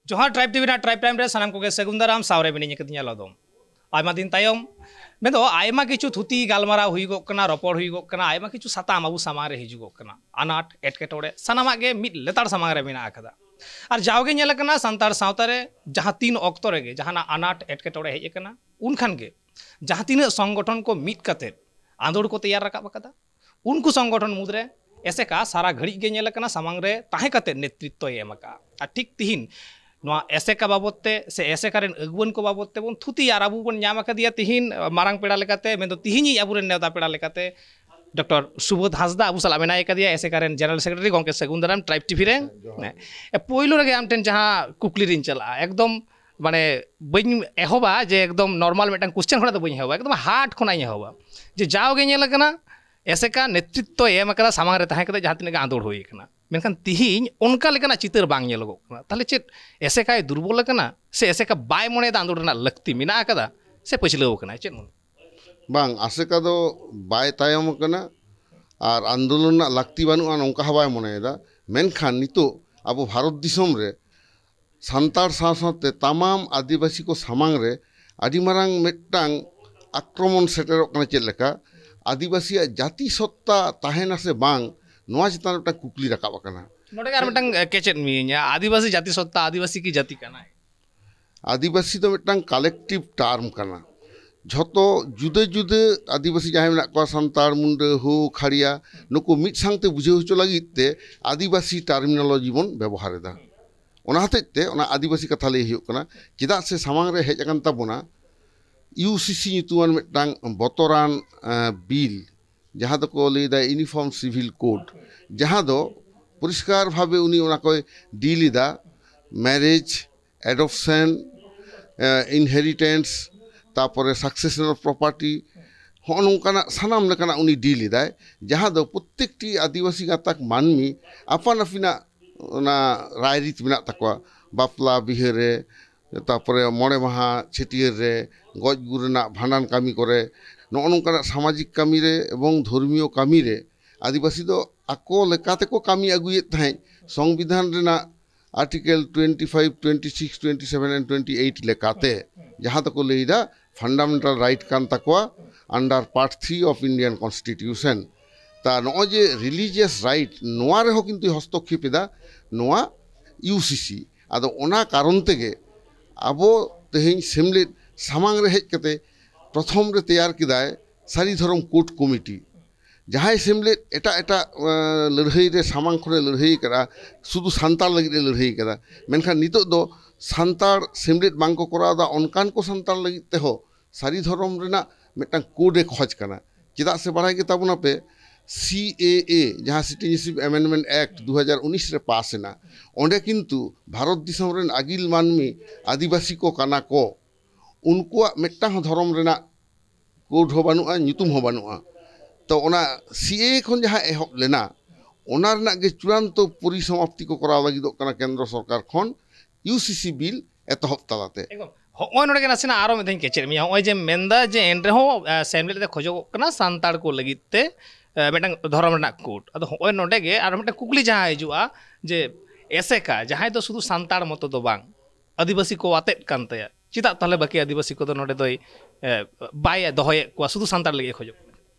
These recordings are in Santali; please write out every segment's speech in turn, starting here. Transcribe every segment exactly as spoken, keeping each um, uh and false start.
ᱡᱚᱦᱟᱨ, ᱴᱨᱟᱭᱤᱵᱽ ᱴᱤᱵᱷᱤ ᱨᱮᱱᱟᱜ ᱴᱨᱟᱭᱤᱵᱽ ᱴᱟᱭᱤᱢ ᱨᱮ ᱥᱟᱱᱟᱢ ᱠᱚᱜᱮ ᱥᱟᱹᱜᱩᱱ ᱫᱟᱨᱟᱢ᱾ ᱥᱟᱶᱨᱮ ᱢᱤᱱᱟᱹᱧ ᱟᱠᱟᱫᱤᱧᱟ ᱞᱚᱫᱚᱢ᱾ ᱟᱭᱢᱟ ᱫᱤᱱ ᱛᱟᱭᱚᱢ, ᱢᱮᱱᱫᱚ ᱟᱭᱢᱟ ᱠᱤᱪᱷᱩ ᱛᱷᱩᱛᱤ ᱜᱟᱞᱢᱟᱨᱟᱣ ᱦᱩᱭᱩᱜᱚᱜ ᱠᱟᱱᱟ, ᱨᱚᱯᱚᱲ ᱦᱩᱭᱩᱜᱚᱜ ᱠᱟᱱᱟ, ᱟᱭᱢᱟ ᱠᱤᱪᱷᱩ ᱥᱟᱛᱟᱢ ᱟᱵᱚ ᱥᱟᱢᱟᱝ ᱨᱮ ᱦᱤᱡᱩᱜᱚᱜ ᱠᱟᱱᱟ, ᱟᱱᱟᱴ ᱮᱴᱠᱮᱴᱚᱬᱮ ᱥᱟᱱᱟᱢᱟᱜ ᱜᱮ ᱢᱤᱫ ᱞᱮᱛᱟᱲ ᱥᱟᱢᱟᱝ ᱨᱮ ᱢᱮᱱᱟᱜ ᱟᱠᱟᱫᱟ᱾ ᱟᱨ ᱡᱟᱣᱜᱮ ᱧᱮᱞ ᱟᱠᱟᱱᱟ, ᱥᱟᱱᱛᱟᱲ ᱥᱟᱶᱛᱟ ᱨᱮ ᱡᱟᱦᱟᱸ ᱛᱤᱱ ᱚᱠᱛᱚ ᱨᱮᱜᱮ ᱡᱟᱦᱟᱱᱟᱜ ᱟᱱᱟᱴ ᱮᱴᱠᱮᱴᱚᱬᱮ ᱦᱮᱡ ᱟᱠᱟᱱᱟ, ᱩᱱᱠᱷᱟᱱ ᱜᱮ ᱡᱟᱦᱟᱸ ᱛᱤᱱᱟᱹᱜ ᱥᱚᱝᱜᱚᱴᱷᱚᱱ ᱠᱚ ᱢᱤᱫ ᱠᱟᱛᱮ ᱟᱸᱫᱳᱲ ᱠᱚ ᱛᱮᱭᱟᱨ ᱨᱟᱠᱟᱵ ᱟᱠᱟᱫᱟ, ᱩᱱᱠᱩ ᱥᱚᱝᱜᱚᱴᱷᱚᱱ ᱢᱩᱫᱽᱨᱮ ᱮᱥᱮᱠᱟ ᱥᱟᱨᱟ ᱜᱷᱟᱹᱲᱤᱡ ᱜᱮ ᱧᱮᱞ ᱟᱠᱟᱱᱟ ᱥᱟᱢᱟᱝ ᱨᱮ ᱛᱟᱦᱮᱸ ᱠᱟᱛᱮ ᱱᱮᱛᱨᱤᱛᱵᱚᱭ ᱮᱢ ᱟᱠᱟᱫᱼᱟ᱾ ᱟᱨ ᱴᱷᱤᱠ ᱛᱤᱦᱤᱧ ᱱᱚᱣᱟ ᱮᱥᱮᱠᱟ ᱵᱟᱵᱚᱛ ᱛᱮ ᱥᱮ ᱮᱥᱮᱠᱟ ᱨᱮᱱ ᱟᱹᱜᱩᱣᱟᱹᱱ ᱠᱚ ᱵᱟᱵᱚᱛ ᱛᱮᱵᱚᱱ ᱛᱷᱩᱛᱤᱭᱟ᱾ ᱟᱨ ᱟᱵᱚ ᱵᱚᱱ ᱧᱟᱢ ᱟᱠᱟᱫᱮᱭᱟ ᱛᱤᱦᱤᱧ ᱢᱟᱨᱟᱝ ᱯᱮᱲᱟ ᱞᱮᱠᱟᱛᱮ, ᱢᱮᱱᱫᱚ ᱛᱤᱦᱤᱧᱤᱡ ᱟᱵᱚᱨᱮᱱ ᱱᱮᱣᱛᱟ ᱯᱮᱲᱟ ᱞᱮᱠᱟᱛᱮ ᱰᱚᱠᱴᱚᱨ ᱥᱩᱵᱳᱫᱷ ᱦᱟᱸᱥᱫᱟ ᱟᱵᱚ ᱥᱟᱞᱟᱜ ᱢᱮᱱᱟᱭ ᱟᱠᱟᱫᱮᱭᱟ, ᱮᱥᱮᱠᱟ ᱨᱮᱱ ᱡᱮᱱᱟᱨᱟᱞ ᱥᱮᱠᱨᱮᱴᱟᱨᱤ᱾ ᱜᱚᱢᱠᱮ, ᱥᱟᱹᱜᱩᱱ ᱫᱟᱨᱟᱢ ᱴᱨᱟᱭᱤᱵᱽ ᱴᱤᱵᱷᱤ ᱨᱮ᱾ ᱦᱮᱸ, ᱡᱚᱦᱟᱨ᱾ ᱦᱮᱸ, ᱮ, ᱯᱳᱭᱞᱳ ᱨᱮᱜᱮ ᱟᱢ ᱴᱷᱮᱱ ᱡᱟᱦᱟᱸ ᱠᱩᱠᱞᱤ ᱨᱤᱧ ᱪᱟᱞᱟᱜᱼᱟ, ᱮᱠᱫᱚᱢ ᱢᱟᱱᱮ ᱵᱟᱹᱧ ᱮᱦᱚᱵᱟ ᱡᱮ ᱮᱠᱫᱚᱢ ᱱᱚᱨᱢᱟᱞ ᱢᱤᱫᱴᱟᱝ ᱠᱚᱥᱪᱮᱱ ᱠᱷᱚᱱᱟᱜ ᱫᱚ ᱵᱟᱹᱧ ᱮᱦᱚᱵᱟ, ᱮᱠᱫᱚᱢ ᱦᱟᱨᱰ ᱠᱷᱚᱱᱟᱜ ᱤᱧ ᱮᱦᱚᱵᱟ᱾ ᱡᱮ ᱡᱟᱣᱜᱮ ᱧᱮᱞ ᱟᱠᱟᱱᱟ, ᱮᱥᱮᱠᱟ ᱱᱮᱛᱨᱤᱛᱵᱚᱭ ᱮᱢ ᱟᱠᱟᱫᱟ, ᱥᱟᱢᱟᱝ ᱨᱮ ᱛᱟᱦᱮᱸ ᱠᱟᱛᱮ ᱡᱟᱦᱟᱸ ᱛᱤᱱᱟᱹᱜ ᱜᱮ ᱟᱸᱫᱳᱲ ᱦᱩᱭ ᱟᱠᱟᱱᱟ, ᱢᱮᱱᱠᱷᱟᱱ ᱛᱤᱦᱤᱧ ᱚᱱᱠᱟ ᱞᱮᱠᱟᱱᱟᱜ ᱪᱤᱛᱟᱹᱨ ᱵᱟᱝ ᱧᱮᱞᱚᱜᱚᱜ ᱠᱟᱱᱟ᱾ ᱛᱟᱦᱚᱞᱮ ᱪᱮᱫ ᱮᱥᱮᱠᱟᱭ ᱫᱩᱨᱵᱚᱞ ᱟᱠᱟᱱᱟ, ᱥᱮ ᱮᱥᱮᱠᱟ ᱵᱟᱭ ᱢᱚᱱᱮᱭᱮᱫᱟ ᱟᱸᱫᱳᱲ ᱨᱮᱱᱟᱜ ᱞᱟᱹᱠᱛᱤ ᱢᱮᱱᱟᱜ ᱟᱠᱟᱫᱟ, ᱥᱮ ᱯᱟᱹᱪᱷᱞᱟᱹᱣ ᱟᱠᱟᱱᱟᱭ? ᱪᱮᱫ ᱢᱚᱱᱮ? ᱵᱟᱝ, ᱟᱥᱮᱠᱟ ᱫᱚ ᱵᱟᱭ ᱛᱟᱭᱚᱢ ᱟᱠᱟᱱᱟ ᱟᱨ ᱟᱱᱫᱳᱞᱚᱱ ᱨᱮᱱᱟᱜ ᱞᱟᱹᱠᱛᱤ ᱵᱟᱹᱱᱩᱜᱼᱟ, ᱱᱚᱝᱠᱟ ᱦᱚᱸ ᱵᱟᱭ ᱢᱚᱱᱮᱭᱮᱫᱟ᱾ ᱢᱮᱱᱠᱷᱟᱱ ᱱᱤᱛᱚᱜ ᱟᱵᱚ ᱵᱷᱟᱨᱚᱛ ᱫᱤᱥᱚᱢ ᱨᱮ ᱥᱟᱱᱛᱟᱲ ᱥᱟᱶ ᱥᱟᱶᱛᱮ ᱛᱟᱢᱟᱢ ᱟᱹᱫᱤᱵᱟᱹᱥᱤ ᱠᱚ ᱥᱟᱢᱟᱝ ᱨᱮ ᱟᱹᱰᱤ ᱢᱟᱨᱟᱝ ᱢᱤᱫᱴᱟᱝ ᱟᱠᱨᱚᱢᱚᱱ ᱥᱮᱴᱮᱨᱚᱜ ᱠᱟᱱᱟ᱾ ᱪᱮᱫ ᱞᱮᱠᱟ ᱟᱹᱫᱤᱵᱟᱹᱥᱤᱭᱟᱜ ᱡᱟᱹᱛᱤ ᱥᱚᱛᱛᱟ ᱛᱟᱦᱮᱱᱟ ᱥᱮ ᱵᱟᱝ, ᱱᱚᱣᱟ ᱪᱮᱛᱟᱱ ᱨᱮ ᱢᱤᱫᱴᱟᱝ ᱠᱩᱠᱞᱤ ᱨᱟᱠᱟᱵ ᱟᱠᱟᱱᱟ᱾ ᱱᱚᱰᱮ ᱜᱮ ᱟᱨ ᱢᱤᱫᱴᱟᱝ, ᱮ, ᱠᱮᱪᱮᱫ ᱢᱤᱭᱟᱹᱧᱟ, ᱟᱹᱫᱤᱵᱟᱹᱥᱤ ᱡᱟᱹᱛᱤ ᱥᱚᱛᱛᱟ, ᱟᱹᱫᱤᱵᱟᱹᱥᱤ ᱠᱤ ᱡᱟᱹᱛᱤ ᱠᱟᱱᱟᱭ? ᱟᱹᱫᱤᱵᱟᱹᱥᱤ ᱫᱚ ᱢᱤᱫᱴᱟᱝ ᱠᱟᱞᱮᱠᱴᱤᱵᱷ ᱴᱟᱨᱢ ᱠᱟᱱᱟ᱾ ᱡᱷᱚᱛᱚ ᱡᱩᱫᱟᱹ ᱡᱩᱫᱟᱹ ᱟᱹᱫᱤᱵᱟᱹᱥᱤ ᱡᱟᱦᱟᱸᱭ ᱢᱮᱱᱟᱜ ᱠᱚᱣᱟ, ᱥᱟᱱᱛᱟᱲ, ᱢᱩᱱᱰᱟᱹ, ᱦᱳ, ᱠᱷᱟᱲᱤᱭᱟ, ᱱᱩᱠᱩ ᱢᱤᱫ ᱥᱟᱶᱛᱮ ᱵᱩᱡᱷᱟᱹᱣ ᱦᱚᱪᱚ ᱞᱟᱹᱜᱤᱫ ᱛᱮ ᱟᱹᱫᱤᱵᱟᱹᱥᱤ ᱴᱟᱨᱢᱤᱱᱳᱞᱚᱡᱤ ᱵᱚᱱ ᱵᱮᱵᱚᱦᱟᱨ ᱮᱫᱟ᱾ ᱚᱱᱟ ᱦᱚᱛᱮᱡ ᱛᱮ ᱚᱱᱟ ᱟᱹᱫᱤᱵᱟᱹᱥᱤ ᱠᱟᱛᱷᱟ ᱞᱟᱹᱭ ᱦᱩᱭᱩᱜ ᱠᱟᱱᱟ᱾ ᱪᱮᱫᱟᱜ ᱥᱮ ᱥᱟᱢᱟᱝ ᱨᱮ ᱦᱮᱡ ᱟᱠᱟᱱ ᱛᱟᱵᱚᱱᱟ ᱤᱭᱩ ᱥᱤ ᱥᱤ ᱧᱩᱛᱩᱢᱟᱱ ᱢᱤᱫᱴᱟᱝ ᱵᱚᱛᱚᱨᱟᱱ, ᱮᱸ, ᱵᱤᱞ, ᱡᱟᱦᱟᱸ ᱫᱚᱠᱚ ᱞᱟᱹᱭᱫᱟ ᱤᱭᱩᱱᱤᱯᱷᱚᱨᱢ ᱥᱤᱵᱷᱤᱞ ᱠᱳᱰ, ᱡᱟᱦᱟᱸ ᱫᱚ ᱯᱚᱨᱤᱥᱠᱟᱨ ᱵᱷᱟᱵᱮ ᱩᱱᱤ ᱚᱱᱟ ᱠᱚᱭ ᱰᱤᱞ ᱮᱫᱟ, ᱢᱮᱨᱮᱡᱽ, ᱮᱰᱚᱯᱥᱮᱱ, ᱤᱱᱦᱮᱨᱤᱴᱮᱱᱥ, ᱛᱟᱯᱚᱨᱮ ᱥᱟᱠᱥᱮᱥᱚᱱ ᱚᱯᱷ ᱯᱨᱚᱯᱟᱨᱴᱤ, ᱦᱚᱸᱜᱼᱚ ᱱᱚᱝᱠᱟᱱᱟᱜ ᱥᱟᱱᱟᱢ ᱞᱮᱠᱟᱱᱟᱜ ᱩᱱᱤ ᱰᱤᱞ ᱮᱫᱟᱭ, ᱡᱟᱦᱟᱸ ᱫᱚ ᱯᱨᱚᱛᱛᱮᱠᱴᱤ ᱟᱹᱫᱤᱵᱟᱹᱥᱤ ᱜᱟᱛᱟᱠ ᱢᱟᱹᱱᱢᱤ ᱟᱯᱟᱱ ᱟᱹᱯᱤᱱᱟᱜ ᱚᱱᱟ ᱨᱟᱭᱨᱤᱛ ᱢᱮᱱᱟᱜ ᱛᱟᱠᱚᱣᱟ᱾ ᱵᱟᱯᱞᱟ ᱵᱤᱦᱟᱹ ᱨᱮ, ᱛᱟᱯᱚᱨᱮ ᱢᱚᱬᱮ ᱢᱟᱦᱟ ᱪᱷᱟᱹᱴᱭᱟᱹᱨ ᱨᱮ, ᱜᱚᱡ ᱜᱩᱨ ᱨᱮᱱᱟᱜ ᱵᱷᱟᱸᱰᱟᱱ ᱠᱟᱹᱢᱤ ᱠᱚᱨᱮ, ᱱᱚᱜᱼᱚ ᱱᱚᱝᱠᱟᱱᱟᱜ ᱥᱟᱢᱟᱡᱤᱠ ᱠᱟᱹᱢᱤ ᱨᱮ ᱮᱵᱚᱝ ᱫᱷᱚᱨᱢᱤᱭᱚ ᱠᱟᱹᱢᱤ ᱨᱮ ᱟᱹᱫᱤᱵᱟᱹᱥᱤ ᱫᱚ ᱟᱠᱚ ᱞᱮᱠᱟ ᱛᱮᱠᱚ ᱠᱟᱹᱢᱤ ᱟᱹᱜᱩᱭᱮᱫ ᱛᱟᱦᱮᱸᱫ᱾ ᱥᱚᱝᱵᱤᱫᱷᱟᱱ ᱨᱮᱱᱟᱜ Article twenty five, twenty six, twenty seven and twenty eight ᱞᱮᱠᱟᱛᱮ, ᱡᱟᱦᱟᱸ ᱫᱚᱠᱚ ᱞᱟᱹᱭᱫᱟ fundamental right ᱠᱟᱱ ᱛᱟᱠᱚᱣᱟ under Part three of Indian Constitution᱾ ᱛᱟ ᱱᱚᱜᱼᱚᱭ ᱡᱮ religious right, ᱱᱚᱣᱟ ᱨᱮᱦᱚᱸ ᱠᱤᱱᱛᱩ ᱦᱚᱥᱛᱚᱠᱠᱷᱮᱯ ᱮᱫᱟ ᱱᱚᱣᱟ ᱤᱭᱩ ᱥᱤ ᱥᱤ᱾ ᱟᱫᱚ ᱚᱱᱟ ᱠᱟᱨᱚᱱ ᱛᱮᱜᱮ ᱟᱵᱚ ᱛᱮᱦᱮᱧ ᱥᱮᱢᱞᱮᱫ ᱥᱟᱢᱟᱝ ᱨᱮ ᱦᱮᱡ ᱠᱟᱛᱮ ᱯᱨᱚᱛᱷᱚᱢ ᱨᱮ ᱛᱮᱭᱟᱨ ᱠᱮᱫᱟᱭ ᱥᱟᱹᱨᱤ ᱫᱷᱚᱨᱚᱢ ᱠᱳᱰ ᱠᱚᱢᱤᱴᱤ᱾ ᱡᱟᱦᱟᱸᱭ ᱥᱮᱢᱞᱮᱫ ᱮᱴᱟᱜ ᱮᱴᱟᱜ, ᱟᱸ, ᱞᱟᱹᱲᱦᱟᱹᱭ ᱨᱮ ᱥᱟᱢᱟᱝ ᱠᱷᱚᱱᱮ ᱞᱟᱹᱲᱦᱟᱹᱭ ᱠᱟᱫᱟ, ᱥᱩᱫᱷᱩ ᱥᱟᱱᱛᱟᱲ ᱞᱟᱹᱜᱤᱫ ᱮ ᱞᱟᱹᱲᱦᱟᱹᱭ ᱠᱟᱫᱟ, ᱢᱮᱱᱠᱷᱟᱱ ᱱᱤᱛᱚᱜ ᱫᱚ ᱥᱟᱱᱛᱟᱲ ᱥᱮᱢᱞᱮᱫ ᱵᱟᱝ ᱠᱚ ᱠᱚᱨᱟᱣ ᱮᱫᱟ ᱚᱱᱠᱟᱱ ᱠᱚ ᱥᱟᱱᱛᱟᱲ ᱞᱟᱹᱜᱤᱫ ᱛᱮᱦᱚᱸ ᱥᱟᱹᱨᱤ ᱫᱷᱚᱨᱚᱢ ᱨᱮᱱᱟᱜ ᱢᱤᱫᱴᱟᱝ ᱠᱳᱰ ᱮ ᱠᱷᱚᱡᱽ ᱠᱟᱱᱟ᱾ ᱪᱮᱫᱟᱜ ᱥᱮ ᱵᱟᱲᱟᱭ ᱜᱮ ᱛᱟᱵᱚᱱᱟᱯᱮ, ᱥᱤ ᱮ ᱮ, ᱡᱟᱦᱟᱸ Citizenship Amendment Act ᱫᱩ ᱦᱟᱡᱟᱨ ᱩᱱᱤᱥ ᱨᱮ ᱯᱟᱥ ᱮᱱᱟ, ᱚᱸᱰᱮ ᱠᱤᱱᱛᱩ ᱵᱷᱟᱨᱚᱛ ᱫᱤᱥᱚᱢ ᱨᱮᱱ ᱟᱹᱜᱤᱞ ᱢᱟᱹᱱᱢᱤ ᱟᱹᱫᱤᱵᱟᱹᱥᱤ ᱠᱚ ᱠᱟᱱᱟ ᱠᱚ, ᱩᱱᱠᱩᱣᱟᱜ ᱢᱤᱫᱴᱟᱝ ᱦᱚᱸ ᱫᱷᱚᱨᱚᱢ ᱨᱮᱱᱟᱜ ᱠᱳᱰ ᱦᱚᱸ ᱵᱟᱹᱱᱩᱜᱼᱟ, ᱧᱩᱛᱩᱢ ᱦᱚᱸ ᱵᱟᱹᱱᱩᱜᱼᱟ᱾ ᱛᱚ ᱚᱱᱟ ᱥᱤ ᱮ ᱮ ᱠᱷᱚᱱ ᱡᱟᱦᱟᱸ ᱮᱦᱚᱵ ᱞᱮᱱᱟ, ᱚᱱᱟ ᱨᱮᱱᱟᱜ ᱜᱮ ᱪᱩᱲᱟᱱᱛᱚ ᱯᱚᱨᱤᱥᱚᱢᱟᱯᱛᱤ ᱠᱚ ᱠᱚᱨᱟᱣ ᱞᱟᱹᱜᱤᱫᱚᱜ ᱠᱟᱱᱟ ᱠᱮᱱᱫᱨᱚ ᱥᱚᱨᱠᱟᱨ ᱠᱷᱚᱱ ᱤᱭᱩ ᱥᱤ ᱥᱤ ᱵᱤᱞ ᱮᱛᱚᱦᱚᱵ ᱛᱟᱞᱟᱛᱮ᱾ ᱮᱠᱫᱚᱢ᱾ ᱦᱚᱸᱜᱼᱚᱭ ᱱᱚᱰᱮ ᱜᱮ ᱱᱟᱥᱮᱱᱟᱜ ᱟᱨᱚ ᱢᱤᱫ ᱫᱷᱟᱣ ᱤᱧ ᱠᱮᱪᱮᱫ ᱢᱮᱭᱟ᱾ ᱦᱚᱸᱜᱼᱚᱭ ᱡᱮ ᱢᱮᱱᱫᱟ ᱡᱮ ᱮᱱ ᱨᱮᱦᱚᱸ, ᱟ, ᱥᱮᱢᱞᱮᱫ ᱨᱮ ᱠᱷᱚᱡᱚᱜᱚᱜ ᱠᱟᱱᱟ ᱥᱟᱱᱛᱟᱲ ᱠᱚ ᱞᱟᱹᱜᱤᱫ ᱛᱮ, ᱟ, ᱢᱤᱫᱴᱟᱝ ᱫᱷᱚᱨᱚᱢ ᱨᱮᱱᱟᱜ ᱠᱳᱰ᱾ ᱟᱫᱚ ᱦᱚᱸᱜᱼᱚᱭ ᱱᱚᱰᱮ ᱜᱮ ᱟᱨ ᱢᱤᱫᱴᱟᱝ ᱠᱩᱠᱞᱤ ᱡᱟᱦᱟᱸ ᱦᱤᱡᱩᱜᱼᱟ ᱡᱮ ᱮᱥᱮᱠᱟ, ᱡᱟᱦᱟᱸᱭ ᱫᱚ ᱥᱩᱫᱷᱩ ᱥᱟᱱᱛᱟᱲ ᱢᱚᱛᱚ ᱫᱚ ᱵᱟᱝ, ᱟᱹᱫᱤᱵᱟᱹᱥᱤ ᱠᱚ ᱟᱛᱮᱫ ᱠᱟᱱ ᱛᱟᱭᱟ, ᱪᱮᱫᱟᱜ ᱛᱟᱦᱚᱞᱮ ᱵᱟᱹᱠᱤ ᱟᱹᱫᱤᱵᱟᱹᱥᱤ ᱠᱚᱫᱚ ᱱᱚᱰᱮ ᱫᱚᱭ, ᱮ, ᱵᱟᱭ ᱫᱚᱦᱚᱭᱮᱫ ᱠᱚᱣᱟ, ᱥᱩᱫᱷᱩ ᱥᱟᱱᱛᱟᱲ ᱞᱟᱹᱜᱤᱫ ᱮ ᱠᱷᱚᱡᱚᱜ ᱠᱟᱱᱟ?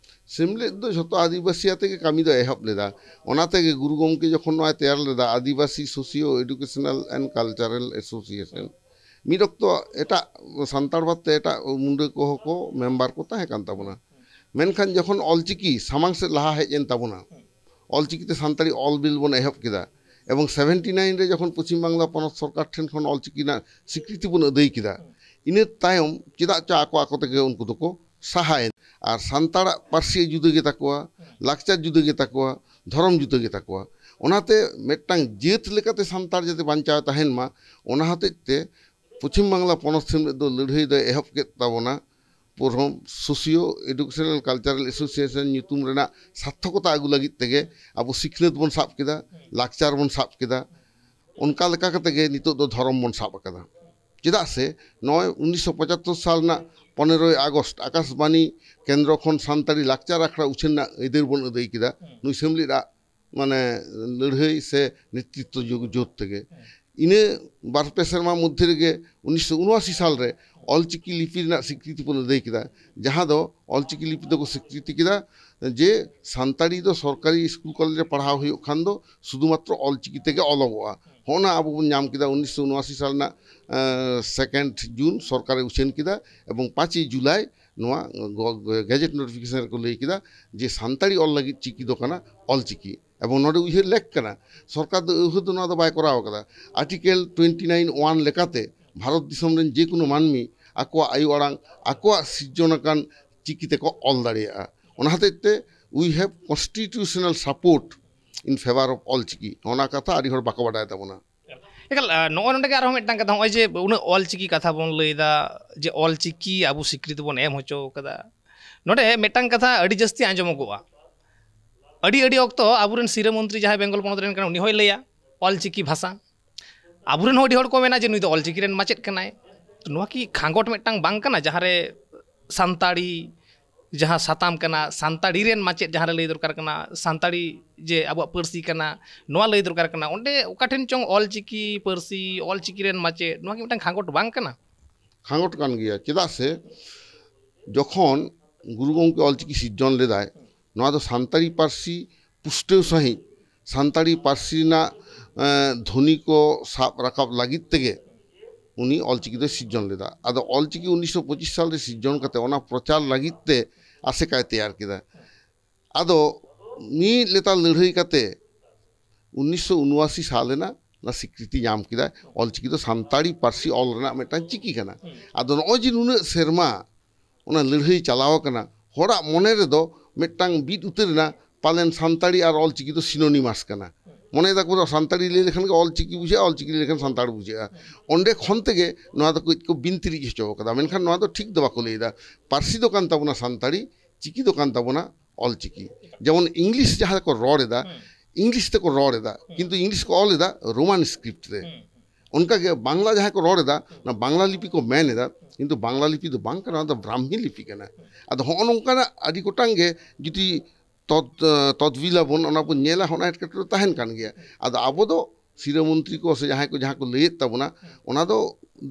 ᱥᱮᱢᱞᱮᱫ ᱫᱚ ᱡᱷᱚᱛᱚ ᱟᱹᱫᱤᱵᱟᱹᱥᱤ ᱟᱛᱮ ᱜᱮ ᱠᱟᱹᱢᱤ ᱫᱚ ᱮᱦᱚᱵ ᱞᱮᱫᱟ᱾ ᱚᱱᱟ ᱛᱮᱜᱮ ᱜᱩᱨᱩ ᱜᱚᱢᱠᱮ ᱡᱚᱠᱷᱚᱱ ᱱᱚᱣᱟᱭ ᱛᱮᱭᱟᱨ ᱞᱮᱫᱟ, ᱟᱹᱫᱤᱵᱟᱹᱥᱤ Socio Educational and Cultural Association, ᱢᱤᱫ ᱚᱠᱛᱚ ᱮᱴᱟᱜ ᱥᱟᱱᱛᱟᱲ ᱵᱟᱫ ᱛᱮ ᱮᱴᱟᱜ ᱢᱩᱸᱰᱟᱹ ᱠᱚᱦᱚᱸ ᱠᱚ ᱢᱮᱢᱵᱟᱨ ᱠᱚ ᱛᱟᱦᱮᱸ ᱠᱟᱱ ᱛᱟᱵᱚᱱᱟ᱾ ᱢᱮᱱᱠᱷᱟᱱ ᱡᱚᱠᱷᱚᱱ ᱚᱞᱪᱤᱠᱤ ᱥᱟᱢᱟᱝ ᱥᱮᱫ ᱞᱟᱦᱟ ᱦᱮᱡ ᱮᱱ ᱛᱟᱵᱚᱱᱟ, ᱚᱞᱪᱤᱠᱤ ᱛᱮ ᱥᱟᱱᱛᱟᱲᱤ ᱚᱞ ᱵᱤᱞ ᱵᱚᱱ ᱮᱦᱚᱵ ᱠᱮᱫᱟ, ᱮᱵᱚᱝ ᱥᱮᱵᱷᱮᱱᱴᱤ ᱱᱟᱭᱤᱱ ᱨᱮ ᱡᱚᱠᱷᱚᱱ ᱯᱚᱪᱷᱤᱢ ᱵᱟᱝᱞᱟ ᱯᱚᱱᱚᱛ ᱥᱚᱨᱠᱟᱨ ᱴᱷᱮᱱ ᱠᱷᱚᱱ ᱚᱞᱪᱤᱠᱤ ᱨᱮᱱᱟᱜ ᱥᱤᱠᱨᱤᱛᱤ ᱵᱚᱱ ᱟᱹᱫᱟᱹᱭ ᱠᱮᱫᱟ, ᱤᱱᱟᱹ ᱛᱟᱭᱚᱢ ᱪᱮᱫᱟᱜ ᱪᱚ ᱟᱠᱚ ᱟᱠᱚ ᱛᱮᱜᱮ ᱩᱱᱠᱩ ᱫᱚᱠᱚ ᱥᱟᱦᱟᱭᱮᱱ᱾ ᱟᱨ ᱥᱟᱱᱛᱟᱲᱟᱜ ᱯᱟᱹᱨᱥᱤ ᱡᱩᱫᱟᱹ ᱜᱮᱛᱟ ᱠᱚᱣᱟ, ᱞᱟᱠᱪᱟᱨ ᱡᱩᱫᱟᱹ ᱜᱮᱛᱟ ᱠᱚᱣᱟ, ᱫᱷᱚᱨᱚᱢ ᱡᱩᱫᱟᱹ ᱜᱮᱛᱟ ᱠᱚᱣᱟ᱾ ᱚᱱᱟᱛᱮ ᱢᱤᱫᱴᱟᱝ ᱡᱟᱹᱛ ᱞᱮᱠᱟᱛᱮ ᱥᱟᱱᱛᱟᱲ ᱡᱟᱛᱮ ᱵᱟᱧᱪᱟᱣ ᱛᱟᱦᱮᱱ ᱢᱟ, ᱚᱱᱟ ᱦᱚᱛᱮᱡ ᱛᱮ ᱯᱚᱪᱷᱤᱢ ᱵᱟᱝᱞᱟ ᱯᱚᱱᱚᱛ ᱥᱮᱢᱞᱮᱫ ᱫᱚ ᱞᱟᱹᱲᱦᱟᱹᱭ ᱫᱚᱭ ᱮᱦᱚᱵ ᱠᱮᱫ ᱛᱟᱵᱚᱱᱟ᱾ ᱯᱨᱚᱛᱷᱚᱢ Socio Educational Cultural Association ᱧᱩᱛᱩᱢ ᱨᱮᱱᱟᱜ ᱥᱟᱨᱛᱷᱚᱠᱚᱛᱟ ᱟᱹᱜᱩ ᱞᱟᱹᱜᱤᱫ ᱛᱮᱜᱮ ᱟᱵᱚ ᱥᱤᱠᱷᱱᱟᱹᱛ ᱵᱚᱱ ᱥᱟᱵ ᱠᱮᱫᱟ, ᱞᱟᱠᱪᱟᱨ ᱵᱚᱱ ᱥᱟᱵ ᱠᱮᱫᱟ᱾ ᱚᱱᱠᱟ ᱞᱮᱠᱟ ᱠᱟᱛᱮ ᱜᱮ ᱱᱤᱛᱚᱜ ᱫᱚ ᱫᱷᱚᱨᱚᱢ ᱵᱚᱱ ᱥᱟᱵ ᱟᱠᱟᱫᱟ᱾ ᱪᱮᱫᱟᱜ ᱥᱮ ᱱᱚᱜᱼᱚᱭ ᱩᱱᱤᱥᱥᱚ ᱯᱚᱸᱪᱟᱛᱛᱳᱨ ᱥᱟᱞ ᱨᱮᱱᱟᱜ ᱯᱚᱱᱮᱨᱚᱭ ᱟᱜᱚᱥᱴ ᱟᱠᱟᱥᱵᱟᱱᱤ ᱠᱮᱱᱫᱨᱚ ᱠᱷᱚᱱ ᱥᱟᱱᱛᱟᱲᱤ ᱞᱟᱠᱪᱟᱨ ᱟᱠᱷᱲᱟ ᱩᱪᱷᱟᱹᱱ ᱨᱮᱱᱟᱜ ᱟᱹᱭᱫᱟᱹᱨ ᱵᱚᱱ ᱟᱹᱫᱟᱹᱭ ᱠᱮᱫᱟ᱾ ᱱᱩᱭ ᱥᱮᱢᱞᱮᱫ ᱟᱜ ᱢᱟᱱᱮ ᱞᱟᱹᱲᱦᱟᱹᱭ ᱥᱮ ᱱᱮᱛᱨᱤᱛᱵ ᱡᱳᱨ ᱛᱮᱜᱮ᱾ ᱤᱱᱟᱹ ᱵᱟᱨ ᱯᱮ ᱥᱮᱨᱢᱟ ᱢᱚᱫᱽᱫᱷᱮ ᱨᱮᱜᱮ ᱩᱱᱤᱥᱥᱚ ᱩᱱᱚᱟᱥᱤ ᱥᱟᱞ ᱨᱮ ᱚᱞᱪᱤᱠᱤ ᱞᱤᱯᱤ ᱨᱮᱱᱟᱜ ᱥᱤᱠᱨᱤᱛᱤ ᱵᱚᱱ ᱟᱹᱫᱟᱹᱭ ᱠᱮᱫᱟ, ᱡᱟᱦᱟᱸ ᱫᱚ ᱚᱞᱪᱤᱠᱤ ᱞᱤᱯᱤ ᱫᱚᱠᱚ ᱥᱤᱠᱨᱤᱛᱤ ᱠᱮᱫᱟ ᱡᱮ ᱥᱟᱱᱛᱟᱲᱤ ᱫᱚ ᱥᱚᱨᱠᱟᱨᱤ ᱥᱠᱩᱞ ᱠᱚᱞᱮᱡᱽ ᱨᱮ ᱯᱟᱲᱦᱟᱣ ᱦᱩᱭᱩᱜ ᱠᱷᱟᱱ ᱫᱚ ᱥᱩᱫᱷᱩ ᱢᱟᱛᱨᱚ ᱚᱞᱪᱤᱠᱤ ᱛᱮᱜᱮ ᱚᱞᱚᱜᱚᱜᱼᱟ᱾ ᱦᱚᱸᱜᱼᱚ ᱱᱟ ᱟᱵᱚ ᱵᱚᱱ ᱧᱟᱢ ᱠᱮᱫᱟ ᱩᱱᱤᱥᱥᱚ ᱩᱱᱚᱟᱥᱤ ᱥᱟᱞ ᱨᱮᱱᱟᱜ ᱥᱮᱠᱮᱱᱰ ᱡᱩᱱ ᱥᱚᱨᱠᱟᱨᱮ ᱩᱪᱷᱟᱹᱱ ᱠᱮᱫᱟ, ᱮᱵᱚᱝ ᱯᱟᱸᱪᱮᱭ ᱡᱩᱞᱟᱭ ᱱᱚᱣᱟ ᱜᱮᱡᱮᱴ ᱱᱳᱴᱤᱯᱷᱤᱠᱮᱥᱚᱱ ᱨᱮᱠᱚ ᱞᱟᱹᱭ ᱠᱮᱫᱟ ᱡᱮ ᱥᱟᱱᱛᱟᱲᱤ ᱚᱞ ᱞᱟᱹᱜᱤᱫ ᱪᱤᱠᱤ ᱫᱚ ᱠᱟᱱᱟ ᱚᱞᱪᱤᱠᱤ᱾ ᱮᱵᱚᱝ ᱱᱚᱰᱮ ᱩᱭᱦᱟᱹᱨ ᱞᱮᱠ ᱠᱟᱱᱟ, ᱥᱚᱨᱠᱟᱨ ᱫᱚ ᱟᱹᱣᱦᱟᱹ ᱫᱚ ᱱᱚᱣᱟ ᱫᱚ ᱵᱟᱭ ᱠᱚᱨᱟᱣ ᱠᱟᱫᱟ᱾ ᱟᱨᱴᱤᱠᱮᱞ ᱴᱩᱭᱮᱱᱴᱤ ᱱᱟᱭᱤᱱ ᱳᱣᱟᱱ ᱞᱮᱠᱟᱛᱮ ᱵᱷᱟᱨᱚᱛ ᱫᱤᱥᱚᱢ ᱨᱮᱱ ᱡᱮᱠᱳᱱᱳ ᱢᱟᱹᱱᱢᱤ ᱟᱠᱚᱣᱟᱜ ᱟᱭᱳ ᱟᱲᱟᱝ, ᱟᱠᱚᱣᱟᱜ ᱥᱤᱨᱡᱚᱱ ᱟᱠᱟᱱ ᱪᱤᱠᱤ ᱛᱮᱠᱚ ᱚᱞ ᱫᱟᱲᱮᱭᱟᱜᱼᱟ᱾ ᱚᱱᱟ ᱦᱚᱛᱮᱡ ᱛᱮ we have constitutional support in favour of Ol Chiki, ᱚᱱᱟ ᱠᱟᱛᱷᱟ ᱟᱹᱰᱤ ᱦᱚᱲ ᱵᱟᱠᱚ ᱵᱟᱰᱟᱭ ᱛᱟᱵᱚᱱᱟ᱾ ᱮᱠᱟᱞ, ᱟ, ᱱᱚᱜᱼᱚᱭ ᱱᱚᱰᱮ ᱜᱮ ᱟᱨᱦᱚᱸ ᱢᱤᱫᱴᱟᱝ ᱠᱟᱛᱷᱟ, ᱱᱚᱜᱼᱚᱭ ᱡᱮ ᱩᱱᱟᱹᱜ ᱚᱞᱪᱤᱠᱤ ᱠᱟᱛᱷᱟ ᱵᱚᱱ ᱞᱟᱹᱭᱫᱟ, ᱡᱮ ᱚᱞᱪᱤᱠᱤ ᱟᱵᱚ ᱥᱤᱠᱨᱤᱛᱤ ᱵᱚᱱ ᱮᱢ ᱦᱚᱪᱚ ᱠᱟᱫᱟ, ᱱᱚᱰᱮ ᱢᱤᱫᱴᱟᱝ ᱠᱟᱛᱷᱟ ᱟᱹᱰᱤ ᱡᱟᱹᱥᱛᱤ ᱟᱸᱡᱚᱢᱚᱜᱚᱜᱼᱟ᱾ ᱟᱹᱰᱤ ᱟᱹᱰᱤ ᱚᱠᱛᱚ ᱟᱵᱚᱨᱮᱱ ᱥᱤᱨᱟᱹ ᱢᱚᱱᱛᱨᱤ ᱡᱟᱦᱟᱸᱭ ᱵᱮᱝᱜᱚᱞ ᱯᱚᱱᱚᱛ ᱨᱮᱱ ᱠᱟᱱᱟ, ᱩᱱᱤ ᱦᱚᱸᱭ ᱞᱟᱹᱭᱟ ᱚᱞᱪᱤᱠᱤ ᱵᱷᱟᱥᱟ᱾ ᱟᱵᱚᱨᱮᱱ ᱦᱚᱸ ᱟᱹᱰᱤ ᱦᱚᱲ ᱠᱚ ᱢᱮᱱᱟ ᱡᱮ ᱱᱩᱭ ᱫᱚ ᱚᱞᱪᱤᱠᱤ ᱨᱮᱱ ᱢᱟᱪᱮᱫ ᱠᱟᱱᱟᱭ᱾ ᱛᱚ ᱱᱚᱣᱟ ᱠᱤ ᱠᱷᱟᱸᱜᱚᱴ ᱢᱤᱫᱴᱟᱝ ᱵᱟᱝ ᱠᱟᱱᱟ, ᱡᱟᱦᱟᱸᱨᱮ ᱥᱟᱱᱛᱟᱲᱤ ᱡᱟᱦᱟᱸ ᱥᱟᱛᱟᱢ ᱠᱟᱱᱟ, ᱥᱟᱱᱛᱟᱲᱤ ᱨᱮᱱ ᱢᱟᱪᱮᱫ ᱡᱟᱦᱟᱸ ᱨᱮ ᱞᱟᱹᱭ ᱫᱚᱨᱠᱟᱨ ᱠᱟᱱᱟ, ᱥᱟᱱᱛᱟᱲᱤ ᱡᱮ ᱟᱵᱚᱣᱟᱜ ᱯᱟᱹᱨᱥᱤ ᱠᱟᱱᱟ, ᱱᱚᱣᱟ ᱞᱟᱹᱭ ᱫᱚᱨᱠᱟᱨ ᱠᱟᱱᱟ, ᱚᱸᱰᱮ ᱚᱠᱟ ᱴᱷᱮᱱ ᱪᱚᱝ ᱚᱞᱪᱤᱠᱤ ᱯᱟᱹᱨᱥᱤ, ᱚᱞᱪᱤᱠᱤ ᱨᱮᱱ ᱢᱟᱪᱮᱫ, ᱱᱚᱣᱟ ᱠᱤ ᱢᱤᱫᱴᱟᱝ ᱠᱷᱟᱸᱜᱚᱴ ᱵᱟᱝ ᱠᱟᱱᱟ? ᱠᱷᱟᱸᱜᱚᱴ ᱠᱟᱱ ᱜᱮᱭᱟ, ᱪᱮᱫᱟᱜ ᱥᱮ ᱡᱚᱠᱷᱚᱱ ᱜᱩᱨᱩ ᱜᱚᱢᱠᱮ ᱚᱞᱪᱤᱠᱤ ᱥᱤᱨᱡᱚᱱ ᱞᱮᱫᱟᱭ, ᱱᱚᱣᱟ ᱫᱚ ᱥᱟᱱᱛᱟᱲᱤ ᱯᱟᱹᱨᱥᱤ ᱯᱩᱥᱴᱟᱹᱣ ᱥᱟᱺᱦᱤᱡ, ᱥᱟᱱᱛᱟᱲᱤ ᱯᱟᱹᱨᱥᱤ ᱨᱮᱱᱟᱜ ᱮᱸ, ᱫᱷᱚᱱᱤ ᱠᱚ ᱥᱟᱵ ᱨᱟᱠᱟᱵ ᱞᱟᱹᱜᱤᱫ ᱛᱮᱜᱮ ᱩᱱᱤ ᱚᱞᱪᱤᱠᱤ ᱫᱚᱭ ᱥᱤᱨᱡᱚᱱ ᱞᱮᱫᱟ᱾ ᱟᱫᱚ ᱚᱞᱪᱤᱠᱤ ᱩᱱᱤᱥᱥᱚ ᱯᱚᱸᱪᱤᱥ ᱥᱟᱞ ᱨᱮ ᱥᱤᱨᱡᱚᱱ ᱠᱟᱛᱮ ᱚᱱᱟ ᱯᱨᱚᱪᱟᱨ ᱞᱟᱹᱜᱤᱫ ᱛᱮ ᱟᱥᱮᱠᱟᱭ ᱛᱮᱭᱟᱨ ᱠᱮᱫᱟ᱾ ᱟᱫᱚ ᱢᱤᱫ ᱞᱮᱛᱟᱲ ᱞᱟᱹᱲᱦᱟᱹᱭ ᱠᱟᱛᱮ ᱩᱱᱤᱥᱥᱚ ᱩᱱᱚᱟᱥᱤ ᱥᱟᱞ ᱨᱮᱱᱟᱜ ᱚᱱᱟ ᱥᱤᱠᱨᱤᱛᱤ ᱧᱟᱢ ᱠᱮᱫᱟᱭ, ᱚᱞᱪᱤᱠᱤ ᱫᱚ ᱥᱟᱱᱛᱟᱲᱤ ᱯᱟᱹᱨᱥᱤ ᱚᱞ ᱨᱮᱱᱟᱜ ᱢᱤᱫᱴᱟᱝ ᱪᱤᱠᱤ ᱠᱟᱱᱟ᱾ ᱟᱫᱚ ᱱᱚᱜᱼᱚᱭ ᱡᱮ ᱱᱩᱱᱟᱹᱜ ᱥᱮᱨᱢᱟ ᱚᱱᱟ ᱞᱟᱹᱲᱦᱟᱹᱭ ᱪᱟᱞᱟᱣ ᱟᱠᱟᱱᱟ, ᱦᱚᱲᱟᱜ ᱢᱚᱱᱮ ᱨᱮᱫᱚ ᱢᱤᱫᱴᱟᱝ ᱵᱤᱫ ᱩᱛᱟᱹᱨ ᱮᱱᱟ, ᱯᱟᱞᱮᱱ ᱥᱟᱱᱛᱟᱲᱤ ᱟᱨ ᱚᱞᱪᱤᱠᱤ ᱫᱚ ᱥᱤᱱᱳᱱᱤᱢᱟᱥ ᱠᱟᱱᱟ᱾ ᱢᱚᱱᱮᱭ ᱫᱟᱠᱚ ᱥᱟᱱᱛᱟᱲᱤ ᱞᱟᱹᱭ ᱞᱮᱠᱷᱟᱱ ᱜᱮ ᱚᱞᱪᱤᱠᱤ ᱵᱩᱡᱷᱟᱹᱜᱼᱟ, ᱚᱞᱪᱤᱠᱤ ᱞᱟᱹᱭ ᱞᱮᱠᱷᱟᱱ ᱥᱟᱱᱛᱟᱲ ᱵᱩᱡᱷᱟᱹᱜᱼᱟ᱾ ᱚᱸᱰᱮ ᱠᱷᱚᱱ ᱛᱮᱜᱮ ᱱᱚᱣᱟ ᱫᱚ ᱠᱟᱹᱡ ᱠᱚ ᱵᱤᱱᱛᱤᱨᱤᱡ ᱦᱚᱪᱚ ᱠᱟᱫᱟ, ᱢᱮᱱᱠᱷᱟᱱ ᱱᱚᱣᱟ ᱫᱚ ᱴᱷᱤᱠ ᱫᱚ ᱵᱟᱠᱚ ᱞᱟᱹᱭᱫᱟ᱾ ᱯᱟᱹᱨᱥᱤ ᱫᱚ ᱠᱟᱱ ᱛᱟᱵᱚᱱᱟ ᱥᱟᱱᱛᱟᱲᱤ, ᱪᱤᱠᱤ ᱫᱚ ᱠᱟᱱ ᱛᱟᱵᱚᱱᱟ ᱚᱞᱪᱤᱠᱤ᱾ ᱡᱮᱢᱚᱱ ᱤᱝᱞᱤᱥ ᱡᱟᱦᱟᱸ ᱠᱚ ᱨᱚᱲ ᱮᱫᱟ, ᱤᱝᱞᱤᱥ ᱛᱮᱠᱚ ᱨᱚᱲ ᱮᱫᱟ, ᱠᱤᱱᱛᱩ ᱤᱝᱞᱤᱥ ᱠᱚ ᱚᱞ ᱮᱫᱟ ᱨᱳᱢᱟᱱ ᱥᱠᱨᱤᱯᱴ ᱨᱮ᱾ ᱚᱱᱠᱟᱜᱮ ᱵᱟᱝᱞᱟ ᱡᱟᱦᱟᱸᱭ ᱠᱚ ᱨᱚᱲ ᱮᱫᱟ, ᱚᱱᱟ ᱵᱟᱝᱞᱟ ᱞᱤᱯᱤ ᱠᱚ ᱢᱮᱱ ᱮᱫᱟ, ᱠᱤᱱᱛᱩ ᱵᱟᱝᱞᱟ ᱞᱤᱯᱤ ᱫᱚ ᱵᱟᱝ ᱠᱟᱱᱟ, ᱚᱱᱟ ᱫᱚ ᱵᱨᱟᱦᱢᱤ ᱞᱤᱯᱤ ᱠᱟᱱᱟ᱾ ᱟᱫᱚ ᱦᱚᱸᱜᱼᱚ ᱱᱚᱝᱠᱟᱱᱟᱜ ᱟᱹᱰᱤ ᱜᱚᱴᱟᱝ ᱜᱮ ᱡᱩᱫᱤ ᱛᱚᱫ-, ᱛᱚᱫᱵᱤᱞ ᱟᱵᱚᱱ, ᱚᱱᱟ ᱵᱚᱱ ᱧᱮᱞᱟ, ᱚᱱᱟ ᱮᱴᱠᱮᱴᱚᱬᱮ ᱛᱟᱦᱮᱱ ᱠᱟᱱ ᱜᱮᱭᱟ᱾ ᱟᱫᱚ ᱟᱵᱚ ᱫᱚ ᱥᱤᱨᱟᱹ ᱢᱚᱱᱛᱨᱤ ᱠᱚ ᱥᱮ ᱡᱟᱦᱟᱸᱭ ᱠᱚ ᱡᱟᱦᱟᱸ ᱠᱚ ᱞᱟᱹᱭᱮᱫ ᱛᱟᱵᱚᱱᱟ, ᱚᱱᱟ ᱫᱚ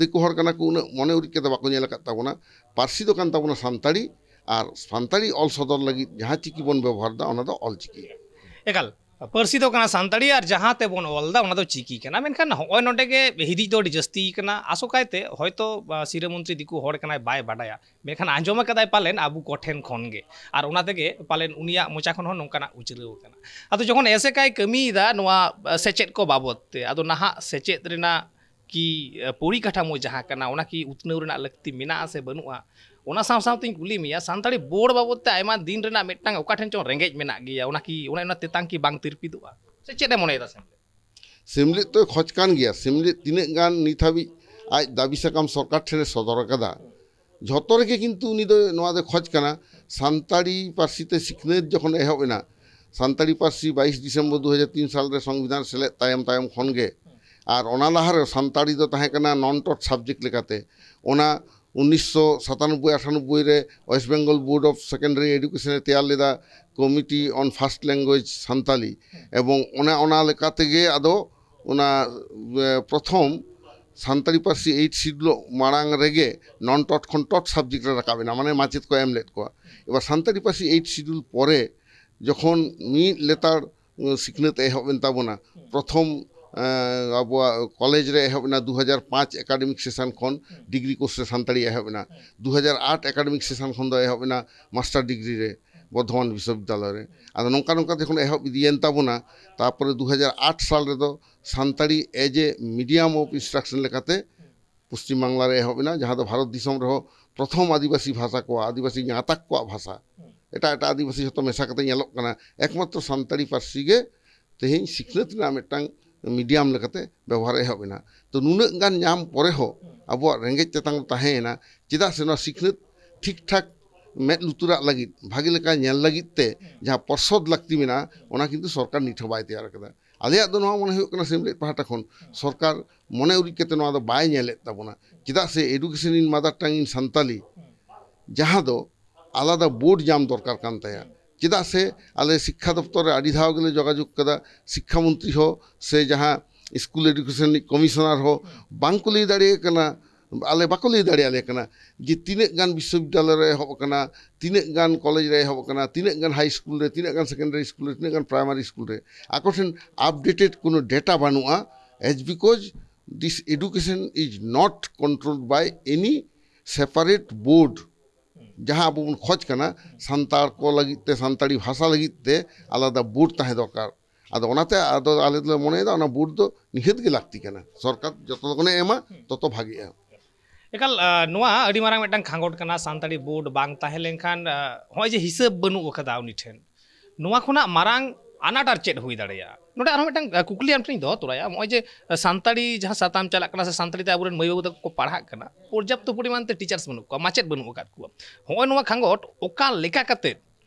ᱫᱤᱠᱩ ᱦᱚᱲ ᱠᱟᱱᱟ ᱠᱚ, ᱩᱱᱟᱹᱜ ᱢᱚᱱᱮ ᱩᱨᱤᱡ ᱠᱟᱛᱮ ᱵᱟᱠᱚ ᱧᱮᱞ ᱟᱠᱟᱫ ᱛᱟᱵᱚᱱᱟ᱾ ᱯᱟᱹᱨᱥᱤ ᱫᱚ ᱠᱟᱱ ᱛᱟᱵᱚᱱᱟ ᱥᱟᱱᱛᱟᱲᱤ, ᱟᱨ ᱥᱟᱱᱛᱟᱲᱤ ᱚᱞ ᱥᱚᱫᱚᱨ ᱞᱟᱹᱜᱤᱫ ᱡᱟᱦᱟᱸ ᱪᱤᱠᱤ ᱵᱚᱱ ᱵᱮᱵᱚᱦᱟᱨ ᱮᱫᱟ, ᱚᱱᱟ ᱫᱚ ᱚᱞ ᱪᱤᱠᱤ᱾ ᱮᱠᱟᱞ, ᱯᱟᱹᱨᱥᱤ ᱫᱚ ᱠᱟᱱᱟ ᱥᱟᱱᱛᱟᱲᱤ, ᱟᱨ ᱡᱟᱦᱟᱸ ᱛᱮᱵᱚᱱ ᱚᱞ ᱮᱫᱟ, ᱚᱱᱟ ᱫᱚ ᱪᱤᱠᱤ ᱠᱟᱱᱟ᱾ ᱢᱮᱱᱠᱷᱟᱱ ᱦᱚᱸᱜᱼᱚᱭ ᱱᱚᱰᱮ ᱜᱮ ᱦᱤᱫᱤᱡ ᱫᱚ ᱟᱹᱰᱤ ᱡᱟᱹᱥᱛᱤ ᱠᱟᱱᱟ᱾ ᱟᱥᱚᱠᱟᱭᱛᱮ ᱦᱚᱭᱛᱳ, ᱟ, ᱥᱤᱨᱟᱹ ᱢᱚᱱᱛᱨᱤ ᱫᱤᱠᱩ ᱦᱚᱲ ᱠᱟᱱᱟᱭ, ᱵᱟᱭ ᱵᱟᱰᱟᱭᱟ, ᱢᱮᱱᱠᱷᱟᱱ ᱟᱸᱡᱚᱢ ᱟᱠᱟᱫᱟᱭ ᱯᱟᱞᱮᱱ ᱟᱵᱚ ᱠᱚᱴᱷᱮᱱ ᱠᱷᱚᱱ ᱜᱮ, ᱟᱨ ᱚᱱᱟ ᱛᱮᱜᱮ ᱯᱟᱞᱮᱱ ᱩᱱᱤᱭᱟᱜ ᱢᱚᱪᱟ ᱠᱷᱚᱱ ᱦᱚᱸ ᱱᱚᱝᱠᱟᱱᱟᱜ ᱩᱪᱨᱟᱹᱣ ᱟᱠᱟᱱᱟ᱾ ᱟᱫᱚ ᱡᱚᱠᱷᱚᱱ ᱮᱥᱮᱠᱟᱭ ᱠᱟᱹᱢᱤᱭᱮᱫᱟ ᱱᱚᱣᱟ, ᱟ, ᱥᱮᱪᱮᱫ ᱠᱚ ᱵᱟᱵᱚᱫ ᱛᱮ, ᱟᱫᱚ ᱱᱟᱦᱟᱜ ᱥᱮᱪᱮᱫ ᱨᱮᱱᱟᱜ ᱠᱤ, ᱟ, ᱯᱚᱨᱤᱠᱟᱴᱷᱟᱢᱳ ᱡᱟᱦᱟᱸ ᱠᱟᱱᱟ, ᱚᱱᱟ ᱠᱤ ᱩᱛᱱᱟᱹᱣ ᱨᱮᱱᱟᱜ ᱞᱟᱹᱠᱛᱤ ᱢᱮᱱᱟᱜᱼᱟ ᱥᱮ ᱵᱟᱹᱱᱩᱜᱼᱟ? ᱚᱱᱟ ᱥᱟᱶ ᱥᱟᱶᱛᱮᱧ ᱠᱩᱞᱤ ᱢᱮᱭᱟ, ᱥᱟᱱᱛᱟᱲᱤ ᱵᱳᱨᱰ ᱵᱟᱵᱚᱫ ᱛᱮ ᱟᱭᱢᱟ ᱫᱤᱱ ᱨᱮᱱᱟᱜ ᱢᱤᱫᱴᱟᱝ ᱚᱠᱟ ᱴᱷᱮᱱ ᱪᱚᱝ ᱨᱮᱸᱜᱮᱡ ᱢᱮᱱᱟᱜ ᱜᱮᱭᱟ, ᱚᱱᱟ ᱠᱤ, ᱚᱱᱟ, ᱚᱱᱟ ᱛᱮᱛᱟᱝ ᱠᱤ ᱵᱟᱝ ᱛᱤᱨᱯᱤᱫᱚᱜᱼᱟ? ᱥᱮ ᱪᱮᱫ ᱮ ᱢᱚᱱᱮᱭᱮᱫᱟ ᱥᱮᱢᱞᱮᱫ? ᱥᱮᱢᱞᱮᱫ ᱛᱚᱭ ᱠᱷᱚᱡᱽ ᱠᱟᱱ ᱜᱮᱭᱟ᱾ ᱥᱮᱢᱞᱮᱫ ᱛᱤᱱᱟᱹᱜ ᱜᱟᱱ ᱱᱤᱛ ᱦᱟᱹᱵᱤᱡ ᱟᱡ ᱫᱟᱹᱵᱤ ᱥᱟᱠᱟᱢ ᱥᱚᱨᱠᱟᱨ ᱴᱷᱮᱱᱮ ᱥᱚᱫᱚᱨ ᱟᱠᱟᱫᱟ, ᱡᱷᱚᱛᱚ ᱨᱮᱜᱮ ᱠᱤᱱᱛᱩ ᱩᱱᱤ ᱫᱚ ᱱᱚᱣᱟ ᱫᱚᱭ ᱠᱷᱚᱡᱽ ᱠᱟᱱᱟ, ᱥᱟᱱᱛᱟᱲᱤ ᱯᱟᱹᱨᱥᱤ ᱛᱮ ᱥᱤᱠᱷᱱᱟᱹᱛ ᱡᱚᱠᱷᱚᱱ ᱮᱦᱚᱵ ᱮᱱᱟ, ᱥᱟᱱᱛᱟᱲᱤ ᱯᱟᱹᱨᱥᱤ ᱵᱟᱭᱤᱥ ᱰᱤᱥᱮᱢᱵᱚᱨ ᱫᱩ ᱦᱟᱡᱟᱨ ᱛᱤᱱ ᱥᱟᱞ ᱨᱮ ᱥᱚᱝᱵᱤᱫᱷᱟᱱ ᱥᱮᱞᱮᱫ ᱛᱟᱭᱚᱢ ᱛᱟᱭᱚᱢ ᱠᱷᱚᱱ ᱜᱮ, ᱟᱨ ᱚᱱᱟ ᱞᱟᱦᱟ ᱨᱮ ᱥᱟᱱᱛᱟᱲᱤ ᱫᱚ ᱛᱟᱦᱮᱸ ᱠᱟᱱᱟ non taught subject ᱞᱮᱠᱟᱛᱮ᱾ ᱚᱱᱟ ᱩᱱᱤᱥᱥᱚ ᱥᱟᱛᱟᱱᱚᱵᱵᱳᱭ ᱟᱴᱷᱟᱱᱚᱵᱵᱳᱭ ᱨᱮ West Bengal Board of Secondary Education ᱮ ᱛᱮᱭᱟᱨ ᱞᱮᱫᱟ, Committee on First Language Santali, ᱮᱵᱚᱝ ᱚᱱᱟ, ᱚᱱᱟ ᱞᱮᱠᱟ ᱛᱮᱜᱮ ᱟᱫᱚ ᱚᱱᱟ, ᱮ, ᱯᱨᱚᱛᱷᱚᱢ ᱥᱟᱱᱛᱟᱲᱤ ᱯᱟᱹᱨᱥᱤ eighth schedule ᱢᱟᱲᱟᱝ ᱨᱮᱜᱮ non taught ᱠᱷᱚᱱ taught subject ᱨᱮ ᱨᱟᱠᱟᱵ ᱮᱱᱟ, ᱢᱟᱱᱮ ᱢᱟᱪᱮᱫ ᱠᱚ ᱮᱢ ᱞᱮᱫ ᱠᱚᱣᱟ᱾ ᱮᱵᱟᱨ ᱥᱟᱱᱛᱟᱲᱤ ᱯᱟᱹᱨᱥᱤ eighth schedule ᱯᱚᱨᱮ ᱡᱚᱠᱷᱚᱱ ᱢᱤᱫ ᱞᱮᱛᱟᱲ, ᱩᱸ, ᱥᱤᱠᱷᱱᱟᱹᱛ ᱮᱦᱚᱵ ᱮᱱ ᱛᱟᱵᱚᱱᱟ, ᱯᱨᱚᱛᱷᱚᱢ, ᱮᱸ, ᱟᱵᱚᱣᱟᱜ ᱠᱚᱞᱮᱡᱽ ᱨᱮ ᱮᱦᱚᱵ ᱮᱱᱟ ᱫᱩ ᱦᱟᱡᱟᱨ ᱯᱟᱸᱪ academic session ᱠᱷᱚᱱ, ᱰᱤᱜᱽᱨᱤ ᱠᱳᱨᱥ ᱨᱮ ᱥᱟᱱᱛᱟᱲᱤ ᱮᱦᱚᱵ ᱮᱱᱟ᱾ ᱫᱩ ᱦᱟᱡᱟᱨ ᱟᱴ academic session ᱠᱷᱚᱱ ᱫᱚ ᱮᱦᱚᱵ ᱮᱱᱟ ᱢᱟᱥᱴᱟᱨ ᱰᱤᱜᱽᱨᱤ ᱨᱮ ᱵᱚᱨᱫᱷᱚᱢᱟᱱ ᱵᱤᱥᱥᱚᱵᱤᱫᱽᱫᱟᱞᱚᱭ ᱨᱮ᱾ ᱟᱫᱚ ᱱᱚᱝᱠᱟ ᱱᱚᱝᱠᱟ ᱡᱚᱠᱷᱚᱱ ᱮᱦᱚᱵ ᱤᱫᱤᱭᱮᱱ ᱛᱟᱵᱚᱱᱟ, ᱛᱟᱨᱯᱚᱨᱮ ᱫᱩ ᱦᱟᱡᱟᱨ ᱟᱴ ᱥᱟᱞ ᱨᱮᱫᱚ Santali as a medium of instruction ᱞᱮᱠᱟᱛᱮ ᱯᱚᱥᱪᱤᱢ ᱵᱟᱝᱞᱟ ᱨᱮ ᱮᱦᱚᱵ ᱮᱱᱟ, ᱡᱟᱦᱟᱸ ᱫᱚ ᱵᱷᱟᱨᱚᱛ ᱫᱤᱥᱚᱢ ᱨᱮᱦᱚᱸ ᱯᱨᱚᱛᱷᱚᱢ ᱟᱹᱫᱤᱵᱟᱹᱥᱤ ᱵᱷᱟᱥᱟ ᱠᱚᱣᱟᱜ, ᱟᱹᱫᱤᱵᱟᱹᱥᱤ ᱜᱟᱸᱛᱟᱠ ᱠᱚᱣᱟᱜ ᱵᱷᱟᱥᱟ᱾ ᱮᱴᱟᱜ ᱮᱴᱟᱜ ᱟᱹᱫᱤᱵᱟᱹᱥᱤ ᱡᱷᱚᱛᱚ ᱢᱮᱥᱟ ᱠᱟᱛᱮ ᱧᱮᱞᱚᱜ ᱠᱟᱱᱟ, ᱮᱠᱢᱟᱛᱨᱚ ᱥᱟᱱᱛᱟᱲᱤ ᱯᱟᱹᱨᱥᱤ ᱜᱮ ᱛᱮᱦᱮᱧ ᱥᱤᱠᱷᱱᱟᱹᱛ ᱨᱮᱱᱟᱜ ᱢᱤᱫᱴᱟᱝ medium ᱞᱮᱠᱟᱛᱮ ᱵᱮᱵᱚᱦᱟᱨ ᱮᱦᱚᱵ ᱮᱱᱟ᱾ ᱛᱚ, ᱱᱩᱱᱟᱹᱜ ᱜᱟᱱ ᱧᱟᱢ ᱯᱚᱨᱮ ᱦᱚᱸ ᱟᱵᱚᱣᱟᱜ ᱨᱮᱸᱜᱮᱡ ᱛᱮᱛᱟᱝ ᱫᱚ ᱛᱟᱦᱮᱸᱭᱮᱱᱟ, ᱪᱮᱫᱟᱜ ᱥᱮ ᱱᱚᱣᱟ ᱥᱤᱠᱷᱱᱟᱹᱛ ᱴᱷᱤᱠ ᱴᱷᱟᱠ ᱢᱮᱫ ᱞᱩᱛᱩᱨᱟᱜ ᱞᱟᱹᱜᱤᱫ, ᱵᱷᱟᱜᱮ ᱞᱮᱠᱟ ᱧᱮᱞ ᱞᱟᱹᱜᱤᱫ ᱛᱮ ᱡᱟᱦᱟᱸ ᱯᱚᱨᱥᱚᱫ ᱞᱟᱹᱠᱛᱤ ᱢᱮᱱᱟᱜᱼᱟ, ᱚᱱᱟ ᱠᱤᱱᱛᱩ ᱥᱚᱨᱠᱟᱨ ᱱᱤᱛ ᱦᱚᱸ ᱵᱟᱭ ᱛᱮᱭᱟᱨ ᱟᱠᱟᱫᱟ᱾ ᱟᱞᱮᱭᱟᱜ ᱫᱚ ᱱᱚᱣᱟ ᱢᱚᱱᱮ ᱦᱩᱭᱩᱜ ᱠᱟᱱᱟ, ᱥᱮᱢᱞᱮᱫ ᱯᱟᱦᱴᱟ ᱠᱷᱚᱱ ᱥᱚᱨᱠᱟᱨ ᱢᱚᱱᱮ ᱩᱨᱤᱡ ᱠᱟᱛᱮ ᱱᱚᱣᱟ ᱫᱚ ᱵᱟᱭ ᱧᱮᱞᱮᱫ ᱛᱟᱵᱚᱱᱟ᱾ ᱪᱮᱫᱟᱜ ᱥᱮ Education in Mother Tongue in Santali, ᱡᱟᱦᱟᱸ ᱫᱚ ᱟᱞᱟᱫᱟ ᱵᱳᱨᱰ ᱧᱟᱢ ᱫᱚᱨᱠᱟᱨ ᱠᱟᱱ ᱛᱟᱭᱟ, ᱪᱮᱫᱟᱜ ᱥᱮ ᱟᱞᱮ ᱥᱤᱠᱠᱷᱟ ᱫᱚᱯᱛᱚᱨ ᱨᱮ ᱟᱹᱰᱤ ᱫᱷᱟᱣ ᱜᱮᱞᱮ ᱡᱳᱜᱟᱡᱳᱜᱽ ᱠᱟᱫᱟ, ᱥᱤᱠᱠᱷᱟ ᱢᱚᱱᱛᱨᱤ ᱦᱚᱸ ᱥᱮ ᱡᱟᱦᱟᱸ ᱥᱠᱩᱞ ᱮᱰᱩᱠᱮᱥᱚᱱ ᱨᱤᱱᱤᱡ ᱠᱚᱢᱤᱥᱚᱱᱟᱨ ᱦᱚᱸ ᱵᱟᱝ ᱠᱚ ᱞᱟᱹᱭ ᱫᱟᱲᱮᱭᱟᱜ ᱠᱟᱱᱟ, ᱟᱞᱮ ᱵᱟᱠᱚ ᱞᱟᱹᱭ ᱫᱟᱲᱮᱭᱟᱞᱮ ᱠᱟᱱᱟ ᱡᱮ ᱛᱤᱱᱟᱹᱜ ᱜᱟᱱ ᱵᱤᱥᱥᱚᱵᱤᱫᱽᱫᱟᱞᱚᱭ ᱨᱮ ᱮᱦᱚᱵ ᱟᱠᱟᱱᱟ, ᱛᱤᱱᱟᱹᱜ ᱜᱟᱱ ᱠᱚᱞᱮᱡᱽ ᱨᱮ ᱮᱦᱚᱵ ᱟᱠᱟᱱᱟ, ᱛᱤᱱᱟᱹᱜ ᱜᱟᱱ ᱦᱟᱭ ᱥᱠᱩᱞ ᱨᱮ, ᱛᱤᱱᱟᱹᱜ ᱜᱟᱱ ᱥᱮᱠᱮᱱᱰᱟᱨᱤ ᱥᱠᱩᱞ ᱨᱮ, ᱛᱤᱱᱟᱹᱜ ᱜᱟᱱ ᱯᱨᱟᱭᱢᱟᱨᱤ ᱥᱠᱩᱞ ᱨᱮ᱾ ᱟᱠᱚ ᱴᱷᱮᱱ ᱟᱯᱰᱮᱴᱮᱰ ᱠᱳᱱᱳ ᱰᱮᱴᱟ ᱵᱟᱹᱱᱩᱜᱼᱟ, as because this education is not controlled by any separate board᱾ ᱡᱟᱦᱟᱸ ᱟᱵᱚ ᱵᱚᱱ ᱠᱷᱚᱡᱽ ᱠᱟᱱᱟ ᱥᱟᱱᱛᱟᱲ ᱠᱚ ᱞᱟᱹᱜᱤᱫ ᱛᱮ, ᱥᱟᱱᱛᱟᱲᱤ ᱵᱷᱟᱥᱟ ᱞᱟᱹᱜᱤᱫ ᱛᱮ ᱟᱞᱟᱫᱟ ᱵᱳᱨᱰ ᱛᱟᱦᱮᱸ ᱫᱚᱨᱠᱟᱨ᱾ ᱟᱫᱚ ᱚᱱᱟᱛᱮ ᱟᱫᱚ ᱟᱞᱮ ᱫᱚᱞᱮ ᱢᱚᱱᱮᱭᱮᱫᱟ ᱚᱱᱟ ᱵᱳᱨᱰ ᱫᱚ ᱱᱤᱦᱟᱹᱛ ᱜᱮ ᱞᱟᱹᱠᱛᱤ ᱠᱟᱱᱟ, ᱥᱚᱨᱠᱟᱨ ᱡᱚᱛᱚ ᱞᱚᱜᱚᱱᱮ ᱮᱢᱟ ᱛᱚᱛᱚ ᱵᱷᱟᱜᱮᱜᱼᱟ᱾ ᱮᱠᱟᱞ ᱟ, ᱱᱚᱣᱟ ᱟᱹᱰᱤ ᱢᱟᱨᱟᱝ ᱢᱤᱫᱴᱟᱝ ᱠᱷᱟᱸᱜᱚᱴ ᱠᱟᱱᱟ᱾ ᱥᱟᱱᱛᱟᱲᱤ ᱵᱳᱨᱰ ᱵᱟᱝ ᱛᱟᱦᱮᱸ ᱞᱮᱱᱠᱷᱟᱱ ᱟ, ᱱᱚᱜᱼᱚᱭ ᱡᱮ ᱦᱤᱥᱟᱹᱵ ᱵᱟᱹᱱᱩᱜ ᱟᱠᱟᱫᱟ ᱩᱱᱤ ᱴᱷᱮᱱ, ᱱᱚᱣᱟ ᱠᱷᱚᱱᱟᱜ ᱢᱟᱨᱟᱝ ᱟᱱᱟᱴ ᱟᱨ ᱪᱮᱫ ᱦᱩᱭ ᱫᱟᱲᱮᱭᱟᱜᱼᱟ? ᱱᱚᱰᱮ ᱟᱨᱦᱚᱸ ᱢᱤᱫᱴᱟᱝ ᱟ, ᱠᱩᱠᱞᱤ ᱟᱢ ᱴᱷᱮᱱᱤᱧ ᱫᱚᱦᱚ ᱛᱚᱨᱟᱭᱟ᱾ ᱱᱚᱜᱼᱚᱭ ᱡᱮ ᱟ, ᱥᱟᱱᱛᱟᱲᱤ ᱡᱟᱦᱟᱸ ᱥᱟᱛᱟᱢ ᱪᱟᱞᱟᱜ ᱠᱟᱱᱟ ᱥᱮ ᱥᱟᱱᱛᱟᱲᱤ ᱛᱮ ᱟᱵᱚᱨᱮᱱ ᱢᱟᱹᱭ ᱵᱟᱹᱵᱩ ᱛᱟᱠᱚ ᱠᱚ ᱯᱟᱲᱦᱟᱜ ᱠᱟᱱᱟ, ᱯᱚᱨᱡᱟᱯᱛᱚ ᱯᱚᱨᱤᱢᱟᱱ ᱛᱮ ᱴᱤᱪᱟᱨᱥ ᱵᱟᱹᱱᱩᱜ ᱠᱚᱣᱟ, ᱢᱟᱪᱮᱫ ᱵᱟᱹᱱᱩᱜ ᱟᱠᱟᱫ ᱠᱚᱣᱟ᱾ ᱱᱚᱜᱼᱚᱭ ᱱᱚᱣᱟ ᱠᱷᱟᱸᱜᱚᱴ ᱚᱠᱟ ᱞᱮᱠᱟ ᱠᱟᱛᱮ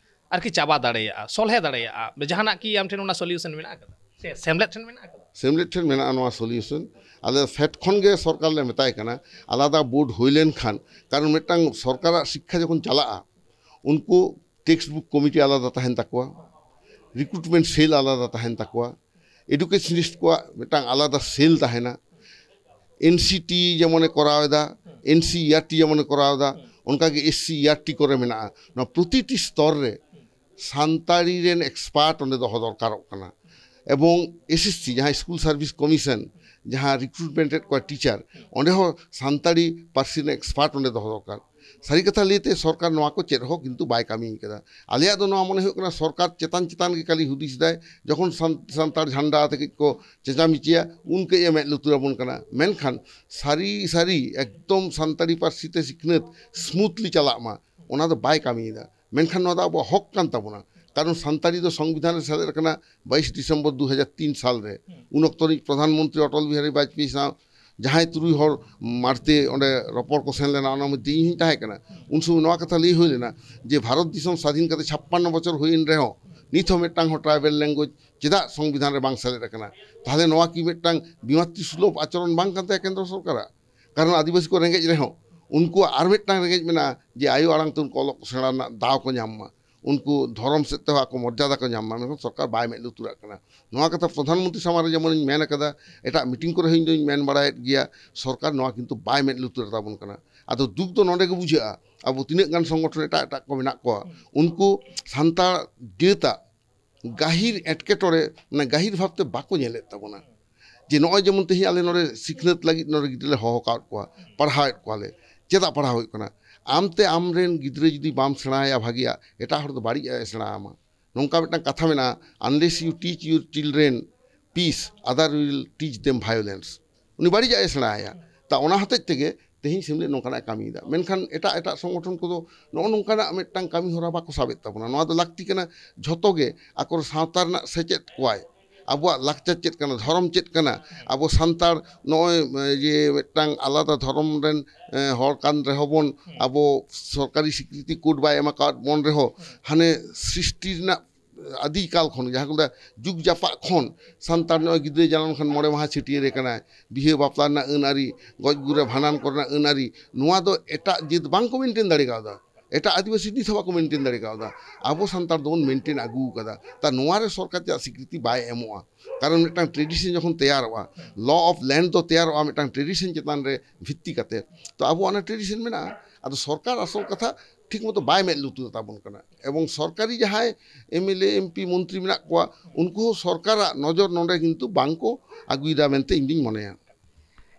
ᱟᱨᱠᱤ ᱪᱟᱵᱟ ᱫᱟᱲᱮᱭᱟᱜᱼᱟ, ᱥᱚᱞᱦᱮ ᱫᱟᱲᱮᱭᱟᱜᱼᱟ? ᱡᱟᱦᱟᱱᱟᱜ ᱠᱤ ᱟᱢ ᱴᱷᱮᱱ ᱚᱱᱟ ᱥᱚᱞᱤᱭᱩᱥᱚᱱ ᱢᱮᱱᱟᱜ ᱟᱠᱟᱫᱟ ᱥᱮ ᱥᱮᱢᱞᱮᱫ ᱴᱷᱮᱱ ᱢᱮᱱᱟᱜ ᱟᱠᱟᱫᱟ? ᱥᱮᱢᱞᱮᱫ ᱴᱷᱮᱱ ᱢᱮᱱᱟᱜᱼᱟ ᱱᱚᱣᱟ ᱥᱚᱞᱤᱭᱩᱥᱚᱱ᱾ ᱟᱞᱮ ᱯᱷᱮᱰ ᱠᱷᱚᱱ ᱜᱮ ᱥᱚᱨᱠᱟᱨ ᱞᱮ ᱢᱮᱛᱟᱭ ᱠᱟᱱᱟ, ᱟᱞᱟᱫᱟ ᱵᱳᱨᱰ ᱦᱩᱭ ᱞᱮᱱᱠᱷᱟᱱ, ᱠᱟᱨᱚᱱ ᱢᱤᱫᱴᱟᱝ ᱥᱚᱨᱠᱟᱨᱟᱜ ᱥᱤᱠᱠᱷᱟ ᱡᱚᱠᱷᱚᱱ ᱪᱟᱞᱟᱜᱼᱟ, ᱩᱱᱠᱩ ᱴᱮᱠᱥᱴ ᱵᱩᱠ ᱠᱚᱢᱤᱴᱤ ᱟᱞᱟᱫᱟ ᱛᱟᱦᱮᱱ ᱛᱟᱠᱚᱣᱟ, ᱨᱤᱠᱨᱩᱴᱢᱮᱱᱴ ᱥᱮᱞ ᱟᱞᱟᱫᱟ ᱛᱟᱦᱮᱱ ᱛᱟᱠᱚᱣᱟ, ᱮᱰᱩᱠᱮᱥᱚᱱᱤᱥᱴ ᱠᱚᱣᱟᱜ ᱢᱤᱫᱴᱟᱝ ᱟᱞᱟᱫᱟ ᱥᱮᱞ ᱛᱟᱦᱮᱱᱟ᱾ ᱮᱱᱥᱤᱴᱤ ᱡᱮᱢᱚᱱᱮ ᱠᱚᱨᱟᱣ ᱮᱫᱟ, ᱮᱱᱥᱤᱤᱟᱨᱴᱤ ᱡᱮᱢᱚᱱᱮ ᱠᱚᱨᱟᱣ ᱮᱫᱟ, ᱚᱱᱠᱟᱜᱮ ᱮᱥᱥᱤᱤᱟᱨᱴᱤ ᱠᱚᱨᱮ ᱢᱮᱱᱟᱜᱼᱟ᱾ ᱱᱚᱣᱟ ᱯᱨᱚᱛᱤᱴᱤ ᱥᱛᱚᱨ ᱨᱮ ᱥᱟᱱᱛᱟᱲᱤ ᱨᱮᱱ ᱮᱠᱥᱯᱟᱨᱴ ᱚᱸᱰᱮ ᱫᱚᱦᱚ ᱫᱚᱨᱠᱟᱨᱚᱜ ᱠᱟᱱᱟ᱾ ᱮᱵᱚᱝ ᱮᱥᱮᱥᱥᱤ, ᱡᱟᱦᱟᱸ ᱥᱠᱩᱞ ᱥᱟᱨᱵᱷᱤᱥ ᱠᱚᱢᱤᱥᱚᱱ, ᱡᱟᱦᱟᱸ ᱨᱤᱠᱨᱩᱴᱢᱮᱱᱴ ᱮᱫ ᱠᱚᱣᱟ ᱴᱤᱪᱟᱨ, ᱚᱸᱰᱮ ᱦᱚᱸ ᱥᱟᱱᱛᱟᱲᱤ ᱯᱟᱹᱨᱥᱤ ᱨᱮᱱ ᱮᱠᱥᱯᱟᱨᱴ ᱚᱸᱰᱮ ᱫᱚᱦᱚ ᱫᱚᱨᱠᱟᱨ᱾ ᱥᱟᱹᱨᱤ ᱠᱟᱛᱷᱟ ᱞᱟᱹᱭᱛᱮ ᱥᱚᱨᱠᱟᱨ ᱱᱚᱣᱟ ᱠᱚ ᱪᱮᱫ ᱦᱚᱸ ᱠᱤᱱᱛᱩ ᱵᱟᱭ ᱠᱟᱹᱢᱤ ᱠᱟᱫᱟ᱾ ᱟᱞᱮᱭᱟᱜ ᱫᱚ ᱱᱚᱣᱟ ᱢᱚᱱᱮ ᱦᱩᱭᱩᱜ ᱠᱟᱱᱟ ᱥᱚᱨᱠᱟᱨ ᱪᱮᱛᱟᱱ ᱪᱮᱛᱟᱱ ᱜᱮ ᱠᱷᱟᱹᱞᱤ ᱦᱩᱫᱤᱥ ᱫᱟᱭ᱾ ᱡᱚᱠᱷᱚᱱ ᱥᱟᱱ-, ᱥᱟᱱᱛᱟᱲ ᱡᱷᱟᱱᱰᱟ ᱟᱛᱮ ᱠᱟᱹᱡ ᱠᱚ ᱪᱮᱸᱪᱟ ᱢᱮᱪᱤᱭᱟ, ᱩᱱ ᱠᱟᱹᱡ ᱮ ᱢᱮᱫ ᱞᱩᱛᱩᱨ ᱟᱵᱚᱱ ᱠᱟᱱᱟ᱾ ᱢᱮᱱᱠᱷᱟᱱ ᱥᱟᱹᱨᱤ ᱥᱟᱹᱨᱤ ᱮᱠᱫᱚᱢ ᱥᱟᱱᱛᱟᱲᱤ ᱯᱟᱹᱨᱥᱤ ᱛᱮ ᱥᱤᱠᱷᱱᱟᱹᱛ ᱥᱢᱩᱛᱷᱞᱤ ᱪᱟᱞᱟᱜ ᱢᱟ, ᱚᱱᱟ ᱫᱚ ᱵᱟᱭ ᱠᱟᱹᱢᱤᱭᱮᱫᱟ᱾ ᱢᱮᱱᱠᱷᱟᱱ ᱱᱚᱣᱟ ᱫᱚ ᱟᱵᱚᱣᱟᱜ ᱦᱚᱠ ᱠᱟᱱ ᱛᱟᱵᱚᱱᱟ, ᱠᱟᱨᱚᱱ ᱥᱟᱱᱛᱟᱲᱤ ᱫᱚ ᱥᱚᱝᱵᱤᱫᱷᱟᱱ ᱨᱮ ᱥᱮᱞᱮᱫ ᱟᱠᱟᱱᱟ ᱵᱟᱭᱤᱥ ᱰᱤᱥᱮᱢᱵᱚᱨ ᱫᱩ ᱦᱟᱡᱟᱨ ᱛᱤᱱ ᱥᱟᱞ ᱨᱮ᱾ ᱩᱱ ᱚᱠᱛᱚ ᱨᱤᱱᱤᱡ ᱯᱨᱚᱫᱷᱟᱱ ᱢᱚᱱᱛᱨᱤ ᱚᱴᱚᱞ ᱵᱤᱦᱟᱨᱤ ᱵᱟᱡᱽᱯᱮᱭᱤ ᱥᱟᱶ ᱡᱟᱦᱟᱸᱭ ᱛᱩᱨᱩᱭ ᱦᱚᱲ ᱢᱟᱲᱛᱮ ᱚᱸᱰᱮ ᱨᱚᱯᱚᱲ ᱠᱚ ᱥᱮᱱ ᱞᱮᱱᱟ, ᱚᱱᱟ ᱢᱚᱫᱽᱫᱷᱮ ᱤᱧ ᱦᱚᱸᱧ ᱛᱟᱦᱮᱸ ᱠᱟᱱᱟ᱾ ᱩᱱ ᱥᱚᱢᱚᱭ ᱱᱚᱣᱟ ᱠᱟᱛᱷᱟ ᱞᱟᱹᱭ ᱦᱩᱭ ᱞᱮᱱᱟ ᱡᱮ ᱵᱷᱟᱨᱚᱛ ᱫᱤᱥᱚᱢ ᱥᱟᱫᱷᱤᱱ ᱠᱟᱛᱮ ᱪᱷᱟᱯᱯᱟᱱᱱᱚ ᱵᱚᱪᱷᱚᱨ ᱦᱩᱭᱮᱱ ᱨᱮᱦᱚᱸ ᱱᱤᱛ ᱦᱚᱸ ᱢᱤᱫᱴᱟᱝ ᱦᱚᱸ ᱴᱨᱟᱭᱵᱮᱞ ᱞᱮᱝᱜᱩᱭᱮᱡᱽ ᱪᱮᱫᱟᱜ ᱥᱚᱝᱵᱤᱫᱷᱟᱱ ᱨᱮ ᱵᱟᱝ ᱥᱮᱞᱮᱫ ᱟᱠᱟᱱᱟ? ᱛᱟᱦᱚᱞᱮ ᱱᱚᱣᱟ ᱠᱤ ᱢᱤᱫᱴᱟᱝ ᱵᱤᱢᱟᱛᱨᱤ ᱥᱩᱞᱚᱵᱷ ᱟᱪᱚᱨᱚᱱ ᱵᱟᱝ ᱠᱟᱱ ᱛᱟᱭᱟ ᱠᱮᱱᱫᱨᱚ ᱥᱚᱨᱠᱟᱨᱟᱜ? ᱠᱟᱨᱚᱱ ᱟᱹᱫᱤᱵᱟᱹᱥᱤ ᱠᱚ ᱨᱮᱸᱜᱮᱡ ᱨᱮᱦᱚᱸ ᱩᱱᱠᱩᱣᱟᱜ ᱟᱨ ᱢᱤᱫᱴᱟᱝ ᱨᱮᱸᱜᱮᱡ ᱢᱮᱱᱟᱜᱼᱟ ᱡᱮ ᱟᱭᱳ ᱟᱲᱟᱝ ᱛᱮ ᱩᱱᱠᱩ ᱚᱞᱚᱜ ᱥᱮᱬᱟ ᱨᱮᱱᱟᱜ ᱫᱟᱣ ᱠᱚ ᱧᱟᱢ ᱢᱟ᱾ ᱩᱱᱠᱩ ᱫᱷᱚᱨᱚᱢ ᱥᱮᱫ ᱛᱮᱦᱚᱸ ᱟᱠᱚ ᱢᱚᱨᱡᱟᱫᱟ ᱠᱚ ᱧᱟᱢ ᱢᱟ, ᱢᱮᱱᱠᱷᱟᱱ ᱥᱚᱨᱠᱟᱨ ᱵᱟᱭ ᱢᱮᱫ ᱞᱩᱛᱩᱨᱟᱜ ᱠᱟᱱᱟ᱾ ᱱᱚᱣᱟ ᱠᱟᱛᱷᱟ ᱯᱨᱚᱫᱷᱟᱱ ᱢᱚᱱᱛᱨᱤ ᱥᱟᱢᱟᱝ ᱨᱮ ᱡᱮᱢᱚᱱᱤᱧ ᱢᱮᱱ ᱟᱠᱟᱫᱟ, ᱮᱴᱟᱜ ᱢᱤᱴᱤᱝ ᱠᱚᱨᱮ ᱦᱚᱸ ᱤᱧ ᱫᱚᱧ ᱢᱮᱱ ᱵᱟᱲᱟᱭᱮᱫ ᱜᱮᱭᱟ, ᱥᱚᱨᱠᱟᱨ ᱱᱚᱣᱟ ᱠᱤᱱᱛᱩ ᱵᱟᱭ ᱢᱮᱫ ᱞᱩᱛᱩᱨ ᱛᱟᱵᱚᱱ ᱠᱟᱱᱟ᱾ ᱟᱫᱚ ᱫᱩᱠ ᱫᱚ ᱱᱚᱰᱮ ᱜᱮ ᱵᱩᱡᱷᱟᱹᱜᱼᱟ, ᱟᱵᱚ ᱛᱤᱱᱟᱹᱜ ᱜᱟᱱ ᱥᱚᱝᱜᱚᱴᱷᱚᱱ ᱮᱴᱟᱜ ᱮᱴᱟᱜ ᱠᱚ ᱢᱮᱱᱟᱜ ᱠᱚᱣᱟ, ᱩᱱᱠᱩ ᱥᱟᱱᱛᱟᱲ ᱡᱟᱹᱛᱟᱜ ᱜᱟᱹᱦᱤᱨ ᱮᱴᱠᱮᱴᱚᱬᱮ, ᱢᱟᱱᱮ ᱜᱟᱹᱦᱤᱨ ᱵᱷᱟᱵᱽᱛᱮ ᱵᱟᱠᱚ ᱧᱮᱞᱮᱫ ᱛᱟᱵᱚᱱᱟ᱾ ᱡᱮ ᱱᱚᱜᱼᱚᱭ ᱡᱮᱢᱚᱱ ᱛᱮᱦᱮᱧ ᱟᱞᱮ ᱱᱚᱰᱮ ᱥᱤᱠᱷᱱᱟᱹᱛ ᱞᱟᱹᱜᱤᱫ ᱱᱚᱰᱮ ᱜᱤᱫᱽᱨᱟᱹ ᱞᱮ ᱦᱚᱦᱚ ᱟᱠᱟᱫ ᱠᱚᱣᱟ, ᱯᱟᱲᱦᱟᱣᱮᱫ ᱠᱚᱣᱟᱞᱮ, ᱪᱮᱫᱟᱜ ᱯᱟᱲᱦᱟᱣ ᱦᱩᱭᱩᱜ ᱠᱟᱱᱟ? ᱟᱢᱛᱮ ᱟᱢᱨᱮᱱ ᱜᱤᱫᱽᱨᱟᱹ ᱡᱩᱫᱤ ᱵᱟᱢ ᱥᱮᱬᱟᱭᱟ ᱵᱷᱟᱜᱤᱭᱟᱜ, ᱮᱴᱟᱜ ᱦᱚᱲ ᱫᱚ ᱵᱟᱹᱲᱤᱡ ᱟᱜ ᱮ ᱥᱮᱬᱟ ᱟᱢᱟ᱾ ᱱᱚᱝᱠᱟ ᱢᱤᱫᱴᱟᱝ ᱠᱟᱛᱷᱟ ᱢᱮᱱᱟᱜᱼᱟ, "Unless you teach your children peace, other will teach them violence." ᱩᱱᱤ ᱵᱟᱹᱲᱤᱡᱟᱜ ᱮ ᱥᱮᱬᱟᱭᱟ᱾ ᱛᱟ ᱚᱱᱟ ᱦᱚᱛᱮᱡ ᱛᱮᱜᱮ ᱛᱮᱦᱮᱧ ᱥᱮᱢᱞᱮᱫ ᱱᱚᱝᱠᱟᱱᱟᱜ ᱮ ᱠᱟᱹᱢᱤᱭᱮᱫᱟ᱾ ᱢᱮᱱᱠᱷᱟᱱ ᱮᱴᱟᱜ ᱮᱴᱟᱜ ᱥᱚᱝᱜᱚᱴᱷᱚᱱ ᱠᱚᱫᱚ ᱱᱚᱜᱼᱚ ᱱᱚᱝᱠᱟᱱᱟᱜ ᱢᱤᱫᱴᱟᱝ ᱠᱟᱹᱢᱤ ᱦᱚᱨᱟ ᱵᱟᱠᱚ ᱥᱟᱵᱮᱫ ᱛᱟᱵᱚᱱᱟ᱾ ᱱᱚᱣᱟ ᱫᱚ ᱞᱟᱹᱠᱛᱤ ᱠᱟᱱᱟ, ᱡᱷᱚᱛᱚ ᱜᱮ ᱟᱠᱚ ᱥᱟᱶᱛᱟ ᱨᱮᱱᱟᱜ ᱥᱮᱪᱮᱫ ᱠᱚᱣᱟᱭ, ᱟᱵᱚᱣᱟᱜ ᱞᱟᱠᱪᱟᱨ ᱪᱮᱫ ᱠᱟᱱᱟ, ᱫᱷᱚᱨᱚᱢ ᱪᱮᱫ ᱠᱟᱱᱟ, ᱟᱵᱚ ᱥᱟᱱᱛᱟᱲ ᱱᱚᱜᱼᱚᱭ, ᱮ, ᱡᱮ ᱢᱤᱫᱴᱟᱝ ᱟᱞᱟᱫᱟ ᱫᱷᱚᱨᱚᱢ ᱨᱮᱱ, ᱮ, ᱦᱚᱲ ᱠᱟᱱ ᱨᱮᱦᱚᱸ ᱵᱚᱱ, ᱟᱵᱚ ᱥᱚᱨᱠᱟᱨᱤ ᱥᱤᱠᱨᱤᱛᱤ ᱠᱳᱰ ᱵᱟᱭ ᱮᱢ ᱟᱠᱟᱫ ᱵᱚᱱ ᱨᱮᱦᱚᱸ, ᱦᱟᱱᱮ ᱥᱨᱤᱥᱴᱤ ᱨᱮᱱᱟᱜ ᱟᱹᱫᱤ ᱠᱟᱞ ᱠᱷᱚᱱ, ᱡᱟᱦᱟᱸ ᱠᱚ ᱞᱟᱹᱭᱟ ᱡᱩᱜᱽ ᱡᱟᱯᱟᱜ ᱠᱷᱚᱱ, ᱥᱟᱱᱛᱟᱲ ᱱᱚᱜᱼᱚᱭ ᱜᱤᱫᱽᱨᱟᱹ ᱡᱟᱱᱟᱢ ᱞᱮᱱᱠᱷᱟᱱ ᱢᱚᱬᱮ ᱢᱟᱦᱟ ᱪᱷᱟᱹᱴᱭᱟᱹᱨᱮ ᱠᱟᱱᱟᱭ, ᱵᱤᱦᱟᱹ ᱵᱟᱯᱞᱟ ᱨᱮᱱᱟᱜ ᱟᱹᱱ ᱟᱹᱨᱤ, ᱜᱚᱡ ᱜᱩᱨ ᱨᱮ ᱵᱷᱟᱸᱰᱟᱱ ᱠᱚᱨᱮᱱᱟᱜ ᱟᱹᱱ ᱟᱹᱨᱤ, ᱱᱚᱣᱟ ᱫᱚ ᱮᱴᱟᱜ ᱡᱟᱹᱛ ᱵᱟᱝ ᱠᱚ ᱢᱮᱱᱴᱮᱱ ᱫᱟᱲᱮ ᱠᱟᱣᱫᱟ᱾ ᱮᱴᱟᱜ ᱟᱹᱫᱤᱵᱟᱹᱥᱤ ᱱᱤᱛ ᱦᱚᱸ ᱵᱟᱠᱚ ᱢᱮᱱᱴᱮᱱ ᱫᱟᱲᱮ ᱠᱟᱣᱫᱟ᱾ ᱟᱵᱚ ᱥᱟᱱᱛᱟᱲ ᱫᱚᱵᱚᱱ ᱢᱮᱱᱴᱮᱱ ᱟᱹᱜᱩ ᱟᱠᱟᱫᱟ᱾ ᱛᱟ ᱱᱚᱣᱟ ᱨᱮ ᱥᱚᱨᱠᱟᱨ ᱪᱮᱫᱟᱜ ᱥᱤᱠᱨᱤᱛᱤ ᱵᱟᱭ ᱮᱢᱚᱜᱼᱟ? ᱠᱟᱨᱚᱱ ᱢᱤᱫᱴᱟᱝ ᱴᱨᱮᱰᱤᱥᱚᱱ ᱡᱚᱠᱷᱚᱱ ᱛᱮᱭᱟᱨᱚᱜᱼᱟ, ᱞᱚ ᱚᱯᱷ ᱞᱮᱱᱰ ᱫᱚ ᱛᱮᱭᱟᱨᱚᱜᱼᱟ ᱢᱤᱫᱴᱟᱝ ᱴᱨᱮᱰᱤᱥᱚᱱ ᱪᱮᱛᱟᱱ ᱨᱮ ᱵᱷᱤᱛᱛᱤ ᱠᱟᱛᱮ᱾ ᱛᱚ ᱟᱵᱚ ᱚᱱᱟ ᱴᱨᱮᱰᱤᱥᱚᱱ ᱢᱮᱱᱟᱜᱼᱟ᱾ ᱟᱫᱚ ᱥᱚᱨᱠᱟᱨ ᱟᱥᱚᱞ ᱠᱟᱛᱷᱟ ᱴᱷᱤᱠ ᱢᱚᱛᱚ ᱵᱟᱭ ᱢᱮᱫ ᱞᱩᱛᱩᱨ ᱛᱟᱵᱚᱱ ᱠᱟᱱᱟ᱾ ᱮᱵᱚᱝ ᱥᱚᱨᱠᱟᱨᱤ ᱡᱟᱦᱟᱸᱭ M L A, M P, ᱢᱚᱱᱛᱨᱤ ᱢᱮᱱᱟᱜ ᱠᱚᱣᱟ, ᱩᱱᱠᱩ ᱦᱚᱸ ᱥᱚᱨᱠᱟᱨᱟᱜ ᱱᱚᱡᱚᱨ ᱱᱚᱰᱮ ᱠᱤᱱᱛᱩ ᱵᱟᱝ ᱠᱚ ᱟᱹᱜᱩᱭᱮᱫᱟ ᱢᱮᱱᱛᱮ ᱤᱧ ᱫᱩᱧ ᱢᱚᱱᱮᱭᱟ᱾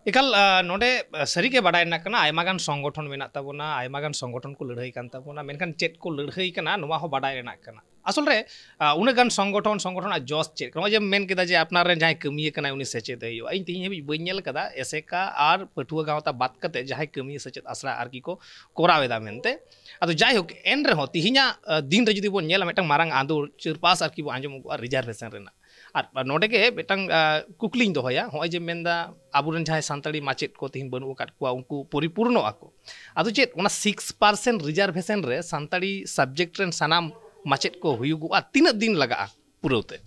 ᱮᱠᱟᱞ, ᱟ, ᱱᱚᱰᱮ, ᱟ, ᱥᱟᱹᱨᱤᱜᱮ ᱵᱟᱰᱟᱭ ᱨᱮᱱᱟᱜ ᱠᱟᱱᱟ, ᱟᱭᱢᱟ ᱜᱟᱱ ᱥᱚᱝᱜᱚᱴᱷᱚᱱ ᱢᱮᱱᱟᱜ ᱛᱟᱵᱚᱱᱟ, ᱟᱭᱢᱟ ᱜᱟᱱ ᱥᱚᱝᱜᱚᱴᱷᱚᱱ ᱠᱚ ᱞᱟᱹᱲᱦᱟᱹᱭ ᱠᱟᱱ ᱛᱟᱵᱚᱱᱟ, ᱢᱮᱱᱠᱷᱟᱱ ᱪᱮᱫ ᱠᱚ ᱞᱟᱹᱲᱦᱟᱹᱭ ᱠᱟᱱᱟ, ᱱᱚᱣᱟ ᱦᱚᱸ ᱵᱟᱰᱟᱭ ᱨᱮᱱᱟᱜ ᱠᱟᱱᱟ᱾ ᱟᱥᱚᱞ ᱨᱮ, ᱟ, ᱩᱱᱟᱹᱜ ᱜᱟᱱ ᱥᱚᱝᱜᱚᱴᱷᱚᱱ, ᱥᱚᱝᱜᱚᱴᱷᱚᱱ ᱨᱮᱱᱟᱜ ᱡᱚᱥ ᱪᱮᱫ ᱠᱟᱱᱟ? ᱱᱚᱜᱼᱚᱭ ᱡᱮ ᱢᱮᱱ ᱠᱮᱫᱟ ᱡᱮ ᱟᱯᱱᱟᱨ ᱨᱮᱱ ᱡᱟᱦᱟᱸᱭ ᱠᱟᱹᱢᱤᱭᱟᱹ ᱠᱟᱱᱟᱭ ᱩᱱᱤ ᱥᱮᱪᱮᱫ ᱮ ᱦᱩᱭᱩᱜᱼᱟ᱾ ᱤᱧ ᱛᱮᱦᱮᱧ ᱦᱟᱹᱵᱤᱡ ᱵᱟᱹᱧ ᱧᱮᱞ ᱠᱟᱫᱟ ᱮᱥᱮᱠᱟ ᱟᱨ ᱯᱟᱹᱴᱷᱩᱣᱟᱹ ᱜᱟᱶᱛᱟ ᱵᱟᱫ ᱠᱟᱛᱮ ᱡᱟᱦᱟᱸᱭ ᱠᱟᱹᱢᱤᱭᱟᱹ ᱥᱮᱪᱮᱫ ᱟᱥᱲᱟ ᱟᱨᱠᱤ ᱠᱚ ᱠᱚᱨᱟᱣ ᱮᱫᱟ ᱢᱮᱱᱛᱮ᱾ ᱟᱫᱚ ᱡᱟᱭᱦᱳᱠ, ᱮᱱ ᱨᱮᱦᱚᱸ ᱛᱮᱦᱮᱧᱟᱜ, ᱟ, ᱫᱤᱱ ᱨᱮ ᱡᱩᱫᱤ ᱵᱚᱱ ᱧᱮᱞᱟ, ᱢᱤᱫᱴᱟᱝ ᱢᱟᱨᱟᱝ ᱟᱸᱫᱳᱲ ᱪᱟᱹᱨᱯᱟᱥ ᱟᱨᱠᱤ ᱵᱚᱱ ᱟᱸᱡᱚᱢ ᱟᱹᱜᱩᱣᱟ ᱨᱤᱡᱟᱨᱵᱷᱮᱥᱚᱱ ᱨᱮᱱᱟᱜ᱾ ᱟᱨ ᱱᱚᱰᱮ ᱜᱮ ᱢᱤᱫᱴᱟᱝ, ᱟ, ᱠᱩᱠᱞᱤᱧ ᱫᱚᱦᱚᱭᱟ, ᱱᱚᱜᱼᱚᱭ ᱡᱮ ᱢᱮᱱᱫᱟ ᱟᱵᱚᱨᱮᱱ ᱡᱟᱦᱟᱸᱭ ᱥᱟᱱᱛᱟᱲᱤ ᱢᱟᱪᱮᱫ ᱠᱚ ᱛᱮᱦᱮᱧ ᱵᱟᱹᱱᱩᱜ ᱟᱠᱟᱫ ᱠᱚᱣᱟ, ᱩᱱᱠᱩ ᱯᱚᱨᱤᱯᱩᱨᱱᱚᱜ ᱟᱠᱚ, ᱟᱫᱚ ᱪᱮᱫ ᱚᱱᱟ ᱥᱤᱠᱥ ᱯᱟᱨᱥᱮᱱᱴ ᱨᱤᱡᱟᱨᱵᱷᱮᱥᱚᱱ ᱨᱮ ᱥᱟᱱᱛᱟᱲᱤ ᱥᱟᱵᱡᱮᱠᱴ ᱨᱮᱱ ᱥᱟᱱᱟᱢ ᱢᱟᱪᱮᱫ ᱠᱚ ᱦᱩᱭᱩᱜᱚᱜᱼᱟ? ᱛᱤᱱᱟᱹᱜ ᱫᱤᱱ ᱞᱟᱜᱟᱜᱼᱟ ᱯᱩᱨᱟᱹᱣ ᱛᱮ?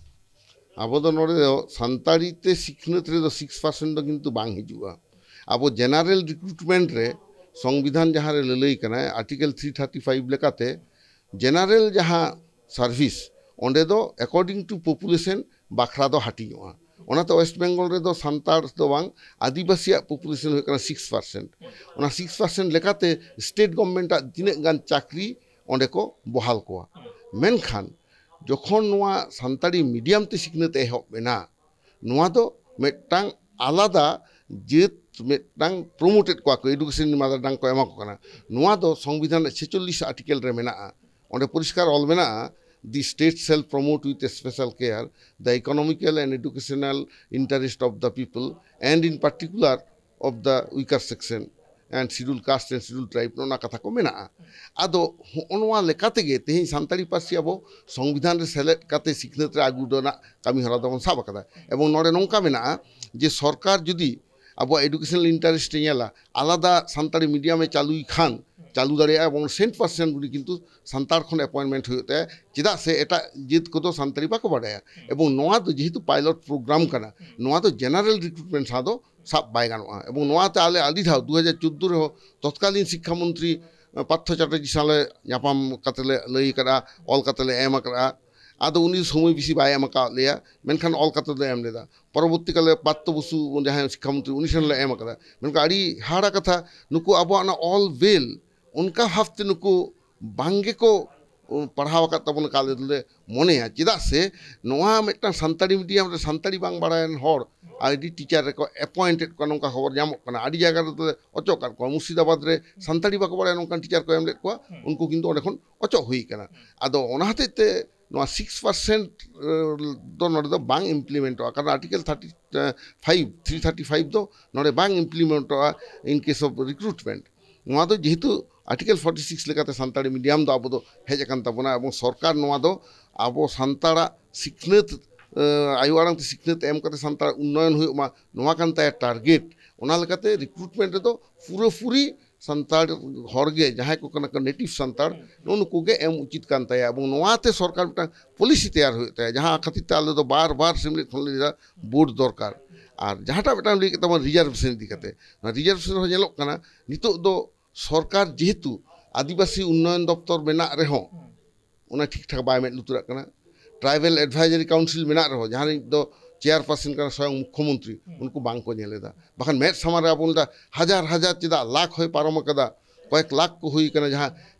ᱟᱵᱚ ᱫᱚ ᱱᱚᱰᱮ ᱫᱚ ᱥᱟᱱᱛᱟᱲᱤ ᱛᱮ ᱥᱤᱠᱷᱱᱟᱹᱛ ᱨᱮᱫᱚ ᱥᱤᱠᱥ ᱯᱟᱨᱥᱮᱱᱴ ᱫᱚ ᱠᱤᱱᱛᱩ ᱵᱟᱝ ᱦᱤᱡᱩᱜᱼᱟ᱾ ᱟᱵᱚ ᱡᱮᱱᱟᱨᱮᱞ ᱨᱤᱠᱨᱩᱴᱢᱮᱱᱴ ᱨᱮ ᱥᱚᱝᱵᱤᱫᱷᱟᱱ ᱡᱟᱦᱟᱸ ᱨᱮ ᱞᱟᱹᱞᱟᱹᱭ ᱠᱟᱱᱟᱭ, ᱟᱨᱴᱤᱠᱮᱞ ᱛᱷᱨᱤ ᱛᱷᱟᱨᱴᱤ ᱯᱷᱟᱭᱤᱵᱷ ᱞᱮᱠᱟᱛᱮ ᱡᱮᱱᱟᱨᱮᱞ ᱡᱟᱦᱟᱸ ᱥᱟᱨᱵᱷᱤᱥ, ᱚᱸᱰᱮ ᱫᱚ according to population ᱵᱟᱠᱷᱨᱟ ᱫᱚ ᱦᱟᱹᱴᱤᱧᱚᱜᱼᱟ᱾ ᱚᱱᱟᱛᱮ ᱳᱭᱮᱥᱴ ᱵᱮᱝᱜᱚᱞ ᱨᱮᱫᱚ ᱥᱟᱱᱛᱟᱲ ᱫᱚ ᱵᱟᱝ, ᱟᱹᱫᱤᱵᱟᱹᱥᱤᱭᱟᱜ population ᱦᱩᱭᱩᱜ ᱠᱟᱱᱟ six percent᱾ ᱚᱱᱟ six percent ᱞᱮᱠᱟᱛᱮ ᱥᱴᱮᱴ ᱜᱚᱵᱷᱢᱮᱱᱴᱟᱜ ᱛᱤᱱᱟᱹᱜ ᱜᱟᱱ ᱪᱟᱹᱠᱨᱤ ᱚᱸᱰᱮ ᱠᱚ ᱵᱚᱦᱟᱞ ᱠᱚᱣᱟ᱾ ᱢᱮᱱᱠᱷᱟᱱ ᱡᱚᱠᱷᱚᱱ ᱱᱚᱣᱟ ᱥᱟᱱᱛᱟᱲᱤ ᱢᱤᱰᱤᱭᱟᱢ ᱛᱮ ᱥᱤᱠᱷᱱᱟᱹᱛ ᱮᱦᱚᱵ ᱮᱱᱟ, ᱱᱚᱣᱟ ᱫᱚ ᱢᱤᱫᱴᱟᱝ ᱟᱞᱟᱫᱟ ᱡᱟᱹᱛ ᱢᱤᱫᱴᱟᱝ ᱯᱨᱳᱢᱳᱴᱮᱰ ᱠᱚᱣᱟ ᱠᱚ, ᱮᱰᱩᱠᱮᱥᱚᱱ ᱢᱟᱫᱟᱨ ᱰᱟᱝ ᱠᱚ ᱮᱢᱟ ᱠᱚ ᱠᱟᱱᱟ᱾ ᱱᱚᱣᱟ ᱫᱚ ᱥᱚᱝᱵᱤᱫᱷᱟᱱ ᱨᱮᱱᱟᱜ ᱪᱷᱮᱪᱚᱞᱞᱤᱥ ᱟᱨᱴᱤᱠᱮᱞ ᱨᱮ ᱢᱮᱱᱟᱜᱼᱟ᱾ ᱚᱸᱰᱮ ᱯᱚᱨᱤᱥᱠᱟᱨ ᱚᱞ ᱢᱮᱱᱟᱜᱼᱟ, "The state shall promote with special care the economical and educational interest of the people and in particular of the weaker section and scheduled caste and scheduled tribe", ᱱᱚᱜᱼᱚ ᱱᱟ ᱠᱟᱛᱷᱟ ᱠᱚ ᱢᱮᱱᱟᱜᱼᱟ᱾ ᱟᱫᱚ ᱦᱚᱸᱜᱼᱚ ᱱᱚᱣᱟ ᱞᱮᱠᱟ ᱛᱮᱜᱮ ᱛᱮᱦᱮᱧ ᱥᱟᱱᱛᱟᱲᱤ ᱯᱟᱹᱨᱥᱤ ᱟᱵᱚ ᱥᱚᱝᱵᱤᱫᱷᱟᱱ ᱨᱮ ᱥᱮᱞᱮᱫ ᱠᱟᱛᱮ ᱥᱤᱠᱷᱱᱟᱹᱛ ᱨᱮ ᱟᱹᱜᱩ ᱨᱮᱱᱟᱜ ᱠᱟᱹᱢᱤ ᱦᱚᱨᱟ ᱫᱚᱵᱚᱱ ᱥᱟᱵ ᱟᱠᱟᱫᱟ᱾ ᱮᱵᱚᱝ ᱱᱚᱰᱮ ᱱᱚᱝᱠᱟ ᱢᱮᱱᱟᱜᱼᱟ ᱡᱮ ᱥᱚᱨᱠᱟᱨ ᱡᱩᱫᱤ ᱟᱵᱚᱣᱟᱜ ᱮᱰᱩᱠᱮᱥᱚᱱᱟᱞ ᱤᱱᱴᱟᱨᱮᱥᱴ ᱮ ᱧᱮᱞᱟ, ᱟᱞᱟᱫᱟ ᱥᱟᱱᱛᱟᱲᱤ ᱢᱤᱰᱤᱭᱟᱢ ᱮ ᱪᱟᱹᱞᱩᱭ ᱠᱷᱟᱱ ᱪᱟᱹᱞᱩ ᱫᱟᱲᱮᱭᱟᱜᱼᱟ, ᱮᱵᱚᱝ ᱥᱮᱱᱴ ᱯᱟᱨᱥᱮᱱᱴ ᱩᱱᱤ ᱠᱤᱱᱛᱩ ᱥᱟᱱᱛᱟᱲ ᱠᱷᱚᱱ ᱮᱯᱚᱭᱮᱱᱴᱢᱮᱱᱴ ᱦᱩᱭᱩᱜ ᱛᱟᱭᱟ᱾ ᱪᱮᱫᱟᱜ ᱥᱮ ᱮᱴᱟᱜ ᱡᱟᱹᱛ ᱠᱚᱫᱚ ᱥᱟᱱᱛᱟᱲᱤ ᱵᱟᱠᱚ ᱵᱟᱰᱟᱭᱟ᱾ ᱮᱵᱚᱝ ᱱᱚᱣᱟ ᱫᱚ ᱡᱮᱦᱮᱛᱩ ᱯᱟᱭᱞᱚᱴ ᱯᱨᱳᱜᱨᱟᱢ ᱠᱟᱱᱟ, ᱱᱚᱣᱟ ᱫᱚ ᱡᱮᱱᱟᱨᱮᱞ ᱨᱤᱠᱨᱩᱴᱢᱮᱱᱴ ᱥᱟᱶ ᱫᱚ ᱥᱟᱵ ᱵᱟᱭ ᱜᱟᱱᱚᱜᱼᱟ᱾ ᱮᱵᱚᱝ ᱱᱚᱣᱟᱛᱮ ᱟᱞᱮ ᱟᱹᱰᱤ ᱫᱷᱟᱣ ᱫᱩ ᱦᱟᱡᱟᱨ ᱪᱳᱫᱽᱫᱳ ᱨᱮᱦᱚᱸ ᱛᱚᱛᱠᱟᱞᱤᱱ ᱥᱤᱠᱠᱷᱟ ᱢᱚᱱᱛᱨᱤ, ᱟᱸ, ᱯᱟᱨᱛᱷᱚ ᱪᱟᱴᱟᱨᱡᱤ ᱥᱟᱶ ᱞᱮ ᱧᱟᱯᱟᱢ ᱠᱟᱛᱮ ᱞᱮ ᱞᱟᱹᱭ ᱟᱠᱟᱫᱼᱟ, ᱚᱞ ᱠᱟᱛᱮ ᱞᱮ ᱮᱢ ᱟᱠᱟᱫᱼᱟ᱾ ᱟᱫᱚ ᱩᱱᱤ ᱥᱚᱢᱚᱭ ᱵᱮᱥᱤ ᱵᱟᱭ ᱮᱢ ᱟᱠᱟᱫ ᱞᱮᱭᱟ, ᱢᱮᱱᱠᱷᱟᱱ ᱚᱞ ᱠᱟᱛᱮ ᱫᱚ ᱮᱢ ᱞᱮᱫᱟ᱾ ᱯᱚᱨᱚᱵᱚᱨᱛᱤ ᱠᱟᱞᱮ ᱯᱟᱨᱛᱷᱚ ᱵᱚᱥᱩ ᱡᱟᱦᱟᱸᱭ ᱥᱤᱠᱠᱷᱟ ᱢᱚᱱᱛᱨᱤ, ᱩᱱᱤ ᱴᱷᱮᱱ ᱞᱮ ᱮᱢ ᱟᱠᱟᱫᱟ᱾ ᱢᱮᱱᱠᱷᱟᱱ ᱟᱹᱰᱤ ᱦᱟᱦᱟᱲᱟ ᱠᱟᱛᱷᱟ, ᱱᱩᱠᱩ ᱟᱵᱚᱣᱟᱜ ᱚᱱᱟ ᱚᱞ ᱵᱮᱞ ᱚᱱᱠᱟ ᱵᱷᱟᱵᱽᱛᱮ ᱱᱩᱠᱩ ᱵᱟᱝ ᱜᱮᱠᱚ ᱯᱟᱲᱦᱟᱣ ᱟᱠᱟᱫ ᱛᱟᱵᱚᱱᱟ ᱠᱟ ᱟᱞᱮ ᱫᱚᱞᱮ ᱢᱚᱱᱮᱭᱟ᱾ ᱪᱮᱫᱟᱜ ᱥᱮ ᱱᱚᱣᱟ ᱢᱤᱫᱴᱟᱝ ᱥᱟᱱᱛᱟᱲᱤ ᱢᱤᱰᱤᱭᱟᱢ ᱨᱮ ᱥᱟᱱᱛᱟᱲᱤ ᱵᱟᱝ ᱵᱟᱲᱟᱭᱟᱱ ᱦᱚᱲ ᱟᱭᱰᱤ ᱴᱤᱪᱟᱨ ᱨᱮᱠᱚ ᱮᱯᱚᱭᱮᱱᱴᱮᱰ ᱠᱚᱣᱟ, ᱱᱚᱝᱠᱟ ᱠᱷᱚᱵᱚᱨ ᱧᱟᱢᱚᱜ ᱠᱟᱱᱟ᱾ ᱟᱹᱰᱤ ᱡᱟᱭᱜᱟ ᱨᱮᱫᱚ ᱚᱪᱚᱜ ᱟᱠᱟᱫ ᱠᱚᱣᱟ᱾ ᱢᱩᱨᱥᱤᱫᱟᱵᱟᱫᱽ ᱨᱮ ᱥᱟᱱᱛᱟᱲᱤ ᱵᱟᱠᱚ ᱵᱟᱲᱟᱭᱟ ᱱᱚᱝᱠᱟᱱ ᱴᱤᱪᱟᱨ ᱠᱚ ᱮᱢ ᱞᱮᱫ ᱠᱚᱣᱟ, ᱩᱱᱠᱩ ᱠᱤᱱᱛᱩ ᱚᱸᱰᱮ ᱠᱷᱚᱱ ᱚᱪᱚᱜ ᱦᱩᱭ ᱟᱠᱟᱱᱟ᱾ ᱟᱫᱚ ᱚᱱᱟ ᱦᱚᱛᱮᱡ ᱛᱮ ᱱᱚᱣᱟ ᱥᱤᱠᱥ ᱯᱟᱨᱥᱮᱱᱴ ᱫᱚ ᱱᱚᱰᱮ ᱫᱚ ᱵᱟᱝ ᱤᱢᱯᱞᱤᱢᱮᱱᱴᱚᱜᱼᱟ, ᱠᱟᱨᱚᱱ article thirty five, three thirty five ᱫᱚ ᱱᱚᱰᱮ ᱵᱟᱝ ᱤᱢᱯᱞᱤᱢᱮᱱᱴᱚᱜᱼᱟ in case of recruitment᱾ ᱱᱚᱣᱟ ᱫᱚ ᱡᱮᱦᱮᱛᱩ ᱟᱨᱴᱤᱠᱮᱞ ᱯᱷᱳᱨᱴᱤ ᱥᱤᱠᱥ ᱞᱮᱠᱟᱛᱮ ᱥᱟᱱᱛᱟᱲᱤ ᱢᱤᱰᱤᱭᱟᱢ ᱫᱚ ᱟᱵᱚ ᱫᱚ ᱦᱮᱡ ᱟᱠᱟᱱ ᱛᱟᱵᱚᱱᱟ, ᱮᱵᱚᱝ ᱥᱚᱨᱠᱟᱨ ᱱᱚᱣᱟ ᱫᱚ ᱟᱵᱚ ᱥᱟᱱᱛᱟᱲᱟᱜ ᱥᱤᱠᱷᱱᱟᱹᱛ, ᱮᱸ, ᱟᱭᱳ ᱟᱲᱟᱝ ᱛᱮ ᱥᱤᱠᱷᱱᱟᱹᱛ ᱮᱢ ᱠᱟᱛᱮ ᱥᱟᱱᱛᱟᱲ ᱩᱱᱱᱚᱭᱚᱱ ᱦᱩᱭᱩᱜ ᱢᱟ, ᱱᱚᱣᱟ ᱠᱟᱱ ᱛᱟᱭᱟ ᱴᱟᱨᱜᱮᱴ᱾ ᱚᱱᱟ ᱞᱮᱠᱟᱛᱮ ᱨᱤᱠᱨᱩᱴᱢᱮᱱᱴ ᱨᱮᱫᱚ ᱯᱩᱨᱟᱹᱯᱩᱨᱤ ᱥᱟᱱᱛᱟᱲ ᱦᱚᱲ ᱜᱮ, ᱡᱟᱦᱟᱸᱭ ᱠᱚ ᱠᱟᱱᱟ ᱠᱚ ᱱᱮᱴᱤᱵᱷ ᱥᱟᱱᱛᱟᱲ, ᱱᱩᱜᱼᱩ ᱱᱩᱠᱩ ᱜᱮ ᱮᱢ ᱩᱪᱤᱛ ᱠᱟᱱ ᱛᱟᱭᱟ᱾ ᱮᱵᱚᱝ ᱱᱚᱣᱟ ᱛᱮ ᱥᱚᱨᱠᱟᱨ ᱢᱤᱫᱴᱟᱝ ᱯᱚᱞᱤᱥᱤ ᱛᱮᱭᱟᱨ ᱦᱩᱭᱩᱜ ᱛᱟᱭᱟ, ᱡᱟᱦᱟᱸ ᱠᱷᱟᱹᱛᱤᱨ ᱛᱮ ᱟᱞᱮ ᱫᱚ ᱵᱟᱨ ᱵᱟᱨ ᱥᱮᱢᱞᱮᱫ ᱠᱷᱚᱱ ᱞᱮ ᱞᱟᱹᱭ ᱮᱫᱟ ᱵᱳᱨᱰ ᱫᱚᱨᱠᱟᱨ᱾ ᱟᱨ ᱡᱟᱦᱟᱸᱴᱟᱜ ᱢᱤᱫᱴᱟᱝ ᱞᱟᱹᱭ ᱠᱮᱫ ᱛᱟᱵᱚᱱ ᱨᱤᱡᱟᱨᱵᱷᱮᱥᱚᱱ ᱤᱫᱤ ᱠᱟᱛᱮ, ᱚᱱᱟ ᱨᱤᱡᱟᱨᱵᱷᱮᱥᱚᱱ ᱦᱚᱸ ᱧᱮᱞᱚᱜ ᱠᱟᱱᱟ ᱱᱤᱛᱚᱜ ᱫᱚ ᱥᱚᱨᱠᱟᱨ ᱡᱮᱦᱮᱛᱩ ᱟᱹᱫᱤᱵᱟᱹᱥᱤ ᱩᱱᱱᱚᱭᱚᱱ ᱫᱚᱯᱛᱚᱨ ᱢᱮᱱᱟᱜ ᱨᱮᱦᱚᱸ ᱚᱱᱟ ᱴᱷᱤᱠ ᱴᱷᱟᱠ ᱵᱟᱭ ᱢᱮᱫ ᱞᱩᱛᱩᱨᱟᱜ ᱠᱟᱱᱟ᱾ ᱴᱨᱟᱭᱵᱟᱞ ᱮᱰᱵᱷᱟᱭᱡᱟᱨᱤ ᱠᱟᱣᱩᱱᱥᱤᱞ ᱢᱮᱱᱟᱜ ᱨᱮᱦᱚᱸ, ᱡᱟᱦᱟᱸ ᱨᱤᱱᱤᱡ ᱫᱚ ᱪᱮᱭᱟᱨᱯᱟᱨᱥᱚᱱ ᱠᱟᱱᱟ ᱥᱚᱭᱚᱝ ᱢᱩᱠᱷᱭᱚᱢᱚᱱᱛᱨᱤ, ᱩᱱᱠᱩ ᱵᱟᱝ ᱠᱚ ᱧᱮᱞ ᱮᱫᱟ᱾ ᱵᱟᱠᱷᱟᱱ ᱢᱮᱫ ᱥᱟᱢᱟᱝ ᱨᱮ ᱟᱵᱚ ᱞᱮᱫᱟ ᱦᱟᱡᱟᱨ ᱦᱟᱡᱟᱨ, ᱪᱮᱫᱟᱜ ᱞᱟᱠᱷ ᱦᱚᱭ ᱯᱟᱨᱚᱢ ᱟᱠᱟᱫᱟ, ᱠᱚᱭᱮᱠ ᱞᱟᱠᱷ ᱠᱚ ᱦᱩᱭ ᱟᱠᱟᱱᱟ, ᱡᱟᱦᱟᱸ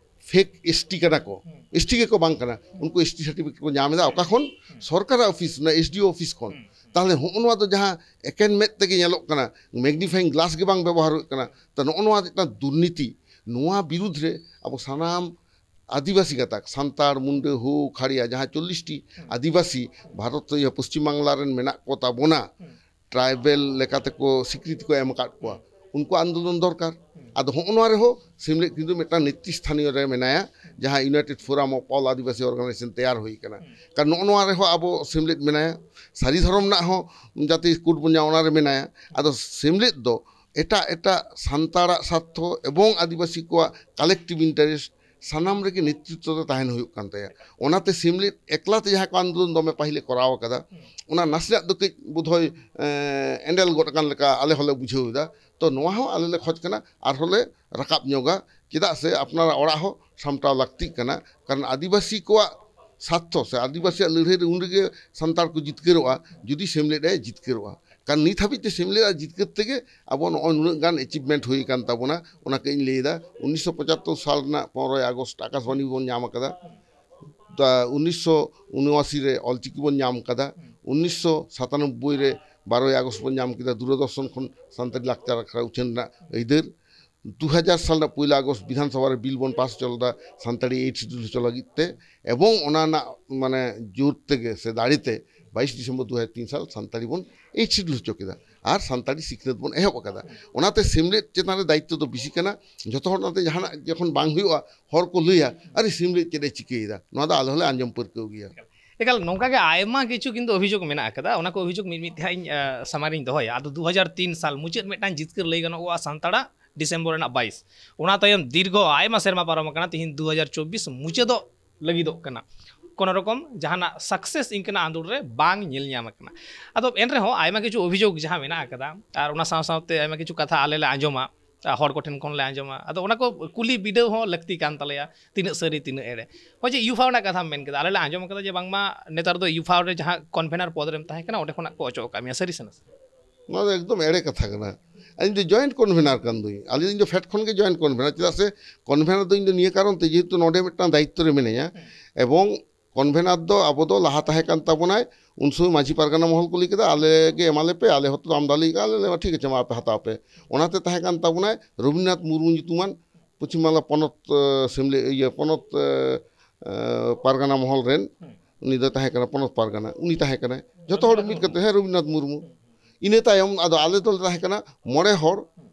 ᱯᱷᱮᱠ ᱮᱥᱴᱤ ᱠᱟᱱᱟ ᱠᱚ, ᱮᱥᱴᱤ ᱜᱮᱠᱚ ᱵᱟᱝ ᱠᱟᱱᱟ, ᱩᱱᱠᱩ ᱮᱥᱴᱤ ᱥᱟᱨᱴᱤᱯᱷᱤᱠᱮᱴ ᱠᱚ ᱧᱟᱢ ᱮᱫᱟ᱾ ᱚᱠᱟ ᱠᱷᱚᱱ? ᱥᱚᱨᱠᱟᱨᱟᱜ ᱚᱯᱷᱤᱥ, ᱚᱱᱟ ᱮᱥᱰᱤᱳ ᱚᱯᱷᱤᱥ ᱠᱷᱚᱱ᱾ ᱛᱟᱦᱚᱞᱮ ᱦᱚᱸᱜᱼᱚ ᱱᱚᱣᱟ ᱫᱚ ᱡᱟᱦᱟᱸ ᱮᱠᱮᱱ ᱢᱮᱫ ᱛᱮᱜᱮ ᱧᱮᱞᱚᱜ ᱠᱟᱱᱟ, ᱢᱮᱜᱱᱤᱯᱷᱟᱭᱤᱝ ᱜᱞᱟᱥ ᱜᱮ ᱵᱟᱝ ᱵᱮᱵᱚᱦᱟᱨ ᱦᱩᱭᱩᱜ ᱠᱟᱱᱟ, ᱛᱚ ᱱᱚᱜᱼᱚ ᱱᱚᱣᱟ ᱢᱤᱫᱴᱟᱝ ᱫᱩᱨᱱᱤᱛᱤ᱾ ᱱᱚᱣᱟ ᱵᱤᱨᱩᱫᱽ ᱨᱮ ᱟᱵᱚ ᱥᱟᱱᱟᱢ ᱟᱹᱫᱤᱵᱟᱹᱥᱤ ᱜᱟᱛᱟᱠ, ᱥᱟᱱᱛᱟᱲ, ᱢᱩᱱᱰᱟᱹ, ᱦᱳ, ᱠᱷᱟᱲᱤᱭᱟ, ᱡᱟᱦᱟᱸ ᱪᱚᱞᱞᱤᱥ ᱴᱤ ᱟᱹᱫᱤᱵᱟᱹᱥᱤ ᱵᱷᱟᱨᱚᱛ, ᱤᱭᱟᱹ, ᱯᱚᱥᱪᱤᱢ ᱵᱟᱝᱞᱟ ᱨᱮᱱ ᱢᱮᱱᱟᱜ ᱠᱚ ᱛᱟᱵᱚᱱᱟ, ᱴᱨᱟᱭᱵᱮᱞ ᱞᱮᱠᱟᱛᱮ ᱠᱚ ᱥᱤᱠᱨᱤᱛᱤ ᱠᱚ ᱮᱢ ᱟᱠᱟᱫ ᱠᱚᱣᱟ, ᱩᱱᱠᱩ ᱟᱱᱫᱳᱞᱚᱱ ᱫᱚᱨᱠᱟᱨ᱾ ᱟᱫᱚ ᱦᱚᱸᱜᱼᱚ ᱱᱚᱣᱟ ᱨᱮᱦᱚᱸ ᱥᱮᱢᱞᱮᱫ ᱠᱤᱱᱛᱩ ᱢᱤᱫᱴᱟᱝ ᱱᱮᱛᱨᱤ ᱥᱛᱷᱟᱱᱤᱭᱚ ᱨᱮ ᱢᱮᱱᱟᱭᱟ, ᱡᱟᱦᱟᱸ United forum of all Adivasi organisation ᱛᱮᱭᱟᱨ ᱦᱩᱭ ᱟᱠᱟᱱᱟ᱾ ᱠᱟᱨᱚᱱ ᱱᱚᱜᱼᱚ ᱱᱚᱣᱟ ᱨᱮᱦᱚᱸ ᱟᱵᱚ ᱥᱮᱢᱞᱮᱫ ᱢᱮᱱᱟᱭᱟ, ᱥᱟᱹᱨᱤ ᱫᱷᱚᱨᱚᱢ ᱨᱮᱱᱟᱜ ᱦᱚᱸ ᱡᱟᱛᱮ ᱠᱳᱰ ᱵᱚᱱ ᱧᱟᱢ, ᱚᱱᱟ ᱨᱮ ᱢᱮᱱᱟᱭᱟ᱾ ᱟᱫᱚ ᱥᱮᱢᱞᱮᱫ ᱫᱚ ᱮᱴᱟᱜ ᱮᱴᱟᱜ ᱥᱟᱱᱛᱟᱲᱟᱜ ᱥᱟᱨᱛᱷᱚ ᱮᱵᱚᱝ ᱟᱹᱫᱤᱵᱟᱹᱥᱤ ᱠᱚᱣᱟᱜ ᱠᱟᱞᱮᱠᱴᱤᱵᱷ ᱤᱱᱴᱟᱨᱮᱥᱴ ᱥᱟᱱᱟᱢ ᱨᱮᱜᱮ ᱱᱮᱛᱨᱤᱛᱵ ᱫᱚ ᱛᱟᱦᱮᱱ ᱦᱩᱭᱩᱜ ᱠᱟᱱ ᱛᱟᱭᱟ᱾ ᱚᱱᱟᱛᱮ ᱥᱮᱢᱞᱮᱫ ᱮᱠᱞᱟ ᱛᱮ ᱡᱟᱦᱟᱸ ᱠᱚ ᱟᱱᱫᱳᱞᱚᱱ ᱫᱚᱢᱮ ᱯᱟᱹᱦᱤᱞᱮ ᱠᱚᱨᱟᱣ ᱟᱠᱟᱫᱟ, ᱚᱱᱟ ᱱᱟᱥᱮᱱᱟᱜ ᱫᱚ ᱠᱟᱹᱡ ᱵᱳᱫᱷᱚᱭ, ᱮᱸ, ᱮᱸᱰᱮᱞ ᱜᱚᱫ ᱟᱠᱟᱱ ᱞᱮᱠᱟ ᱟᱞᱮ ᱦᱚᱸᱞᱮ ᱵᱩᱡᱷᱟᱹᱣ ᱮᱫᱟ᱾ ᱛᱚ ᱱᱚᱣᱟ ᱦᱚᱸ ᱟᱞᱮ ᱞᱮ ᱠᱷᱚᱡᱽ ᱠᱟᱱᱟ, ᱟᱨᱦᱚᱸ ᱞᱮ ᱨᱟᱠᱟᱵ ᱧᱚᱜᱟ, ᱪᱮᱫᱟᱜ ᱥᱮ ᱟᱯᱱᱟᱨᱟᱜ ᱚᱲᱟᱜ ᱦᱚᱸ ᱥᱟᱢᱴᱟᱣ ᱞᱟᱹᱠᱛᱤᱜ ᱠᱟᱱᱟ᱾ ᱠᱟᱨᱚᱱ ᱟᱹᱫᱤᱵᱟᱹᱥᱤ ᱠᱚᱣᱟᱜ ᱥᱟᱨᱛᱷᱚ ᱥᱮ ᱟᱹᱫᱤᱵᱟᱹᱥᱤᱭᱟᱜ ᱞᱟᱹᱲᱦᱟᱹᱭ ᱨᱮ ᱩᱱ ᱨᱮᱜᱮ ᱥᱟᱱᱛᱟᱲ ᱠᱚ ᱡᱤᱛᱠᱟᱹᱨᱚᱜᱼᱟ, ᱡᱩᱫᱤ ᱥᱮᱢᱞᱮᱫ ᱮ ᱡᱤᱛᱠᱟᱹᱨᱚᱜᱼᱟ᱾ ᱠᱟᱨᱚᱱ ᱱᱤᱛ ᱦᱟᱹᱵᱤᱡ ᱛᱮ ᱥᱮᱢᱞᱮᱫ ᱟᱜ ᱡᱤᱛᱠᱟᱹᱨ ᱛᱮᱜᱮ ᱟᱵᱚ ᱱᱚᱜᱼᱚᱭ ᱱᱩᱱᱟᱹᱜ ᱜᱟᱱ ᱮᱪᱤᱵᱷᱢᱮᱱᱴ ᱦᱩᱭ ᱟᱠᱟᱱ ᱛᱟᱵᱚᱱᱟ᱾ ᱚᱱᱟ ᱠᱟᱹᱡ ᱤᱧ ᱞᱟᱹᱭ ᱮᱫᱟ, ᱩᱱᱤᱥᱥᱚ ᱯᱚᱸᱪᱟᱛᱛᱳᱨ ᱥᱟᱞ ᱨᱮᱱᱟᱜ ᱯᱚᱱᱨᱚᱭ ᱟᱜᱚᱥᱴ ᱟᱠᱟᱥᱵᱟᱱᱤ ᱵᱚᱱ ᱧᱟᱢ ᱟᱠᱟᱫᱟ, ᱩᱱᱤᱥᱥᱚ ᱩᱱᱚᱟᱥᱤ ᱨᱮ ᱚᱞᱪᱤᱠᱤ ᱵᱚᱱ ᱧᱟᱢ ᱟᱠᱟᱫᱟ, ᱩᱱᱤᱥᱥᱚ ᱥᱟᱛᱟᱱᱚᱵᱵᱳᱭ ᱨᱮ ᱵᱟᱨᱚᱭ ᱟᱜᱚᱥᱴ ᱵᱚᱱ ᱧᱟᱢ ᱠᱮᱫᱟ ᱫᱩᱨᱚᱫᱚᱨᱥᱚᱱ ᱠᱷᱚᱱ ᱥᱟᱱᱛᱟᱲᱤ ᱞᱟᱠᱪᱟᱨ ᱟᱠᱷᱲᱟ ᱩᱪᱷᱟᱹᱱ ᱨᱮᱱᱟᱜ ᱟᱹᱭᱫᱟᱹᱨ᱾ ᱫᱩ ᱦᱟᱡᱟᱨ ᱥᱟᱞ ᱨᱮᱱᱟᱜ ᱯᱩᱭᱞᱩ ᱟᱜᱚᱥᱴ ᱵᱤᱫᱷᱟᱱ ᱥᱚᱵᱷᱟ ᱨᱮ ᱵᱤᱞ ᱵᱚᱱ ᱯᱟᱥ ᱦᱚᱪᱚ ᱞᱮᱫᱟ ᱥᱟᱱᱛᱟᱲᱤ ᱮᱭᱤᱴ ᱥᱤᱰᱩᱞ ᱦᱚᱪᱚ ᱞᱟᱹᱜᱤᱫ ᱛᱮ, ᱮᱵᱚᱝ ᱚᱱᱟ ᱨᱮᱱᱟᱜ ᱢᱟᱱᱮ ᱡᱳᱨ ᱛᱮᱜᱮ ᱥᱮ ᱫᱟᱲᱮ ᱛᱮ ᱵᱟᱭᱤᱥ ᱰᱤᱥᱮᱢᱵᱚᱨ ᱫᱩ ᱦᱟᱡᱟᱨ ᱛᱤᱱ ᱥᱟᱞ ᱥᱟᱱᱛᱟᱲᱤ ᱵᱚᱱ ᱮᱭᱤᱴ ᱥᱤᱰᱩᱞ ᱦᱚᱪᱚ ᱠᱮᱫᱟ ᱟᱨ ᱥᱟᱱᱛᱟᱲᱤ ᱥᱤᱠᱷᱱᱟᱹᱛ ᱵᱚᱱ ᱮᱦᱚᱵ ᱟᱠᱟᱫᱟ᱾ ᱚᱱᱟᱛᱮ ᱥᱮᱢᱞᱮᱫ ᱪᱮᱛᱟᱱ ᱨᱮ ᱫᱟᱭᱤᱛᱛᱚ ᱫᱚ ᱵᱮᱥᱤ ᱠᱟᱱᱟ᱾ ᱡᱷᱚᱛᱚ ᱦᱚᱲ ᱚᱱᱟᱛᱮ ᱡᱟᱦᱟᱱᱟᱜ ᱡᱚᱠᱷᱚᱱ ᱵᱟᱝ ᱦᱩᱭᱩᱜᱼᱟ, ᱦᱚᱲ ᱠᱚ ᱞᱟᱹᱭᱟ, "ᱟᱨᱮ ᱥᱮᱢᱞᱮᱫ ᱪᱮᱫ ᱮ ᱪᱤᱠᱟᱹᱭᱮᱫᱟ?" ᱱᱚᱣᱟ ᱫᱚ ᱟᱞᱮ ᱦᱚᱸᱞᱮ ᱟᱸᱡᱚᱢ ᱯᱟᱹᱨᱠᱟᱹᱣ ᱜᱮᱭᱟ᱾ ᱮᱠᱟᱞ, ᱱᱚᱝᱠᱟ ᱜᱮ ᱟᱭᱢᱟ ᱠᱤᱪᱷᱩ ᱠᱤᱱᱛᱩ ᱚᱵᱷᱤᱡᱳᱜᱽ ᱢᱮᱱᱟᱜ ᱟᱠᱟᱫᱟ᱾ ᱚᱱᱟ ᱠᱚ ᱚᱵᱷᱤᱡᱳᱜᱽ ᱢᱤᱫ ᱢᱤᱫ ᱛᱮ ᱦᱟᱸᱜ ᱤᱧ, ᱟᱸ, ᱥᱟᱢᱟᱝ ᱨᱤᱧ ᱫᱚᱦᱚᱭᱟ᱾ ᱟᱫᱚ ᱫᱩ ᱦᱟᱡᱟᱨ ᱛᱤᱱ ᱥᱟᱞ ᱢᱩᱪᱟᱹᱫ ᱢᱤᱫᱴᱟᱝ ᱡᱤᱛᱠᱟᱹᱨ ᱞᱟᱹᱭ ᱜᱟᱱᱚᱜᱼᱟ ᱥᱟᱱᱛᱟᱲᱟᱜ, ᱰᱤᱥᱮᱢᱵᱚᱨ ᱨᱮᱱᱟᱜ ᱵᱟᱭᱤᱥ᱾ ᱚᱱᱟ ᱛᱟᱭᱚᱢ ᱫᱤᱨᱜᱷᱚ ᱟᱭᱢᱟ ᱥᱮᱨᱢᱟ ᱯᱟᱨᱚᱢ ᱟᱠᱟᱱᱟ, ᱛᱤᱦᱤᱧ ᱫᱩ ᱦᱟᱡᱟᱨ ᱪᱚᱵᱵᱤᱥ ᱢᱩᱪᱟᱹᱫᱚᱜ ᱞᱟᱹᱜᱤᱫᱚᱜ ᱠᱟᱱᱟ᱾ ᱠᱳᱱᱳ ᱨᱚᱠᱚᱢ ᱡᱟᱦᱟᱱᱟᱜ ᱥᱟᱠᱥᱮᱥ ᱤᱱᱠᱟᱹᱱᱟᱜ ᱟᱸᱫᱳᱲ ᱨᱮ ᱵᱟᱝ ᱧᱮᱞ ᱧᱟᱢ ᱟᱠᱟᱱᱟ᱾ ᱟᱫᱚ ᱮᱱ ᱨᱮᱦᱚᱸ ᱟᱭᱢᱟ ᱠᱤᱪᱷᱩ ᱚᱵᱷᱤᱡᱳᱜᱽ ᱡᱟᱦᱟᱸ ᱢᱮᱱᱟᱜ ᱟᱠᱟᱫᱟ, ᱟᱨ ᱚᱱᱟ ᱥᱟᱶ ᱥᱟᱶᱛᱮ ᱟᱭᱢᱟ ᱠᱤᱪᱷᱩ ᱠᱟᱛᱷᱟ ᱟᱞᱮ ᱞᱮ ᱟᱸᱡᱚᱢᱟ, ᱟᱨ ᱦᱚᱲ ᱠᱚᱴᱷᱮᱱ ᱠᱷᱚᱱ ᱞᱮ ᱟᱸᱡᱚᱢᱟ᱾ ᱟᱫᱚ ᱚᱱᱟ ᱠᱚ ᱠᱩᱞᱤ ᱵᱤᱰᱟᱹᱣ ᱦᱚᱸ ᱞᱟᱹᱠᱛᱤ ᱠᱟᱱ ᱛᱟᱞᱮᱭᱟ, ᱛᱤᱱᱟᱹᱜ ᱥᱟᱹᱨᱤ ᱛᱤᱱᱟᱹᱜ ᱮᱲᱮ᱾ ᱦᱚᱸᱜᱼᱚᱭ ᱡᱮ ᱭᱩᱯᱷᱟ ᱨᱮᱱᱟᱜ ᱠᱟᱛᱷᱟᱢ ᱢᱮᱱ ᱠᱮᱫᱟ, ᱟᱞᱮ ᱞᱮ ᱟᱸᱡᱚᱢ ᱠᱟᱫᱟ ᱡᱮ ᱵᱟᱝᱢᱟ ᱱᱮᱛᱟᱨ ᱫᱚ ᱭᱩᱯᱷᱟ ᱨᱮ ᱡᱟᱦᱟᱸ ᱠᱚᱱᱵᱷᱮᱱᱟᱨ ᱯᱚᱫᱽ ᱨᱮᱢ ᱛᱟᱦᱮᱸ ᱠᱟᱱᱟ, ᱚᱸᱰᱮ ᱠᱷᱚᱱᱟᱜ ᱠᱚ ᱚᱪᱚᱜ ᱟᱠᱟᱫ ᱢᱮᱭᱟ, ᱥᱟᱹᱨᱤ ᱥᱮ ᱱᱟᱥᱮ? ᱱᱚᱣᱟ ᱫᱚ ᱮᱠᱫᱚᱢ ᱮᱲᱮ ᱠᱟᱛᱷᱟ ᱠᱟᱱᱟ᱾ ᱤᱧ ᱫᱚ ᱡᱚᱭᱮᱱᱴ ᱠᱚᱱᱵᱷᱮᱱᱟᱨ ᱠᱟᱱ ᱫᱩᱧ, ᱟᱞᱤᱧ ᱫᱚ ᱯᱷᱮᱰ ᱠᱷᱚᱱ ᱜᱮ ᱡᱚᱭᱮᱱᱴ ᱠᱚᱱᱵᱷᱮᱱᱟᱨ᱾ ᱪᱮᱫᱟᱜ ᱥᱮ ᱠᱚᱱᱵᱷᱮᱱᱟᱨ ᱫᱚ ᱤᱧ ᱫᱚ ᱱᱤᱭᱟᱹ ᱠᱟᱨᱚᱱ ᱛᱮ, ᱡᱮᱦᱮᱛᱩ ᱱᱚᱰᱮ ᱢᱤᱫᱴᱟᱝ ᱫᱟᱭᱤᱛᱛᱚ ᱨᱮ ᱢᱤᱱᱟᱹᱧᱟ, ᱮᱵᱚᱝ ᱠᱚᱱᱵᱷᱮᱱᱟᱨ ᱫᱚ ᱟᱵᱚ ᱫᱚ ᱞᱟᱦᱟ ᱛᱟᱦᱮᱸ ᱠᱟᱱ ᱛᱟᱵᱚᱱᱟᱭ, ᱩᱱ ᱥᱚᱢᱚᱭ ᱢᱟᱹᱡᱷᱤ ᱯᱟᱨᱜᱟᱱᱟ ᱢᱚᱦᱚᱞ ᱠᱚ ᱞᱟᱹᱭ ᱠᱮᱫᱟ, "ᱟᱞᱮ ᱜᱮ ᱮᱢᱟ ᱞᱮᱯᱮ, ᱟᱞᱮ ᱦᱚᱸᱛᱚ ᱟᱢᱫᱟ ᱞᱟᱹᱭ ᱠᱟᱜᱼᱟ, ᱟᱞᱮ ᱞᱮ ᱴᱷᱤᱠ ᱟᱪᱷᱮ, ᱢᱟ ᱟᱯᱮ ᱦᱟᱛᱟᱣ ᱯᱮ᱾" ᱚᱱᱟᱛᱮ ᱛᱟᱦᱮᱸ ᱠᱟᱱ ᱛᱟᱵᱚᱱᱟᱭ ᱨᱚᱵᱤᱱᱫᱨᱚᱱᱟᱛᱷ ᱢᱩᱨᱢᱩ ᱧᱩᱛᱩᱢᱟᱱ ᱯᱚᱪᱷᱤᱢ ᱵᱟᱝᱞᱟ ᱯᱚᱱᱚᱛ, ᱟᱸ, ᱥᱮᱢᱞᱮ-, ᱤᱭᱟᱹ, ᱯᱚᱱᱚᱛ, ᱟᱸ, ᱟᱸ, ᱯᱟᱨᱜᱟᱱᱟ ᱢᱚᱦᱚᱞ ᱨᱮᱱ᱾ ᱩᱱᱤ ᱫᱚ ᱛᱟᱦᱮᱸ ᱠᱟᱱᱟ ᱯᱚᱱᱚᱛ ᱯᱟᱨᱜᱟᱱᱟ, ᱩᱱᱤ ᱛᱟᱦᱮᱸ ᱠᱟᱱᱟᱭ᱾ ᱡᱚᱛᱚ ᱦᱚᱲ ᱢᱤᱫ ᱠᱟᱛᱮ, ᱦᱮᱸ, ᱨᱚᱵᱤᱱᱫᱨᱚᱱᱟᱛᱷ ᱢᱩᱨᱢᱩ᱾ ᱤᱱᱟᱹ ᱛᱟᱭᱚᱢ ᱟᱫᱚ ᱟᱞᱮ ᱫᱚᱞᱮ ᱛᱟᱦᱮᱸ ᱠᱟᱱᱟ ᱢᱚᱬᱮ ᱦᱚᱲ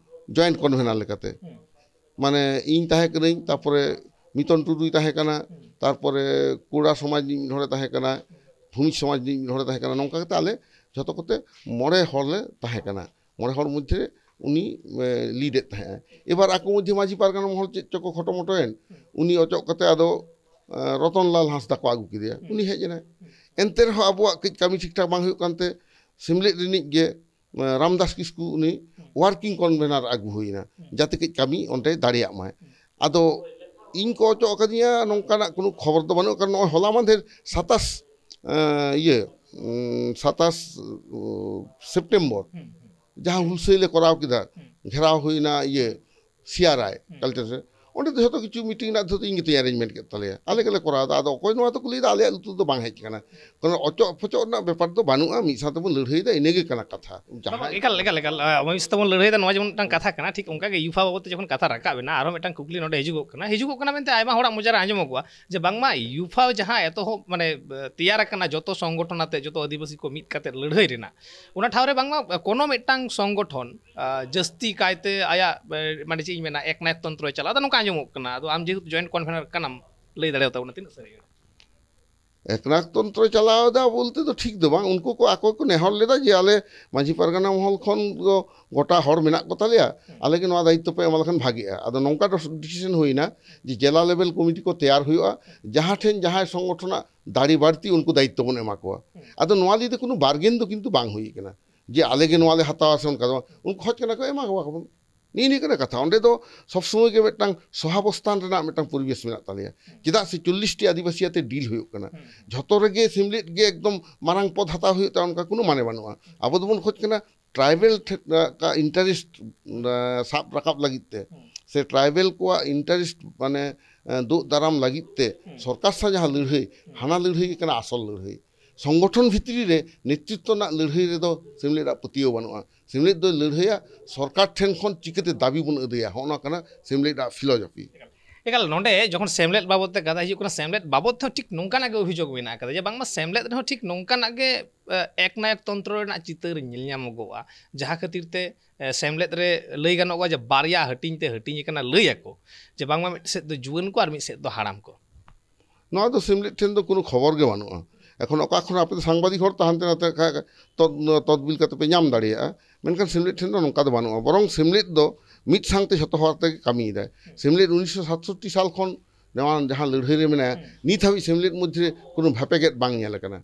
ᱡᱚᱭᱮᱱᱴ ᱠᱚᱱᱵᱷᱮᱱᱟᱨ ᱞᱮᱠᱟᱛᱮ᱾ ᱢᱟᱱᱮ ᱤᱧ ᱛᱟᱦᱮᱸ ᱠᱟᱹᱱᱟᱹᱧ, ᱛᱟᱨᱯᱚᱨᱮ ᱢᱤᱛᱚᱱ ᱴᱩᱰᱩᱭ ᱛᱟᱦᱮᱸ ᱠᱟᱱᱟ, ᱛᱟᱨᱯᱚᱨᱮ ᱠᱚᱲᱟ ᱥᱚᱢᱟᱡᱽ ᱨᱤᱱᱤᱡ ᱢᱤᱫ ᱦᱚᱲᱮ ᱛᱟᱦᱮᱸ ᱠᱟᱱᱟ, ᱵᱷᱩᱢᱤᱡᱽ ᱥᱚᱢᱟᱡᱽ ᱨᱤᱱᱤᱡ ᱢᱤᱫ ᱦᱚᱲᱮ ᱛᱟᱦᱮᱸ ᱠᱟᱱᱟ᱾ ᱱᱚᱝᱠᱟ ᱠᱟᱛᱮ ᱟᱞᱮ ᱡᱷᱚᱛᱚ ᱠᱚᱛᱮ ᱢᱚᱬᱮ ᱦᱚᱲ ᱞᱮ ᱛᱟᱦᱮᱸ ᱠᱟᱱᱟ᱾ ᱢᱚᱬᱮ ᱦᱚᱲ ᱢᱚᱫᱽᱫᱷᱮ ᱨᱮ ᱩᱱᱤ, ᱮ, ᱞᱤᱰ ᱮᱫ ᱛᱟᱦᱮᱸᱜᱼᱟ᱾ ᱮᱵᱟᱨ ᱟᱠᱚ ᱢᱚᱫᱽᱫᱷᱮ ᱢᱟᱹᱡᱷᱤ ᱯᱟᱨᱜᱟᱱᱟ ᱢᱚᱦᱚᱞ ᱪᱮᱫ ᱪᱚᱠᱚ ᱠᱷᱚᱴᱚ ᱢᱚᱴᱚᱭᱮᱱ, ᱩᱱᱤ ᱚᱪᱚᱜ ᱠᱟᱛᱮ ᱟᱫᱚ, ᱮ, ᱨᱚᱛᱚᱱ ᱞᱟᱞ ᱦᱟᱸᱥᱫᱟ ᱠᱚ ᱟᱹᱜᱩ ᱠᱮᱫᱮᱭᱟ, ᱩᱱᱤ ᱦᱮᱡ ᱮᱱᱟᱭ᱾ ᱮᱱᱛᱮ ᱨᱮᱦᱚᱸ ᱟᱵᱚᱣᱟᱜ ᱠᱟᱹᱡ ᱠᱟᱹᱢᱤ ᱴᱷᱤᱠ ᱴᱷᱟᱠ ᱵᱟᱝ ᱦᱩᱭᱩᱜ ᱠᱟᱱᱛᱮ, ᱥᱮᱢᱞᱮᱫ ᱨᱤᱱᱤᱡ ᱜᱮ, ᱮ, ᱨᱟᱢᱫᱟᱥ ᱠᱤᱥᱠᱩ ᱩᱱᱤ ᱣᱟᱨᱠᱤᱝ ᱠᱚᱱᱵᱷᱮᱱᱟᱨ ᱟᱹᱜᱩ ᱦᱩᱭᱱᱟ, ᱡᱟᱛᱮ ᱠᱟᱹᱡ ᱠᱟᱹᱢᱤ ᱚᱸᱰᱮ ᱫᱟᱲᱮᱭᱟᱜ ᱢᱟᱭ᱾ ᱟᱫᱚ ᱤᱧ ᱠᱚ ᱚᱪᱚᱜ ᱟᱠᱟᱫᱤᱧᱟ ᱱᱚᱝᱠᱟᱱᱟᱜ ᱠᱳᱱᱳ ᱠᱷᱚᱵᱚᱨ ᱫᱚ ᱵᱟᱹᱱᱩᱜᱼᱟ, ᱠᱟᱨᱚᱱ ᱱᱚᱜᱼᱚᱭ ᱦᱚᱞᱟ ᱢᱟᱫᱷᱮᱨ ᱥᱟᱛᱟᱥ, ᱮ, ᱤᱭᱟᱹ, ᱩᱸ, ᱥᱟᱛᱟᱥ, ᱩᱸ, ᱥᱮᱯᱴᱮᱢᱵᱚᱨ ᱡᱟᱦᱟᱸ ᱦᱩᱞᱥᱟᱹᱭ ᱞᱮ ᱠᱚᱨᱟᱣ ᱠᱮᱫᱟ, ᱜᱷᱮᱨᱟᱣ ᱦᱩᱭᱱᱟ ᱤᱭᱟᱹ ᱥᱤᱭᱟᱨᱟᱭ ᱠᱟᱞᱪᱟᱨ ᱥᱮ-, ᱚᱸᱰᱮ ᱫᱚ ᱡᱷᱚᱛᱚ ᱠᱤᱪᱷᱩ ᱢᱤᱴᱤᱝ ᱨᱮᱱᱟᱜ ᱫᱷᱚᱛᱚ ᱤᱧ ᱜᱮᱛᱚᱧ ᱟᱨᱮᱧᱡᱽᱢᱮᱱᱴ ᱠᱮᱫ ᱛᱟᱞᱮᱭᱟ, ᱟᱞᱮ ᱜᱮᱞᱮ ᱠᱚᱨᱟᱣ ᱮᱫᱟ᱾ ᱟᱫᱚ ᱚᱠᱚᱭ ᱱᱚᱣᱟ ᱫᱚᱠᱚ ᱞᱟᱹᱭᱫᱟ ᱟᱞᱮᱭᱟᱜ ᱞᱩᱛᱩᱨ ᱫᱚ ᱵᱟᱝ ᱦᱮᱡ ᱟᱠᱟᱱᱟ, ᱠᱳᱱᱳ ᱚᱪᱚᱜ ᱯᱷᱚᱪᱚᱜ ᱨᱮᱱᱟᱜ ᱵᱮᱯᱟᱨ ᱫᱚ ᱵᱟᱹᱱᱩᱜᱼᱟ, ᱢᱤᱫ ᱥᱟᱶ ᱛᱮᱵᱚᱱ ᱞᱟᱹᱲᱦᱟᱹᱭ ᱮᱫᱟ, ᱤᱱᱟᱹ ᱜᱮ ᱠᱟᱱᱟ ᱠᱟᱛᱷᱟ᱾ ᱵᱟᱝ, ᱡᱟᱦᱟᱸᱭ ᱮᱠᱟᱞ, ᱮᱠᱟᱞ, ᱮᱠᱟᱞ, ᱟ, ᱢᱤᱫ ᱥᱟᱶ ᱛᱮᱵᱚᱱ ᱞᱟᱹᱲᱦᱟᱹᱭ ᱮᱫᱟ, ᱱᱚᱣᱟ ᱡᱮᱢᱚᱱ ᱢᱤᱫᱴᱟᱝ ᱠᱟᱛᱷᱟ ᱠᱟᱱᱟ, ᱴᱷᱤᱠ ᱚᱱᱠᱟ ᱜᱮ ᱭᱩᱯᱷᱟ ᱵᱟᱵᱚᱫ ᱛᱮ ᱡᱚᱠᱷᱚᱱ ᱠᱟᱛᱷᱟ ᱨᱟᱠᱟᱵ ᱮᱱᱟ, ᱟᱨᱦᱚᱸ ᱢᱤᱫᱴᱟᱝ ᱠᱩᱠᱞᱤ ᱱᱚᱰᱮ ᱦᱤᱡᱩᱜᱚᱜ ᱠᱟᱱᱟ, ᱦᱤᱡᱩᱜᱚᱜ ᱠᱟᱱᱟ ᱢᱮᱱᱛᱮ ᱟᱭᱢᱟ ᱦᱚᱲᱟᱜ ᱢᱚᱪᱟ ᱨᱮ ᱟᱸᱡᱚᱢᱚᱜᱚᱜᱼᱟ ᱡᱮ ᱵᱟᱝᱢᱟ ᱭᱩᱯᱷᱟ ᱡᱟᱦᱟᱸ ᱮᱛᱚᱦᱚᱵ, ᱢᱟᱱᱮ, ᱮ, ᱛᱮᱭᱟᱨ ᱟᱠᱟᱱᱟ ᱡᱚᱛᱚ ᱥᱚᱝᱜᱚᱴᱷᱚᱱ ᱟᱛᱮ, ᱡᱚᱛᱚ ᱟᱹᱫᱤᱵᱟᱹᱥᱤ ᱠᱚ ᱢᱤᱫ ᱠᱟᱛᱮ ᱞᱟᱹᱲᱦᱟᱹᱭ ᱨᱮᱱᱟᱜ, ᱚᱱᱟ ᱴᱷᱟᱶ ᱨᱮ ᱵᱟᱝᱢᱟ ᱠᱳᱱᱳ ᱢᱤᱫᱴᱟᱝ ᱥᱚᱝᱜᱚᱴᱷᱚᱱ, ᱟ, ᱡᱟᱹᱥᱛᱤ ᱠᱟᱭᱛᱮ ᱟᱭᱟᱜ, ᱮ, ᱢᱟᱱᱮ ᱪᱮᱫ ᱤᱧ ᱢᱮᱱᱟ, ᱮᱠᱱᱟᱭᱚᱠᱛᱚᱱᱛᱨᱚᱭ ᱪᱟᱞᱟᱣ ᱮᱫᱟ, ᱱᱚᱝᱠᱟ ᱟᱸᱡᱚᱢᱚᱜ ᱠᱟᱱᱟ᱾ ᱟᱫᱚ ᱟᱢ ᱡᱮᱦᱮᱛᱩ ᱡᱚᱭᱮᱱᱴ ᱠᱚᱱᱵᱷᱮᱱᱟᱨ ᱠᱟᱱᱟᱢ, ᱞᱟᱹᱭ ᱫᱟᱲᱮᱭᱟᱛᱟ ᱵᱚᱱᱟ ᱛᱤᱱᱟᱹᱜ ᱥᱟᱹᱨᱤ? ᱮᱠᱱᱟᱭᱚᱠᱛᱚᱱᱛᱨᱚ ᱪᱟᱞᱟᱣ ᱮᱫᱟ ᱵᱚᱞᱛᱮ ᱫᱚ ᱴᱷᱤᱠ ᱫᱚ ᱵᱟᱝ, ᱩᱱᱠᱩ ᱠᱚ ᱟᱠᱚ ᱠᱚ ᱱᱮᱦᱚᱨ ᱞᱮᱫᱟ ᱡᱮ ᱟᱞᱮ ᱢᱟᱹᱡᱷᱤ ᱯᱟᱨᱜᱟᱱᱟ ᱢᱚᱦᱚᱞ ᱠᱷᱚᱱ ᱫᱚ ᱜᱚᱴᱟ ᱦᱚᱲ ᱢᱮᱱᱟᱜ ᱠᱚ ᱛᱟᱞᱮᱭᱟ, ᱟᱞᱮ ᱜᱮ ᱱᱚᱣᱟ ᱫᱟᱭᱤᱛᱛᱚ ᱯᱮ ᱮᱢᱟ ᱞᱮᱠᱷᱟᱱ ᱵᱷᱟᱜᱮᱜᱼᱟ᱾ ᱟᱫᱚ ᱱᱚᱝᱠᱟ ᱰᱤᱥᱤᱥᱚᱱ ᱦᱩᱭᱱᱟ ᱡᱮ ᱡᱮᱞᱟ ᱞᱮᱵᱮᱞ ᱠᱚᱢᱤᱴᱤ ᱠᱚ ᱛᱮᱭᱟᱨ ᱦᱩᱭᱩᱜᱼᱟ, ᱡᱟᱦᱟᱸ ᱴᱷᱮᱱ ᱡᱟᱦᱟᱸᱭ ᱥᱚᱝᱜᱚᱴᱷᱚᱱᱟᱜ ᱫᱟᱲᱮ ᱵᱟᱹᱲᱛᱤ ᱩᱱᱠᱩ ᱫᱟᱭᱤᱛᱛᱚ ᱵᱚᱱ ᱮᱢᱟ ᱠᱚᱣᱟ᱾ ᱟᱫᱚ ᱱᱚᱣᱟ ᱞᱟᱹᱭ ᱛᱮ ᱠᱳᱱᱳ ᱵᱟᱨᱜᱮᱱ ᱫᱚ ᱠᱤᱱᱛᱩ ᱵᱟᱝ ᱦᱩᱭ ᱠᱟᱱᱟ ᱡᱮ ᱟᱞᱮ ᱜᱮ ᱱᱚᱣᱟ ᱞᱮ ᱦᱟᱛᱟᱣᱟ ᱥᱮ ᱚᱱᱠᱟ ᱫᱚ ᱵᱟᱝ᱾ ᱩᱱᱠᱩ ᱠᱷᱚᱡ ᱠᱟᱱᱟ ᱠᱚ, ᱮᱢᱟ ᱠᱚᱣᱟ ᱠᱚ ᱵᱚᱱ᱾ ᱱᱤᱭᱟᱹ ᱱᱤᱭᱟᱹ ᱠᱟᱱᱟ ᱠᱟᱛᱷᱟ᱾ ᱚᱸᱰᱮ ᱫᱚ ᱥᱚᱵᱽ ᱥᱚᱢᱚᱭ ᱜᱮ ᱢᱤᱫᱴᱟᱝ ᱥᱚᱦᱟᱵᱚᱥᱛᱷᱟᱱ ᱨᱮᱱᱟᱜ ᱢᱤᱫᱴᱟᱝ ᱯᱚᱨᱤᱵᱮᱥ ᱢᱮᱱᱟᱜ ᱛᱟᱞᱮᱭᱟ᱾ ᱪᱮᱫᱟᱜ ᱥᱮ ᱪᱚᱞᱞᱤᱥ ᱴᱤ ᱟᱹᱫᱤᱵᱟᱹᱥᱤ ᱟᱛᱮ ᱰᱤᱞ ᱦᱩᱭᱩᱜ ᱠᱟᱱᱟ᱾ ᱡᱷᱚᱛᱚ ᱨᱮᱜᱮ ᱥᱮᱢᱞᱮᱫ ᱜᱮ ᱮᱠᱫᱚᱢ ᱢᱟᱨᱟᱝ ᱯᱚᱫᱽ ᱦᱟᱛᱟᱣ ᱦᱩᱭᱩᱜ ᱛᱟᱭᱟ, ᱚᱱᱠᱟ ᱠᱳᱱᱳ ᱢᱟᱱᱮ ᱵᱟᱹᱱᱩᱜᱼᱟ᱾ ᱟᱵᱚ ᱫᱚᱵᱚᱱ ᱠᱷᱚᱡᱽ ᱠᱟᱱᱟ ᱴᱨᱟᱭᱵᱮᱞ ᱤᱱᱴᱟᱨᱮᱥᱴ ᱥᱟᱵ ᱨᱟᱠᱟᱵ ᱞᱟᱹᱜᱤᱫ ᱛᱮ, ᱥᱮ ᱴᱨᱟᱭᱵᱮᱞ ᱠᱚᱣᱟᱜ ᱤᱱᱴᱟᱨᱮᱥᱴ ᱢᱟᱱᱮ ᱫᱳᱜ ᱫᱟᱨᱟᱢ ᱞᱟᱹᱜᱤᱫ ᱛᱮ ᱥᱚᱨᱠᱟᱨ ᱥᱟᱶ ᱡᱟᱦᱟᱸ ᱞᱟᱹᱲᱦᱟᱹᱭ, ᱦᱟᱱᱟ ᱞᱟᱹᱲᱦᱟᱹᱭ ᱜᱮ ᱠᱟᱱᱟ ᱟᱥᱚᱞ ᱞᱟᱹᱲᱦᱟᱹᱭ᱾ ᱥᱚᱝᱜᱚᱴᱷᱚᱱ ᱵᱷᱤᱛᱨᱤ ᱨᱮ ᱱᱮᱛᱨᱤᱛᱛᱚ ᱨᱮᱱᱟᱜ ᱞᱟᱹᱲᱦᱟᱹᱭ ᱨᱮᱫᱚ ᱥᱮᱢᱞᱮᱫᱟᱜ ᱯᱟᱹᱛᱭᱟᱹᱣ ᱵᱟᱹᱱᱩᱜᱼᱟ᱾ ᱥᱮᱢᱞᱮᱫ ᱫᱚᱭ ᱞᱟᱹᱲᱦᱟᱹᱭᱟ ᱥᱚᱨᱠᱟᱨ ᱴᱷᱮᱱ ᱠᱷᱚᱱ ᱪᱤᱠᱟᱹᱛᱮ ᱫᱟᱹᱵᱤ ᱵᱚᱱ ᱟᱹᱫᱟᱹᱭᱟ, ᱦᱚᱸᱜᱼᱚ ᱱᱚᱣᱟ ᱠᱟᱱᱟ ᱥᱮᱢᱞᱮᱫᱟᱜ ᱯᱷᱤᱞᱳᱡᱚᱯᱷᱤ᱾ ᱮᱠᱟᱞ, ᱱᱚᱰᱮ ᱡᱚᱠᱷᱚᱱ ᱥᱮᱢᱞᱮᱫ ᱵᱟᱵᱚᱫ ᱛᱮ ᱠᱟᱛᱷᱟ ᱦᱤᱡᱩᱜ ᱠᱟᱱᱟ, ᱥᱮᱢᱞᱮᱫ ᱵᱟᱵᱚᱫ ᱛᱮᱦᱚᱸ ᱴᱷᱤᱠ ᱱᱚᱝᱠᱟᱱᱟᱜ ᱜᱮ ᱚᱵᱷᱤᱡᱳᱜᱽ ᱢᱮᱱᱟᱜ ᱟᱠᱟᱫᱟ ᱡᱮ ᱵᱟᱝᱢᱟ ᱥᱮᱢᱞᱮᱫ ᱨᱮᱦᱚᱸ ᱴᱷᱤᱠ ᱱᱚᱝᱠᱟᱱᱟᱜ ᱜᱮ ᱮᱠᱱᱟᱭᱚᱠ ᱛᱚᱱᱛᱨᱚ ᱨᱮᱱᱟᱜ ᱪᱤᱛᱟᱹᱨ ᱧᱮᱞ ᱧᱟᱢᱚᱜᱚᱜᱼᱟ, ᱡᱟᱦᱟᱸ ᱠᱷᱟᱹᱛᱤᱨ ᱛᱮ ᱥᱮᱢᱞᱮᱫ ᱨᱮ ᱞᱟᱹᱭ ᱜᱟᱱᱚᱜᱼᱟ ᱡᱮ ᱵᱟᱨᱭᱟ ᱦᱟᱹᱴᱤᱧ ᱛᱮ ᱦᱟᱹᱴᱤᱧ ᱟᱠᱟᱱᱟ᱾ ᱞᱟᱹᱭ ᱟᱠᱚ ᱡᱮ ᱵᱟᱝᱢᱟ ᱢᱤᱫ ᱥᱮᱫ ᱫᱚ ᱡᱩᱣᱟᱹᱱ ᱠᱚ ᱟᱨ ᱢᱤᱫ ᱥᱮᱫ ᱫᱚ ᱦᱟᱲᱟᱢ ᱠᱚ᱾ ᱱᱚᱣᱟ ᱫᱚ ᱥᱮᱢᱞᱮᱫ ᱴᱷᱮᱱ ᱫᱚ ᱠᱳᱱᱳ ᱠᱷᱚᱵᱚᱨ ᱜᱮ ᱵᱟᱹᱱᱩᱜᱼᱟ᱾ ᱮᱠᱷᱚᱱ ᱚᱠᱟ ᱠᱷᱚᱱ ᱟᱯᱮ ᱫᱚ ᱥᱟᱝᱵᱟᱫᱤᱠ ᱦᱚᱲ ᱛᱚ ᱦᱟᱱᱛᱮ ᱱᱟᱛᱮ ᱠᱷᱟ- ᱛᱚᱫ- ᱛᱚᱫᱵᱤᱞ ᱠᱟᱛᱮ ᱯᱮ ᱧᱟᱢ ᱫᱟᱲᱮᱭᱟᱜᱼᱟ, ᱢᱮᱱᱠᱷᱟᱱ ᱥᱮᱢᱞᱮᱫ ᱴᱷᱮᱱ ᱫᱚ ᱱᱚᱝᱠᱟ ᱫᱚ ᱵᱟᱹᱱᱩᱜᱼᱟ᱾ ᱵᱚᱨᱚᱝ ᱥᱮᱢᱞᱮᱫ ᱫᱚ ᱢᱤᱫ ᱥᱟᱶᱛᱮ ᱡᱷᱚᱛᱚ ᱦᱚᱲ ᱛᱮᱜᱮ ᱠᱟᱹᱢᱤᱭᱮᱫᱟᱭ᱾ ᱥᱮᱢᱞᱮᱫ ᱩᱱᱤᱥᱥᱚ ᱥᱟᱛᱥᱚᱴᱴᱤ ᱥᱟᱞ ᱠᱷᱚᱱ ᱱᱚᱣᱟ ᱡᱟᱦᱟᱸ ᱞᱟᱹᱲᱦᱟᱹᱭ ᱨᱮ ᱢᱮᱱᱟᱭᱟ, ᱱᱤᱛ ᱦᱟᱹᱵᱤᱡ ᱥᱮᱢᱞᱮᱫ ᱢᱚᱫᱽᱫᱷᱮ ᱨᱮ ᱠᱳᱱᱳ ᱵᱷᱮᱯᱮᱜᱮᱫ ᱵᱟᱝ ᱧᱮᱞ ᱟᱠᱟᱱᱟ᱾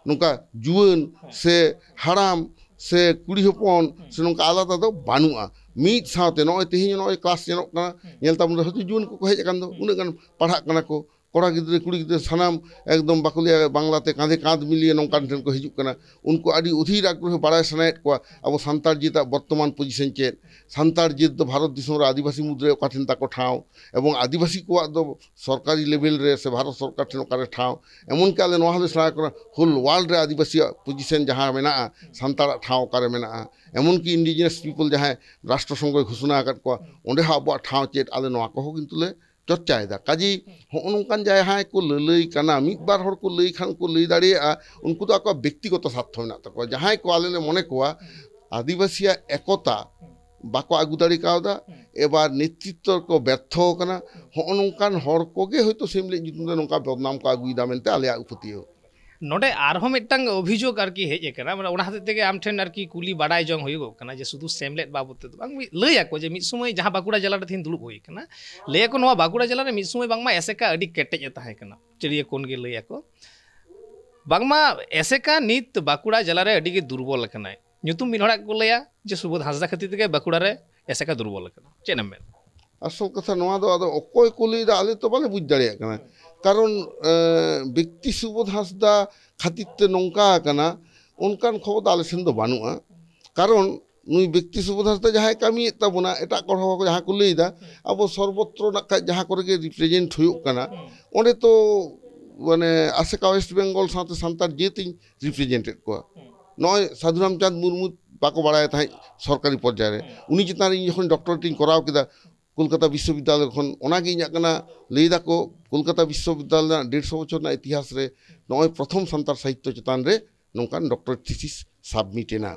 ᱱᱚᱝᱠᱟ ᱡᱩᱣᱟᱹᱱ ᱥᱮ ᱦᱟᱲᱟᱢ ᱥᱮ ᱠᱩᱲᱤ ᱦᱚᱯᱚᱱ ᱥᱮ ᱱᱚᱝᱠᱟ ᱟᱞᱟᱫᱟ ᱫᱚ ᱵᱟᱹᱱᱩᱜᱼᱟ᱾ ᱢᱤᱫ ᱥᱟᱶᱛᱮ ᱱᱚᱜᱼᱚᱭ ᱛᱮᱦᱮᱧ ᱱᱚᱜᱼᱚᱭ ᱠᱞᱟᱥ ᱧᱮᱞᱚᱜ ᱠᱟᱱᱟ, ᱧᱮᱞ ᱛᱟᱵᱚᱱ ᱨᱮ ᱦᱚᱭᱛᱳ ᱡᱩᱣᱟᱹᱱ ᱠᱚᱠᱚ ᱦᱮᱡ ᱟᱠᱟᱱ ᱫᱚ, ᱩᱱᱟᱹᱜ ᱜᱟᱱ ᱯᱟᱲᱦᱟᱜ ᱠᱟᱱᱟ ᱠᱚ, ᱠᱚᱲᱟ ᱜᱤᱫᱽᱨᱟᱹ ᱠᱩᱲᱤ ᱜᱤᱫᱽᱨᱟᱹ ᱥᱟᱱᱟᱢ ᱮᱠᱫᱚᱢ ᱵᱟᱠᱚ ᱞᱟᱹᱭᱟ ᱵᱟᱝᱞᱟᱛᱮ ᱠᱟᱸᱫᱷᱮ ᱠᱟᱸᱫᱷ ᱢᱤᱞᱤᱭᱮ ᱱᱚᱝᱠᱟᱱ ᱴᱷᱮᱱ ᱠᱚ ᱦᱤᱡᱩᱜ ᱠᱟᱱᱟ᱾ ᱩᱱᱠᱩ ᱟᱹᱰᱤ ᱚᱫᱷᱤᱨ ᱟᱜᱽᱨᱚᱦᱚ ᱵᱟᱲᱟᱭ ᱥᱟᱱᱟᱭᱮᱫ ᱠᱚᱣᱟ ᱟᱵᱚ ᱥᱟᱱᱛᱟᱲ ᱡᱟᱹᱛᱟᱜ ᱵᱚᱨᱛᱚᱢᱟᱱ ᱯᱚᱡᱤᱥᱚᱱ ᱪᱮᱫ, ᱥᱟᱱᱛᱟᱲ ᱡᱟᱹᱛ ᱫᱚ ᱵᱷᱟᱨᱚᱛ ᱫᱤᱥᱚᱢ ᱨᱮ ᱟᱹᱫᱤᱵᱟᱹᱥᱤ ᱢᱩᱫᱽᱨᱮ ᱚᱠᱟ ᱴᱷᱮᱱ ᱛᱟᱠᱚ ᱴᱷᱟᱶ, ᱮᱵᱚᱝ ᱟᱹᱫᱤᱵᱟᱹᱥᱤ ᱠᱚᱣᱟᱜ ᱫᱚ ᱥᱚᱨᱠᱟᱨᱤ ᱞᱮᱵᱮᱞ ᱨᱮ ᱥᱮ ᱵᱷᱟᱨᱚᱛ ᱥᱚᱨᱠᱟᱨ ᱴᱷᱮᱱ ᱚᱠᱟᱨᱮ ᱴᱷᱟᱶ᱾ ᱮᱢᱚᱱᱠᱤ ᱟᱞᱮ ᱱᱚᱣᱟ ᱦᱚᱸᱞᱮ ᱥᱮᱬᱟ ᱠᱟᱱᱟ, ᱦᱳᱞ ᱣᱟᱨᱞᱰ ᱨᱮ ᱟᱹᱫᱤᱵᱟᱹᱥᱤᱭᱟᱜ ᱯᱚᱡᱤᱥᱚᱱ ᱡᱟᱦᱟᱸ ᱢᱮᱱᱟᱜᱼᱟ, ᱥᱟᱱᱛᱟᱲᱟᱜ ᱴᱷᱟᱶ ᱚᱠᱟᱨᱮ ᱢᱮᱱᱟᱜᱼᱟ, ᱮᱢᱚᱱᱠᱤ ᱤᱱᱰᱤᱡᱤᱱᱟᱥ ᱯᱤᱯᱚᱞ ᱡᱟᱦᱟᱸᱭ ᱨᱟᱥᱴᱨᱚ ᱥᱚᱝᱜᱷᱚᱭ ᱜᱷᱳᱥᱚᱱᱟ ᱟᱠᱟᱫ ᱠᱚᱣᱟ, ᱚᱸᱰᱮ ᱦᱚᱸ ᱟᱵᱚᱣᱟᱜ ᱴᱷᱟᱶ ᱪᱮᱫ, ᱟᱞᱮ ᱱᱚᱣᱟ ᱠᱚᱦᱚᱸ ᱠᱤᱱᱛᱩ ᱞᱮ ᱪᱚᱨᱪᱟᱭᱮᱫᱟ᱾ ᱠᱟᱡᱮᱭ ᱦᱚᱸᱜᱼᱚ ᱱᱚᱝᱠᱟᱱ ᱡᱟᱦᱟᱸᱭ ᱠᱚ ᱞᱟᱹᱞᱟᱹᱭ ᱠᱟᱱᱟ, ᱢᱤᱫ ᱵᱟᱨ ᱦᱚᱲ ᱠᱚ ᱞᱟᱹᱭ ᱠᱷᱟᱱ ᱠᱚ ᱞᱟᱹᱭ ᱫᱟᱲᱮᱭᱟᱜᱼᱟ, ᱩᱱᱠᱩ ᱫᱚ ᱟᱠᱚᱣᱟᱜ ᱵᱮᱠᱛᱤᱜᱚᱛᱚ ᱥᱟᱨᱛᱷᱚ ᱢᱮᱱᱟᱜ ᱛᱟᱠᱚᱣᱟ᱾ ᱡᱟᱦᱟᱸᱭ ᱠᱚ ᱟᱞᱮ ᱞᱮ ᱢᱚᱱᱮ ᱠᱚᱣᱟ ᱟᱹᱫᱤᱵᱟᱹᱥᱤᱭᱟᱜ ᱮᱠᱚᱛᱟ ᱵᱟᱠᱚ ᱟᱹᱜᱩ ᱫᱟᱲᱮ ᱠᱟᱣᱫᱟ, ᱮᱵᱟᱨ ᱱᱮᱛᱨᱤᱛᱛᱚ ᱨᱮᱠᱚ ᱵᱮᱨᱛᱷᱚ ᱟᱠᱟᱱᱟ, ᱦᱚᱸᱜᱼᱚ ᱱᱚᱝᱠᱟᱱ ᱦᱚᱲ ᱠᱚᱜᱮ ᱦᱚᱭᱛᱳ ᱥᱮᱢᱞᱮᱫ ᱧᱩᱛᱩᱢ ᱛᱮ ᱱᱚᱝᱠᱟ ᱵᱚᱫᱱᱟᱢ ᱠᱚ ᱟᱹᱜᱩᱭᱮᱫᱟ ᱢᱮᱱᱛᱮ ᱟᱞᱮᱭᱟᱜ ᱯᱟᱹᱛᱭᱟᱹᱣ᱾ ᱱᱚᱰᱮ ᱟᱨᱦᱚᱸ ᱢᱤᱫᱴᱟᱝ ᱚᱵᱷᱤᱡᱳᱜᱽ ᱟᱨᱠᱤ ᱦᱮᱡ ᱟᱠᱟᱱᱟ, ᱢᱟᱱᱮ ᱚᱱᱟ ᱦᱚᱛᱮᱡ ᱛᱮᱜᱮ ᱟᱢ ᱴᱷᱮᱱ ᱟᱨᱠᱤ ᱠᱩᱞᱤ ᱵᱟᱰᱟᱭ ᱡᱚᱝ ᱦᱩᱭᱩᱜᱚᱜ ᱠᱟᱱᱟ ᱡᱮ ᱥᱩᱫᱷᱩ ᱥᱮᱢᱞᱮᱫ ᱵᱟᱵᱚᱫ ᱛᱮᱫᱚ ᱵᱟᱝ, ᱢᱤᱫ ᱞᱟᱹᱭ ᱟᱠᱚ ᱡᱮ ᱢᱤᱫ ᱥᱚᱢᱚᱭ ᱡᱟᱦᱟᱸ ᱵᱟᱸᱠᱩᱲᱟ ᱡᱮᱞᱟ ᱨᱮ ᱛᱮᱦᱮᱧ ᱫᱩᱲᱩᱵ ᱦᱩᱭ ᱟᱠᱟᱱᱟ, ᱞᱟᱹᱭ ᱟᱠᱚ ᱱᱚᱣᱟ ᱵᱟᱸᱠᱩᱲᱟ ᱡᱮᱞᱟ ᱨᱮ ᱢᱤᱫ ᱥᱚᱢᱚᱭ ᱵᱟᱝᱢᱟ ᱮᱥᱮᱠᱟ ᱟᱹᱰᱤ ᱠᱮᱴᱮᱡ ᱮ ᱛᱟᱦᱮᱸ ᱠᱟᱱᱟ᱾ ᱪᱟᱹᱲᱤᱭᱟᱹ ᱠᱚᱱ ᱜᱮ ᱞᱟᱹᱭ ᱟᱠᱚ ᱵᱟᱝᱢᱟ ᱮᱥᱮᱠᱟ ᱱᱤᱛ ᱵᱟᱸᱠᱩᱲᱟ ᱡᱮᱞᱟ ᱨᱮ ᱟᱹᱰᱤ ᱜᱮ ᱫᱩᱨᱵᱚᱞ ᱟᱠᱟᱱᱟᱭ᱾ ᱧᱩᱛᱩᱢ ᱢᱤᱫ ᱦᱚᱲᱟᱜ ᱠᱚ ᱞᱟᱹᱭᱟ ᱡᱮ ᱥᱩᱵᱳᱫᱷ ᱦᱟᱸᱥᱫᱟ ᱠᱷᱟᱹᱛᱤᱨ ᱛᱮᱜᱮ ᱵᱟᱸᱠᱩᱲᱟ ᱨᱮ ᱮᱥᱮᱠᱟ ᱫᱩᱨᱵᱚᱞ ᱟᱠᱟᱱᱟ᱾ ᱪᱮᱫ ᱮᱢ ᱢᱮᱱ? ᱟᱥᱚᱞ ᱠᱟᱛᱷᱟ ᱱᱚᱣᱟ ᱫᱚ, ᱟᱫᱚ ᱚᱠᱚᱭ ᱠᱚ ᱞᱟᱹᱭᱫᱟ, ᱟᱞᱮ ᱛᱚ ᱵᱟᱞᱮ ᱵᱩᱡᱽ ᱫᱟᱲᱮᱭᱟᱜ ᱠᱟᱱᱟ᱾ ᱠᱟᱨᱚᱱ ᱮᱸ, ᱵᱮᱠᱛᱤ ᱥᱩᱵᱳᱫᱷ ᱦᱟᱸᱥᱫᱟ ᱠᱷᱟᱹᱛᱤᱨ ᱛᱮ ᱱᱚᱝᱠᱟ ᱟᱠᱟᱱᱟ, ᱚᱱᱠᱟᱱ ᱠᱷᱚᱵᱚᱨ ᱫᱚ ᱟᱞᱮ ᱥᱮᱱ ᱫᱚ ᱵᱟᱹᱱᱩᱜᱼᱟ᱾ ᱠᱟᱨᱚᱱ ᱱᱩᱭ ᱵᱮᱠᱛᱤ ᱥᱩᱵᱳᱫᱷ ᱦᱟᱸᱥᱫᱟ ᱡᱟᱦᱟᱸᱭ ᱠᱟᱹᱢᱤᱭᱮᱫ ᱛᱟᱵᱚᱱᱟ, ᱮᱴᱟᱜ ᱠᱚ ᱦᱚᱲ ᱠᱚ ᱡᱟᱦᱟᱸ ᱠᱚ ᱞᱟᱹᱭᱫᱟ, ᱟᱵᱚ ᱥᱚᱨᱵᱚᱛᱨᱚ ᱱᱟᱜ ᱠᱷᱟᱡ ᱡᱟᱦᱟᱸ ᱠᱚᱨᱮ ᱜᱮ ᱨᱤᱯᱨᱮᱡᱮᱱᱴ ᱦᱩᱭᱩᱜ ᱠᱟᱱᱟ, ᱚᱸᱰᱮ ᱛᱚ ᱢᱟᱱᱮ ᱟᱥᱮᱠᱟ ᱳᱭᱮᱥᱴ ᱵᱮᱝᱜᱚᱞ ᱥᱟᱶᱛᱮ ᱥᱟᱱᱛᱟᱲ ᱡᱟᱹᱛᱤᱧ ᱨᱤᱯᱨᱮᱡᱮᱱᱴ ᱮᱫ ᱠᱚᱣᱟ᱾ ᱱᱚᱜᱼᱚᱭ ᱥᱟᱫᱷᱩ ᱨᱟᱢᱪᱟᱸᱫᱽ ᱢᱩᱨᱢᱩ ᱵᱟᱠᱚ ᱵᱟᱲᱟᱭ ᱛᱟᱦᱮᱸᱫ ᱥᱚᱨᱠᱟᱨᱤ ᱯᱚᱨᱡᱟᱭ ᱨᱮ, ᱩᱱᱤ ᱪᱮᱛᱟᱱ ᱨᱮ ᱤᱧ ᱡᱚᱠᱷᱚᱱ ᱰᱚᱠᱴᱚᱨᱮᱴ ᱤᱧ ᱠᱚᱨᱟᱣ ᱠᱮᱫᱟ ᱠᱳᱞᱠᱟᱛᱟ ᱵᱤᱥᱥᱚᱵᱤᱫᱽᱫᱟᱞᱚᱭ ᱠᱷᱚᱱ, ᱚᱱᱟᱜᱮ ᱤᱧᱟᱹᱜ ᱠᱟᱱᱟ, ᱞᱟᱹᱭ ᱫᱟᱠᱚ ᱠᱳᱞᱠᱟᱛᱟ ᱵᱤᱥᱥᱚᱵᱤᱫᱽᱫᱟᱞᱚᱭ ᱨᱮᱱᱟᱜ ᱰᱮᱲᱥᱚ ᱵᱚᱪᱷᱚᱨ ᱨᱮᱱᱟᱜ ᱤᱛᱤᱦᱟᱥ ᱨᱮ ᱱᱚᱜᱼᱚᱭ ᱯᱨᱚᱛᱷᱚᱢ ᱥᱟᱱᱛᱟᱲ ᱥᱟᱦᱤᱛᱛᱚ ᱪᱮᱛᱟᱱ ᱨᱮ ᱱᱚᱝᱠᱟᱱ ᱰᱚᱠᱴᱚᱨᱮᱴ ᱛᱷᱤᱥᱤᱥ ᱥᱟᱵᱢᱤᱴ ᱮᱱᱟ᱾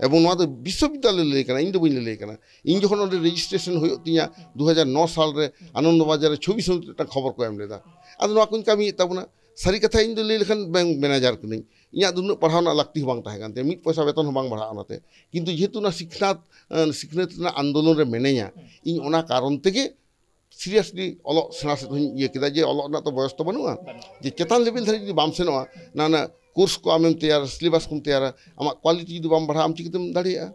ᱮᱵᱚᱝ ᱱᱚᱣᱟ ᱫᱚ ᱵᱤᱥᱥᱚᱵᱤᱫᱽᱫᱟᱞᱚᱭ ᱞᱟᱹᱭ ᱠᱟᱱᱟ, ᱤᱧ ᱫᱚ ᱵᱟᱹᱧ ᱞᱟᱹᱞᱟᱹᱭ ᱠᱟᱱᱟ᱾ ᱤᱧ ᱡᱚᱠᱷᱚᱱ ᱚᱸᱰᱮ ᱨᱮᱡᱤᱥᱴᱨᱮᱥᱚᱱ ᱦᱩᱭᱩᱜ ᱛᱤᱧᱟ ᱫᱩ ᱦᱟᱡᱟᱨ ᱱᱚ ᱥᱟᱞ ᱨᱮ, ᱟᱱᱚᱱᱫᱚ ᱵᱟᱡᱟᱨ ᱨᱮ ᱪᱷᱚᱵᱤᱥ ᱢᱤᱱᱤᱴ ᱢᱤᱫᱴᱟᱝ ᱠᱷᱚᱵᱚᱨ ᱠᱚ ᱮᱢ ᱞᱮᱫᱟ᱾ ᱟᱫᱚ ᱱᱚᱣᱟ ᱠᱚᱧ ᱠᱟᱹᱢᱤᱭᱮᱫ ᱛᱟᱵᱚᱱᱟ᱾ ᱥᱟᱹᱨᱤ ᱠᱟᱛᱷᱟ ᱤᱧ ᱫᱚ ᱞᱟᱹᱭ ᱞᱮᱠᱷᱟᱱ ᱵᱮᱝᱠ ᱢᱮᱱᱮᱡᱟᱨ ᱠᱟᱹᱱᱟᱹᱧ, ᱤᱧᱟᱹᱜ ᱫᱚ ᱩᱱᱟᱹᱜ ᱯᱟᱲᱦᱟᱣ ᱨᱮᱱᱟᱜ ᱞᱟᱹᱠᱛᱤ ᱦᱚᱸ ᱵᱟᱝ ᱛᱟᱦᱮᱸ ᱠᱟᱱ ᱛᱤᱧᱟ, ᱢᱤᱫ ᱯᱚᱭᱥᱟ ᱵᱮᱛᱚᱱ ᱦᱚᱸ ᱵᱟᱝ ᱵᱟᱲᱦᱟᱜᱼᱟ ᱚᱱᱟᱛᱮ᱾ ᱠᱤᱱᱛᱩ ᱡᱮᱦᱮᱛᱩ ᱚᱱᱟ ᱥᱤᱠᱷᱱᱟᱹᱛ, ᱮᱸ, ᱥᱤᱠᱷᱱᱟᱹᱛ ᱨᱮᱱᱟᱜ ᱟᱱᱫᱳᱞᱚᱱ ᱨᱮ ᱢᱮᱱᱟᱹᱧᱟ, ᱤᱧ ᱚᱱᱟ ᱠᱟᱨᱚᱱ ᱛᱮᱜᱮ ᱥᱤᱨᱤᱭᱟᱥᱞᱤ ᱚᱞᱚᱜ ᱥᱮᱬᱟ ᱥᱮᱫ ᱦᱚᱸᱧ ᱤᱭᱟᱹ ᱠᱮᱫᱟ, ᱡᱮ ᱚᱞᱚᱜ ᱨᱮᱱᱟᱜ ᱛᱚ ᱵᱚᱭᱚᱥ ᱛᱚ ᱵᱟᱹᱱᱩᱜᱼᱟ, ᱡᱮ ᱪᱮᱛᱟᱱ ᱞᱮᱵᱮᱞ ᱫᱷᱟᱹᱨᱤᱡ ᱡᱩᱫᱤ ᱵᱟᱢ ᱥᱮᱱᱚᱜᱼᱟ, ᱱᱟ ᱱᱟ ᱠᱳᱨᱥ ᱠᱚ ᱟᱢᱮᱢ ᱛᱮᱭᱟᱨᱟ, ᱥᱤᱞᱮᱵᱟᱥ ᱠᱚᱢ ᱛᱮᱭᱟᱨᱟ, ᱟᱢᱟᱜ ᱠᱣᱟᱞᱤᱴᱤ ᱡᱩᱫᱤ ᱵᱟᱢ ᱵᱟᱲᱦᱟᱜᱼᱟ, ᱟᱢ ᱪᱤᱠᱟᱹᱛᱮᱢ ᱫᱟᱲᱮᱭᱟᱜᱼᱟ?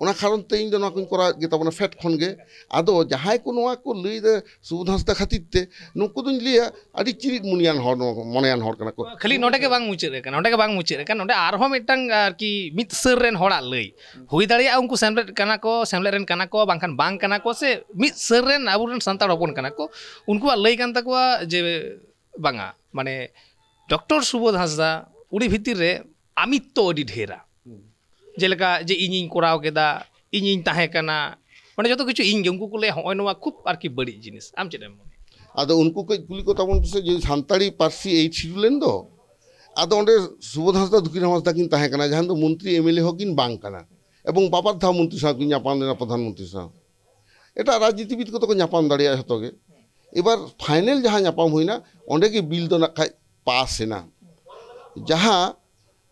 ᱚᱱᱟ ᱠᱟᱨᱚᱱ ᱛᱮ ᱤᱧ ᱫᱚ ᱱᱚᱣᱟ ᱠᱚᱧ ᱠᱚᱨᱟᱣᱮᱫ ᱜᱮ ᱛᱟᱵᱚᱱᱟ ᱯᱷᱮᱰ ᱠᱷᱚᱱ ᱜᱮ᱾ ᱟᱫᱚ ᱡᱟᱦᱟᱸᱭ ᱠᱚ ᱱᱚᱣᱟ ᱠᱚ ᱞᱟᱹᱭ ᱮᱫᱟ ᱥᱩᱵᱳᱫᱷ ᱦᱟᱸᱥᱫᱟ ᱠᱷᱟᱹᱛᱤᱨ ᱛᱮ, ᱱᱩᱠᱩ ᱫᱚᱧ ᱞᱟᱹᱭᱟ ᱟᱹᱰᱤ ᱪᱤᱨᱤᱡ ᱢᱚᱱᱮᱭᱟᱱ ᱦᱚᱲ, ᱢᱚᱱᱮᱭᱟᱱ ᱦᱚᱲ ᱠᱟᱱᱟ ᱠᱚ᱾ ᱠᱷᱟᱹᱞᱤ ᱱᱚᱰᱮ ᱜᱮ ᱵᱟᱝ ᱢᱩᱪᱟᱹᱫ ᱟᱠᱟᱱᱟ, ᱱᱚᱰᱮ ᱜᱮ ᱵᱟᱝ ᱢᱩᱪᱟᱹᱫ ᱟᱠᱟᱱᱟ, ᱱᱚᱰᱮ ᱟᱨᱦᱚᱸ ᱢᱤᱫᱴᱟᱝ ᱟᱨᱠᱤ ᱢᱤᱫ ᱥᱟᱹᱨ ᱨᱮᱱ ᱦᱚᱲᱟᱜ ᱞᱟᱹᱭ ᱦᱩᱭ ᱫᱟᱲᱮᱭᱟᱜᱼᱟ᱾ ᱩᱱᱠᱩ ᱥᱮᱢᱞᱮᱫ ᱠᱟᱱᱟ ᱠᱚ, ᱥᱮᱢᱞᱮᱫ ᱨᱮᱱ ᱠᱟᱱᱟ ᱠᱚ, ᱵᱟᱝᱠᱷᱟᱱ ᱵᱟᱝ ᱠᱟᱱᱟ ᱠᱚ, ᱥᱮ ᱢᱤᱫ ᱥᱟᱹᱨ ᱨᱮᱱ ᱟᱵᱚᱨᱮᱱ ᱥᱟᱱᱛᱟᱲ ᱦᱚᱯᱚᱱ ᱠᱟᱱᱟ ᱠᱚ, ᱩᱱᱠᱩᱣᱟᱜ ᱞᱟᱹᱭ ᱠᱟᱱ ᱛᱟᱠᱚᱣᱟ ᱡᱮ ᱵᱟᱝᱟ, ᱢᱟᱱᱮ ᱰᱚᱠᱴᱚᱨ ᱥᱩᱵᱳᱫᱷ ᱦᱟᱸᱥᱫᱟ ᱩᱱᱤ ᱵᱷᱤᱛᱤᱨ ᱨᱮ ᱟᱢᱤᱛᱛᱚ ᱟᱹᱰᱤ ᱰᱷᱮᱨᱟ᱾ ᱡᱮᱞᱮᱠᱟ ᱡᱮ ᱤᱧᱤᱧ ᱠᱚᱨᱟᱣ ᱠᱮᱫᱟ, ᱤᱧᱤᱧ ᱛᱟᱦᱮᱸ ᱠᱟᱱᱟ, ᱢᱟᱱᱮ ᱡᱚᱛᱚ ᱠᱤᱪᱷᱩ ᱤᱧ ᱜᱮ, ᱩᱱᱠᱩ ᱠᱚ ᱞᱟᱹᱭᱟ ᱦᱚᱸᱜᱼᱚᱭ ᱱᱚᱣᱟ ᱠᱷᱩᱵ ᱟᱨᱠᱤ ᱵᱟᱹᱲᱤᱡ ᱡᱤᱱᱤᱥ᱾ ᱟᱢ ᱪᱮᱫ ᱮᱢ ᱢᱚᱱᱮᱭᱟ? ᱟᱫᱚ ᱩᱱᱠᱩ ᱠᱟᱹᱡ ᱠᱩᱞᱤ ᱠᱚ ᱛᱟᱵᱚᱱ ᱯᱮᱥᱮ, ᱡᱮ ᱥᱟᱱᱛᱟᱲᱤ ᱯᱟᱹᱨᱥᱤ ᱮᱭᱤᱴ ᱥᱤᱰᱩᱞ ᱞᱮᱱ ᱫᱚ, ᱟᱫᱚ ᱚᱸᱰᱮ ᱥᱩᱵᱳᱫᱷ ᱦᱟᱸᱥᱫᱟ, ᱫᱩᱠᱷᱤᱨᱟᱢ ᱦᱟᱸᱥᱫᱟ ᱠᱤᱱ ᱛᱟᱦᱮᱸ ᱠᱟᱱᱟ, ᱡᱟᱦᱟᱸ ᱫᱚ ᱢᱚᱱᱛᱨᱤ ᱮᱢ ᱮᱞ ᱮ ᱦᱚᱸ ᱠᱤᱱ ᱵᱟᱝ ᱠᱟᱱᱟ, ᱮᱵᱚᱝ ᱵᱟᱵᱟᱨ ᱫᱷᱟᱣ ᱢᱚᱱᱛᱨᱤ ᱥᱟᱶ ᱠᱤᱱ ᱧᱟᱯᱟᱢ ᱞᱮᱱᱟ, ᱯᱨᱚᱫᱷᱟᱱ ᱢᱚᱱᱛᱨᱤ ᱥᱟᱶ᱾ ᱮᱴᱟᱜ ᱨᱟᱡᱽᱱᱤᱛᱤᱵᱤᱫ ᱠᱚᱫᱚ ᱠᱚ ᱧᱟᱯᱟᱢ ᱫᱟᱲᱮᱭᱟᱜᱼᱟ ᱡᱷᱚᱛᱚ ᱜᱮ᱾ ᱮᱵᱟᱨ ᱯᱷᱟᱭᱱᱮᱞ ᱡᱟᱦᱟᱸ ᱧᱟᱯᱟᱢ ᱦᱩᱭᱱᱟ, ᱚᱸᱰᱮ ᱜᱮ ᱵᱤᱞ ᱫᱚ ᱱᱟᱜ ᱠᱷᱟᱡ ᱯᱟᱥ ᱮᱱᱟ, ᱡᱟᱦᱟᱸ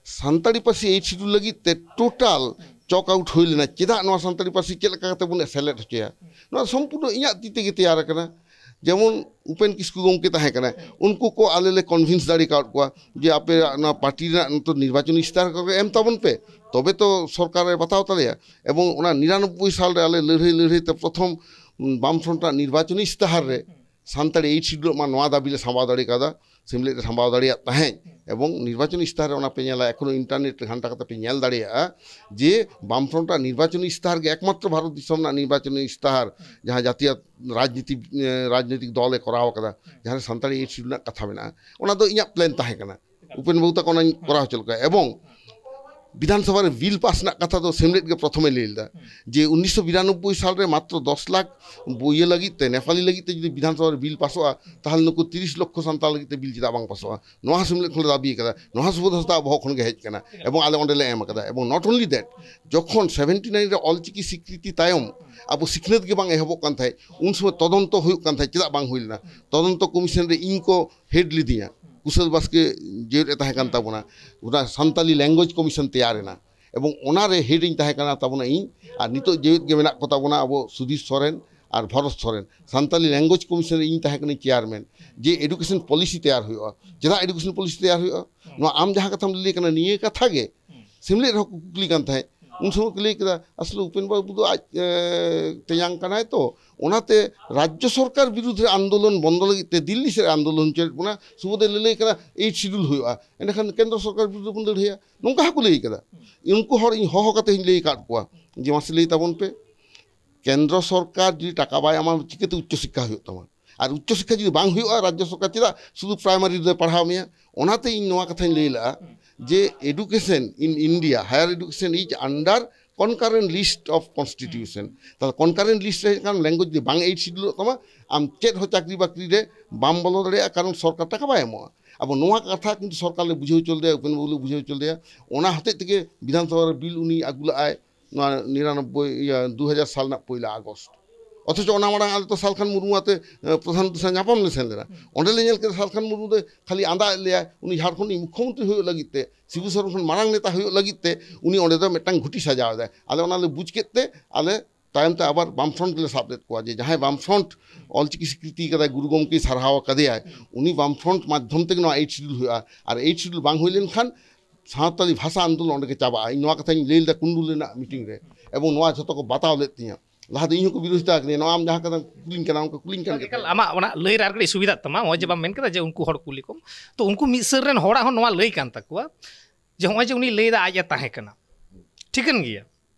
ᱥᱟᱱᱛᱟᱲᱤ ᱯᱟᱹᱨᱥᱤ ᱮᱭᱤᱴ ᱥᱤᱰᱩᱞ ᱞᱟᱹᱜᱤᱫ ᱛᱮ ᱴᱳᱴᱟᱞ ᱪᱚᱠ ᱟᱣᱩᱴ ᱦᱩᱭ ᱞᱮᱱᱟ᱾ ᱪᱮᱫᱟᱜ ᱱᱚᱣᱟ ᱥᱟᱱᱛᱟᱲᱤ ᱯᱟᱹᱨᱥᱤ ᱪᱮᱫ ᱞᱮᱠᱟ ᱠᱟᱛᱮ ᱵᱚᱱ ᱥᱮᱞᱮᱫ ᱦᱚᱪᱚᱭᱟ? ᱱᱚᱣᱟ ᱥᱚᱢᱯᱩᱨᱱᱚ ᱤᱧᱟᱹᱜ ᱛᱤ ᱛᱮᱜᱮ ᱛᱮᱭᱟᱨ ᱟᱠᱟᱱᱟ᱾ ᱡᱮᱢᱚᱱ ᱩᱯᱮᱱ ᱠᱤᱥᱠᱩ ᱜᱚᱢᱠᱮ ᱛᱟᱦᱮᱸ ᱠᱟᱱᱟᱭ, ᱩᱱᱠᱩ ᱠᱚ ᱟᱞᱮ ᱞᱮ ᱠᱚᱱᱵᱷᱤᱱᱥ ᱫᱟᱲᱮ ᱠᱟᱣᱟᱫ ᱠᱚᱣᱟ ᱡᱮ ᱟᱯᱮᱭᱟᱜ ᱱᱚᱣᱟ ᱯᱟᱨᱴᱤ ᱨᱮᱱᱟᱜ ᱱᱤᱛᱚᱜ ᱱᱤᱨᱵᱟᱪᱚᱱᱤ ᱤᱥᱛᱟᱦᱟᱨ ᱠᱚᱜᱮ ᱮᱢ ᱛᱟᱵᱚᱱ ᱯᱮ, ᱛᱚᱵᱮ ᱛᱚ ᱥᱚᱨᱠᱟᱨᱮ ᱵᱟᱛᱟᱣ ᱛᱟᱞᱮᱭᱟ᱾ ᱮᱵᱚᱝ ᱚᱱᱟ ᱱᱤᱨᱟᱱᱚᱵᱵᱳᱭ ᱥᱟᱞᱨᱮ ᱟᱞᱮ ᱞᱟᱹᱲᱦᱟᱹᱭ ᱞᱟᱹᱲᱦᱟᱹᱭ ᱛᱮ ᱯᱨᱚᱛᱷᱚᱢ ᱵᱟᱢᱯᱷᱨᱚᱱᱴ ᱨᱮᱱᱟᱜ ᱱᱤᱨᱵᱟᱪᱚᱱᱤ ᱤᱥᱛᱟᱦᱟᱨ ᱨᱮ ᱥᱟᱱᱛᱟᱲᱤ ᱮᱭᱤᱴ ᱥᱤᱰᱩᱞ ᱢᱟ ᱱᱚᱣᱟ ᱫᱟᱹᱵᱤ ᱞᱮ ᱥᱟᱢᱵᱟᱣ ᱫᱟᱲᱮ ᱠᱟᱣᱫᱟ, ᱥᱮᱢᱞᱮᱫ ᱨᱮ ᱥᱟᱢᱵᱟᱣ ᱫᱟᱲᱮᱭᱟᱜ ᱛᱟᱦᱮᱸᱫ᱾ ᱮᱵᱚᱝ ᱱᱤᱨᱵᱟᱪᱚᱱᱤ ᱤᱥᱛᱟᱦᱟᱨ ᱨᱮ ᱚᱱᱟ ᱯᱮ ᱧᱮᱞᱟ, ᱮᱠᱷᱚᱱᱳ ᱤᱱᱴᱟᱨᱱᱮᱴ ᱨᱮ ᱜᱷᱟᱱᱴᱟ ᱠᱟᱛᱮ ᱯᱮ ᱧᱮᱞ ᱫᱟᱲᱮᱭᱟᱜᱼᱟ ᱡᱮ ᱵᱟᱢᱯᱷᱨᱚᱱᱴ ᱨᱮᱱᱟᱜ ᱱᱤᱨᱵᱟᱪᱚᱱᱤ ᱤᱥᱛᱟᱦᱟᱨ ᱜᱮ ᱮᱠᱢᱟᱛᱨᱚ ᱵᱷᱟᱨᱚᱛ ᱫᱤᱥᱚᱢ ᱨᱮᱱᱟᱜ ᱱᱤᱨᱵᱟᱪᱚᱱᱤ ᱤᱥᱛᱟᱦᱟᱨ ᱡᱟᱦᱟᱸ ᱡᱟᱹᱛᱤᱭᱟᱹᱨᱤ ᱨᱟᱡᱽᱱᱤᱛᱤ, ᱨᱟᱡᱽᱱᱤᱛᱤᱠ ᱫᱚᱞᱮ ᱠᱚᱨᱟᱣ ᱠᱟᱫᱟ, ᱡᱟᱦᱟᱸ ᱨᱮ ᱥᱟᱱᱛᱟᱲᱤ ᱮᱭᱤᱴ ᱥᱤᱰᱩᱞ ᱨᱮᱱᱟᱜ ᱠᱟᱛᱷᱟ ᱢᱮᱱᱟᱜᱼᱟ᱾ ᱚᱱᱟ ᱫᱚ ᱤᱧᱟᱹᱜ ᱯᱞᱮᱱ ᱛᱟᱦᱮᱸ ᱠᱟᱱᱟ, ᱩᱯᱮᱱ ᱵᱟᱵᱩ ᱛᱟᱠᱚ ᱚᱱᱟᱧ ᱠᱚᱨᱟᱣ ᱦᱚᱪᱚ ᱞᱮᱫ ᱠᱚᱣᱟ᱾ ᱮᱵᱚᱝ ᱵᱤᱫᱷᱟᱱ ᱥᱚᱵᱷᱟ ᱨᱮ ᱵᱤᱞ ᱯᱟᱥ ᱨᱮᱱᱟᱜ ᱠᱟᱛᱷᱟ ᱫᱚ ᱥᱮᱢᱞᱮᱫ ᱜᱮ ᱯᱨᱚᱛᱷᱚᱢᱮ ᱞᱟᱹᱭ ᱞᱮᱫᱟ ᱡᱮ ᱩᱱᱤᱥᱥᱚ ᱵᱤᱨᱟᱱᱚᱵᱵᱳᱭ ᱥᱟᱞ ᱨᱮ ᱢᱟᱛᱨᱚ ᱫᱚᱥ ᱞᱟᱠᱷ ᱵᱚ-, ᱤᱭᱟᱹ ᱞᱟᱹᱜᱤᱫ ᱛᱮ, ᱱᱮᱯᱟᱞᱤ ᱞᱟᱹᱜᱤᱫ ᱛᱮ ᱡᱩᱫᱤ ᱵᱤᱫᱷᱟᱱ ᱥᱚᱵᱷᱟ ᱨᱮ ᱵᱤᱞ ᱯᱟᱥᱚᱜᱼᱟ, ᱛᱟᱦᱚᱞᱮ ᱱᱩᱠᱩ ᱛᱤᱨᱤᱥ ᱞᱚᱠᱷᱚ ᱥᱟᱱᱛᱟᱲ ᱞᱟᱹᱜᱤᱫ ᱛᱮ ᱵᱤᱞ ᱪᱮᱫᱟᱜ ᱵᱟᱝ ᱯᱟᱥᱚᱜᱼᱟ? ᱱᱚᱣᱟ ᱦᱚᱸ ᱥᱮᱢᱞᱮᱫ ᱠᱷᱚᱱ ᱞᱮ ᱫᱟᱹᱵᱤ ᱟᱠᱟᱫᱟ, ᱱᱚᱣᱟ ᱦᱚᱸ ᱥᱩᱵᱳᱫᱷ ᱦᱟᱸᱥᱫᱟ ᱵᱚᱦᱚᱜ ᱠᱷᱚᱱ ᱜᱮ ᱦᱮᱡ ᱟᱠᱟᱱᱟ ᱮᱵᱚᱝ ᱟᱞᱮ ᱚᱸᱰᱮ ᱞᱮ ᱮᱢ ᱟᱠᱟᱫᱟ᱾ ᱮᱵᱚᱝ not only that, ᱡᱚᱠᱷᱚᱱ ᱥᱮᱵᱷᱮᱱᱴᱤ ᱱᱟᱭᱤᱱ ᱨᱮ ᱚᱞᱪᱤᱠᱤ ᱥᱤᱠᱨᱤᱛᱤ ᱛᱟᱭᱚᱢ ᱟᱵᱚ ᱥᱤᱠᱷᱱᱟᱹᱛ ᱜᱮ ᱵᱟᱝ ᱮᱦᱚᱵᱚᱜ ᱠᱟᱱ ᱛᱟᱦᱮᱸᱫ, ᱩᱱ ᱥᱚᱢᱚᱭ ᱛᱚᱫᱚᱱᱛᱚ ᱦᱩᱭᱩᱜ ᱠᱟᱱ ᱛᱟᱦᱮᱸᱫ, ᱪᱮᱫᱟᱜ ᱵᱟᱝ ᱦᱩᱭ ᱞᱮᱱᱟ? ᱛᱚᱫᱚᱱᱛᱚ ᱠᱚᱢᱤᱥᱚᱱ ᱨᱮ ᱤᱧ ᱠᱚ ᱦᱮᱰ ᱞᱤᱫᱤᱧᱟ, ᱠᱩᱥᱚᱞ ᱵᱟᱥᱠᱮ ᱡᱮᱣᱮᱫ ᱮ ᱛᱟᱦᱮᱸ ᱠᱟᱱ ᱛᱟᱵᱚᱱᱟ, ᱚᱱᱟ ᱥᱟᱱᱛᱟᱞᱤ ᱞᱮᱝᱜᱩᱭᱮᱡᱽ ᱠᱚᱢᱤᱥᱚᱱ ᱛᱮᱭᱟᱨ ᱮᱱᱟ᱾ ᱮᱵᱚᱝ ᱚᱱᱟᱨᱮ ᱦᱮᱰ ᱤᱧ ᱛᱟᱦᱮᱸ ᱠᱟᱱᱟ ᱛᱟᱵᱚᱱᱟ ᱤᱧ, ᱟᱨ ᱱᱤᱛᱚᱜ ᱡᱮᱣᱮᱫ ᱜᱮ ᱢᱮᱱᱟᱜ ᱠᱚ ᱛᱟᱵᱚᱱᱟ ᱟᱵᱚ ᱥᱩᱫᱷᱤᱨ ᱥᱚᱨᱮᱱ ᱟᱨ ᱵᱷᱚᱨᱚᱛ ᱥᱚᱨᱮᱱ᱾ ᱥᱟᱱᱛᱟᱞᱤ ᱞᱮᱝᱜᱩᱭᱮᱡᱽ ᱠᱚᱢᱤᱥᱚᱱ ᱨᱮ ᱤᱧ ᱛᱟᱦᱮᱸ ᱠᱟᱹᱱᱟᱹᱧ ᱪᱮᱭᱟᱨᱢᱮᱱ᱾ ᱡᱮ ᱮᱰᱩᱠᱮᱥᱚᱱ ᱯᱚᱞᱤᱥᱤ ᱛᱮᱭᱟᱨ ᱦᱩᱭᱩᱜᱼᱟ, ᱪᱮᱫᱟᱜ ᱮᱰᱩᱠᱮᱥᱚᱱ ᱯᱚᱞᱤᱥᱤ ᱛᱮᱭᱟᱨ ᱦᱩᱭᱩᱜᱼᱟ? ᱱᱚᱣᱟ ᱟᱢ ᱡᱟᱦᱟᱸ ᱠᱟᱛᱷᱟᱢ ᱞᱟᱹᱭ ᱠᱟᱱᱟ, ᱱᱤᱭᱟᱹ ᱠᱟᱛᱷᱟ ᱜᱮ ᱥᱮᱢᱞᱮᱫ ᱨᱮᱦᱚᱸ ᱠᱚ ᱠᱩᱠᱞᱤ ᱠᱟᱱ ᱛᱟᱦᱮᱸᱫ᱾ ᱩᱱ ᱥᱚᱢᱚᱭ ᱠᱚ ᱞᱟᱹᱭ ᱠᱮᱫᱟ, ᱟᱥᱚᱞᱮ ᱩᱯᱮᱱ ᱵᱟᱹᱵᱩ ᱫᱚ ᱟᱡ, ᱮ, ᱛᱮᱧᱟᱝ ᱠᱟᱱᱟᱭ ᱛᱚ, ᱚᱱᱟᱛᱮ ᱨᱟᱡᱽᱡᱚ ᱥᱚᱨᱠᱟᱨ ᱵᱤᱨᱩᱫᱷ ᱨᱮ ᱟᱱᱫᱳᱞᱚᱱ ᱵᱚᱱᱫᱚ ᱞᱟᱹᱜᱤᱫ ᱛᱮ ᱫᱤᱞᱞᱤ ᱥᱮᱫ ᱨᱮ ᱟᱱᱫᱳᱞᱚᱱ ᱦᱚᱪᱚᱭᱮᱫ ᱵᱚᱱᱟ, ᱥᱩᱵᱳᱫᱷ ᱞᱟᱹᱞᱟᱹᱭ ᱠᱟᱱᱟ ᱮᱭᱤᱴ ᱥᱤᱰᱩᱞ ᱦᱩᱭᱩᱜᱼᱟ, ᱮᱸᱰᱮᱠᱷᱟᱱ ᱠᱮᱱᱫᱨᱚ ᱥᱚᱨᱠᱟᱨ ᱵᱤᱨᱩᱫᱷ ᱨᱮᱵᱚᱱ ᱞᱟᱹᱲᱦᱟᱹᱭᱟ, ᱱᱚᱝᱠᱟ ᱦᱚᱸᱠᱚ ᱞᱟᱹᱭ ᱠᱟᱫᱟ᱾ ᱩᱱᱠᱩ ᱦᱚᱲ ᱤᱧ ᱦᱚᱦᱚ ᱠᱟᱛᱮ ᱤᱧ ᱞᱟᱹᱭ ᱟᱠᱟᱫ ᱠᱚᱣᱟ ᱡᱮ ᱢᱟᱥᱮ ᱞᱟᱹᱭ ᱛᱟᱵᱚᱱ ᱯᱮ, ᱠᱮᱱᱫᱨᱚ ᱥᱚᱨᱠᱟᱨ ᱡᱩᱫᱤ ᱴᱟᱠᱟ ᱵᱟᱭ ᱮᱢᱟ, ᱪᱤᱠᱟᱹᱛᱮ ᱩᱪᱪᱚ ᱥᱤᱠᱠᱷᱟ ᱦᱩᱭᱩᱜ ᱛᱟᱢᱟ? ᱟᱨ ᱩᱪᱪᱚ ᱥᱤᱠᱠᱷᱟ ᱡᱩᱫᱤ ᱵᱟᱝ ᱦᱩᱭᱩᱜᱼᱟ, ᱨᱟᱡᱽᱡᱚ ᱥᱚᱨᱠᱟᱨ ᱪᱮᱫᱟᱜ ᱥᱩᱫᱷᱩ ᱯᱨᱟᱭᱢᱟᱨᱤ ᱨᱮᱫᱚᱭ ᱯᱟᱲᱦᱟᱣ ᱢᱮᱭᱟ? ᱚᱱᱟᱛᱮ ᱤᱧ ᱱᱚᱣᱟ ᱠᱟᱛᱷᱟᱧ ᱞᱟᱹᱭ ᱞᱟᱜᱼᱟ ᱡᱮ education in India, higher education is under concurrent list of constitution. ᱛᱟᱦᱞᱮ concurrent list ᱨᱮ ᱦᱮᱡ ᱠᱷᱟᱱ ᱞᱮᱝᱜᱩᱭᱮᱡᱽ ᱡᱩᱫᱤ ᱵᱟᱝ ᱮᱭᱤᱴ ᱥᱤᱰᱩᱞᱚᱜ ᱛᱟᱢᱟ, ᱟᱢ ᱪᱮᱫ ᱦᱚᱸ ᱪᱟᱹᱠᱨᱤ ᱵᱟᱹᱠᱨᱤ ᱨᱮ ᱵᱟᱢ ᱵᱚᱞᱚ ᱫᱟᱲᱮᱭᱟᱜᱼᱟ, ᱠᱟᱨᱚᱱ ᱥᱚᱨᱠᱟᱨ ᱴᱟᱠᱟ ᱵᱟᱭ ᱮᱢᱚᱜᱼᱟ᱾ ᱟᱵᱚ ᱱᱚᱣᱟ ᱠᱟᱛᱷᱟ ᱠᱤᱱᱛᱩ ᱥᱚᱨᱠᱟᱨ ᱞᱮ ᱵᱩᱡᱷᱟᱹᱣ ᱦᱚᱪᱚ ᱞᱮᱫᱮᱭᱟ, ᱩᱯᱮᱱ ᱵᱟᱵᱩ ᱞᱮ ᱵᱩᱡᱷᱟᱹᱣ ᱦᱚᱪᱚ ᱞᱮᱫᱮᱭᱟ᱾ ᱚᱱᱟ ᱦᱚᱛᱮᱡ ᱛᱮᱜᱮ ᱵᱤᱫᱷᱟᱱ ᱥᱚᱵᱷᱟ ᱨᱮ ᱵᱤᱞ ᱩᱱᱤ ᱟᱹᱜᱩ ᱞᱟᱜᱼᱟᱭ, ᱱᱚᱣᱟ ᱱᱤᱨᱟᱱᱚᱵᱵᱳᱭ, ᱤᱭᱟᱹ, ᱫᱩ ᱦᱟᱡᱟᱨ ᱥᱟᱞ ᱨᱮᱱᱟᱜ ᱯᱚᱭᱞᱟ ᱟᱜᱚᱥᱴ᱾ ᱚᱛᱷᱚᱪᱚ ᱚᱱᱟ ᱢᱟᱲᱟᱝ ᱟᱞᱮ ᱛᱚ ᱥᱟᱞᱠᱷᱟᱱ ᱢᱩᱨᱢᱩ ᱟᱛᱮ, ᱮ, ᱯᱨᱚᱫᱷᱟᱱ ᱢᱚᱱᱛᱨᱤ ᱥᱟᱶ ᱧᱟᱯᱟᱢ ᱞᱮ ᱥᱮᱱ ᱞᱮᱱᱟ᱾ ᱚᱸᱰᱮ ᱞᱮ ᱧᱮᱞ ᱠᱮᱫᱟ ᱥᱟᱞᱠᱷᱟᱱ ᱢᱩᱨᱢᱩ ᱫᱚ ᱠᱷᱟᱹᱞᱤ ᱟᱸᱫᱟᱜ ᱮᱫ ᱞᱮᱭᱟᱭ, ᱩᱱᱤ ᱡᱷᱟᱲᱠᱷᱚᱸᱰ ᱨᱤᱱᱤᱡ ᱢᱩᱠᱠᱷᱚᱢᱚᱱᱛᱨᱤ ᱦᱩᱭᱩᱜ ᱞᱟᱹᱜᱤᱫ ᱛᱮ, ᱥᱤᱵᱩ ᱥᱚᱨᱮᱱ ᱠᱷᱚᱱ ᱢᱟᱨᱟᱝ ᱱᱮᱛᱟ ᱦᱩᱭᱩᱜ ᱞᱟᱹᱜᱤᱫ ᱛᱮ ᱩᱱᱤ ᱚᱸᱰᱮ ᱫᱚ ᱢᱤᱫᱴᱟᱝ ᱜᱷᱩᱴᱤ ᱥᱟᱡᱟᱣ ᱮᱫᱟᱭ᱾ ᱟᱞᱮ ᱚᱱᱟ ᱞᱮ ᱵᱩᱡᱽ ᱠᱮᱫ ᱛᱮ ᱟᱞᱮ ᱛᱟᱭᱚᱢ ᱛᱮ ᱟᱵᱟᱨ ᱵᱟᱢ ᱯᱷᱨᱚᱱᱴ ᱞᱮ ᱥᱟᱵ ᱞᱮᱫ ᱠᱚᱣᱟ, ᱡᱮ ᱡᱟᱦᱟᱸᱭ ᱵᱟᱢ ᱯᱷᱨᱚᱱᱴ ᱚᱞᱪᱤᱠᱤ ᱥᱤᱠᱨᱤᱛᱤ ᱠᱟᱫᱟᱭ, ᱜᱩᱨᱩ ᱜᱚᱢᱠᱮᱭ ᱥᱟᱨᱦᱟᱣ ᱟᱠᱟᱫᱮᱭᱟᱭ, ᱩᱱᱤ ᱵᱟᱢ ᱯᱷᱨᱚᱱᱴ ᱢᱟᱫᱽᱫᱷᱚᱢ ᱛᱮᱜᱮ ᱱᱚᱣᱟ ᱮᱭᱤᱴ ᱥᱤᱰᱩᱞ ᱦᱩᱭᱩᱜᱼᱟ᱾ ᱟᱨ ᱮᱭᱤᱴ ᱥᱤᱰᱩᱞ ᱵᱟᱝ ᱦᱩᱭ ᱞᱮᱱᱠᱷᱟᱱ ᱥᱟᱶᱛᱟᱞᱤ ᱵᱷᱟᱥᱟ ᱟᱱᱫᱳᱞᱚᱱ ᱚᱸᱰᱮ ᱜᱮ ᱪᱟᱵᱟᱜᱼᱟ᱾ ᱤᱧ ᱱᱚᱣᱟ ᱠᱟᱛᱷᱟᱧ ᱞᱟᱹᱭ ᱞᱮᱫᱟ ᱠᱩᱱᱰᱩᱞ ᱨᱮᱱᱟᱜ ᱢᱤᱴᱤᱝ ᱨᱮ, ᱮᱵᱚᱝ ᱱᱚᱣᱟ ᱡᱷᱚᱛᱚ ᱠᱚ ᱵᱟᱛᱟᱣ ᱞᱮᱫ ᱛᱤᱧᱟ᱾ ᱞᱟᱦᱟ ᱫᱚ ᱤᱧ ᱦᱚᱸᱠᱚ ᱵᱤᱨᱳᱫᱷᱤᱛᱟ ᱟᱠᱟᱫᱤᱧᱟ, ᱱᱚᱣᱟ ᱟᱢ ᱡᱟᱦᱟᱸ ᱠᱟᱛᱷᱟᱢ ᱠᱩᱞᱤᱧ ᱠᱟᱱᱟ, ᱚᱱᱠᱟ ᱠᱩᱞᱤᱧ ᱠᱟᱱ ᱜᱮ ᱮᱠᱟᱞ ᱛᱟᱦᱮᱸᱫ᱾ ᱟᱢᱟᱜ ᱚᱱᱟ ᱞᱟᱹᱭ ᱨᱮ ᱟᱨ ᱠᱟᱹᱴᱤᱡ ᱥᱩᱵᱤᱫᱷᱟᱜ ᱛᱟᱢᱟ, ᱱᱚᱜᱼᱚᱭ ᱡᱮ ᱵᱟᱢ ᱢᱮᱱ ᱠᱮᱫᱟ ᱡᱮ ᱩᱱᱠᱩ ᱦᱚᱲ ᱠᱩᱞᱤ ᱠᱚᱢ, ᱛᱚ ᱩᱱᱠᱩ ᱢᱤᱫ ᱥᱟᱹᱨ ᱨᱮᱱ ᱦᱚᱲᱟᱜ ᱦᱚᱸ ᱱᱚᱣᱟ ᱞᱟᱹᱭ ᱠᱟᱱ ᱛᱟᱠᱚᱣᱟ ᱡᱮ ᱱᱚᱜᱼᱚᱭ ᱡᱮ ᱩᱱᱤ ᱞᱟᱹᱭ ᱮᱫᱟ ᱟᱡ ᱮ ᱛᱟᱦᱮᱸ ᱠᱟᱱᱟ, ᱴᱷᱤᱠᱟᱹᱱ ᱜᱮᱭᱟ,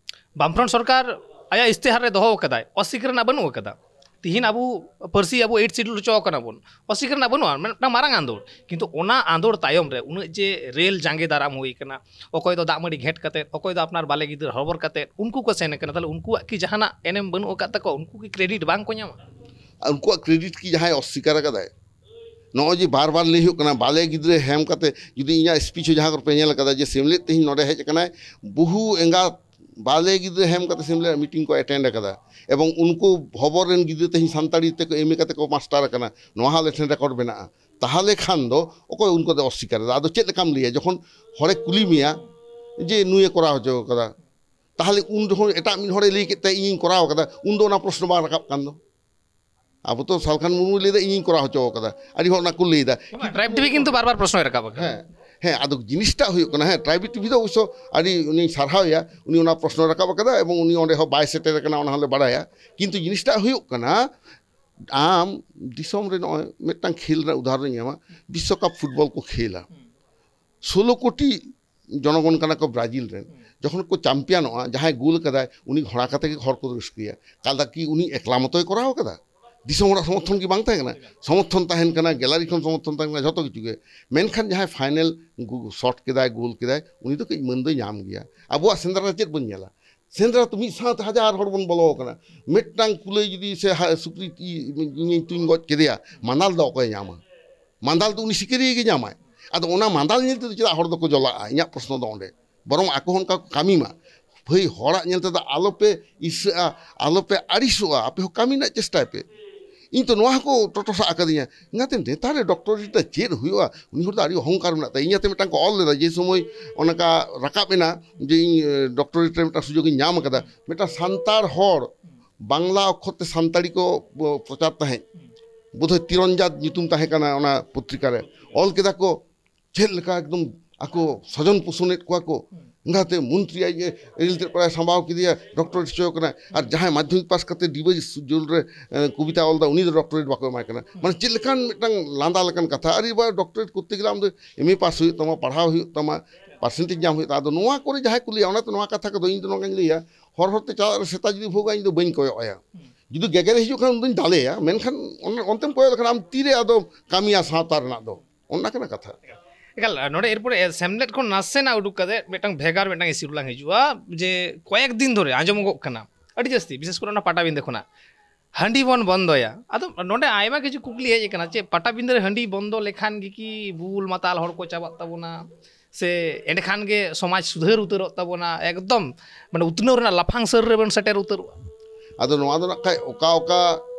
ᱵᱟᱢᱯᱷᱨᱚᱱᱴ ᱥᱚᱨᱠᱟᱨ ᱟᱭᱟᱜ ᱤᱥᱛᱤᱦᱟᱨ ᱨᱮ ᱫᱚᱦᱚ ᱟᱠᱟᱫᱟᱭ, ᱚᱥᱤᱠ ᱨᱮᱱᱟᱜ ᱵᱟᱹᱱᱩᱜ ᱟᱠᱟᱫᱟ᱾ ᱛᱤᱦᱤᱧ ᱟᱵᱚ ᱯᱟᱹᱨᱥᱤ ᱟᱵᱚ ᱮᱭᱤᱴ ᱥᱤᱰᱩᱞ ᱦᱚᱪᱚ ᱟᱠᱟᱱᱟ ᱵᱚᱱ, ᱚᱥᱤᱠ ᱨᱮᱱᱟᱜ ᱵᱟᱹᱱᱩᱜᱼᱟ, ᱢᱤᱫᱴᱟᱝ ᱢᱟᱨᱟᱝ ᱟᱸᱫᱳᱲ᱾ ᱠᱤᱱᱛᱩ ᱚᱱᱟ ᱟᱸᱫᱳᱲ ᱛᱟᱭᱚᱢ ᱨᱮ ᱩᱱᱟᱹᱜ ᱡᱮ ᱨᱮᱞ ᱡᱟᱸᱜᱮ ᱫᱟᱨᱟᱢ ᱦᱩᱭ ᱠᱟᱱᱟ, ᱚᱠᱚᱭ ᱫᱚ ᱫᱟᱜ ᱢᱟᱹᱰᱤ ᱜᱷᱮᱸᱴ ᱠᱟᱛᱮᱫ, ᱚᱠᱚᱭ ᱫᱚ ᱟᱯᱱᱟᱨ ᱵᱟᱞᱮ ᱜᱤᱫᱟᱹᱨ ᱦᱚᱵᱚᱨ ᱠᱟᱛᱮᱫ ᱩᱱᱠᱩ ᱠᱚ ᱥᱮᱱ ᱠᱟᱱᱟ, ᱛᱟᱦᱞᱮ ᱩᱱᱠᱩᱣᱟᱜ ᱠᱤ ᱡᱟᱦᱟᱱᱟᱜ ᱮᱱᱮᱢ ᱵᱟᱹᱱᱩᱜ ᱟᱠᱟᱫ ᱛᱟᱠᱚᱣᱟ? ᱩᱱᱠᱩ ᱠᱤ ᱠᱨᱮᱰᱤᱴ ᱵᱟᱝ ᱠᱚ ᱧᱟᱢᱟ? ᱟᱨ ᱩᱱᱠᱩᱣᱟᱜ ᱠᱨᱮᱰᱤᱴ ᱠᱤ ᱡᱟᱦᱟᱸᱭ ᱚᱥᱤᱠᱟᱨ ᱟᱠᱟᱫᱟᱭ? ᱱᱚᱜᱼᱚᱭ ᱡᱮ ᱵᱟᱨ ᱵᱟᱨ ᱞᱟᱹᱭ ᱦᱩᱭᱩᱜ ᱠᱟᱱᱟ, ᱵᱟᱞᱮ ᱜᱤᱫᱽᱨᱟᱹ ᱦᱮᱢ ᱠᱟᱛᱮ, ᱡᱩᱫᱤ ᱤᱧᱟᱹᱜ ᱥᱯᱤᱪ ᱦᱚᱸ ᱡᱟᱦᱟᱸ ᱠᱚᱨᱮ ᱯᱮ ᱧᱮᱞ ᱠᱟᱫᱟ ᱡᱮ ᱥᱮᱢᱞᱮᱫ ᱛᱮᱦᱮᱧ ᱱᱚᱰᱮ ᱦᱮᱡ ᱟᱠᱟᱱᱟᱭ, ᱵᱚᱦᱩ ᱮᱸᱜᱟᱛ ᱵᱟᱞᱮ ᱜᱤᱫᱽᱨᱟᱹ ᱦᱮᱢ ᱠᱟᱛᱮ ᱥᱮᱢᱞᱮᱫ ᱢᱤᱴᱤᱝ ᱠᱚ ᱮᱴᱮᱱᱰ ᱟᱠᱟᱫᱟ, ᱮᱵᱚᱝ ᱩᱱᱠᱩ ᱦᱚᱵᱚᱨ ᱨᱮᱱ ᱜᱤᱫᱽᱨᱟᱹ ᱛᱮᱦᱮᱧ ᱥᱟᱱᱛᱟᱲᱤ ᱛᱮᱠᱚ ᱮᱢ ᱮ ᱠᱟᱛᱮ ᱠᱚ ᱢᱟᱥᱴᱟᱨ ᱟᱠᱟᱱᱟ, ᱱᱚᱣᱟ ᱦᱚᱸ ᱟᱞᱮ ᱴᱷᱮᱱ ᱨᱮᱠᱚᱨᱰ ᱢᱮᱱᱟᱜᱼᱟ᱾ ᱛᱟᱦᱚᱞᱮ ᱠᱷᱟᱱ ᱫᱚ ᱚᱠᱚᱭ ᱩᱱᱠᱩ ᱫᱚ ᱚᱥᱤᱠᱟᱨ ᱮᱫᱟ? ᱟᱫᱚ ᱪᱮᱫ ᱞᱮᱠᱟᱢ ᱞᱟᱹᱭᱟ? ᱡᱚᱠᱷᱚᱱ ᱦᱚᱲᱮ ᱠᱩᱞᱤ ᱢᱮᱭᱟ ᱡᱮ ᱱᱩᱭᱮ ᱠᱚᱨᱟᱣ ᱦᱚᱪᱚ ᱠᱟᱫᱟ, ᱛᱟᱦᱚᱞᱮ ᱩᱱ ᱡᱚᱠᱷᱚᱱ ᱮᱴᱟᱜ ᱢᱤᱫ ᱦᱚᱲᱮ ᱞᱟᱹᱭ ᱠᱮᱫ ᱛᱮ ᱤᱧᱤᱧ ᱠᱚᱨᱟᱣ ᱠᱟᱫᱟ, ᱩᱱ ᱫᱚ ᱚᱱᱟ ᱯᱨᱚᱥᱱᱚ ᱵᱟᱝ ᱨᱟᱠᱟᱵ ᱠᱟᱱ ᱫᱚ᱾ ᱟᱵᱚ ᱛᱚ ᱥᱟᱞᱠᱷᱟᱱ ᱢᱩᱨᱢᱩᱭ ᱞᱟᱹᱭᱫᱟ ᱤᱧᱤᱧ ᱠᱚᱨᱟᱣ ᱦᱚᱪᱚ ᱠᱟᱫᱟ, ᱟᱹᱰᱤ ᱦᱚᱲ ᱚᱱᱟ ᱠᱚ ᱞᱟᱹᱭᱫᱟ᱾ ᱴᱨᱟᱭᱤᱵ ᱴᱤᱵᱷᱤ ᱠᱤᱱᱛᱩ ᱵᱟᱨ ᱵᱟᱨ ᱯᱨᱚᱥᱱᱚᱭ ᱨᱟᱠᱟᱵ ᱟᱠᱟᱫᱟ᱾ ᱦᱮᱸ, ᱦᱮᱸ, ᱟᱫᱚ ᱡᱤᱱᱤᱥᱴᱟᱜ ᱦᱩᱭᱩᱜ ᱠᱟᱱᱟ, ᱦᱮᱸ, ᱴᱨᱟᱭᱤᱵ ᱴᱤᱵᱷᱤ ᱫᱚ ᱚᱵᱚᱥᱥᱚ ᱟᱹᱰᱤ ᱩᱱᱤᱧ ᱥᱟᱨᱦᱟᱣᱮᱭᱟ, ᱩᱱᱤ ᱚᱱᱟ ᱯᱨᱚᱥᱱᱚᱭ ᱨᱟᱠᱟᱵ ᱟᱠᱟᱫᱟ ᱮᱵᱚᱝ ᱩᱱᱤ ᱚᱸᱰᱮ ᱦᱚᱸ ᱵᱟᱭ ᱥᱮᱴᱮᱨ ᱟᱠᱟᱱᱟ, ᱚᱱᱟ ᱦᱚᱸᱞᱮ ᱵᱟᱲᱟᱭᱟ᱾ ᱠᱤᱱᱛᱩ ᱡᱤᱱᱤᱥᱴᱟᱜ ᱦᱩᱭᱩᱜ ᱠᱟᱱᱟ, ᱟᱢ ᱫᱤᱥᱚᱢ ᱨᱮ ᱱᱚᱜᱼᱚᱭ ᱢᱤᱫᱴᱟᱝ ᱠᱷᱮᱞ ᱨᱮᱱᱟᱜ ᱩᱫᱟᱦᱚᱨᱚᱱ ᱤᱧ ᱮᱢᱟ, ᱵᱤᱥᱥᱚᱠᱟᱯ ᱯᱷᱩᱴᱵᱚᱞ ᱠᱚ ᱠᱷᱮᱞᱟ, ᱥᱳᱞᱳ ᱠᱳᱴᱤ ᱡᱚᱱᱚᱜᱚᱱ ᱠᱟᱱᱟ ᱠᱚ ᱵᱨᱟᱡᱤᱞ ᱨᱮᱱ᱾ ᱡᱚᱠᱷᱚᱱ ᱠᱚ ᱪᱟᱢᱯᱤᱭᱟᱱᱚᱜᱼᱟ, ᱡᱟᱦᱟᱸᱭ ᱜᱳᱞ ᱠᱟᱫᱟᱭ, ᱩᱱᱤ ᱜᱷᱚᱲᱟ ᱠᱟᱛᱮ ᱜᱮ ᱦᱚᱲ ᱠᱚ ᱨᱟᱹᱥᱠᱟᱹᱭᱟ᱾ ᱠᱟᱫᱟ ᱠᱤ ᱩᱱᱤ ᱮᱠᱞᱟ ᱢᱚᱛᱚᱭ ᱠᱚᱨᱟᱣ ᱠᱟᱫᱟ? ᱫᱤᱥᱚᱢ ᱦᱚᱲᱟᱜ ᱥᱚᱢᱚᱨᱛᱷᱚᱱ ᱠᱤ ᱵᱟᱝ ᱛᱟᱦᱮᱸ ᱠᱟᱱᱟ? ᱥᱚᱢᱚᱨᱛᱷᱚᱱ ᱛᱟᱦᱮᱱ ᱠᱟᱱᱟ, ᱜᱮᱞᱟᱨᱤ ᱠᱷᱚᱱ ᱥᱚᱢᱚᱨᱛᱷᱚᱱ ᱛᱟᱦᱮᱱ ᱠᱟᱱᱟ, ᱡᱷᱚᱛᱚ ᱠᱤᱪᱷᱩ ᱜᱮ᱾ ᱢᱮᱱᱠᱷᱟᱱ ᱡᱟᱦᱟᱸᱭ ᱯᱷᱟᱭᱱᱮᱞ ᱜᱩ-, ᱥᱚᱴ ᱠᱮᱫᱟᱭ, ᱜᱳᱞ ᱠᱮᱫᱟᱭ, ᱩᱱᱤ ᱫᱚ ᱠᱟᱹᱡ ᱢᱟᱹᱱ ᱫᱚᱭ ᱧᱟᱢ ᱜᱮᱭᱟ᱾ ᱟᱵᱚᱣᱟᱜ ᱥᱮᱸᱫᱽᱨᱟ ᱨᱮ ᱪᱮᱫ ᱵᱚᱱ ᱧᱮᱞᱟ? ᱥᱮᱸᱫᱽᱨᱟ ᱛᱚ ᱢᱤᱫ ᱥᱟᱶᱛᱮ ᱦᱟᱡᱟᱨ ᱦᱚᱲ ᱵᱚᱱ ᱵᱚᱞᱚ ᱟᱠᱟᱱᱟ᱾ ᱢᱤᱫᱴᱟᱝ ᱠᱩᱞᱟᱹᱭ ᱡᱩᱫᱤ ᱥᱮ ᱦᱟ-, ᱥᱩᱠᱨᱤ ᱤ-, ᱤᱧᱤᱧ ᱛᱩᱧ ᱜᱚᱡ ᱠᱮᱫᱮᱭᱟ, ᱢᱟᱸᱫᱟᱞ ᱫᱚ ᱚᱠᱚᱭᱮ ᱧᱟᱢᱟ? ᱢᱟᱸᱫᱟᱞ ᱫᱚ ᱩᱱᱤ ᱥᱤᱠᱟᱹᱨᱤᱭᱟᱹ ᱜᱮ ᱧᱟᱢᱟᱭ᱾ ᱟᱫᱚ ᱚᱱᱟ ᱢᱟᱸᱫᱟᱞ ᱧᱮᱞ ᱛᱮᱫᱚ ᱪᱮᱫᱟᱜ ᱦᱚᱲ ᱫᱚᱠᱚ ᱡᱚᱞᱟᱜᱼᱟ? ᱤᱧᱟᱹᱜ ᱯᱨᱚᱥᱱᱚ ᱫᱚ ᱚᱸᱰᱮ᱾ ᱵᱚᱨᱚᱝ ᱟᱠᱚ ᱦᱚᱸ ᱚᱱᱠᱟ ᱠᱚ ᱠᱟᱹᱢᱤ ᱢᱟ᱾ ᱵᱷᱟᱹᱭ, ᱦᱚᱲᱟᱜ ᱧᱮᱞ ᱛᱮᱫᱚ ᱟᱞᱚᱯᱮ ᱤᱨᱥᱟᱹᱜᱼᱟ, ᱟᱞᱚᱯᱮ ᱟᱹᱲᱤᱥᱚᱜᱼᱟ, ᱟᱯᱮ ᱦᱚᱸ ᱠᱟᱹᱢᱤ ᱨᱮᱱᱟᱜ ᱪᱮᱥᱴᱟᱭ ᱯᱮ᱾ ᱤᱧ ᱛᱚ ᱱᱚᱣᱟ ᱦᱚᱸᱠᱚ ᱴᱚᱴᱚᱥᱟᱜ ᱟᱠᱟᱫᱤᱧᱟ᱾ ᱚᱱᱟᱛᱮ ᱱᱮᱛᱟᱨ ᱨᱮ ᱰᱚᱠᱴᱚᱨᱮᱴ ᱫᱚ ᱪᱮᱫ ᱦᱩᱭᱩᱜᱼᱟ? ᱩᱱᱤ ᱦᱚᱲ ᱫᱚ ᱟᱹᱰᱤ ᱚᱦᱚᱝᱠᱟᱨ ᱢᱮᱱᱟᱜ ᱛᱟᱭᱟ᱾ ᱤᱧ ᱟᱛᱮ ᱢᱤᱫᱴᱟᱝ ᱠᱚ ᱚᱞ ᱞᱮᱫᱟ, ᱡᱮ ᱥᱚᱢᱚᱭ ᱚᱱᱠᱟ ᱨᱟᱠᱟᱵ ᱮᱱᱟ ᱡᱮ ᱤᱧ ᱰᱚᱠᱴᱚᱨᱮᱴ ᱨᱮ ᱢᱤᱫᱴᱟᱝ ᱥᱩᱡᱳᱜᱽ ᱤᱧ ᱧᱟᱢ ᱟᱠᱟᱫᱟ᱾ ᱢᱤᱫᱴᱟᱝ ᱥᱟᱱᱛᱟᱲ ᱦᱚᱲ ᱵᱟᱝᱞᱟ ᱚᱠᱠᱷᱚᱨ ᱛᱮ ᱥᱟᱱᱛᱟᱲᱤ ᱠᱚ ᱯᱨᱚᱪᱟᱨ ᱛᱟᱦᱮᱸᱫ, ᱵᱳᱫᱷᱚᱭ ᱛᱤᱨᱚᱱᱡᱟᱛ ᱧᱩᱛᱩᱢ ᱛᱟᱦᱮᱸ ᱠᱟᱱᱟ ᱚᱱᱟ ᱯᱚᱛᱨᱤᱠᱟ ᱨᱮ, ᱚᱞ ᱠᱮᱫᱟ ᱠᱚ, ᱪᱮᱫ ᱞᱮᱠᱟ ᱮᱠᱫᱚᱢ ᱟᱠᱚ ᱥᱚᱡᱚᱱ ᱯᱳᱥᱚᱱᱮᱫ ᱠᱚᱣᱟ ᱠᱚ᱾ ᱮᱸᱜᱟᱛᱮ ᱢᱚᱱᱛᱨᱤ ᱟᱡ ᱮ ᱨᱮᱞ ᱛᱮᱫ ᱠᱚᱲᱟᱭ ᱥᱟᱢᱵᱟᱣ ᱠᱮᱫᱮᱭᱟ, ᱰᱚᱠᱴᱚᱨᱮᱴ ᱦᱚᱪᱚ ᱠᱟᱱᱟ᱾ ᱟᱨ ᱡᱟᱦᱟᱸᱭ ᱢᱟᱫᱽᱫᱷᱚᱢᱤᱠ ᱯᱟᱥ ᱠᱟᱛᱮ ᱰᱤᱵᱟᱹ ᱡᱩᱞ ᱨᱮ ᱮ, ᱠᱚᱵᱤᱛᱟ ᱚᱞ ᱮᱫᱟ, ᱩᱱᱤ ᱫᱚ ᱰᱚᱠᱴᱚᱨᱮᱴ ᱵᱟᱠᱚ ᱮᱢᱟᱭ ᱠᱟᱱᱟ᱾ ᱢᱟᱱᱮ ᱪᱮᱫ ᱞᱮᱠᱟᱱ ᱢᱤᱫᱴᱟᱝ ᱞᱟᱸᱫᱟ ᱞᱮᱠᱟᱱ ᱠᱟᱛᱷᱟ᱾ ᱟᱨ ᱮᱵᱟᱨ ᱰᱚᱠᱴᱚᱨᱮᱴ ᱠᱚᱨᱛᱮ ᱜᱮᱞᱮ ᱟᱢ ᱫᱚ ᱮᱢ ᱮ ᱯᱟᱥ ᱦᱩᱭᱩᱜ ᱛᱟᱢᱟ, ᱯᱟᱲᱦᱟᱣ ᱦᱩᱭᱩᱜ ᱛᱟᱢᱟ, ᱯᱟᱨᱥᱮᱱᱴᱮᱡᱽ ᱧᱟᱢ ᱦᱩᱭᱩᱜ ᱛᱟᱢᱟ᱾ ᱟᱫᱚ ᱱᱚᱣᱟ ᱠᱚᱨᱮ ᱡᱟᱦᱟᱸᱭ ᱠᱚ ᱞᱟᱹᱭᱟ, ᱚᱱᱟᱛᱮ ᱱᱚᱣᱟ ᱠᱟᱛᱷᱟ ᱠᱚᱫᱚ ᱤᱧ ᱫᱚ ᱱᱚᱝᱠᱟᱧ ᱞᱟᱹᱭᱟ, ᱦᱚᱨ ᱦᱚᱨᱛᱮ ᱪᱟᱞᱟᱜ ᱨᱮ ᱥᱮᱛᱟ ᱡᱩᱫᱤ ᱵᱷᱳᱜᱟ, ᱤᱧ ᱫᱚ ᱵᱟᱹᱧ ᱠᱚᱭᱚᱜ ᱟᱭᱟ᱾ ᱡᱩᱫᱤ ᱜᱮᱜᱮᱨᱮ ᱦᱤᱡᱩᱜ ᱠᱷᱟᱱ, ᱩᱱ ᱫᱚᱧ ᱫᱟᱞᱮᱭᱟ, ᱢᱮᱱᱠᱷᱟᱱ ᱚᱱ-, ᱚᱱᱛᱮᱢ ᱠᱚᱭᱚᱜ ᱞᱮᱠᱷᱟᱱ ᱟᱢ ᱛᱤᱨᱮ ᱟᱫᱚ ᱠᱟᱹᱢᱤᱭᱟ ᱥᱟᱶᱛᱟ ᱨᱮᱱᱟᱜ ᱫᱚ? ᱚᱱᱟ ᱠᱟᱱᱟ ᱠᱟᱛᱷᱟ᱾ ᱮᱠᱟᱞ, ᱱᱚᱰᱮ ᱮᱨᱯᱚᱨᱮ ᱥᱮᱢᱞᱮᱫ ᱠᱷᱚᱱ ᱱᱟᱥᱮᱱᱟᱜ ᱩᱰᱩᱠ ᱠᱟᱛᱮ ᱢᱤᱫᱴᱟᱝ ᱵᱷᱮᱜᱟᱨ ᱢᱤᱫᱴᱟᱝ ᱤᱥᱩ ᱨᱮᱞᱟᱝ ᱦᱤᱡᱩᱜᱼᱟ, ᱡᱮ ᱠᱚᱭᱮᱠ ᱫᱤᱱ ᱫᱷᱚᱨᱮ ᱟᱸᱡᱚᱢᱚᱜᱚᱜ ᱠᱟᱱᱟ ᱟᱹᱰᱤ ᱡᱟᱹᱥᱛᱤ, ᱵᱤᱥᱮᱥ ᱠᱚᱨᱮ ᱚᱱᱟ ᱯᱟᱴᱟᱵᱤᱸᱫᱟᱹ ᱠᱷᱚᱱᱟᱜ, ᱦᱟᱺᱰᱤ ᱵᱚᱱ ᱵᱚᱱᱫᱚᱭᱟ᱾ ᱟᱫᱚ ᱱᱚᱰᱮ ᱟᱭᱢᱟ ᱠᱤᱪᱷᱩ ᱠᱩᱠᱞᱤ ᱦᱮᱡ ᱟᱠᱟᱱᱟ, ᱪᱮᱫ ᱯᱟᱴᱟᱵᱤᱸᱫᱟᱹ ᱨᱮ ᱦᱟᱺᱰᱤ ᱵᱚᱱᱫᱚ ᱞᱮᱠᱷᱟᱱ ᱜᱮ ᱠᱤ ᱵᱩᱞ ᱢᱟᱛᱟᱞ ᱦᱚᱲ ᱠᱚ ᱪᱟᱵᱟᱜ ᱛᱟᱵᱚᱱᱟ, ᱥᱮ ᱮᱸᱰᱮᱠᱷᱟᱱ ᱜᱮ ᱥᱚᱢᱟᱡᱽ ᱥᱩᱫᱷᱟᱹᱨ ᱩᱛᱟᱹᱨᱚᱜ ᱛᱟᱵᱚᱱᱟ, ᱮᱠᱫᱚᱢ ᱢᱟᱱᱮ ᱩᱛᱱᱟᱹᱣ ᱨᱮᱱᱟᱜ ᱞᱟᱯᱷᱟᱝ ᱥᱟᱹᱨ ᱨᱮᱵᱚᱱ ᱥᱮᱴᱮᱨ ᱩᱛᱟᱹᱨᱚᱜᱼᱟ? ᱟᱫᱚ ᱱᱚᱣᱟ ᱫᱚ ᱱᱟᱜ ᱠᱷᱟᱡ ᱚᱠᱟ ᱚᱠᱟ,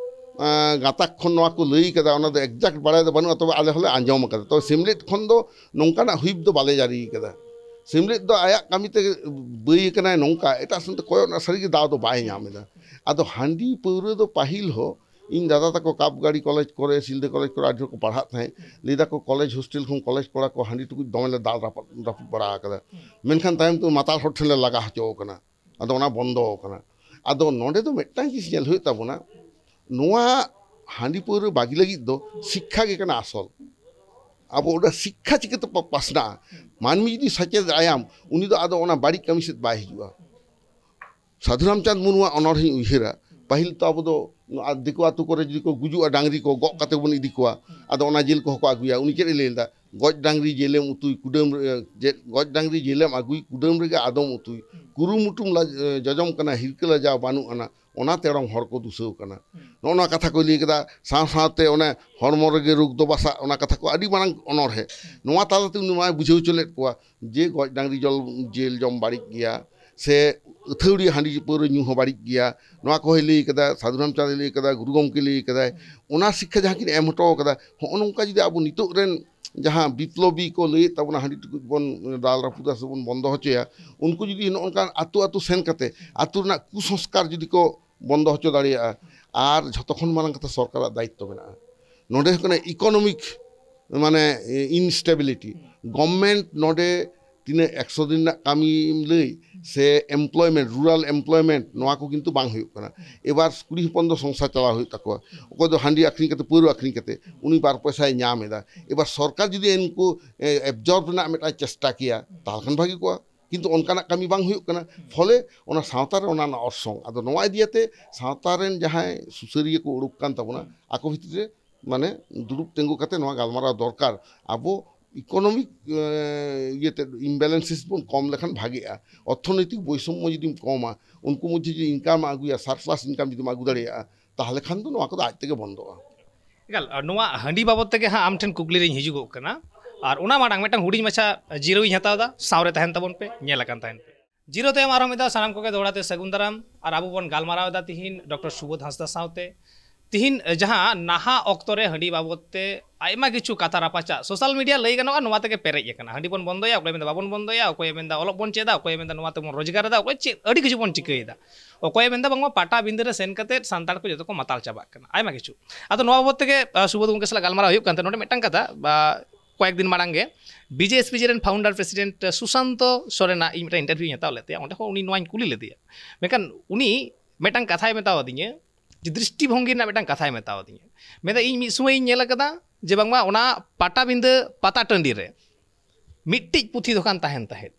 ᱮᱸ, ᱜᱟᱛᱟᱠ ᱠᱷᱚᱱ ᱱᱚᱣᱟ ᱠᱚ ᱞᱟᱹᱭ ᱠᱟᱫᱟ, ᱚᱱᱟ ᱫᱚ ᱮᱠᱡᱟᱠᱴ ᱵᱟᱲᱟᱭ ᱫᱚ ᱵᱟᱹᱱᱩᱜᱼᱟ, ᱛᱚᱵᱮ ᱟᱞᱮ ᱦᱚᱸᱞᱮ ᱟᱸᱡᱚᱢ ᱠᱟᱫᱟ᱾ ᱛᱚᱵᱮ ᱥᱮᱢᱞᱮᱫ ᱠᱷᱚᱱ ᱫᱚ ᱱᱚᱝᱠᱟᱱᱟᱜ ᱦᱩᱭᱤᱯ ᱫᱚ ᱵᱟᱞᱮ ᱡᱟᱹᱨᱤ ᱠᱟᱫᱟ᱾ ᱥᱮᱢᱞᱮᱫ ᱫᱚ ᱟᱭᱟᱜ ᱠᱟᱹᱢᱤ ᱛᱮ ᱵᱟᱹᱭ ᱠᱟᱱᱟᱭ, ᱱᱚᱝᱠᱟ ᱮᱴᱟᱜ ᱥᱮᱱ ᱛᱮ ᱠᱚᱭᱚᱜ ᱨᱮᱱᱟᱜ ᱥᱟᱹᱨᱤᱜᱮ ᱫᱟᱣ ᱫᱚ ᱵᱟᱭ ᱧᱟᱢ ᱮᱫᱟ᱾ ᱟᱫᱚ ᱦᱟᱺᱰᱤ ᱯᱟᱹᱣᱨᱟᱹ ᱫᱚ ᱯᱟᱹᱦᱤᱞ ᱦᱚᱸ ᱤᱧ ᱫᱟᱫᱟ ᱛᱟᱠᱚ ᱠᱟᱯᱜᱟᱲᱤ ᱠᱚᱞᱮᱡᱽ ᱠᱚᱨᱮ, ᱥᱤᱞᱫᱟᱹ ᱠᱚᱞᱮᱡᱽ ᱠᱚᱨᱮ ᱟᱹᱰᱤ ᱦᱚᱲ ᱠᱚ ᱯᱟᱲᱦᱟᱜ ᱛᱟᱦᱮᱸᱫ, ᱞᱟᱹᱭ ᱫᱟᱠᱚ ᱠᱚᱞᱮᱡᱽ ᱦᱳᱥᱴᱮᱞ ᱠᱷᱚᱱ ᱠᱚᱞᱮᱡᱽ ᱠᱚᱲᱟ ᱠᱚ ᱦᱟᱺᱰᱤ ᱴᱩᱠᱩᱡ ᱫᱚᱢᱮ ᱞᱮ ᱫᱟᱞ ᱨᱟᱹᱯᱩᱫ, ᱨᱟᱹᱯᱩᱫ ᱵᱟᱲᱟ ᱟᱠᱟᱫᱟ᱾ ᱢᱮᱱᱠᱷᱟᱱ ᱛᱟᱭᱚᱢ ᱛᱮ ᱢᱟᱛᱟᱞ ᱦᱚᱲ ᱴᱷᱮᱱ ᱞᱮ ᱞᱟᱜᱟ ᱦᱚᱪᱚ ᱟᱠᱟᱱᱟ᱾ ᱟᱫᱚ ᱚᱱᱟ ᱵᱚᱱᱫᱚ ᱟᱠᱟᱱᱟ᱾ ᱟᱫᱚ ᱱᱚᱰᱮ ᱫᱚ ᱢᱤᱫᱴᱟᱝ ᱡᱤᱱᱤᱥ ᱧᱮᱞ ᱦᱩᱭᱩᱜ ᱛᱟᱵᱚᱱᱟ, ᱱᱚᱣᱟ ᱦᱟᱺᱰᱤ ᱯᱟᱹᱣᱨᱟᱹ ᱵᱟᱹᱜᱤ ᱞᱟᱹᱜᱤᱫ ᱫᱚ ᱥᱤᱠᱠᱷᱟ ᱜᱮ ᱠᱟᱱᱟ ᱟᱥᱚᱞ᱾ ᱟᱵᱚ ᱚᱱᱟ ᱥᱤᱠᱠᱷᱟ ᱪᱤᱠᱟᱹᱛᱮ ᱯᱟ-, ᱯᱟᱥᱱᱟᱜᱼᱟ? ᱢᱟᱹᱱᱢᱤ ᱡᱩᱫᱤ ᱥᱮᱪᱮᱫ ᱟᱭᱟᱢ, ᱩᱱᱤ ᱫᱚ ᱟᱫᱚ ᱚᱱᱟ ᱵᱟᱹᱲᱤᱡ ᱠᱟᱹᱢᱤ ᱥᱮᱫ ᱵᱟᱭ ᱦᱤᱡᱩᱜᱼᱟ᱾ ᱥᱟᱹᱫᱷᱩ ᱨᱟᱢᱪᱟᱸᱫᱽ ᱢᱩᱨᱢᱩᱣᱟᱜ ᱚᱱᱚᱬᱦᱮᱧ ᱩᱭᱦᱟᱹᱨᱟ᱾ ᱯᱟᱹᱦᱤᱞ ᱛᱚ ᱟᱵᱚ ᱫᱚ ᱱᱚᱣᱟ ᱫᱤᱠᱩ ᱟᱛᱳ ᱠᱚᱨᱮ ᱡᱩᱫᱤ ᱠᱚ ᱜᱩᱡᱩᱜᱼᱟ, ᱰᱟᱝᱨᱤ ᱠᱚ ᱜᱚᱜ ᱠᱟᱛᱮ ᱵᱚᱱ ᱤᱫᱤ ᱠᱚᱣᱟ, ᱟᱫᱚ ᱚᱱᱟ ᱡᱤᱞ ᱠᱚᱦᱚᱸ ᱠᱚ ᱟᱹᱜᱩᱭᱟ᱾ ᱩᱱᱤ ᱪᱮᱫ ᱮ ᱞᱟᱹᱭ ᱞᱮᱫᱟ? "ᱜᱚᱡ ᱰᱟᱝᱨᱤ ᱡᱤᱞᱮᱢ ᱩᱛᱩᱭ, ᱠᱩᱰᱟᱹᱢ ᱨᱮ, ᱡᱮ, ᱜᱚᱡ ᱰᱟᱝᱨᱤ ᱡᱤᱞᱮᱢ ᱟᱹᱜᱩᱭ, ᱠᱩᱰᱟᱹᱢ ᱨᱮᱜᱮ ᱟᱫᱚᱢ ᱩᱛᱩᱭ, ᱠᱩᱨᱩᱢᱩᱴᱩᱢ ᱞᱟᱡ-, ᱡᱚᱡᱚᱢ ᱠᱟᱱᱟ, ᱦᱤᱨᱠᱟᱹ ᱞᱟᱡᱟᱣ ᱵᱟᱹᱱᱩᱜ ᱟᱱᱟ, ᱚᱱᱟ ᱛᱮᱲᱚᱝ ᱦᱚᱲ ᱠᱚ ᱫᱩᱥᱟᱹᱣ ᱠᱟᱱᱟ᱾" ᱱᱚᱜᱼᱚ ᱱᱚᱣᱟ ᱠᱟᱛᱷᱟ ᱠᱚᱭ ᱞᱟᱹᱭ ᱠᱮᱫᱟ᱾ ᱥᱟᱶ ᱥᱟᱶᱛᱮ ᱚᱱᱮ ᱦᱚᱲᱢᱚ ᱨᱮᱜᱮ ᱨᱳᱜᱽ ᱫᱚ ᱵᱟᱥᱟᱜ, ᱚᱱᱟ ᱠᱟᱛᱷᱟ ᱠᱚ ᱟᱹᱰᱤ ᱢᱟᱨᱟᱝ ᱚᱱᱚᱬᱦᱮ᱾ ᱱᱚᱣᱟ ᱛᱟᱞᱟᱛᱮ ᱩᱱᱤ ᱱᱚᱣᱟᱭ ᱵᱩᱡᱷᱟᱹᱣ ᱦᱚᱪᱚ ᱞᱮᱫ ᱠᱚᱣᱟ ᱡᱮ ᱜᱚᱡ ᱰᱟᱝᱨᱤ ᱡᱚᱞ, ᱡᱤᱞ ᱡᱚᱢ ᱵᱟᱹᱲᱤᱡ ᱜᱮᱭᱟ, ᱥᱮ ᱟᱹᱛᱷᱟᱹᱣᱲᱤ ᱦᱟᱺᱰᱤ ᱯᱟᱹᱣᱨᱟᱹ ᱧᱩ ᱦᱚᱸ ᱵᱟᱹᱲᱤᱡ ᱜᱮᱭᱟ, ᱱᱚᱣᱟ ᱠᱚᱦᱚᱸᱭ ᱞᱟᱹᱭ ᱠᱟᱫᱟ, ᱥᱟᱹᱫᱷᱩ ᱨᱟᱢᱪᱟᱸᱫᱽ ᱞᱟᱹᱭ ᱠᱟᱫᱟ, ᱜᱩᱨᱩ ᱜᱚᱢᱠᱮ ᱞᱟᱹᱭ ᱠᱟᱫᱟᱭ, ᱚᱱᱟ ᱥᱤᱠᱠᱷᱟ ᱡᱟᱦᱟᱸ ᱠᱤᱱ ᱮᱢ ᱦᱚᱴᱚ ᱠᱟᱫᱟ, ᱦᱚᱸᱜᱼᱚ ᱱᱚᱝᱠᱟ ᱡᱩᱫᱤ ᱟᱵᱚ ᱱᱤᱛᱚᱜ ᱨᱮᱱ ᱡᱟᱦᱟᱸ ᱵᱤᱯᱞᱚᱵᱤ ᱠᱚ ᱞᱟᱹᱭᱮᱫ ᱛᱟᱵᱚᱱᱟ, ᱦᱟᱺᱰᱤ ᱴᱩᱠᱩᱡ ᱵᱚᱱ ᱫᱟᱞ ᱨᱟᱹᱯᱩᱫᱟ ᱥᱮᱵᱚᱱ ᱵᱚᱱᱫᱚ ᱦᱚᱪᱚᱭᱟ, ᱩᱱᱠᱩ ᱡᱩᱫᱤ ᱱᱚᱜᱼᱚ ᱱᱚᱝᱠᱟᱱ ᱟᱹᱛᱩ ᱟᱹᱛᱩ ᱥᱮᱱ ᱠᱟᱛᱮ ᱟᱹᱛᱩ ᱨᱮᱱᱟᱜ ᱠᱩᱥᱚᱝᱥᱠᱟᱨ ᱡᱩᱫᱤ ᱠᱚ ᱵᱚᱱᱫᱚ ᱦᱚᱪᱚ ᱫᱟᱲᱮᱭᱟᱜᱼᱟ, ᱟᱨ ᱡᱷᱚᱛᱚ ᱠᱷᱚᱱ ᱢᱟᱨᱟᱝ ᱠᱟᱛᱷᱟ ᱥᱚᱨᱠᱟᱨᱟᱜ ᱫᱟᱭᱤᱛᱛᱚ ᱢᱮᱱᱟᱜᱼᱟ᱾ ᱱᱚᱰᱮ ᱦᱩᱭᱩᱜ ᱠᱟᱱᱟ economic, ᱢᱟᱱᱮ, instability᱾ ᱜᱚᱵᱷᱚᱨᱱᱢᱮᱱᱴ ᱱᱚᱰᱮ ᱛᱤᱱᱟᱹᱜ ᱮᱠᱥᱚ ᱫᱤᱱ ᱨᱮᱱᱟᱜ ᱠᱟᱹᱢᱤᱢ ᱞᱟᱹᱭ ᱥᱮ employment, rural employment, ᱱᱚᱣᱟ ᱠᱚ ᱠᱤᱱᱛᱩ ᱵᱟᱝ ᱦᱩᱭᱩᱜ ᱠᱟᱱᱟ᱾ ᱮᱵᱟᱨ ᱠᱩᱲᱤ ᱦᱚᱯᱚᱱ ᱫᱚ ᱥᱚᱝᱥᱟᱨ ᱪᱟᱞᱟᱣ ᱦᱩᱭᱩᱜ ᱛᱟᱠᱚᱣᱟ, ᱚᱠᱚᱭ ᱫᱚ ᱦᱟᱺᱰᱤ ᱟᱹᱠᱷᱨᱤᱧ ᱠᱟᱛᱮ, ᱯᱟᱹᱣᱨᱟᱹ ᱟᱹᱠᱷᱨᱤᱧ ᱠᱟᱛᱮ ᱩᱱᱤ ᱵᱟᱨ ᱯᱚᱭᱥᱟᱭ ᱧᱟᱢ ᱮᱫᱟ᱾ ᱮᱵᱟᱨ ᱥᱚᱨᱠᱟᱨ ᱡᱩᱫᱤ ᱩᱱᱠᱩ ᱮᱵᱡᱚᱨᱵ ᱨᱮᱱᱟᱜ ᱢᱤᱫᱴᱟᱝ ᱪᱮᱥᱴᱟ ᱠᱮᱭᱟ, ᱛᱟᱦᱚᱞᱮ ᱠᱷᱟᱱ ᱵᱷᱟᱜᱮ ᱠᱚᱜᱼᱟ, ᱠᱤᱱᱛᱩ ᱚᱱᱠᱟᱱᱟᱜ ᱠᱟᱹᱢᱤ ᱵᱟᱝ ᱦᱩᱭᱩᱜ ᱠᱟᱱᱟ᱾ ᱯᱷᱚᱞᱮ ᱚᱱᱟ ᱥᱟᱶᱛᱟ ᱨᱮ ᱚᱱᱟ ᱨᱮᱱᱟᱜ ᱚᱨᱥᱚᱝ, ᱟᱫᱚ ᱱᱚᱣᱟ ᱤᱫᱤᱭᱟᱛᱮ ᱥᱟᱶᱛᱟ ᱨᱮᱱ ᱡᱟᱦᱟᱸᱭ ᱥᱩᱥᱟᱹᱨᱤᱭᱟᱹ ᱠᱚ ᱩᱰᱩᱠ ᱠᱟᱱ ᱛᱟᱵᱚᱱᱟ, ᱟᱠᱚ ᱵᱷᱤᱛᱨᱤ ᱨᱮ ᱢᱟᱱᱮ ᱫᱩᱲᱩᱵ ᱛᱤᱸᱜᱩ ᱠᱟᱛᱮ ᱱᱚᱣᱟ ᱜᱟᱞᱢᱟᱨᱟᱣ ᱫᱚᱨᱠᱟᱨ᱾ ᱟᱵᱚ economic, ᱮ, ᱤᱭᱟᱹᱛᱮ imbalances ᱵᱚᱱ ᱠᱚᱢ ᱞᱮᱠᱷᱟᱱ ᱵᱷᱟᱜᱮᱜᱼᱟ, ᱚᱨᱛᱷᱚᱱᱳᱭᱛᱤᱠ ᱵᱳᱭᱥᱚᱢᱢᱚ ᱡᱩᱫᱤᱢ ᱠᱚᱢᱟ, ᱩᱱᱠᱩ ᱢᱚᱫᱽᱫᱷᱮ ᱡᱩᱫᱤ ᱤᱱᱠᱟᱢ ᱟᱹᱜᱩᱭᱟ, ᱥᱟᱨᱯᱞᱟᱥ ᱤᱱᱠᱟᱢ ᱡᱩᱫᱤᱢ ᱟᱹᱜᱩ ᱫᱟᱲᱮᱭᱟᱜᱼᱟ, ᱛᱟᱦᱚᱞᱮ ᱠᱷᱟᱱ ᱫᱚ ᱱᱚᱣᱟ ᱠᱚᱫᱚ ᱟᱡ ᱛᱮᱜᱮ ᱵᱚᱱᱫᱚᱜᱼᱟ᱾ ᱮᱠᱟᱞ, ᱟᱨ ᱱᱚᱣᱟ ᱦᱟᱺᱰᱤ ᱵᱟᱵᱚᱫ ᱛᱮᱜᱮ ᱦᱟᱸᱜ ᱟᱢ ᱴᱷᱮᱱ ᱠᱩᱠᱞᱤ ᱨᱤᱧ ᱦᱤᱡᱩᱜᱚᱜ ᱠᱟᱱᱟ᱾ ᱟᱨ ᱚᱱᱟ ᱢᱟᱲᱟᱝ ᱢᱤᱫᱴᱟᱝ ᱦᱩᱰᱤᱧ ᱢᱟᱪᱷᱟ ᱡᱤᱨᱟᱹᱣ ᱤᱧ ᱦᱟᱛᱟᱣ ᱮᱫᱟ, ᱥᱟᱶᱨᱮ ᱛᱟᱦᱮᱱ ᱛᱟᱵᱚᱱ ᱯᱮ, ᱧᱮᱞ ᱟᱠᱟᱱ ᱛᱟᱦᱮᱱ ᱯᱮ᱾ ᱡᱤᱨᱟᱹᱣ ᱛᱟᱭᱚᱢ ᱟᱨᱦᱚᱸ ᱢᱤᱫ ᱫᱷᱟᱣ ᱥᱟᱱᱟᱢ ᱠᱚᱜᱮ ᱫᱚᱦᱲᱟ ᱛᱮ ᱥᱟᱹᱜᱩᱱ ᱫᱟᱨᱟᱢ᱾ ᱟᱨ ᱟᱵᱚ ᱵᱚᱱ ᱜᱟᱞᱢᱟᱨᱟᱣ ᱮᱫᱟ ᱛᱤᱦᱤᱧ ᱰᱚᱠᱴᱚᱨ ᱥᱩᱵᱳᱫᱷ ᱦᱟᱸᱥᱫᱟ ᱥᱟᱶᱛᱮ᱾ ᱛᱤᱦᱤᱧ ᱡᱟᱦᱟᱸ ᱱᱟᱦᱟᱜ ᱚᱠᱛᱚ ᱨᱮ ᱦᱟᱺᱰᱤ ᱵᱟᱵᱚᱫ ᱛᱮ ᱟᱭᱢᱟ ᱠᱤᱪᱷᱩ ᱠᱟᱛᱷᱟ ᱨᱟᱯᱟᱪᱟᱜ ᱥᱳᱥᱟᱞ ᱢᱤᱰᱤᱭᱟ ᱞᱟᱹᱭ ᱜᱟᱱᱚᱜᱼᱟ, ᱱᱚᱣᱟ ᱛᱮᱜᱮ ᱯᱮᱨᱮᱡ ᱟᱠᱟᱱᱟ᱾ ᱦᱟᱺᱰᱤ ᱵᱚᱱ ᱵᱚᱱᱫᱚᱭᱟ, ᱚᱠᱚᱭᱮ ᱢᱮᱱᱫᱟ ᱵᱟᱵᱚᱱ ᱵᱚᱱᱫᱚᱭᱟ, ᱚᱠᱚᱭᱮ ᱢᱮᱱᱫᱟ ᱚᱞᱚᱜ ᱵᱚᱱ ᱪᱮᱫᱟ, ᱚᱠᱚᱭᱮ ᱢᱮᱱᱫᱟ ᱱᱚᱣᱟ ᱛᱮᱵᱚᱱ ᱨᱳᱡᱽᱜᱟᱨ ᱮᱫᱟ, ᱚᱠᱚᱭ ᱪᱮᱫ ᱟᱹᱰᱤ ᱠᱤᱪᱷᱩ ᱵᱚᱱ ᱪᱤᱠᱟᱹᱭᱮᱫᱟ᱾ ᱚᱠᱚᱭᱮ ᱢᱮᱱᱫᱟ ᱵᱟᱝᱢᱟ ᱯᱟᱴᱟᱵᱤᱸᱫᱟᱹ ᱨᱮ ᱥᱮᱱ ᱠᱟᱛᱮ ᱥᱟᱱᱛᱟᱲ ᱠᱚ ᱡᱚᱛᱚ ᱠᱚ ᱢᱟᱛᱟᱞ ᱪᱟᱵᱟᱜ ᱠᱟᱱᱟ, ᱟᱭᱢᱟ ᱠᱤᱪᱷᱩ᱾ ᱟᱫᱚ ᱱᱚᱣᱟ ᱵᱟᱵᱚᱫ ᱛᱮᱜᱮ, ᱟ, ᱥᱩᱵᱳᱫᱷ ᱜᱚᱢᱠᱮ ᱥᱟᱞᱟᱜ ᱜᱟᱞᱢᱟᱨᱟᱣ ᱦᱩᱭᱩᱜ ᱠᱟᱱ ᱛᱟᱦᱮᱸ᱾ ᱱᱚᱰᱮ ᱢᱤᱫᱴᱟᱝ ᱠᱟᱛᱷᱟ, ᱵᱟ, ᱠᱚᱭᱮᱠ ᱫᱤᱱ ᱢᱟᱲᱟᱝ ᱜᱮ ᱵᱤᱡᱮ ᱮᱥ ᱯᱤ ᱡᱮ ᱨᱮᱱ ᱯᱷᱟᱣᱩᱱᱰᱟᱨ ᱯᱨᱮᱥᱤᱰᱮᱱᱴ ᱥᱩᱥᱟᱱᱛᱚ ᱥᱚᱨᱮᱱᱟᱜ ᱤᱧ ᱢᱤᱫᱴᱟᱝ ᱤᱱᱴᱟᱨᱵᱷᱤᱭᱩᱧ ᱦᱟᱛᱟᱣ ᱞᱮᱫ ᱛᱟᱭᱟ᱾ ᱚᱸᱰᱮ ᱦᱚᱸ ᱩᱱᱤ ᱱᱚᱣᱟᱧ ᱠᱩᱞᱤ ᱞᱮᱫᱮᱭᱟ, ᱢᱮᱱᱠᱷᱟᱱ ᱩᱱᱤ ᱢᱤᱫᱴᱟᱝ ᱠᱟᱛᱷᱟᱭ ᱢᱮᱛᱟᱣ ᱟᱹᱫᱤᱧᱟ ᱡᱮ ᱫᱨᱤᱥᱴᱤ ᱵᱷᱚᱝᱜᱤ ᱨᱮᱱᱟᱜ ᱢᱤᱫᱴᱟᱝ ᱠᱟᱛᱷᱟᱭ ᱢᱮᱛᱟᱣ ᱟᱹᱫᱤᱧᱟ᱾ ᱢᱮᱱᱫᱟ, ᱤᱧ ᱢᱤᱫ ᱥᱚᱢᱚᱭ ᱤᱧ ᱧᱮᱞ ᱟᱠᱟᱫᱟ ᱡᱮ ᱵᱟᱝᱢᱟ ᱚᱱᱟ ᱯᱟᱴᱟᱵᱤᱸᱫᱟᱹ ᱯᱟᱛᱟ ᱴᱟᱺᱰᱤ ᱨᱮ ᱢᱤᱫᱴᱤᱡ ᱯᱩᱛᱷᱤ ᱫᱚᱠᱟᱱ ᱛᱟᱦᱮᱱ ᱛᱟᱦᱮᱸᱫ,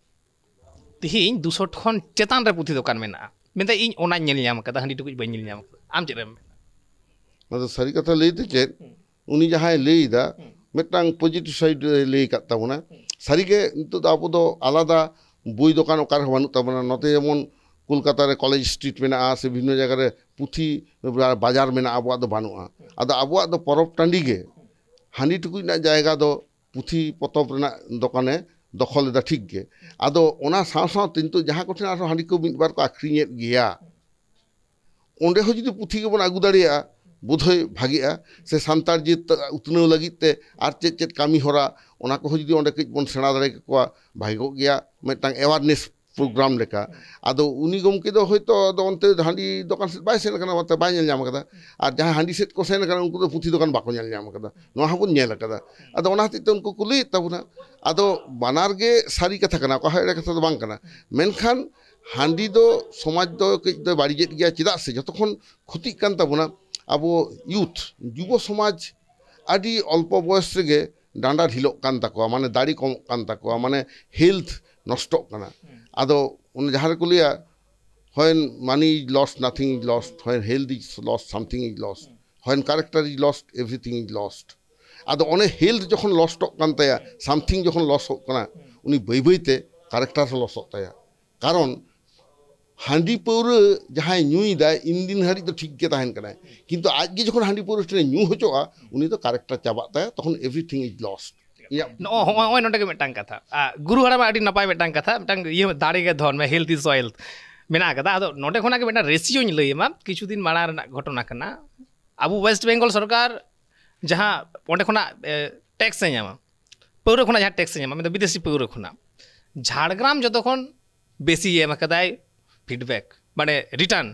ᱛᱤᱦᱤᱧ ᱫᱩᱥᱚ ᱠᱷᱚᱱ ᱪᱮᱛᱟᱱ ᱨᱮ ᱯᱩᱛᱷᱤ ᱫᱚᱠᱟᱱ ᱢᱮᱱᱟᱜᱼᱟ᱾ ᱢᱮᱱᱫᱟ, ᱤᱧ ᱚᱱᱟᱧ ᱧᱮᱞ ᱧᱟᱢ ᱟᱠᱟᱫᱟ, ᱦᱟᱺᱰᱤ ᱴᱩᱠᱩᱡ ᱵᱟᱹᱧ ᱧᱮᱞ ᱧᱟᱢ ᱟᱠᱟᱫᱟ᱾ ᱟᱢ ᱪᱮᱫ ᱮᱢ ᱢᱮᱱᱟ? ᱟᱫᱚ ᱥᱟᱹᱨᱤ ᱠᱟᱛᱷᱟ ᱞᱟᱹᱭ ᱛᱮ ᱪᱮᱫ, ᱩᱱᱤ ᱡᱟᱦᱟᱸᱭ ᱞᱟᱹᱭ ᱮᱫᱟ, ᱢᱤᱫᱴᱟᱝ ᱯᱚᱡᱤᱴᱤᱵᱷ ᱥᱟᱭᱤᱰ ᱨᱮ ᱞᱟᱹᱭ ᱟᱠᱟᱫ ᱛᱟᱵᱚᱱᱟ᱾ ᱥᱟᱹᱨᱤᱜᱮ ᱱᱤᱛᱚᱜ ᱫᱚ ᱟᱵᱚ ᱫᱚ ᱟᱞᱟᱫᱟ ᱵᱳᱭ ᱫᱚᱠᱟᱱ ᱚᱠᱟ ᱨᱮᱦᱚᱸ ᱵᱟᱹᱱᱩᱜ ᱛᱟᱵᱚᱱᱟ᱾ ᱱᱚᱛᱮ ᱡᱮᱢᱚᱱ ᱠᱳᱞᱠᱟᱛᱟ ᱨᱮ ᱠᱚᱞᱮᱡᱽ ᱥᱴᱨᱤᱴ ᱢᱮᱱᱟᱜᱼᱟ, ᱥᱮ ᱵᱤᱵᱷᱤᱱᱱᱚ ᱡᱟᱭᱜᱟ ᱨᱮ ᱯᱩᱛᱷᱤ ᱵᱟᱡᱟᱨ ᱢᱮᱱᱟᱜᱼᱟ, ᱟᱵᱚᱣᱟᱜ ᱫᱚ ᱵᱟᱹᱱᱩᱜᱼᱟ᱾ ᱟᱫᱚ ᱟᱵᱚᱣᱟᱜ ᱫᱚ ᱯᱚᱨᱚᱵᱽ ᱴᱟᱺᱰᱤ ᱜᱮ ᱦᱟᱺᱰᱤ ᱴᱩᱠᱩᱡ ᱨᱮᱱᱟᱜ ᱡᱟᱭᱜᱟ ᱫᱚ ᱯᱩᱛᱷᱤ ᱯᱚᱛᱚᱵ ᱨᱮᱱᱟᱜ ᱫᱚᱠᱟᱱᱮ ᱫᱚᱠᱷᱚᱞ ᱮᱫᱟ, ᱴᱷᱤᱠ ᱜᱮ᱾ ᱟᱫᱚ ᱚᱱᱟ ᱥᱟᱶ ᱥᱟᱶᱛᱮ ᱱᱤᱛᱚᱜ ᱡᱟᱦᱟᱸ ᱠᱚᱴᱷᱮᱱ ᱟᱨᱦᱚᱸ ᱦᱟᱺᱰᱤ ᱠᱚ ᱢᱤᱫ ᱵᱟᱨ ᱠᱚ ᱟᱹᱠᱷᱨᱤᱧᱮᱫ ᱜᱮᱭᱟ, ᱚᱸᱰᱮ ᱦᱚᱸ ᱡᱩᱫᱤ ᱯᱩᱛᱷᱤ ᱜᱮᱵᱚᱱ ᱟᱹᱜᱩ ᱫᱟᱲᱮᱭᱟᱜᱼᱟ, ᱵᱳᱫᱷᱚᱭ ᱵᱷᱟᱜᱮᱜᱼᱟ᱾ ᱥᱮ ᱥᱟᱱᱛᱟᱲ ᱡᱟᱹᱛ ᱩᱛᱱᱟᱹᱣ ᱞᱟᱹᱜᱤᱫ ᱛᱮ ᱟᱨ ᱪᱮᱫ ᱪᱮᱫ ᱠᱟᱹᱢᱤ ᱦᱚᱨᱟ, ᱚᱱᱟ ᱠᱚᱦᱚᱸ ᱡᱩᱫᱤ ᱚᱸᱰᱮ ᱠᱟᱹᱡ ᱵᱚᱱ ᱥᱮᱬᱟ ᱫᱟᱲᱮ ᱠᱮᱠᱚᱣᱟ, ᱵᱷᱟᱜᱮ ᱠᱚᱜ ᱜᱮᱭᱟ, ᱢᱤᱫᱴᱟᱝ ᱮᱣᱟᱨᱱᱮᱥ ᱯᱨᱳᱜᱨᱟᱢ ᱞᱮᱠᱟ᱾ ᱟᱫᱚ ᱩᱱᱤ ᱜᱚᱢᱠᱮ ᱫᱚ ᱦᱚᱭᱛᱳ ᱟᱫᱚ ᱚᱱᱛᱮ ᱦᱟᱺᱰᱤ ᱫᱚᱠᱟᱱ ᱥᱮᱫ ᱵᱟᱭ ᱥᱮᱱ ᱟᱠᱟᱱᱟ, ᱚᱱᱟᱛᱮ ᱵᱟᱭ ᱧᱮᱞ ᱧᱟᱢ ᱟᱠᱟᱫᱟ᱾ ᱟᱨ ᱡᱟᱦᱟᱸᱭ ᱦᱟᱺᱰᱤ ᱥᱮᱫ ᱠᱚ ᱥᱮᱱ ᱟᱠᱟᱱᱟ, ᱩᱱᱠᱩ ᱫᱚ ᱯᱩᱛᱷᱤ ᱫᱚᱠᱟᱱ ᱵᱟᱠᱚ ᱧᱮᱞ ᱧᱟᱢ ᱟᱠᱟᱫᱟ᱾ ᱱᱚᱣᱟ ᱦᱚᱸᱵᱚᱱ ᱧᱮᱞ ᱟᱠᱟᱫᱟ᱾ ᱟᱫᱚ ᱚᱱᱟ ᱦᱚᱛᱮᱡ ᱛᱮ ᱩᱱᱠᱩ ᱠᱚ ᱞᱟᱹᱭᱮᱫ ᱛᱟᱵᱚᱱᱟ᱾ ᱟᱫᱚ ᱵᱟᱱᱟᱨ ᱜᱮ ᱥᱟᱹᱨᱤ ᱠᱟᱛᱷᱟ ᱠᱟᱱᱟ, ᱚᱠᱟ ᱦᱚᱸ ᱮᱲᱮ ᱠᱟᱛᱷᱟ ᱫᱚ ᱵᱟᱝ ᱠᱟᱱᱟ᱾ ᱢᱮᱱᱠᱷᱟᱱ ᱦᱟᱺᱰᱤ ᱫᱚ ᱥᱚᱢᱟᱡᱽ ᱫᱚ ᱠᱟᱹᱡ ᱫᱚᱭ ᱵᱟᱹᱲᱤᱡᱮᱫ ᱜᱮᱭᱟ᱾ ᱪᱮᱫᱟᱜ ᱥᱮ ᱡᱚᱛᱚ ᱠᱷᱚᱱ ᱠᱷᱚᱛᱤᱜ ᱠᱟᱱ ᱛᱟᱵᱚᱱᱟ ᱟᱵᱚ ᱭᱩᱛᱷ, ᱡᱩᱵᱚ ᱥᱚᱢᱟᱡᱽ ᱟᱹᱰᱤ ᱚᱞᱯᱚ ᱵᱚᱭᱚᱥ ᱨᱮᱜᱮ ᱰᱟᱸᱰᱟ ᱰᱷᱤᱞᱚᱜ ᱠᱟᱱ ᱛᱟᱠᱚᱣᱟ, ᱢᱟᱱᱮ ᱫᱟᱲᱮ ᱠᱚᱢᱚᱜ ᱠᱟᱱ ᱛᱟᱠᱚᱣᱟ, ᱢᱟᱱᱮ ᱦᱮᱞᱛᱷ ᱱᱚᱥᱴᱚᱜ ᱠᱟᱱᱟ᱾ ᱟᱫᱚ ᱚᱱᱮ ᱡᱟᱦᱟᱸ ᱨᱮᱠᱚ ᱞᱟᱹᱭᱟ, "When money is lost, nothing is lost. When health is lost, something is lost. When character is lost, everything is lost." ᱟᱫᱚ ᱚᱱᱮ ᱦᱮᱞᱛᱷ ᱡᱚᱠᱷᱚᱱ ᱞᱚᱥᱴᱚᱜ ᱠᱟᱱ ᱛᱟᱭᱟ, ᱥᱟᱢᱛᱷᱤᱝ ᱡᱚᱠᱷᱚᱱ ᱞᱚᱥᱚᱜ ᱠᱟᱱᱟ, ᱩᱱᱤ ᱵᱟᱹᱭ ᱵᱟᱹᱭᱛᱮ ᱠᱟᱨᱮᱠᱴᱟᱨ ᱦᱚᱸ ᱞᱚᱥᱚᱜ ᱛᱟᱭᱟ᱾ ᱠᱟᱨᱚᱱ ᱦᱟᱺᱰᱤ ᱯᱟᱹᱣᱨᱟᱹ ᱡᱟᱦᱟᱸᱭ ᱧᱩᱭᱮᱫᱟᱭ, ᱤᱱ ᱫᱤᱱ ᱦᱟᱹᱨᱤᱡ ᱫᱚ ᱴᱷᱤᱠ ᱜᱮ ᱛᱟᱦᱮᱱ ᱠᱟᱱᱟᱭ, ᱠᱤᱱᱛᱩ ᱟᱡ ᱜᱮ ᱡᱚᱠᱷᱚᱱ ᱦᱟᱺᱰᱤ ᱯᱟᱹᱣᱨᱟᱹ ᱴᱷᱮᱱᱮ ᱧᱩ ᱦᱚᱪᱚᱜᱼᱟ, ᱩᱱᱤ ᱫᱚ ᱠᱟᱨᱮᱠᱴᱟᱨ ᱪᱟᱵᱟᱜ ᱛᱟᱭᱟ, ᱛᱚᱠᱷᱚᱱ everything is lost. ᱤᱧᱟᱹᱜ ᱱᱚᱜᱼᱚᱭ ᱱᱚᱜᱼᱚᱭ ᱱᱚᱰᱮ ᱜᱮ ᱢᱤᱫᱴᱟᱝ ᱠᱟᱛᱷᱟ, ᱟ, ᱜᱩᱨᱩ ᱦᱟᱲᱟᱢᱟᱜ ᱟᱹᱰᱤ ᱱᱟᱯᱟᱭ ᱢᱤᱫᱴᱟᱝ ᱠᱟᱛᱷᱟ, ᱢᱤᱫᱴᱟᱝ ᱤᱭᱟᱹ, "ᱫᱟᱲᱮ ᱜᱮ ᱫᱷᱚᱱ ᱢᱮ, health is wealth" ᱢᱮᱱᱟᱜ ᱟᱠᱟᱫᱟ᱾ ᱟᱫᱚ ᱱᱚᱰᱮ ᱠᱷᱚᱱᱟᱜ ᱜᱮ ᱢᱤᱫᱴᱟᱝ ᱨᱮᱥᱤᱭᱳᱧ ᱞᱟᱹᱭ ᱟᱢᱟ, ᱠᱤᱪᱷᱩ ᱫᱤᱱ ᱢᱟᱲᱟᱝ ᱨᱮᱱᱟᱜ ᱜᱷᱚᱴᱚᱱᱟ ᱠᱟᱱᱟ᱾ ᱟᱵᱚ ᱳᱭᱮᱥᱴ ᱵᱮᱝᱜᱚᱞ ᱥᱚᱨᱠᱟᱨ ᱡᱟᱦᱟᱸ ᱚᱸᱰᱮ ᱠᱷᱚᱱᱟᱜ, ᱮ, ᱴᱮᱠᱥ ᱮ ᱧᱟᱢᱟ, ᱯᱟᱹᱣᱨᱟᱹ ᱠᱷᱚᱱᱟᱜ ᱡᱟᱦᱟᱸ ᱴᱮᱠᱥ ᱮ ᱧᱟᱢᱟ, ᱢᱮᱱᱫᱚ ᱵᱤᱫᱮᱥᱤ ᱯᱟᱹᱣᱨᱟᱹ ᱠᱷᱚᱱᱟᱜ, ᱡᱷᱟᱲᱜᱨᱟᱢ ᱡᱚᱛᱚ ᱠᱷᱚᱱ ᱵᱮᱥᱤ ᱮᱢ ᱟᱠᱟᱫᱟᱭ ᱯᱷᱤᱰᱵᱮᱠ, ᱢᱟᱱᱮ ᱨᱤᱴᱟᱨᱱ᱾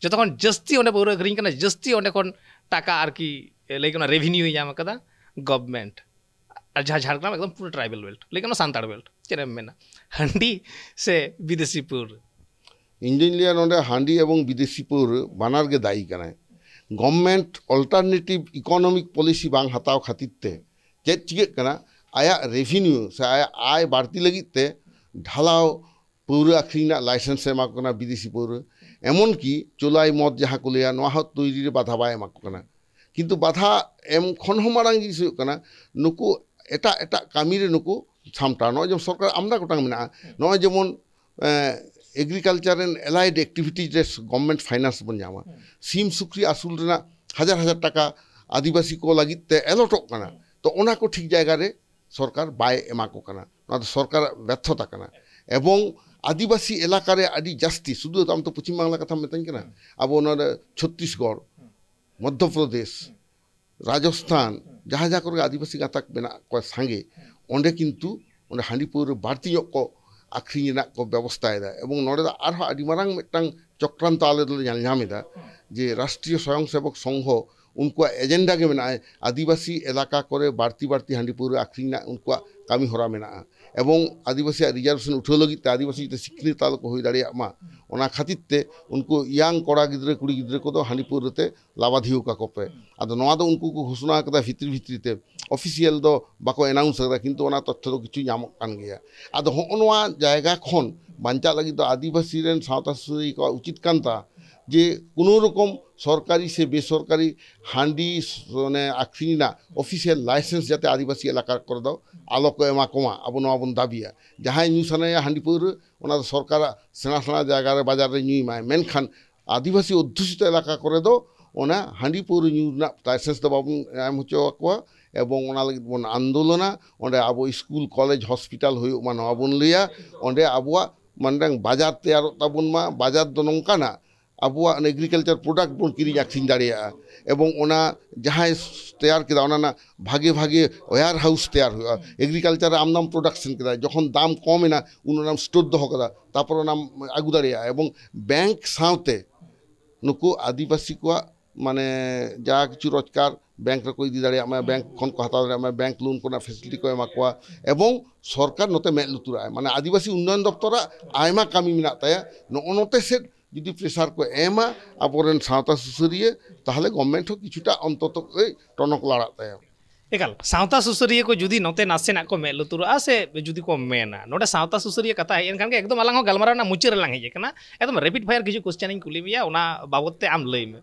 ᱡᱚᱛᱚ ᱠᱷᱚᱱ ᱡᱟᱹᱥᱛᱤ ᱚᱸᱰᱮ ᱯᱟᱹᱣᱨᱟᱹ ᱟᱹᱠᱷᱨᱤᱧ ᱠᱟᱱᱟ, ᱡᱟᱹᱥᱛᱤ ᱚᱸᱰᱮ ᱠᱷᱚᱱ ᱴᱟᱠᱟ ᱟᱨᱠᱤ, ᱮ, ᱞᱟᱹᱭ ᱜᱟᱱᱚᱜᱼᱟ, ᱨᱮᱵᱷᱤᱱᱤᱭᱩᱭ ᱧᱟᱢ ᱟᱠᱟᱫᱟ ᱜᱚᱵᱷᱢᱮᱱᱴ᱾ ᱟᱨ ᱡᱟᱦᱟᱸ ᱡᱷᱟᱲᱜᱨᱟᱢ ᱮᱠᱫᱚᱢ ᱯᱩᱨᱟᱹ ᱴᱨᱟᱭᱵᱮᱞ ᱵᱮᱞᱴ, ᱞᱟᱹᱭ ᱜᱟᱱᱚᱜᱼᱟ ᱥᱟᱱᱛᱟᱲ ᱵᱮᱞᱴ᱾ ᱪᱮᱫ ᱮᱢ ᱢᱮᱱᱟ, ᱦᱟᱺᱰᱤ ᱥᱮ ᱵᱤᱫᱮᱥᱤ ᱯᱟᱹᱣᱨᱟᱹ? ᱤᱧ ᱫᱩᱧ ᱞᱟᱹᱭᱟ, ᱱᱚᱰᱮ ᱦᱟᱺᱰᱤ ᱮᱵᱚᱝ ᱵᱤᱫᱮᱥᱤ ᱯᱟᱹᱣᱨᱟᱹ ᱵᱟᱱᱟᱨ ᱜᱮ ᱫᱟᱭᱤ ᱠᱟᱱᱟᱭ᱾ ᱜᱚᱵᱷᱢᱮᱱᱴ ᱚᱞᱴᱟᱨᱱᱮᱴᱤᱵᱷ ᱤᱠᱳᱱᱚᱢᱤᱠ ᱯᱚᱞᱤᱥᱤ ᱵᱟᱝ ᱦᱟᱛᱟᱣ ᱠᱷᱟᱹᱛᱤᱨ ᱛᱮ ᱪᱮᱫ ᱪᱤᱠᱟᱹᱜ ᱠᱟᱱᱟ, ᱟᱭᱟᱜ ᱨᱮᱵᱷᱤᱱᱤᱭᱩ ᱥᱮ ᱟᱭᱟᱜ ᱟᱭ ᱵᱟᱹᱲᱛᱤ ᱞᱟᱹᱜᱤᱫ ᱛᱮ ᱰᱷᱟᱞᱟᱣ ᱯᱟᱹᱣᱨᱟᱹ ᱟᱹᱠᱷᱨᱤᱧ ᱨᱮᱱᱟᱜ ᱞᱟᱭᱥᱮᱱᱥ ᱮ ᱮᱢᱟ ᱠᱚ ᱠᱟᱱᱟ ᱵᱤᱫᱮᱥᱤ ᱯᱟᱹᱣᱨᱟᱹ᱾ ᱮᱢᱚᱱ ᱠᱤ ᱪᱳᱞᱟᱭ ᱢᱚᱫ ᱡᱟᱦᱟᱸ ᱠᱚ ᱞᱟᱹᱭᱟ, ᱱᱚᱣᱟ ᱦᱚᱸ ᱛᱳᱭᱨᱤ ᱨᱮ ᱵᱟᱫᱷᱟ ᱵᱟᱭ ᱮᱢᱟ ᱠᱚ ᱠᱟᱱᱟ᱾ ᱠᱤᱱᱛᱩ ᱵᱟᱫᱷᱟ ᱮᱢ ᱠᱷᱚᱱ ᱦᱚᱸ ᱢᱟᱲᱟᱝ ᱡᱤᱱᱤᱥ ᱦᱩᱭᱩᱜ ᱠᱟᱱᱟ, ᱱᱩᱠᱩ ᱮᱴᱟᱜ ᱮᱴᱟᱜ ᱠᱟᱹᱢᱤ ᱨᱮ ᱱᱩᱠᱩ ᱥᱟᱢᱴᱟᱣ᱾ ᱱᱚᱜᱼᱚᱭ ᱡᱮᱢᱚᱱ ᱥᱚᱨᱠᱟᱨ ᱟᱢᱫᱟ ᱜᱚᱴᱟᱝ ᱢᱮᱱᱟᱜᱼᱟ, ᱱᱚᱜᱼᱚᱭ ᱡᱮᱢᱚᱱ ᱮᱜᱽᱨᱤᱠᱟᱞᱪᱟᱨ ᱮᱱᱰ ᱮᱞᱟᱭᱰ ᱮᱠᱴᱤᱵᱷᱤᱴᱤᱡᱽ ᱨᱮ ᱜᱚᱵᱷᱢᱮᱱᱴ ᱯᱷᱟᱭᱱᱟᱱᱥ ᱵᱚᱱ ᱧᱟᱢᱟ᱾ ᱥᱤᱢ ᱥᱩᱠᱨᱤ ᱟᱹᱥᱩᱞ ᱨᱮᱱᱟᱜ ᱦᱟᱡᱟᱨ ᱦᱟᱡᱟᱨ ᱴᱟᱠᱟ ᱟᱹᱫᱤᱵᱟᱹᱥᱤ ᱠᱚ ᱞᱟᱹᱜᱤᱫ ᱛᱮ ᱮᱞᱚᱴᱚᱜ ᱠᱟᱱᱟ, ᱛᱚ ᱚᱱᱟ ᱠᱚ ᱴᱷᱤᱠ ᱡᱟᱭᱜᱟ ᱨᱮ ᱥᱚᱨᱠᱟᱨ ᱵᱟᱭ ᱮᱢᱟ ᱠᱚ ᱠᱟᱱᱟ᱾ ᱱᱚᱣᱟ ᱫᱚ ᱥᱚᱨᱠᱟᱨᱟᱜ ᱵᱮᱨᱛᱷᱚᱛᱟ ᱠᱟᱱᱟ᱾ ᱮᱵᱚᱝ ᱟᱹᱫᱤᱵᱟᱹᱥᱤ ᱮᱞᱟᱠᱟ ᱨᱮ ᱟᱹᱰᱤ ᱡᱟᱹᱥᱛᱤ, ᱥᱩᱫᱷᱩ ᱟᱢ ᱛᱚ ᱯᱚᱪᱷᱤᱢ ᱵᱟᱝᱞᱟ ᱠᱟᱛᱷᱟᱢ ᱢᱮᱛᱟᱹᱧ ᱠᱟᱱᱟ, ᱟᱵᱚ ᱱᱚᱰᱮ ᱪᱷᱚᱛᱛᱤᱥᱜᱚᱲ, ᱢᱚᱫᱽᱫᱷᱚ ᱯᱨᱚᱫᱮᱥ, ᱨᱟᱡᱚᱥᱛᱷᱟᱱ, ᱡᱟᱦᱟᱸ ᱡᱟᱦᱟᱸ ᱠᱚᱨᱮ ᱟᱹᱫᱤᱵᱟᱹᱥᱤ ᱜᱟᱛᱟᱠ ᱢᱮᱱᱟᱜ ᱠᱚᱣᱟ ᱥᱟᱸᱜᱮ, ᱚᱸᱰᱮ ᱠᱤᱱᱛᱩ ᱚᱸᱰᱮ ᱦᱟᱺᱰᱤ ᱯᱟᱹᱣᱨᱟᱹ ᱵᱟᱹᱲᱛᱤ ᱧᱚᱜ ᱠᱚ ᱟᱹᱠᱷᱨᱤᱧ ᱨᱮᱱᱟᱜ ᱠᱚ ᱵᱮᱵᱚᱥᱛᱟᱭᱮᱫᱟ᱾ ᱮᱵᱚᱝ ᱱᱚᱰᱮ ᱫᱚ ᱟᱨᱦᱚᱸ ᱟᱹᱰᱤ ᱢᱟᱨᱟᱝ ᱢᱤᱫᱴᱟᱝ ᱪᱚᱠᱨᱟᱱᱛᱚ ᱟᱞᱮ ᱫᱚᱞᱮ ᱧᱮᱞ ᱧᱟᱢ ᱮᱫᱟ, ᱡᱮ ᱨᱟᱥᱴᱨᱤᱭᱚ ᱥᱚᱭᱚᱝ ᱥᱮᱵᱚᱠ ᱥᱚᱝᱜᱷᱚ ᱩᱱᱠᱩᱣᱟᱜ ᱮᱡᱮᱱᱰᱟ ᱜᱮ ᱢᱮᱱᱟᱜᱼᱟ, ᱟᱹᱫᱤᱵᱟᱹᱥᱤ ᱮᱞᱟᱠᱟ ᱠᱚᱨᱮ ᱵᱟᱹᱲᱛᱤ ᱵᱟᱹᱲᱛᱤ ᱦᱟᱺᱰᱤ ᱯᱟᱹᱣᱨᱟᱹ ᱟᱹᱠᱷᱨᱤᱧ ᱨᱮᱱᱟᱜ ᱩᱱᱠᱩᱣᱟᱜ ᱠᱟᱹᱢᱤ ᱦᱚᱨᱟ ᱢᱮᱱᱟᱜᱼᱟ᱾ ᱮᱵᱚᱝ ᱟᱹᱫᱤᱵᱟᱹᱥᱤᱭᱟᱜ ᱨᱤᱡᱟᱨᱵᱷᱮᱥᱚᱱ ᱩᱴᱷᱟᱹᱣ ᱞᱟᱹᱜᱤᱫ ᱛᱮ ᱟᱹᱫᱤᱵᱟᱹᱥᱤ ᱡᱟᱛᱮ ᱥᱤᱠᱷᱱᱟᱹᱛ ᱟᱞᱚ ᱠᱚ ᱦᱩᱭ ᱫᱟᱲᱮᱭᱟᱜ ᱢᱟ, ᱚᱱᱟ ᱠᱷᱟᱹᱛᱤᱨ ᱛᱮ ᱩᱱᱠᱩ ᱤᱭᱟᱝ ᱠᱚᱲᱟ ᱜᱤᱫᱽᱨᱟᱹ ᱠᱩᱲᱤ ᱜᱤᱫᱽᱨᱟᱹ ᱠᱚᱫᱚ ᱦᱟᱺᱰᱤ ᱯᱟᱹᱣᱨᱟᱹ ᱛᱮ ᱞᱟᱵᱟᱫᱷᱤᱭᱟᱹᱣ ᱠᱟᱠᱚ ᱯᱮ᱾ ᱟᱫᱚ ᱱᱚᱣᱟ ᱫᱚ ᱩᱱᱠᱩ ᱠᱚ ᱜᱷᱳᱥᱚᱱᱟ ᱟᱠᱟᱫᱟ ᱵᱷᱤᱛᱨᱤ ᱵᱷᱤᱛᱨᱤ ᱛᱮ, ᱚᱯᱷᱤᱥᱤᱭᱟᱞ ᱫᱚ ᱵᱟᱠᱚ ᱮᱱᱟᱣᱩᱱᱥ ᱟᱠᱟᱫᱟ, ᱠᱤᱱᱛᱩ ᱚᱱᱟ ᱛᱚᱛᱛᱷᱚ ᱫᱚ ᱠᱤᱪᱷᱩ ᱧᱟᱢᱚᱜ ᱠᱟᱱ ᱜᱮᱭᱟ᱾ ᱟᱫᱚ ᱦᱚᱸᱜᱼᱚ ᱱᱚᱣᱟ ᱡᱟᱭᱜᱟ ᱠᱷᱚᱱ ᱵᱟᱧᱪᱟᱜ ᱞᱟᱹᱜᱤᱫ ᱫᱚ ᱟᱹᱫᱤᱵᱟᱹᱥᱤ ᱨᱮᱱ ᱥᱟᱶᱛᱟ ᱥᱩᱥᱟᱹᱨᱤᱭᱟᱹ ᱠᱚᱣᱟᱜ ᱩᱪᱤᱛ ᱠᱟᱱ ᱛᱟ ᱡᱮ ᱠᱳᱱᱳ ᱨᱚᱠᱚᱢ ᱥᱚᱨᱠᱟᱨᱤ ᱥᱮ ᱵᱮᱥᱚᱨᱠᱟᱨᱤ ᱦᱟᱺᱰᱤ ᱥ-, ᱢᱟᱱᱮ ᱟᱹᱠᱷᱨᱤᱧ ᱨᱮᱱᱟᱜ ᱚᱯᱷᱤᱥᱤᱭᱟᱞ ᱞᱟᱭᱥᱮᱱᱥ ᱡᱟᱛᱮ ᱟᱹᱫᱤᱵᱟᱹᱥᱤ ᱮᱞᱟᱠᱟ ᱠᱚᱨᱮ ᱫᱚ ᱟᱞᱚ ᱠᱚ ᱮᱢᱟ ᱠᱚᱢᱟ, ᱟᱵᱚ ᱱᱚᱣᱟ ᱵᱚᱱ ᱫᱟᱹᱵᱤᱭᱟ᱾ ᱡᱟᱦᱟᱸᱭ ᱧᱩ ᱥᱟᱱᱟᱭᱟ ᱦᱟᱺᱰᱤ ᱯᱟᱹᱣᱨᱟᱹ, ᱚᱱᱟ ᱫᱚ ᱥᱚᱨᱠᱟᱨᱟᱜ ᱥᱮᱬᱟ ᱥᱮᱬᱟ ᱡᱟᱭᱜᱟ ᱨᱮ, ᱵᱟᱡᱟᱨ ᱨᱮ ᱧᱩᱭ ᱢᱟᱭ, ᱢᱮᱱᱠᱷᱟᱱ ᱟᱹᱫᱤᱵᱟᱹᱥᱤ ᱚᱫᱽᱫᱷᱩᱥᱤᱛᱚ ᱮᱞᱟᱠᱟ ᱠᱚᱨᱮ ᱫᱚ ᱚᱱᱟ ᱦᱟᱺᱰᱤ ᱯᱟᱹᱣᱨᱟᱹ ᱧᱩ ᱨᱮᱱᱟᱜ ᱞᱟᱭᱥᱮᱱᱥ ᱫᱚ ᱵᱟᱵᱚᱱ ᱮᱢ ᱦᱚᱪᱚ ᱟᱠᱚᱣᱟ᱾ ᱮᱵᱚᱝ ᱚᱱᱟ ᱞᱟᱹᱜᱤᱫ ᱵᱚᱱ ᱟᱱᱫᱳᱞᱚᱱᱟ᱾ ᱚᱸᱰᱮ ᱟᱵᱚ ᱥᱠᱩᱞ, ᱠᱚᱞᱮᱡᱽ, ᱦᱚᱥᱯᱤᱴᱟᱞ ᱦᱩᱭᱩᱜ ᱢᱟ, ᱱᱚᱣᱟ ᱵᱚᱱ ᱞᱟᱹᱭᱟ᱾ ᱚᱸᱰᱮ ᱟᱵᱚᱣᱟᱜ ᱢᱤᱫᱴᱟᱝ ᱵᱟᱡᱟᱨ ᱛᱮᱭᱟᱨᱚᱜ ᱛᱟᱵᱚᱱ ᱢᱟ᱾ ᱵᱟᱡᱟᱨ ᱫᱚ ᱱᱚᱝᱠᱟᱱᱟᱜ, ᱟᱵᱚᱣᱟᱜ ᱮᱜᱽᱨᱤᱠᱟᱞᱪᱟᱨ ᱯᱨᱚᱰᱟᱠᱴ ᱵᱚᱱ ᱠᱤᱨᱤᱧ ᱟᱹᱠᱷᱨᱤᱧ ᱫᱟᱲᱮᱭᱟᱜᱼᱟ᱾ ᱮᱵᱚᱝ ᱚᱱᱟ ᱡᱟᱦᱟᱸᱭ ᱛᱮᱭᱟᱨ ᱠᱮᱫᱟ, ᱚᱱᱟ ᱨᱮᱱᱟᱜ ᱵᱷᱟᱜᱮ ᱵᱷᱟᱜᱮ ᱣᱮᱭᱟᱨ ᱦᱟᱣᱩᱥ ᱛᱮᱭᱟᱨ ᱦᱩᱭᱩᱜᱼᱟ᱾ ᱮᱜᱽᱨᱤᱠᱟᱞᱪᱟᱨ ᱨᱮ ᱟᱢᱫᱟᱢ ᱯᱨᱚᱰᱟᱠᱥᱚᱱ ᱠᱮᱫᱟ, ᱡᱚᱠᱷᱚᱱ ᱫᱟᱢ ᱠᱚᱢ ᱮᱱᱟ, ᱩᱱ ᱚᱱᱟᱢ ᱥᱴᱳᱨ ᱫᱚᱦᱚ ᱠᱟᱫᱟ, ᱛᱟᱨᱯᱚᱨ ᱚᱱᱟᱢ ᱟᱹᱜᱩ ᱫᱟᱲᱮᱭᱟᱜᱼᱟ᱾ ᱮᱵᱚᱝ ᱵᱮᱝᱠ ᱥᱟᱶᱛᱮ ᱱᱩᱠᱩ ᱟᱹᱫᱤᱵᱟᱹᱥᱤ ᱠᱚᱣᱟᱜ ᱢᱟᱱᱮ ᱡᱟ ᱠᱤᱪᱷᱩ ᱨᱳᱡᱽᱜᱟᱨ ᱵᱮᱝᱠ ᱨᱮᱠᱚ ᱤᱫᱤ ᱫᱟᱲᱮᱭᱟᱜ ᱢᱟ, ᱵᱮᱝᱠ ᱠᱷᱚᱱ ᱠᱚ ᱦᱟᱛᱟᱣ ᱫᱟᱲᱮᱭᱟᱜ ᱢᱟ, ᱵᱮᱝᱠ ᱞᱳᱱ ᱠᱚᱨᱮᱱᱟᱜ ᱯᱷᱮᱥᱤᱞᱤᱴᱤ ᱠᱚ ᱮᱢᱟ ᱠᱚᱣᱟ᱾ ᱮᱵᱚᱝ ᱥᱚᱨᱠᱟᱨ ᱱᱚᱛᱮ ᱢᱮᱫ ᱞᱩᱛᱩᱨᱟᱜᱼᱟᱭ, ᱢᱟᱱᱮ ᱟᱹᱫᱤᱵᱟᱹᱥᱤ ᱩᱱᱱᱚᱭᱚᱱ ᱫᱚᱯᱛᱚᱨᱟᱜ ᱟᱭᱢᱟ ᱠᱟᱹᱢᱤ ᱢᱮᱱᱟᱜ ᱛᱟᱭᱟ᱾ ᱱᱚᱜᱼᱚ ᱱᱚᱛᱮ ᱥᱮᱫ ᱡᱩᱫᱤ ᱯᱨᱮᱥᱟᱨ ᱠᱚ ᱮᱢᱟ ᱟᱵᱚᱨᱮᱱ ᱥᱟᱶᱛᱟ ᱥᱩᱥᱟᱹᱨᱤᱭᱟᱹ, ᱛᱟᱦᱚᱞᱮ ᱜᱚᱵᱷᱢᱮᱱᱴ ᱦᱚᱸ ᱠᱤᱪᱷᱩᱴᱟ ᱚᱱᱛᱚᱛᱚ ᱠᱟᱹᱡ ᱴᱚᱱᱚᱠ ᱞᱟᱲᱟᱜ ᱛᱟᱭᱟ᱾ ᱮᱠᱟᱞ, ᱥᱟᱶᱛᱟ ᱥᱩᱥᱟᱹᱨᱤᱭᱟᱹ ᱠᱚ ᱡᱩᱫᱤ ᱱᱚᱛᱮ ᱱᱟᱥᱮᱱᱟᱜ ᱠᱚ ᱢᱮᱫ ᱞᱩᱛᱩᱨᱟᱜᱼᱟ ᱥᱮ ᱡᱩᱫᱤ ᱠᱚ ᱢᱮᱱᱟ, ᱱᱚᱰᱮ ᱥᱟᱶᱛᱟ ᱥᱩᱥᱟᱹᱨᱤᱭᱟᱹ ᱠᱟᱛᱷᱟ ᱦᱮᱡ ᱮᱱ ᱠᱷᱟᱱ ᱜᱮ ᱮᱠᱫᱚᱢ ᱟᱞᱟᱝ ᱦᱚᱸ ᱜᱟᱞᱢᱟᱨᱟᱣ ᱨᱮᱱᱟᱜ ᱢᱩᱪᱟᱹᱫ ᱨᱮᱞᱟᱝ ᱦᱮᱡ ᱟᱠᱟᱱᱟ᱾ ᱮᱠᱫᱚᱢ ᱨᱮᱯᱤᱰ ᱯᱷᱟᱭᱟᱨ ᱠᱤᱪᱷᱩ ᱠᱚᱥᱪᱮᱱ ᱤᱧ ᱠᱩᱞᱤ ᱢᱮᱭᱟ, ᱚᱱᱟ ᱵᱟᱵᱚᱛ ᱛᱮ ᱟᱢ ᱞᱟᱹᱭ ᱢᱮ᱾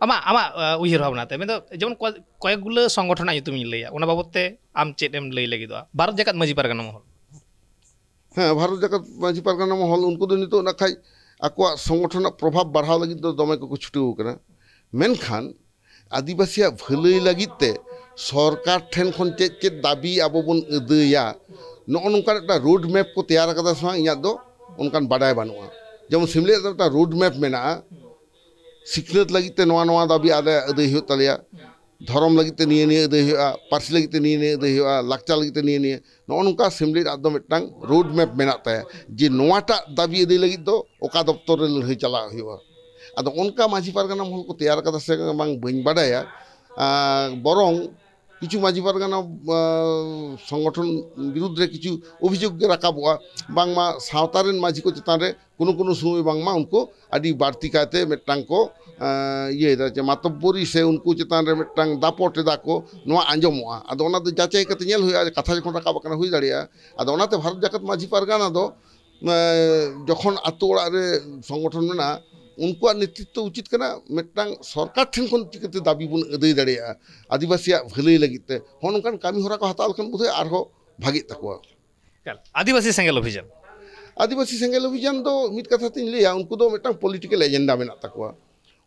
ᱟᱢᱟᱜ, ᱟᱢᱟᱜ, ᱟ, ᱩᱭᱦᱟᱹᱨ ᱵᱷᱟᱵᱽᱱᱟ ᱛᱮ, ᱢᱮᱱᱫᱚ ᱡᱮᱢᱚᱱ ᱠᱚ-, ᱠᱚᱭᱮᱠ ᱜᱩᱞᱟᱹ ᱥᱚᱝᱜᱚᱴᱷᱚᱱᱟᱜ ᱧᱩᱛᱩᱢ ᱤᱧ ᱞᱟᱹᱭᱟ, ᱚᱱᱟ ᱵᱟᱵᱚᱛ ᱛᱮ ᱟᱢ ᱪᱮᱫ ᱮᱢ ᱞᱟᱹᱭ ᱞᱟᱹᱜᱤᱫᱚᱜᱼᱟ ᱵᱷᱟᱨᱚᱛ ᱡᱟᱠᱟᱛ ᱢᱟᱹᱡᱷᱤ ᱯᱟᱨᱜᱟᱱᱟ ᱢᱚᱦᱚᱞ? ᱦᱮᱸ, ᱵᱷᱟᱨᱚᱛ ᱡᱟᱠᱟᱛ ᱢᱟᱹᱡᱷᱤ ᱯᱟᱨᱜᱟᱱᱟ ᱢᱚᱦᱚᱞ, ᱩᱱᱠᱩ ᱫᱚ ᱱᱤᱛᱚᱜ ᱱᱟᱠᱷᱟᱡ ᱟᱠᱚᱣᱟᱜ ᱥᱚᱝᱜᱚᱴᱷᱚᱱᱟᱜ ᱯᱨᱚᱵᱷᱟᱵᱽ ᱵᱟᱲᱦᱟᱣ ᱞᱟᱹᱜᱤᱫ ᱫᱚ ᱫᱚᱢᱮ ᱠᱚᱠᱚ ᱪᱷᱩᱴᱟᱹᱣ ᱠᱟᱱᱟ᱾ ᱢᱮᱱᱠᱷᱟᱱ ᱟᱹᱫᱤᱵᱟᱹᱥᱤᱭᱟᱜ ᱵᱷᱟᱹᱞᱟᱹᱭ ᱞᱟᱹᱜᱤᱫ ᱛᱮ ᱥᱚᱨᱠᱟᱨ ᱴᱷᱮᱱ ᱠᱷᱚᱱ ᱪᱮᱫ ᱪᱮᱫ ᱫᱟᱹᱵᱤ ᱟᱵᱚ ᱵᱚᱱ ᱟᱹᱫᱟᱹᱭᱟ, ᱱᱚᱜᱼᱚ ᱱᱚᱝᱠᱟᱱ ᱢᱤᱫᱴᱟᱝ ᱨᱳᱰ ᱢᱮᱯ ᱠᱚ ᱛᱮᱭᱟᱨ ᱟᱠᱟᱫᱟ ᱥᱮ ᱵᱟᱝ, ᱤᱧᱟᱹᱜ ᱫᱚ ᱚᱱᱠᱟᱱ ᱵᱟᱰᱟᱭ ᱵᱟᱹᱱᱩᱜᱼᱟ᱾ ᱡᱮᱢᱚᱱ ᱥᱤᱢᱞᱮ ᱨᱮ ᱢᱤᱫᱴᱟᱝ ᱨᱳᱰ ᱢᱮᱯ ᱢᱮᱱᱟᱜᱼᱟ, ᱥᱤᱠᱷᱱᱟᱹᱛ ᱞᱟᱹᱜᱤᱫ ᱛᱮ ᱱᱚᱣᱟ ᱱᱚᱣᱟ ᱫᱟᱹᱵᱤ ᱟᱞᱮ ᱟᱹᱫᱟᱹᱭ ᱦᱩᱭᱩᱜ ᱛᱟᱞᱮᱭᱟ, ᱫᱷᱚᱨᱚᱢ ᱞᱟᱹᱜᱤᱫ ᱛᱮ ᱱᱤᱭᱟᱹ ᱱᱤᱭᱟᱹ ᱟᱹᱫᱟᱹᱭ ᱦᱩᱭᱩᱜᱼᱟ, ᱯᱟᱹᱨᱥᱤ ᱞᱟᱹᱜᱤᱫ ᱛᱮ ᱱᱤᱭᱟᱹ ᱱᱤᱭᱟᱹ ᱟᱹᱫᱟᱹᱭ ᱦᱩᱭᱩᱜᱼᱟ, ᱞᱟᱠᱪᱟᱨ ᱞᱟᱹᱜᱤᱫ ᱛᱮ ᱱᱤᱭᱟᱹ ᱱᱤᱭᱟᱹ, ᱱᱚᱜᱼᱚ ᱱᱚᱝᱠᱟ ᱥᱤᱢᱞᱮ ᱨᱮ ᱫᱚ ᱢᱤᱫᱴᱟᱝ ᱨᱳᱰ ᱢᱮᱯ ᱢᱮᱱᱟᱜ ᱛᱟᱭᱟ, ᱡᱮ ᱱᱚᱣᱟᱴᱟᱜ ᱫᱟᱹᱵᱤ ᱟᱹᱫᱟᱹᱭ ᱞᱟᱹᱜᱤᱫ ᱫᱚ ᱚᱠᱟ ᱫᱚᱯᱛᱚᱨ ᱨᱮ ᱞᱟᱹᱲᱦᱟᱹᱭ ᱪᱟᱞᱟᱜ ᱦᱩᱭᱩᱜᱼᱟ᱾ ᱟᱫᱚ ᱚᱱᱠᱟ ᱢᱟᱹᱡᱷᱤ ᱯᱟᱨᱜᱟᱱᱟ ᱢᱚᱦᱚᱞ ᱠᱚ ᱛᱮᱭᱟᱨ ᱠᱟᱫᱟ ᱥᱮ ᱵᱟᱝ, ᱵᱟᱹᱧ ᱵᱟᱰᱟᱭᱟ᱾ ᱟᱨ ᱵᱚᱨᱚᱝ ᱠᱤᱪᱷᱩ ᱢᱟᱹᱡᱷᱤ ᱯᱟᱨᱜᱟᱱᱟ, ᱟᱸ, ᱥᱚᱝᱜᱚᱴᱷᱚᱱ ᱵᱤᱨᱩᱫᱽ ᱨᱮ ᱠᱤᱪᱷᱩ ᱚᱵᱷᱤᱡᱳᱜᱽ ᱜᱮ ᱨᱟᱠᱟᱵᱚᱜᱼᱟ, ᱵᱟᱝᱢᱟ ᱥᱟᱶᱛᱟ ᱨᱮᱱ ᱢᱟᱹᱡᱷᱤ ᱠᱚ ᱪᱮᱛᱟᱱ ᱨᱮ ᱠᱳᱱᱳ ᱠᱳᱱᱳ ᱥᱚᱢᱚᱭ ᱵᱟᱝᱢᱟ ᱩᱱᱠᱩ ᱟᱹᱰᱤ ᱵᱟᱹᱲᱛᱤ ᱠᱟᱭᱛᱮ ᱢᱤᱫᱴᱟᱝ ᱠᱚ, ᱟᱸ, ᱤᱭᱟᱹᱭᱮᱫᱟ, ᱡᱮ ᱢᱟᱛᱚᱵᱵᱚᱨᱤ ᱥᱮ ᱩᱱᱠᱩ ᱪᱮᱛᱟᱱ ᱨᱮ ᱢᱤᱫᱴᱟᱝ ᱫᱟᱯᱚᱴ ᱮᱫᱟ ᱠᱚ, ᱱᱚᱣᱟ ᱟᱸᱡᱚᱢᱚᱜᱼᱟ᱾ ᱟᱫᱚ ᱚᱱᱟ ᱫᱚ ᱡᱟᱪᱟᱭ ᱠᱟᱛᱮ ᱧᱮᱞ ᱦᱩᱭᱩᱜᱼᱟ, ᱡᱮ ᱠᱟᱛᱷᱟ ᱡᱚᱠᱷᱚᱱ ᱨᱟᱠᱟᱵ ᱟᱠᱟᱱᱟ, ᱦᱩᱭ ᱫᱟᱲᱮᱭᱟᱜᱼᱟ᱾ ᱟᱫᱚ ᱚᱱᱟᱛᱮ ᱵᱷᱟᱨᱚᱛ ᱡᱟᱠᱟᱛ ᱢᱟᱹᱡᱷᱤ ᱯᱟᱨᱜᱟᱱᱟ ᱫᱚ ᱮ, ᱡᱚᱠᱷᱚᱱ ᱟᱛᱳ ᱚᱲᱟᱜ ᱨᱮ ᱥᱚᱝᱜᱚᱴᱷᱚᱱ ᱢᱮᱱᱟᱜᱼᱟ, ᱩᱱᱠᱩᱣᱟᱜ ᱱᱮᱛᱨᱤᱛᱛᱚ ᱩᱪᱤᱛ ᱠᱟᱱᱟ ᱢᱤᱫᱴᱟᱝ ᱥᱚᱨᱠᱟᱨ ᱴᱷᱮᱱ ᱠᱷᱚᱱ ᱪᱤᱠᱟᱹᱛᱮ ᱫᱟᱹᱵᱤ ᱵᱚᱱ ᱟᱹᱫᱟᱹᱭ ᱫᱟᱲᱮᱭᱟᱜᱼᱟ ᱟᱹᱫᱤᱵᱟᱹᱥᱤᱭᱟᱜ ᱵᱷᱟᱹᱞᱟᱹᱭ ᱞᱟᱹᱜᱤᱫ ᱛᱮ, ᱦᱚᱸ ᱱᱚᱝᱠᱟᱱ ᱠᱟᱹᱢᱤ ᱦᱚᱨᱟ ᱠᱚ ᱦᱟᱛᱟᱣ ᱞᱮᱠᱷᱟᱱ ᱵᱳᱫᱷᱚᱭ ᱟᱨᱦᱚᱸ ᱵᱷᱟᱜᱮᱜ ᱛᱟᱠᱚᱣᱟ᱾ ᱮᱠᱟᱞ᱾ ᱟᱹᱫᱤᱵᱟᱹᱥᱤ ᱥᱮᱸᱜᱮᱞ ᱚᱵᱷᱤᱡᱟᱱ? ᱟᱹᱫᱤᱵᱟᱹᱥᱤ ᱥᱮᱸᱜᱮᱞ ᱚᱵᱷᱤᱡᱟᱱ ᱫᱚ ᱢᱤᱫ ᱠᱟᱛᱷᱟ ᱛᱤᱧ ᱞᱟᱹᱭᱟ, ᱩᱱᱠᱩ ᱫᱚ ᱢᱤᱫᱴᱟᱝ ᱯᱚᱞᱤᱴᱤᱠᱮᱞ ᱮᱡᱮᱱᱰᱟ ᱢᱮᱱᱟᱜ ᱛᱟᱠᱚᱣᱟ᱾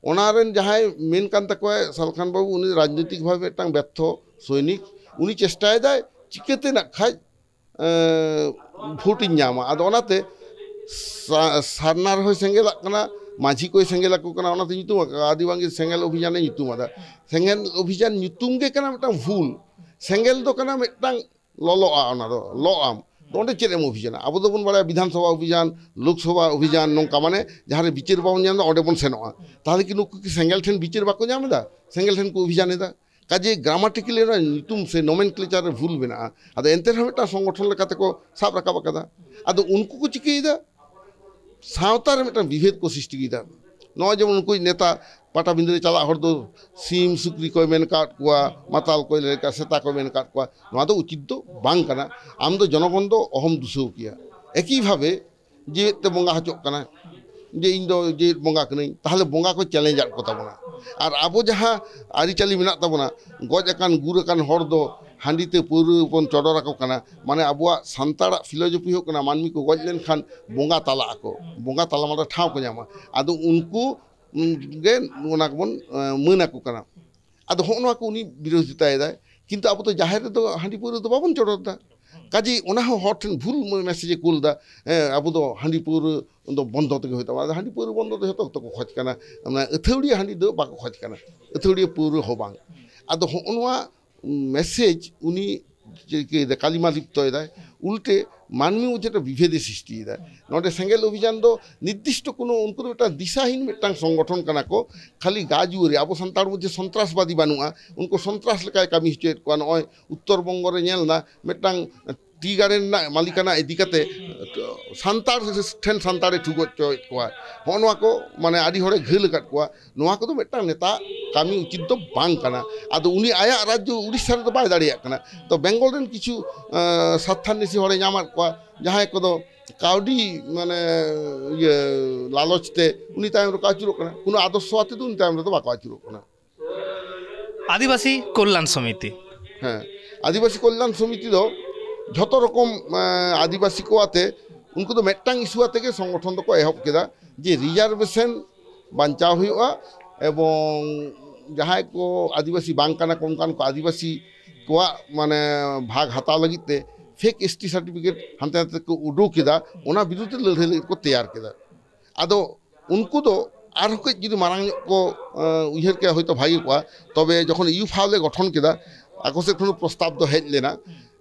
ᱚᱱᱟ ᱨᱮᱱ ᱡᱟᱦᱟᱸᱭ ᱢᱮᱱ ᱠᱟᱱ ᱛᱟᱠᱚᱣᱟᱭ ᱥᱟᱞᱠᱷᱟᱱ ᱵᱟᱹᱵᱩ, ᱩᱱᱤ ᱨᱟᱡᱽᱱᱳᱭᱛᱤᱠ ᱵᱷᱟᱵᱮ ᱢᱤᱫᱴᱟᱝ ᱵᱮᱨᱛᱷᱚ ᱥᱚᱭᱱᱤᱠ, ᱩᱱᱤ ᱪᱮᱥᱴᱟᱭᱮᱫᱟᱭ ᱪᱤᱠᱟᱹᱛᱮ ᱱᱟᱜ ᱠᱷᱟᱡ ᱮᱸ, ᱵᱷᱳᱴ ᱤᱧ ᱧᱟᱢᱟ᱾ ᱟᱫᱚ ᱚᱱᱟᱛᱮ ᱥᱟ-, ᱥᱟᱨᱱᱟ ᱨᱮᱦᱚᱸᱭ ᱥᱮᱸᱜᱮᱞᱟᱜ ᱠᱟᱱᱟ, ᱢᱟᱹᱡᱷᱤ ᱠᱚᱭ ᱥᱮᱸᱜᱮᱞ ᱟᱠᱚ ᱠᱟᱱᱟ, ᱚᱱᱟᱛᱮ ᱧᱩᱛᱩᱢ ᱟᱠᱟᱫᱼᱟ, ᱟᱹᱫᱤ ᱵᱟᱝᱜᱮ ᱥᱮᱸᱜᱮᱞ ᱚᱵᱷᱤᱡᱟᱱᱮ ᱧᱩᱛᱩᱢ ᱟᱫᱟ᱾ ᱥᱮᱸᱜᱮᱞ ᱚᱵᱷᱤᱡᱟᱱ ᱧᱩᱛᱩᱢ ᱜᱮ ᱠᱟᱱᱟ ᱢᱤᱫᱴᱟᱝ ᱵᱷᱩᱞ᱾ ᱥᱮᱸᱜᱮᱞ ᱫᱚ ᱠᱟᱱᱟ ᱢᱤᱫᱴᱟᱝ ᱞᱚᱞᱚᱜᱼᱟ, ᱚᱱᱟ ᱫᱚ ᱞᱚᱜ ᱟᱢ᱾ ᱛᱚ ᱚᱸᱰᱮ ᱪᱮᱫ ᱮᱢ ᱚᱵᱷᱤᱡᱟᱱᱟ? ᱟᱵᱚ ᱫᱚᱵᱚᱱ ᱵᱟᱲᱟᱭᱟ ᱵᱤᱫᱷᱟᱱ ᱥᱚᱵᱷᱟ ᱚᱵᱷᱤᱡᱟᱱ, ᱞᱳᱠ ᱥᱚᱵᱷᱟ ᱚᱵᱷᱤᱡᱟᱱ, ᱱᱚᱝᱠᱟ ᱢᱟᱱᱮ ᱡᱟᱦᱟᱸ ᱨᱮ ᱵᱤᱪᱟᱹᱨ ᱵᱟᱵᱚᱱ ᱧᱟᱢ ᱮᱫᱟ ᱚᱸᱰᱮ ᱵᱚᱱ ᱥᱮᱱᱚᱜᱼᱟ᱾ ᱛᱟᱦᱚᱞᱮ ᱠᱤ ᱱᱩᱠᱩ ᱠᱤ ᱥᱮᱸᱜᱮᱞ ᱴᱷᱮᱱ ᱵᱤᱪᱟᱹᱨ ᱵᱟᱠᱚ ᱧᱟᱢ ᱮᱫᱟ? ᱥᱮᱸᱜᱮᱞ ᱴᱷᱮᱱ ᱠᱚ ᱚᱵᱷᱤᱡᱟᱱ ᱮᱫᱟ᱾ ᱠᱟᱡᱮ ᱜᱨᱟᱢᱟᱴᱤᱠᱟᱞᱤ ᱚᱱᱟ ᱧᱩᱛᱩᱢ ᱥᱮ ᱱᱚᱢᱮᱱᱠᱞᱮᱪᱟᱨ ᱨᱮ ᱵᱷᱩᱞ ᱢᱮᱱᱟᱜᱼᱟ᱾ ᱟᱫᱚ ᱮᱱᱛᱮ ᱨᱮᱦᱚᱸ ᱢᱤᱫᱴᱟᱝ ᱥᱚᱝᱜᱚᱴᱷᱚᱱ ᱞᱮᱠᱟᱛᱮ ᱠᱚ ᱥᱟᱵ ᱨᱟᱠᱟᱵ ᱟᱠᱟᱫᱟ᱾ ᱟᱫᱚ ᱩᱱᱠᱩ ᱠᱚ ᱪᱤᱠᱟᱹᱭᱮᱫᱟ? ᱥᱟᱶᱛᱟ ᱨᱮ ᱢᱤᱫᱴᱟᱝ ᱵᱤᱵᱷᱮᱫ ᱠᱚ ᱥᱨᱤᱥᱴᱤᱭᱮᱫᱟ᱾ ᱱᱚᱜᱼᱚᱭ ᱡᱮᱢᱚᱱ ᱩᱱᱠᱩ ᱱᱮᱛᱟ ᱯᱟᱴᱟᱵᱤᱸᱫᱟᱹ ᱨᱮ ᱪᱟᱞᱟᱜ ᱦᱚᱲ ᱫᱚ ᱥᱤᱢ ᱥᱩᱠᱨᱤ ᱠᱚᱭ ᱢᱮᱱ ᱟᱠᱟᱫ ᱠᱚᱣᱟ, ᱢᱟᱛᱟᱞ ᱠᱚᱭ ᱞᱟᱹᱭ ᱟᱠᱟᱫ, ᱥᱮᱛᱟ ᱠᱚᱭ ᱢᱮᱱ ᱟᱠᱟᱫ ᱠᱚᱣᱟ᱾ ᱱᱚᱣᱟ ᱫᱚ ᱩᱪᱤᱛ ᱫᱚ ᱵᱟᱝ ᱠᱟᱱᱟ᱾ ᱟᱢ ᱫᱚ ᱡᱚᱱᱚᱜᱚᱱ ᱫᱚ ᱚᱦᱚᱢ ᱫᱩᱥᱟᱹᱣ ᱠᱮᱭᱟ᱾ ᱮᱠᱤ ᱵᱷᱟᱵᱮ ᱡᱮᱣᱮᱫ ᱛᱮ ᱵᱚᱸᱜᱟ ᱦᱚᱪᱚᱜ ᱠᱟᱱᱟ, ᱡᱮ ᱤᱧ ᱫᱚ ᱡᱮᱣᱮᱫ ᱵᱚᱸᱜᱟ ᱠᱟᱹᱱᱟᱹᱧ, ᱛᱟᱦᱚᱞᱮ ᱵᱚᱸᱜᱟ ᱠᱚ ᱪᱮᱞᱮᱧᱡᱽ ᱟᱫ ᱠᱚ ᱛᱟᱵᱚᱱᱟ᱾ ᱟᱨ ᱟᱵᱚ ᱡᱟᱦᱟᱸ ᱟᱹᱨᱤᱪᱟᱹᱞᱤ ᱢᱮᱱᱟᱜ ᱛᱟᱵᱚᱱᱟ, ᱜᱚᱡ ᱟᱠᱟᱱ ᱜᱩᱨ ᱟᱠᱟᱱ ᱦᱚᱲ ᱫᱚ ᱦᱟᱺᱰᱤ ᱛᱮ ᱯᱟᱹᱣᱨᱟᱹ ᱵᱚᱱ ᱪᱚᱰᱚᱨ ᱟᱠᱚ ᱠᱟᱱᱟ᱾ ᱢᱟᱱᱮ ᱟᱵᱚᱣᱟᱜ ᱥᱟᱱᱛᱟᱲᱟᱜ ᱯᱷᱤᱞᱳᱡᱚᱯᱷᱤ ᱦᱩᱭᱩᱜ ᱠᱟᱱᱟ, ᱢᱟᱹᱱᱢᱤ ᱠᱚ ᱜᱚᱡ ᱞᱮᱱᱠᱷᱟᱱ ᱵᱚᱸᱜᱟ ᱛᱟᱞᱟᱜ ᱟᱠᱚ, ᱵᱚᱸᱜᱟ ᱛᱟᱞᱟ ᱢᱟᱞᱟ ᱴᱷᱟᱶ ᱠᱚ ᱧᱟᱢᱟ᱾ ᱟᱫᱚ ᱩᱱᱠᱩ, ᱩᱱ ᱜᱮ ᱚᱱᱟ ᱠᱚᱵᱚᱱ, ᱮᱸ, ᱢᱟᱹᱱ ᱟᱠᱚ ᱠᱟᱱᱟ᱾ ᱟᱫᱚ ᱦᱚᱸᱜᱼᱚ ᱱᱚᱣᱟ ᱠᱚ ᱩᱱᱤ ᱵᱤᱨᱳᱫᱷᱤᱛᱟᱭ ᱫᱟᱭ᱾ ᱠᱤᱱᱛᱩ ᱟᱵᱚ ᱫᱚ ᱡᱟᱦᱮᱨ ᱨᱮᱫᱚ ᱦᱟᱺᱰᱤ ᱯᱟᱹᱣᱨᱟᱹ ᱫᱚ ᱵᱟᱵᱚᱱ ᱪᱚᱰᱚᱨ ᱫᱟ᱾ ᱠᱟᱡᱮ ᱚᱱᱟ ᱦᱚᱸ ᱦᱚᱲ ᱴᱷᱮᱱ ᱵᱷᱩᱞ ᱢᱮᱥᱮᱡᱽ ᱮ ᱠᱩᱞ ᱫᱟ, ᱦᱮᱸ, ᱟᱵᱚ ᱫᱚ ᱦᱟᱺᱰᱤ ᱯᱟᱹᱣᱨᱟᱹ ᱫᱚ ᱵᱚᱱᱫᱚ ᱛᱮᱜᱮ ᱦᱩᱭᱩᱜ ᱛᱟᱵᱚᱱᱟ᱾ ᱟᱫᱚ ᱦᱟᱺᱰᱤ ᱯᱟᱹᱣᱨᱟᱹ ᱵᱚᱱᱫᱚ ᱫᱚ ᱡᱷᱚᱛᱚ ᱜᱮᱛᱚ ᱠᱚ ᱠᱷᱚᱡᱽ ᱠᱟᱱᱟ, ᱢᱟᱱᱮ ᱟᱹᱛᱷᱟᱹᱣᱲᱤᱭᱟᱹ ᱦᱟᱺᱰᱤ ᱫᱚ ᱵᱟᱠᱚ ᱠᱷᱚᱡᱽ ᱠᱟᱱᱟ, ᱟᱹᱛᱷᱟᱹᱣᱲᱤᱭᱟᱹ ᱯᱟᱹᱣᱨᱟᱹ ᱦᱚᱸ ᱵᱟᱝ᱾ ᱟᱫᱚ ᱦᱚᱸᱜᱼᱚ ᱱᱚᱣᱟ ᱢᱮᱥᱮᱡᱽ ᱩᱱᱤ ᱪᱤᱠᱟᱹᱭᱮᱫᱟ, ᱠᱟᱞᱤᱢᱟ ᱞᱤᱯᱛᱚᱭᱮᱫᱟᱭ, ᱩᱞᱴᱮ ᱢᱟᱹᱱᱢᱤ ᱢᱚᱫᱽᱫᱷᱮ ᱨᱮ ᱵᱤᱵᱷᱮᱫᱮ ᱥᱨᱤᱥᱴᱤᱭᱮᱫᱟ᱾ ᱱᱚᱰᱮ ᱥᱮᱸᱜᱮᱞ ᱚᱵᱷᱤᱡᱟᱱ ᱫᱚ ᱱᱤᱨᱫᱤᱥᱴᱚ ᱠᱳᱱᱳ, ᱩᱱᱠᱩ ᱫᱚ ᱢᱤᱫᱴᱟᱝ ᱫᱤᱥᱟᱦᱤᱱ ᱢᱤᱫᱴᱟᱝ ᱥᱚᱝᱜᱚᱴᱷᱚᱱ ᱠᱟᱱᱟ ᱠᱚ, ᱠᱷᱟᱹᱞᱤ ᱜᱟ ᱡᱩᱣᱟᱹᱨᱤ᱾ ᱟᱵᱚ ᱥᱟᱱᱛᱟᱲ ᱢᱚᱫᱽᱫᱷᱮ ᱥᱚᱱᱛᱨᱟᱥᱵᱟᱫᱤ ᱵᱟᱹᱱᱩᱜᱼᱟ, ᱩᱱᱠᱩ ᱥᱚᱱᱛᱨᱟᱥ ᱞᱮᱠᱟᱭ ᱠᱟᱹᱢᱤ ᱦᱚᱪᱚᱭᱮᱫ ᱠᱚᱣᱟ᱾ ᱱᱚᱜᱼᱚᱭ ᱩᱛᱛᱚᱨ ᱵᱚᱝᱜᱚ ᱨᱮ ᱧᱮᱞ ᱮᱱᱟ, ᱢᱤᱫᱴᱟᱝ ᱴᱤ ᱜᱟᱨᱰᱮᱱ ᱨᱮᱱᱟᱜ ᱢᱟᱞᱤᱠᱟᱱᱟ ᱤᱫᱤ ᱠᱟᱛᱮ ᱥᱟᱱᱛᱟᱲ ᱴᱷᱮᱱ ᱥᱟᱱᱛᱟᱲᱮ ᱴᱷᱩᱜᱚ ᱦᱚᱪᱚᱭᱮᱫ ᱠᱚᱣᱟ᱾ ᱦᱚᱸᱜᱼᱚ ᱱᱚᱣᱟ ᱠᱚ ᱢᱟᱱᱮ ᱟᱹᱰᱤ ᱦᱚᱲᱮ ᱜᱷᱟᱹᱞ ᱟᱠᱟᱫ ᱠᱚᱣᱟ᱾ ᱱᱚᱣᱟ ᱠᱚᱫᱚ ᱢᱤᱫᱴᱟᱝ ᱱᱮᱛᱟ ᱠᱟᱹᱢᱤ ᱩᱪᱤᱛ ᱫᱚ ᱵᱟᱝ ᱠᱟᱱᱟ᱾ ᱟᱫᱚ ᱩᱱᱤ ᱟᱭᱟᱜ ᱨᱟᱡᱽᱡᱚ ᱩᱲᱤᱥᱥᱟ ᱨᱮᱫᱚ ᱵᱟᱭ ᱫᱟᱲᱮᱭᱟᱜ ᱠᱟᱱᱟ᱾ ᱛᱚ ᱵᱮᱝᱜᱚᱞ ᱨᱮᱱ ᱠᱤᱪᱷᱩ, ᱟᱸ, ᱥᱟᱛᱷᱟᱨᱱᱤᱥᱤ ᱦᱚᱲᱮ ᱧᱟᱢᱟᱫ ᱠᱚᱣᱟ, ᱡᱟᱦᱟᱸᱭ ᱠᱚᱫᱚ ᱠᱟᱹᱣᱰᱤ ᱢᱟᱱᱮ ᱤᱭᱟᱹ ᱞᱟᱞᱚᱪ ᱛᱮ ᱩᱱᱤ ᱛᱟᱭᱚᱢ ᱨᱮᱠᱚ ᱟᱹᱪᱩᱨᱚᱜ ᱠᱟᱱᱟ, ᱠᱳᱱᱳ ᱟᱫᱚᱨᱥᱚ ᱟᱛᱮ ᱫᱚ ᱩᱱᱤ ᱛᱟᱭᱚᱢ ᱨᱮᱫᱚ ᱵᱟᱠᱚ ᱟᱹᱪᱩᱨᱚᱜ ᱠᱟᱱᱟ᱾ ᱟᱹᱫᱤᱵᱟᱹᱥᱤ ᱠᱚᱞᱞᱟᱱ ᱥᱚᱢᱤᱛᱤ᱾ ᱦᱮᱸ, ᱟᱹᱫᱤᱵᱟᱹᱥᱤ ᱠᱚᱞᱞᱟᱱ ᱥᱚᱢᱤᱛᱤ ᱫᱚ ᱡᱷᱚᱛᱚ ᱨᱚᱠᱚᱢ, ᱮᱸ, ᱟᱹᱫᱤᱵᱟᱹᱥᱤ ᱠᱚ ᱟᱛᱮ, ᱩᱱᱠᱩ ᱫᱚ ᱢᱤᱫᱴᱟᱝ ᱤᱥᱩ ᱟᱛᱮ ᱜᱮ ᱥᱚᱝᱜᱚᱴᱷᱚᱱ ᱫᱚᱠᱚ ᱮᱦᱚᱵ ᱠᱮᱫᱟ, ᱡᱮ ᱨᱤᱡᱟᱨᱵᱷᱮᱥᱚᱱ ᱵᱟᱧᱪᱟᱣ ᱦᱩᱭᱩᱜᱼᱟ ᱮᱵᱚᱝ ᱡᱟᱦᱟᱸᱭ ᱠᱚ ᱟᱹᱫᱤᱵᱟᱹᱥᱤ ᱵᱟᱝ ᱠᱟᱱᱟ ᱠᱚ, ᱚᱱᱠᱟᱱ ᱠᱚ ᱟᱹᱫᱤᱵᱟᱹᱥᱤ ᱠᱚᱣᱟᱜ ᱢᱟᱱᱮ ᱵᱷᱟᱜᱽ ᱦᱟᱛᱟᱣ ᱞᱟᱹᱜᱤᱫ ᱛᱮ ᱯᱷᱮᱠ ᱮᱥ ᱴᱤ ᱥᱟᱨᱴᱤᱯᱷᱤᱠᱮᱴ ᱦᱟᱱᱛᱮ ᱱᱟᱛᱮ ᱠᱚ ᱩᱰᱩᱠ ᱠᱮᱫᱟ, ᱚᱱᱟ ᱵᱤᱨᱩᱫᱷ ᱨᱮ ᱞᱟᱹᱲᱦᱟᱹᱭ ᱞᱟᱹᱜᱤᱫ ᱠᱚ ᱛᱮᱭᱟᱨ ᱠᱮᱫᱟ᱾ ᱟᱫᱚ ᱩᱱᱠᱩ ᱫᱚ ᱟᱨᱦᱚᱸ ᱠᱟᱹᱡ ᱡᱩᱫᱤ ᱢᱟᱨᱟᱝ ᱧᱚᱜ ᱠᱚ, ᱮᱸ, ᱩᱭᱦᱟᱹᱨ ᱠᱮᱭᱟ, ᱦᱚᱭᱛᱳ ᱵᱷᱟᱜᱮ ᱠᱚᱜᱼᱟ᱾ ᱛᱚᱵᱮ ᱡᱚᱠᱷᱚᱱ ᱤᱭᱩ ᱯᱷᱟᱣ ᱞᱮ ᱜᱚᱴᱷᱚᱱ ᱠᱮᱫᱟ, ᱟᱠᱚ ᱥᱮᱫ ᱠᱷᱚᱱ ᱯᱨᱚᱥᱛᱟᱵ ᱫᱚ ᱦᱮᱡ ᱞᱮᱱᱟ,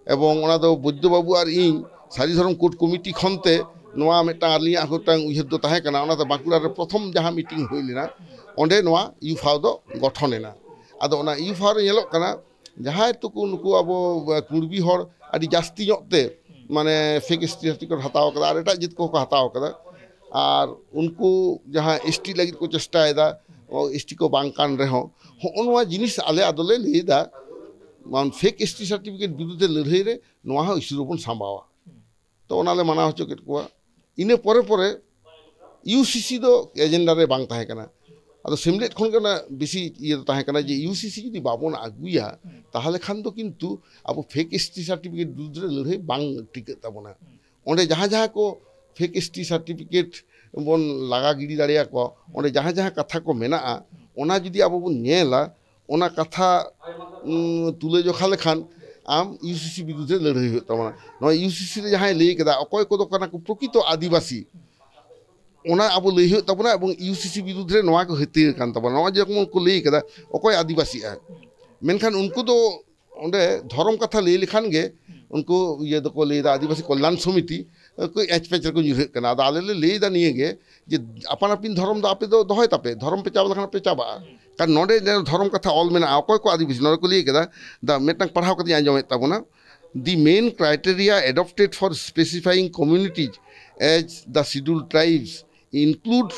ᱮᱵᱚᱝ ᱚᱱᱟ ᱫᱚ ᱵᱳᱫᱽᱫᱷᱚ ᱵᱟᱹᱵᱩ ᱟᱨ ᱤᱧ ᱥᱟᱹᱨᱤ ᱫᱷᱚᱨᱚᱢ ᱠᱳᱰ ᱠᱚᱢᱤᱴᱤ ᱠᱷᱚᱱ ᱛᱮ ᱱᱚᱣᱟ ᱢᱤᱫᱴᱟᱝ ᱟᱹᱞᱤᱧᱟᱜ ᱦᱚᱸ ᱢᱤᱫᱴᱟᱝ ᱩᱭᱦᱟᱹᱨ ᱫᱚ ᱛᱟᱦᱮᱸ ᱠᱟᱱᱟ᱾ ᱚᱱᱟᱛᱮ ᱵᱟᱸᱠᱩᱲᱟ ᱨᱮ ᱯᱨᱚᱛᱷᱚᱢ ᱡᱟᱦᱟᱸ ᱢᱤᱴᱤᱝ ᱦᱩᱭ ᱞᱮᱱᱟ, ᱚᱸᱰᱮ ᱱᱚᱣᱟ ᱤᱭᱩ ᱯᱷᱟᱣ ᱫᱚ ᱜᱚᱴᱷᱚᱱ ᱮᱱᱟ᱾ ᱟᱫᱚ ᱚᱱᱟ ᱤᱭᱩ ᱯᱷᱟᱣ ᱨᱮ ᱧᱮᱞᱚᱜ ᱠᱟᱱᱟ, ᱡᱟᱦᱟᱸᱭ ᱛᱩᱠᱩ ᱱᱩᱠᱩ ᱟᱵᱚ ᱠᱩᱲᱵᱤ ᱦᱚᱲ ᱟᱹᱰᱤ ᱡᱟᱹᱥᱛᱤ ᱧᱚᱜ ᱛᱮ ᱢᱟᱱᱮ ᱯᱷᱮᱠ ᱮᱥ ᱴᱤ ᱥᱟᱨᱴᱤᱯᱷᱤᱠᱮᱴ ᱦᱟᱛᱟᱣ ᱠᱟᱫᱟ ᱟᱨ ᱮᱴᱟᱜ ᱡᱟᱹᱛ ᱠᱚᱦᱚᱸ ᱠᱚ ᱦᱟᱛᱟᱣ ᱠᱟᱫᱟ᱾ ᱟᱨ ᱩᱱᱠᱩ ᱡᱟᱦᱟᱸ ᱮᱥ ᱴᱤ ᱞᱟᱹᱜᱤᱫ ᱠᱚ ᱪᱮᱥᱴᱟᱭᱮᱫᱟ, ᱮᱥ ᱴᱤ ᱠᱚ ᱵᱟᱝ ᱠᱟᱱ ᱨᱮᱦᱚᱸ, ᱦᱚᱸᱜᱼᱚ ᱱᱚᱣᱟ ᱡᱤᱱᱤᱥ ᱟᱞᱮ ᱟᱫᱚᱞᱮ ᱞᱟᱹᱭᱫᱟ, ᱢᱟᱱ ᱯᱷᱮᱠ ᱮᱥ ᱴᱤ ᱥᱟᱨᱴᱤᱯᱷᱤᱠᱮᱴ ᱵᱤᱨᱩᱫᱷ ᱨᱮ ᱞᱟᱹᱲᱦᱟᱹᱭ ᱨᱮ ᱱᱚᱣᱟ ᱦᱚᱸ ᱤᱥᱩ ᱨᱮᱵᱚᱱ ᱥᱟᱢᱵᱟᱣᱟ᱾ ᱛᱚ ᱚᱱᱟᱞᱮ ᱢᱟᱱᱟᱣ ᱦᱚᱪᱚ ᱠᱮᱫ ᱠᱚᱣᱟ᱾ ᱤᱱᱟᱹ ᱯᱚᱨᱮ ᱯᱚᱨᱮ ᱤᱭᱩ ᱥᱤ ᱥᱤ ᱫᱚ ᱮᱡᱮᱱᱰᱟ ᱨᱮ ᱵᱟᱝ ᱛᱟᱦᱮᱸ ᱠᱟᱱᱟ᱾ ᱟᱫᱚ ᱥᱮᱢᱞᱮᱫ ᱠᱷᱚᱱ ᱜᱮ ᱚᱱᱟ ᱵᱮᱥᱤ ᱤᱭᱟᱹ ᱫᱚ ᱛᱟᱦᱮᱸ ᱠᱟᱱᱟ ᱡᱮ ᱤᱭᱩ ᱥᱤ ᱥᱤ ᱡᱩᱫᱤ ᱵᱟᱵᱚᱱ ᱟᱹᱜᱩᱭᱟ, ᱛᱟᱦᱚᱞᱮ ᱠᱷᱟᱱ ᱫᱚ ᱠᱤᱱᱛᱩ ᱟᱵᱚ ᱯᱷᱮᱠ ᱮᱥ ᱴᱤ ᱥᱟᱨᱴᱤᱯᱷᱤᱠᱮᱴ ᱵᱤᱨᱩᱫᱷ ᱨᱮ ᱞᱟᱹᱲᱦᱟᱹᱭ ᱵᱟᱝ ᱴᱤᱠᱟᱹᱜ ᱛᱟᱵᱚᱱᱟ᱾ ᱚᱸᱰᱮ ᱡᱟᱦᱟᱸ ᱡᱟᱦᱟᱸ ᱠᱚ ᱯᱷᱮᱠ ᱮᱥ ᱴᱤ ᱥᱟᱨᱴᱤᱯᱷᱤᱠᱮᱴ ᱵᱚᱱ ᱞᱟᱜᱟ ᱜᱤᱰᱤ ᱫᱟᱲᱮᱭᱟᱠᱚᱣᱟ, ᱚᱸᱰᱮ ᱡᱟᱦᱟᱸ ᱡᱟᱦᱟᱸ ᱠᱟᱛᱷᱟ ᱠᱚ ᱢᱮᱱᱟᱜᱼᱟ, ᱚᱱᱟ ᱡᱩᱫᱤ ᱟᱵᱚ ᱵᱚᱱ ᱧᱮᱞᱟ, ᱚᱱᱟ ᱠᱟᱛᱷᱟ ᱩᱸ, ᱛᱩᱞᱟᱹ ᱡᱚᱠᱷᱟ ᱞᱮᱠᱷᱟᱱ ᱟᱢ ᱤᱭᱩᱥᱤᱥᱤ ᱵᱤᱨᱩᱫᱷ ᱨᱮ ᱞᱟᱹᱲᱦᱟᱹᱭ ᱦᱩᱭᱩᱜ ᱛᱟᱵᱚᱱᱟ᱾ ᱱᱚᱣᱟ ᱤᱭᱩᱥᱤᱥᱤ ᱨᱮ ᱡᱟᱦᱟᱸᱭ ᱞᱟᱹᱭ ᱠᱮᱫᱟ, ᱚᱠᱚᱭ ᱠᱚᱫᱚ ᱠᱟᱱᱟ ᱠᱚ ᱯᱨᱚᱠᱤᱛᱚ ᱟᱹᱫᱤᱵᱟᱹᱥᱤ, ᱚᱱᱟ ᱟᱵᱚ ᱞᱟᱹᱭ ᱦᱩᱭᱩᱜ ᱛᱟᱵᱚᱱᱟ᱾ ᱮᱵᱚᱝ ᱤᱭᱩᱥᱤᱥᱤ ᱵᱤᱨᱩᱫᱷ ᱨᱮ ᱱᱚᱣᱟ ᱠᱚ ᱦᱟᱹᱛᱭᱟᱹᱨ ᱠᱟᱱ ᱛᱟᱵᱚᱱᱟ᱾ ᱱᱚᱣᱟ ᱡᱮᱢᱚᱱ ᱠᱚ ᱞᱟᱹᱭ ᱠᱟᱫᱟ, ᱚᱠᱚᱭ ᱟᱹᱫᱤᱵᱟᱹᱥᱤᱜᱼᱟ? ᱢᱮᱱᱠᱷᱟᱱ ᱩᱱᱠᱩ ᱫᱚ ᱚᱸᱰᱮ ᱫᱷᱚᱨᱚᱢ ᱠᱟᱛᱷᱟ ᱞᱟᱹᱭ ᱞᱮᱠᱷᱟᱱ ᱜᱮ ᱩᱱᱠᱩ ᱤᱭᱟᱹ ᱫᱚᱠᱚ ᱞᱟᱹᱭᱫᱟ, ᱟᱹᱫᱤᱵᱟᱹᱥᱤ ᱠᱚᱞᱭᱟᱱ ᱥᱚᱢᱤᱛᱤ ᱠᱚ ᱮᱸᱪ ᱯᱮᱸᱪ ᱨᱮᱠᱚ ᱧᱩᱨᱦᱟᱹᱜ ᱠᱟᱱᱟ᱾ ᱟᱫᱚ ᱟᱞᱮ ᱞᱮ ᱞᱟᱹᱭᱫᱟ ᱱᱤᱭᱟᱹ ᱜᱮ, ᱡᱮ ᱟᱯᱟᱱ ᱟᱹᱯᱤᱱ ᱫᱷᱚᱨᱚᱢ ᱫᱚ ᱟᱯᱮ ᱫᱚ ᱫᱚᱦᱚᱭ ᱛᱟᱯᱮ, ᱫᱷᱚᱨᱚᱢ ᱯᱮ ᱪᱟᱵᱟ ᱞᱮᱠᱷᱟᱱ ᱯᱮ ᱪᱟᱵᱟᱜᱼᱟ᱾ ᱠᱟᱨᱚᱱ ᱱᱚᱰᱮ ᱡᱮ ᱫᱷᱚᱨᱚᱢ ᱠᱟᱛᱷᱟ ᱚᱞ ᱢᱮᱱᱟᱜᱼᱟ, ᱚᱠᱚᱭ ᱠᱚ ᱟᱹᱫᱤᱵᱟᱹᱥᱤ ᱱᱚᱰᱮ ᱠᱚ ᱞᱟᱹᱭ ᱠᱮᱫᱟ, ᱫᱟ ᱢᱤᱫᱴᱟᱝ ᱯᱟᱲᱦᱟᱣ ᱠᱟᱛᱮᱧ ᱟᱸᱡᱚᱢᱮᱫ ᱛᱟᱵᱚᱱᱟ, the main criteria adopted for specifying communities as the scheduled tribes include,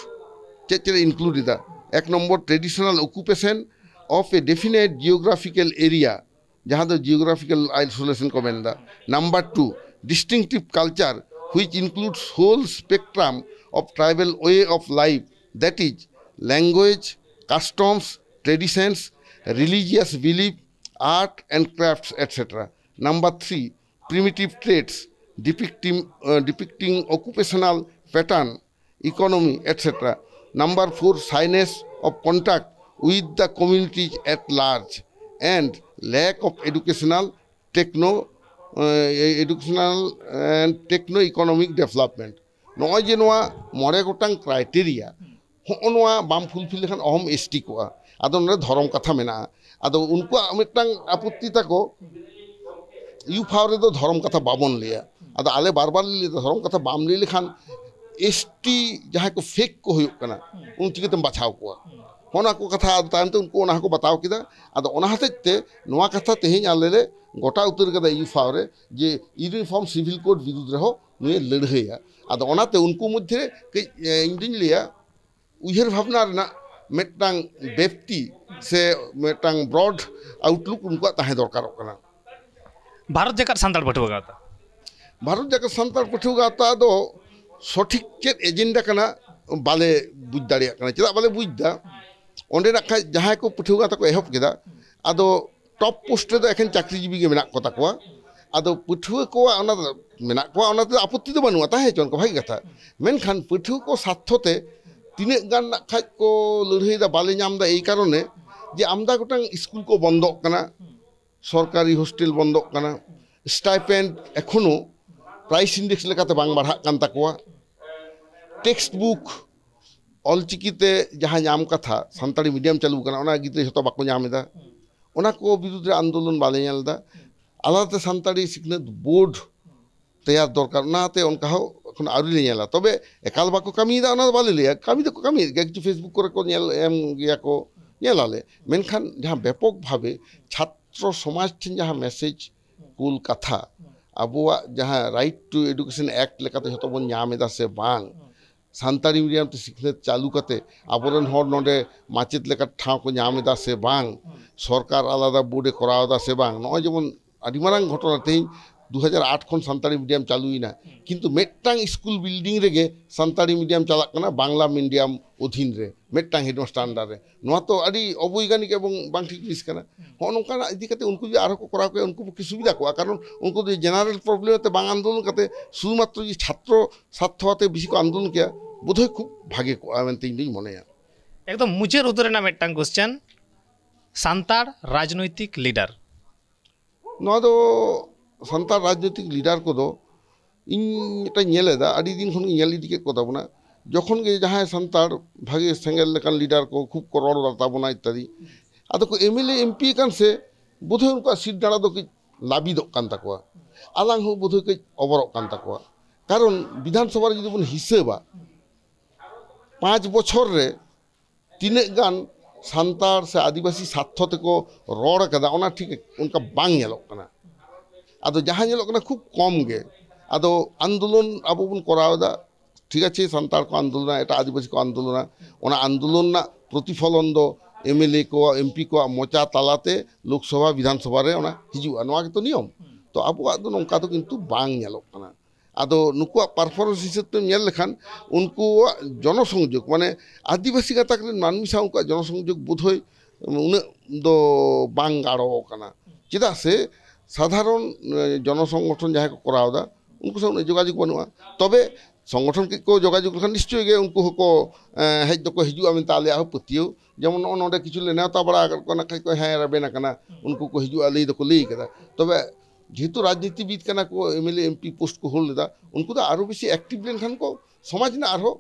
ᱪᱮᱫ ᱪᱮᱫ ᱤᱱᱠᱞᱩᱰ ᱮᱫᱟ? ᱮᱠ number, traditional occupation of a definite geographical area, ᱡᱟᱦᱟᱸ ᱫᱚ ᱡᱤᱭᱳᱜᱨᱟᱯᱷᱤᱠᱟᱞ ᱟᱭᱥᱳᱞᱮᱥᱚᱱ ᱠᱚ ᱢᱮᱱᱫᱟ᱾ Number two, distinctive culture which includes whole spectrum of tribal way of life, that is, language, customs, traditions, religious belief, art and crafts, et cetera. Number three, primitive traits depicting, uh, depicting occupational pattern, economy, et cetera. Number four, shyness of contact with the communities at large and lack of educational, techno, uh, educational and techno economic development. ᱱᱚᱜᱼᱚᱭ ᱡᱮ ᱱᱚᱣᱟ ᱢᱚᱬᱮ ᱜᱚᱴᱟᱝ ᱠᱨᱟᱭᱴᱮᱨᱤᱭᱟ, ᱦᱚᱸᱜᱼᱚ ᱱᱚᱣᱟ ᱵᱟᱢ ᱯᱷᱩᱞᱯᱷᱤᱞ ᱞᱮᱠᱷᱟᱱ ᱚᱦᱚᱢ ᱮᱥᱴᱤ ᱠᱚᱜᱼᱟ᱾ ᱟᱫᱚ ᱱᱚᱰᱮ ᱫᱷᱚᱨᱚᱢ ᱠᱟᱛᱷᱟ ᱢᱮᱱᱟᱜᱼᱟ᱾ ᱟᱫᱚ ᱩᱱᱠᱩᱣᱟᱜ ᱢᱤᱫᱴᱟᱝ ᱟᱯᱚᱛᱛᱤ ᱛᱟᱠᱚ, ᱤᱭᱩ ᱯᱷᱟᱣ ᱨᱮᱫᱚ ᱫᱷᱚᱨᱚᱢ ᱠᱟᱛᱷᱟ ᱵᱟᱵᱚᱱ ᱞᱟᱹᱭᱟ᱾ ᱟᱫᱚ ᱟᱞᱮ ᱵᱟᱨ ᱵᱟᱨ ᱞᱮ ᱞᱟᱹᱭ ᱫᱟ, ᱫᱷᱚᱨᱚᱢ ᱠᱟᱛᱷᱟ ᱵᱟᱢ ᱞᱟᱹᱭ ᱞᱮᱠᱷᱟᱱ ᱮᱥᱴᱤ ᱡᱟᱦᱟᱸᱭ ᱠᱚ ᱯᱷᱮᱠ ᱠᱚ ᱦᱩᱭᱩᱜ ᱠᱟᱱᱟ, ᱩᱱ ᱪᱤᱠᱟᱹᱛᱮᱢ ᱵᱟᱪᱷᱟᱣ ᱠᱚᱣᱟ? ᱚᱱᱟ ᱠᱚ ᱠᱟᱛᱷᱟ ᱟᱫᱚ ᱛᱟᱭᱚᱢ ᱛᱮ ᱩᱱᱠᱩ ᱚᱱᱟ ᱦᱚᱸᱠᱚ ᱵᱟᱛᱟᱣ ᱠᱮᱫᱟ᱾ ᱟᱫᱚ ᱚᱱᱟ ᱦᱚᱛᱮᱡ ᱛᱮ ᱱᱚᱣᱟ ᱠᱟᱛᱷᱟ ᱛᱮᱦᱮᱧ ᱟᱞᱮ ᱞᱮ ᱜᱚᱴᱟ ᱩᱛᱟᱹᱨ ᱠᱟᱫᱟ ᱤᱭᱩ ᱯᱷᱟᱣ ᱨᱮ, ᱡᱮ ᱤᱭᱩᱱᱤᱯᱷᱚᱨᱢ ᱥᱤᱵᱷᱤᱞ ᱠᱳᱰ ᱵᱤᱨᱩᱫᱽ ᱨᱮᱦᱚᱸ ᱱᱩᱭᱮ ᱞᱟᱹᱲᱦᱟᱹᱭᱟ᱾ ᱟᱫᱚ ᱚᱱᱟᱛᱮ ᱩᱱᱠᱩ ᱢᱚᱫᱽᱫᱷᱮ ᱨᱮ ᱠᱟᱹᱡ, ᱮ, ᱤᱧ ᱫᱩᱧ ᱞᱟᱹᱭᱟ, ᱩᱭᱦᱟᱹᱨ ᱵᱷᱟᱵᱽᱱᱟ ᱨᱮᱱᱟᱜ ᱢᱤᱫᱴᱟᱝ ᱵᱮᱯᱛᱤ ᱥᱮ ᱢᱤᱫᱴᱟᱝ ᱵᱨᱚᱰ ᱟᱣᱩᱴᱞᱩᱠ ᱩᱱᱠᱩᱣᱟᱜ ᱛᱟᱦᱮᱸ ᱫᱚᱨᱠᱟᱨᱚᱜ ᱠᱟᱱᱟ᱾ ᱵᱷᱟᱨᱚᱛ ᱡᱟᱠᱟᱛ ᱥᱟᱱᱛᱟᱲ ᱯᱟᱹᱴᱷᱩᱣᱟᱹ ᱜᱟᱶᱛᱟ᱾ ᱵᱷᱟᱨᱚᱛ ᱡᱟᱠᱟᱛ ᱥᱟᱱᱛᱟᱲ ᱯᱟᱹᱴᱷᱩᱣᱟᱹ ᱜᱟᱶᱛᱟ ᱫᱚ ᱥᱚᱴᱷᱤᱠ ᱪᱮᱫ ᱮᱡᱮᱱᱰᱟ ᱠᱟᱱᱟ, ᱵᱟᱞᱮ ᱵᱩᱡᱽ ᱫᱟᱲᱮᱭᱟᱜ ᱠᱟᱱᱟ᱾ ᱪᱮᱫᱟᱜ ᱵᱟᱞᱮ ᱵᱩᱡᱽ ᱫᱟ? ᱚᱸᱰᱮᱱᱟᱜ ᱠᱷᱟᱡ ᱡᱟᱦᱟᱸᱭ ᱠᱚ ᱯᱟᱹᱴᱷᱩᱣᱟᱹ ᱜᱟᱶᱛᱟ ᱠᱚ ᱮᱦᱚᱵ ᱠᱮᱫᱟ, ᱟᱫᱚ ᱴᱚᱯ ᱯᱳᱥᱴ ᱨᱮᱫᱚ ᱮᱠᱷᱮᱱ ᱪᱟᱹᱠᱨᱤᱡᱤᱵᱤ ᱜᱮ ᱢᱮᱱᱟᱜ ᱠᱚ ᱛᱟᱠᱚᱣᱟ᱾ ᱟᱫᱚ ᱯᱟᱹᱴᱷᱩᱣᱟᱹ ᱠᱚᱣᱟᱜ ᱚᱱᱟ ᱫᱚ ᱢᱮᱱᱟᱜ ᱠᱚᱣᱟ, ᱚᱱᱟ ᱛᱮᱫᱚ ᱟᱯᱚᱛᱛᱤ ᱫᱚ ᱵᱟᱹᱱᱩᱜᱼᱟ, ᱛᱟᱦᱮᱸ ᱦᱚᱪᱚᱱ ᱠᱚ, ᱵᱷᱟᱹᱜᱤ ᱠᱟᱛᱷᱟ᱾ ᱢᱮᱱᱠᱷᱟᱱ ᱯᱟᱹᱴᱷᱩᱣᱟᱹ ᱠᱚ ᱥᱟᱨᱛᱷᱚ ᱛᱮ ᱛᱤᱱᱟᱹᱜ ᱜᱟᱱ ᱱᱟᱜ ᱠᱷᱟᱡ ᱠᱚ ᱞᱟᱹᱲᱦᱟᱹᱭ ᱫᱟ, ᱵᱟᱞᱮ ᱧᱟᱢ ᱫᱟ, ᱮᱭ ᱠᱟᱨᱚᱱᱮ ᱡᱮ ᱟᱢᱫᱟ ᱜᱚᱴᱟᱝ ᱥᱠᱩᱞ ᱠᱚ ᱵᱚᱱᱫᱚᱜ ᱠᱟᱱᱟ, ᱥᱚᱨᱠᱟᱨᱤ ᱦᱳᱥᱴᱮᱞ ᱵᱚᱱᱫᱚᱜ ᱠᱟᱱᱟ, ᱥᱴᱟᱭᱯᱮᱱᱰ ᱮᱠᱷᱚᱱᱳ ᱯᱨᱟᱭᱤᱥ ᱤᱱᱰᱮᱠᱥ ᱞᱮᱠᱟᱛᱮ ᱵᱟᱝ ᱵᱟᱲᱦᱟᱜ ᱠᱟᱱ ᱛᱟᱠᱚᱣᱟ, ᱴᱮᱠᱥᱴ ᱵᱩᱠ ᱚᱞᱪᱤᱠᱤ ᱛᱮ ᱡᱟᱦᱟᱸ ᱧᱟᱢ ᱠᱟᱛᱷᱟ ᱥᱟᱱᱛᱟᱲᱤ ᱢᱤᱰᱤᱭᱟᱢ ᱪᱟᱹᱞᱩ ᱠᱟᱱᱟ, ᱚᱱᱟ ᱜᱤᱫᱽᱨᱟᱹ ᱡᱷᱚᱛᱚ ᱵᱟᱠᱚ ᱧᱟᱢ ᱮᱫᱟ᱾ ᱚᱱᱟ ᱠᱚ ᱵᱤᱨᱩᱫᱽ ᱨᱮ ᱟᱱᱫᱳᱞᱚᱱ ᱵᱟᱞᱮ ᱧᱮᱞ ᱮᱫᱟ᱾ ᱟᱞᱟᱫᱟᱛᱮ ᱥᱟᱱᱛᱟᱲᱤ ᱥᱤᱠᱷᱱᱟᱹᱛ ᱵᱳᱨᱰ ᱛᱮᱭᱟᱨ ᱫᱚᱨᱠᱟᱨ, ᱚᱱᱟᱛᱮ ᱚᱱᱠᱟ ᱦᱚᱸ ᱮᱠᱷᱚᱱ ᱟᱹᱣᱨᱤ ᱞᱮ ᱧᱮᱞᱟ᱾ ᱛᱚᱵᱮ ᱮᱠᱟᱞ ᱵᱟᱠᱚ ᱠᱟᱹᱢᱤᱭᱮᱫᱟ ᱚᱱᱟ ᱫᱚ ᱵᱟᱞᱮ ᱞᱟᱹᱭᱟ, ᱠᱟᱹᱢᱤ ᱫᱚᱠᱚ ᱠᱟᱹᱢᱤᱭᱮᱫ ᱜᱮᱭᱟ, ᱠᱤᱪᱷᱩ ᱯᱷᱮᱥᱵᱩᱠ ᱠᱚᱨᱮ ᱠᱚ ᱧᱮᱞ ᱮᱢ ᱜᱮᱭᱟ ᱠᱚ, ᱧᱮᱞᱟᱞᱮ᱾ ᱢᱮᱱᱠᱷᱟᱱ ᱡᱟᱦᱟᱸ ᱵᱮᱯᱚᱠ ᱵᱷᱟᱵᱮ ᱪᱷᱟᱛᱨᱚ ᱥᱚᱢᱟᱡᱽ ᱴᱷᱮᱱ ᱡᱟᱦᱟᱸ ᱢᱮᱥᱮᱡᱽ ᱠᱩᱞ ᱠᱟᱛᱷᱟ, ᱟᱵᱚᱣᱟᱜ ᱡᱟᱦᱟᱸ ᱨᱟᱭᱤᱴ ᱴᱩ ᱮᱰᱩᱠᱮᱥᱚᱱ ᱮᱠᱴ ᱞᱮᱠᱟᱛᱮ ᱡᱷᱚᱛᱚ ᱵᱚᱱ ᱧᱟᱢ ᱮᱫᱟ ᱥᱮ ᱵᱟᱝ, ᱥᱟᱱᱛᱟᱲᱤ ᱢᱤᱰᱤᱭᱟᱢ ᱛᱮ ᱥᱤᱠᱷᱱᱟᱹᱛ ᱪᱟᱹᱞᱩ ᱠᱟᱛᱮ ᱟᱵᱚᱨᱮᱱ ᱦᱚᱲ ᱱᱚᱰᱮ ᱢᱟᱪᱮᱫ ᱞᱮᱠᱟ ᱴᱷᱟᱶ ᱠᱚ ᱧᱟᱢ ᱮᱫᱟ ᱥᱮ ᱵᱟᱝ, ᱥᱚᱨᱠᱟᱨ ᱟᱞᱟᱫᱟ ᱵᱳᱨᱰ ᱮ ᱠᱚᱨᱟᱣ ᱮᱫᱟ ᱥᱮ ᱵᱟᱝ, ᱱᱚᱜᱼᱚᱭ ᱡᱮᱢᱚᱱ ᱟᱹᱰᱤ ᱢᱟᱨᱟᱝ ᱜᱷᱚᱴᱚᱱᱟ, ᱛᱮᱦᱮᱧ ᱫᱩ ᱦᱟᱡᱟᱨ ᱟᱴ ᱠᱷᱚᱱ ᱥᱟᱱᱛᱟᱲᱤ ᱢᱤᱰᱤᱭᱟᱢ ᱪᱟᱹᱞᱩᱭᱮᱱᱟ, ᱠᱤᱱᱛᱩ ᱢᱤᱫᱴᱟᱝ ᱥᱠᱩᱞ ᱵᱤᱞᱰᱤᱝ ᱨᱮᱜᱮ ᱥᱟᱱᱛᱟᱲᱤ ᱢᱤᱰᱤᱭᱟᱢ ᱪᱟᱞᱟᱜ ᱠᱟᱱᱟ ᱵᱟᱝᱞᱟ ᱢᱤᱰᱤᱭᱟᱢ ᱚᱫᱷᱤᱱ ᱨᱮ, ᱢᱤᱫᱴᱟᱝ ᱦᱮᱰᱢᱟᱥᱴᱟᱨ ᱟᱱᱰᱟᱨ ᱨᱮ᱾ ᱱᱚᱣᱟ ᱛᱚ ᱟᱹᱰᱤ ᱚᱵᱳᱭᱜᱟᱱᱤᱠ ᱮᱵᱚᱝ ᱵᱟᱝ ᱴᱷᱤᱠ ᱡᱤᱱᱤᱥ ᱠᱟᱱᱟ᱾ ᱦᱚᱸᱜᱼᱚ ᱱᱚᱝᱠᱟᱱᱟᱜ ᱤᱫᱤ ᱠᱟᱛᱮ ᱩᱱᱠᱩ ᱡᱩᱫᱤ ᱟᱨᱦᱚᱸ ᱠᱚ ᱠᱚᱨᱟᱣ ᱠᱮᱭᱟ, ᱩᱱᱠᱩ ᱯᱚᱠᱠᱷᱮ ᱥᱩᱵᱤᱫᱷᱟ ᱠᱚᱜᱼᱟ, ᱠᱟᱨᱚᱱ ᱩᱱᱠᱩ ᱫᱚ ᱡᱮᱱᱟᱨᱮᱞ ᱯᱨᱚᱵᱞᱮᱢ ᱛᱮ ᱵᱟᱝ ᱟᱱᱫᱳᱞᱚᱱ ᱠᱟᱛᱮ ᱥᱩᱫᱷᱩᱢᱟᱛᱨᱚ ᱡᱩᱫᱤ ᱪᱷᱟᱛᱨᱚ ᱥᱟᱨᱛᱷᱚ ᱟᱛᱮ ᱵᱮᱥᱤ ᱠᱚ ᱟᱱᱫᱳᱞᱚᱱ ᱠᱮᱭᱟ, ᱵᱳᱫᱷᱚᱭ ᱠᱷᱩᱵ ᱵᱷᱟᱜᱮ ᱠᱚᱜᱼᱟ ᱢᱮᱱᱛᱮ ᱤᱧ ᱫᱩᱧ ᱢᱚᱱᱮᱭᱟ᱾ ᱮᱠᱫᱚᱢ ᱢᱩᱪᱟᱹᱫ ᱩᱛᱟᱹᱨ ᱨᱮᱱᱟᱜ ᱢᱤᱫᱴᱟᱝ ᱠᱚᱥᱪᱮᱱ, ᱥᱟᱱᱛᱟᱲ ᱨᱟᱡᱽᱱᱳᱭᱛᱤᱠ ᱞᱤᱰᱟᱨ᱾ ᱱᱚᱣᱟ ᱫᱚ ᱥᱟᱱᱛᱟᱲ ᱨᱟᱡᱽᱱᱳᱭᱛᱤᱠ ᱞᱤᱰᱟᱨ ᱠᱚᱫᱚ ᱤᱧ ᱢᱤᱫᱴᱟᱝ ᱧᱮᱞ ᱮᱫᱟ, ᱟᱹᱰᱤ ᱫᱤᱱ ᱠᱷᱚᱱ ᱜᱮ ᱧᱮᱞ ᱤᱫᱤ ᱠᱮᱫ ᱠᱚ ᱛᱟᱵᱚᱱᱟ᱾ ᱡᱚᱠᱷᱚᱱ ᱜᱮ ᱡᱟᱦᱟᱸᱭ ᱥᱟᱱᱛᱟᱲ ᱵᱷᱟᱜᱮ ᱥᱮᱸᱜᱮᱞ ᱞᱮᱠᱟᱱ ᱞᱤᱰᱟᱨ ᱠᱚ ᱠᱷᱩᱵ ᱠᱚ ᱨᱚᱲ ᱛᱟᱵᱚᱱᱟ ᱤᱛᱛᱟᱫᱤ, ᱟᱫᱚ ᱠᱚ M L A M P ᱠᱟᱱ ᱥᱮ ᱵᱳᱫᱷᱚᱭ ᱩᱱᱠᱩᱣᱟᱜ ᱥᱤᱴ ᱰᱟᱸᱲᱟ ᱫᱚ ᱠᱟᱹᱡ ᱞᱟᱹᱵᱤᱫᱚᱜ ᱠᱟᱱ ᱛᱟᱠᱚᱣᱟ, ᱟᱞᱟᱝ ᱦᱚᱸ ᱵᱳᱫᱷᱚᱭ ᱠᱟᱹᱡ ᱚᱵᱚᱨᱚᱜ ᱠᱟᱱ ᱛᱟᱠᱚᱣᱟ᱾ ᱠᱟᱨᱚᱱ ᱵᱤᱫᱷᱟᱱ ᱥᱚᱵᱷᱟ ᱨᱮ ᱡᱩᱫᱤ ᱵᱚᱱ ᱦᱤᱥᱟᱹᱵᱟ, ᱯᱟᱸᱪ ᱵᱚᱪᱷᱚᱨ ᱨᱮ ᱛᱤᱱᱟᱹᱜ ᱜᱟᱱ ᱥᱟᱱᱛᱟᱲ ᱥᱮ ᱟᱹᱫᱤᱵᱟᱹᱥᱤ ᱥᱟᱨᱛᱷᱚ ᱛᱮᱠᱚ ᱨᱚᱲ ᱠᱟᱫᱟ, ᱚᱱᱟ ᱴᱷᱤᱠ ᱚᱱᱠᱟ ᱵᱟᱝ ᱧᱮᱞᱚᱜ ᱠᱟᱱᱟ᱾ ᱟᱫᱚ ᱡᱟᱦᱟᱸ ᱧᱮᱞᱚᱜ ᱠᱟᱱᱟ ᱠᱷᱩᱵ ᱠᱚᱢ ᱜᱮ᱾ ᱟᱫᱚ ᱟᱱᱫᱳᱞᱚᱱ ᱟᱵᱚ ᱵᱚᱱ ᱠᱚᱨᱟᱣ ᱮᱫᱟ, ᱴᱷᱤᱠ ᱟᱪᱷᱮ, ᱥᱟᱱᱛᱟᱲ ᱠᱚ ᱟᱱᱫᱳᱞᱚᱱᱟ, ᱮᱴᱟᱜ ᱟᱹᱫᱤᱵᱟᱹᱥᱤ ᱠᱚ ᱟᱱᱫᱳᱞᱚᱱᱟ, ᱚᱱᱟ ᱟᱱᱫᱳᱞᱚᱱ ᱨᱮᱱᱟᱜ ᱯᱨᱚᱛᱤᱯᱷᱚᱞᱚᱱ ᱫᱚ ᱮᱢ ᱮᱞ ᱮ ᱠᱚᱣᱟᱜ, ᱮᱢ ᱯᱤ ᱠᱚᱣᱟᱜ ᱢᱚᱪᱟ ᱛᱟᱞᱟᱛᱮ ᱞᱳᱠᱥᱚᱵᱷᱟ, ᱵᱤᱫᱷᱟᱱ ᱥᱚᱵᱷᱟ ᱨᱮ ᱚᱱᱟ ᱦᱤᱡᱩᱜᱼᱟ᱾ ᱱᱚᱣᱟ ᱜᱮᱛᱚ ᱱᱤᱭᱚᱢ᱾ ᱛᱚ ᱟᱵᱚᱣᱟᱜ ᱫᱚ ᱱᱚᱝᱠᱟ ᱫᱚ ᱠᱤᱱᱛᱩ ᱵᱟᱝ ᱧᱮᱞᱚᱜ ᱠᱟᱱᱟ᱾ ᱟᱫᱚ ᱱᱩᱠᱩᱣᱟᱜ ᱯᱟᱨᱯᱷᱚᱨᱢᱮᱱᱥ ᱦᱤᱥᱟᱹᱵ ᱛᱮᱢ ᱧᱮᱞ ᱞᱮᱠᱷᱟᱱ ᱩᱱᱠᱩᱣᱟᱜ ᱡᱚᱱᱚᱥᱚᱝᱡᱳᱜᱽ, ᱢᱟᱱᱮ ᱟᱹᱫᱤᱵᱟᱹᱥᱤ ᱜᱟᱛᱟᱠ ᱨᱮᱱ ᱢᱟᱹᱱᱢᱤ ᱥᱟᱶ ᱩᱱᱠᱩᱣᱟᱜ ᱡᱚᱱᱚᱥᱚᱝᱡᱳᱜᱽ ᱵᱳᱫᱷᱚᱭ ᱩᱱᱟᱹᱜ ᱫᱚ ᱵᱟᱝ ᱜᱟᱲᱚ ᱟᱠᱟᱱᱟ᱾ ᱪᱮᱫᱟᱜ ᱥᱮ ᱥᱟᱫᱷᱟᱨᱚᱱ, ᱮ, ᱡᱚᱱᱚᱥᱚᱝᱜᱚᱴᱷᱚᱱ ᱡᱟᱦᱟᱸᱭ ᱠᱚ ᱠᱚᱨᱟᱣ ᱮᱫᱟ, ᱩᱱᱠᱩ ᱥᱟᱶ ᱩᱱᱟᱹᱜ ᱡᱳᱜᱟᱡᱳᱜᱽ ᱵᱟᱹᱱᱩᱜᱼᱟ᱾ ᱛᱚᱵᱮ ᱥᱚᱝᱜᱚᱴᱷᱚᱱ ᱠᱚ ᱡᱳᱜᱟᱡᱳᱜᱽ ᱞᱮᱠᱷᱟᱱ ᱱᱤᱥᱪᱚᱭ ᱜᱮ ᱩᱱᱠᱩ ᱦᱚᱸᱠᱚ, ᱮᱸ, ᱦᱮᱡ ᱫᱚᱠᱚ ᱦᱤᱡᱩᱜᱼᱟ ᱢᱮᱱᱛᱮ ᱟᱞᱮᱭᱟᱜ ᱦᱚᱸ ᱯᱟᱹᱛᱭᱟᱹᱣ᱾ ᱡᱮᱢᱚᱱ ᱱᱚᱜᱼᱚ ᱱᱚᱰᱮ ᱠᱤᱪᱷᱩ ᱞᱮ ᱱᱮᱣᱛᱟ ᱵᱟᱲᱟ ᱟᱠᱟᱫ ᱠᱚᱣᱟ, ᱱᱟᱜ ᱠᱷᱟᱡ ᱠᱚ ᱦᱮᱸ ᱨᱮᱵᱮᱱ ᱟᱠᱟᱱᱟ, ᱩᱱᱠᱩ ᱠᱚ ᱦᱤᱡᱩᱜᱼᱟ ᱞᱟᱹᱭ ᱫᱚᱠᱚ ᱞᱟᱹᱭ ᱠᱟᱫᱟ᱾ ᱛᱚᱵᱮ ᱡᱮᱦᱮᱛᱩ ᱨᱟᱡᱽᱱᱤᱛᱤᱵᱤᱫ ᱠᱟᱱᱟ ᱠᱚ, M L A, M P post ᱠᱚ ᱦᱳᱞᱰ ᱞᱮᱫᱟ, ᱩᱱᱠᱩ ᱫᱚ ᱟᱨᱚ ᱵᱮᱥᱤ ᱮᱠᱴᱤᱵᱷ ᱞᱮᱱᱠᱷᱟᱱ ᱠᱚ ᱥᱚᱢᱟᱡᱽ ᱨᱮᱱᱟᱜ ᱟᱨᱦᱚᱸ,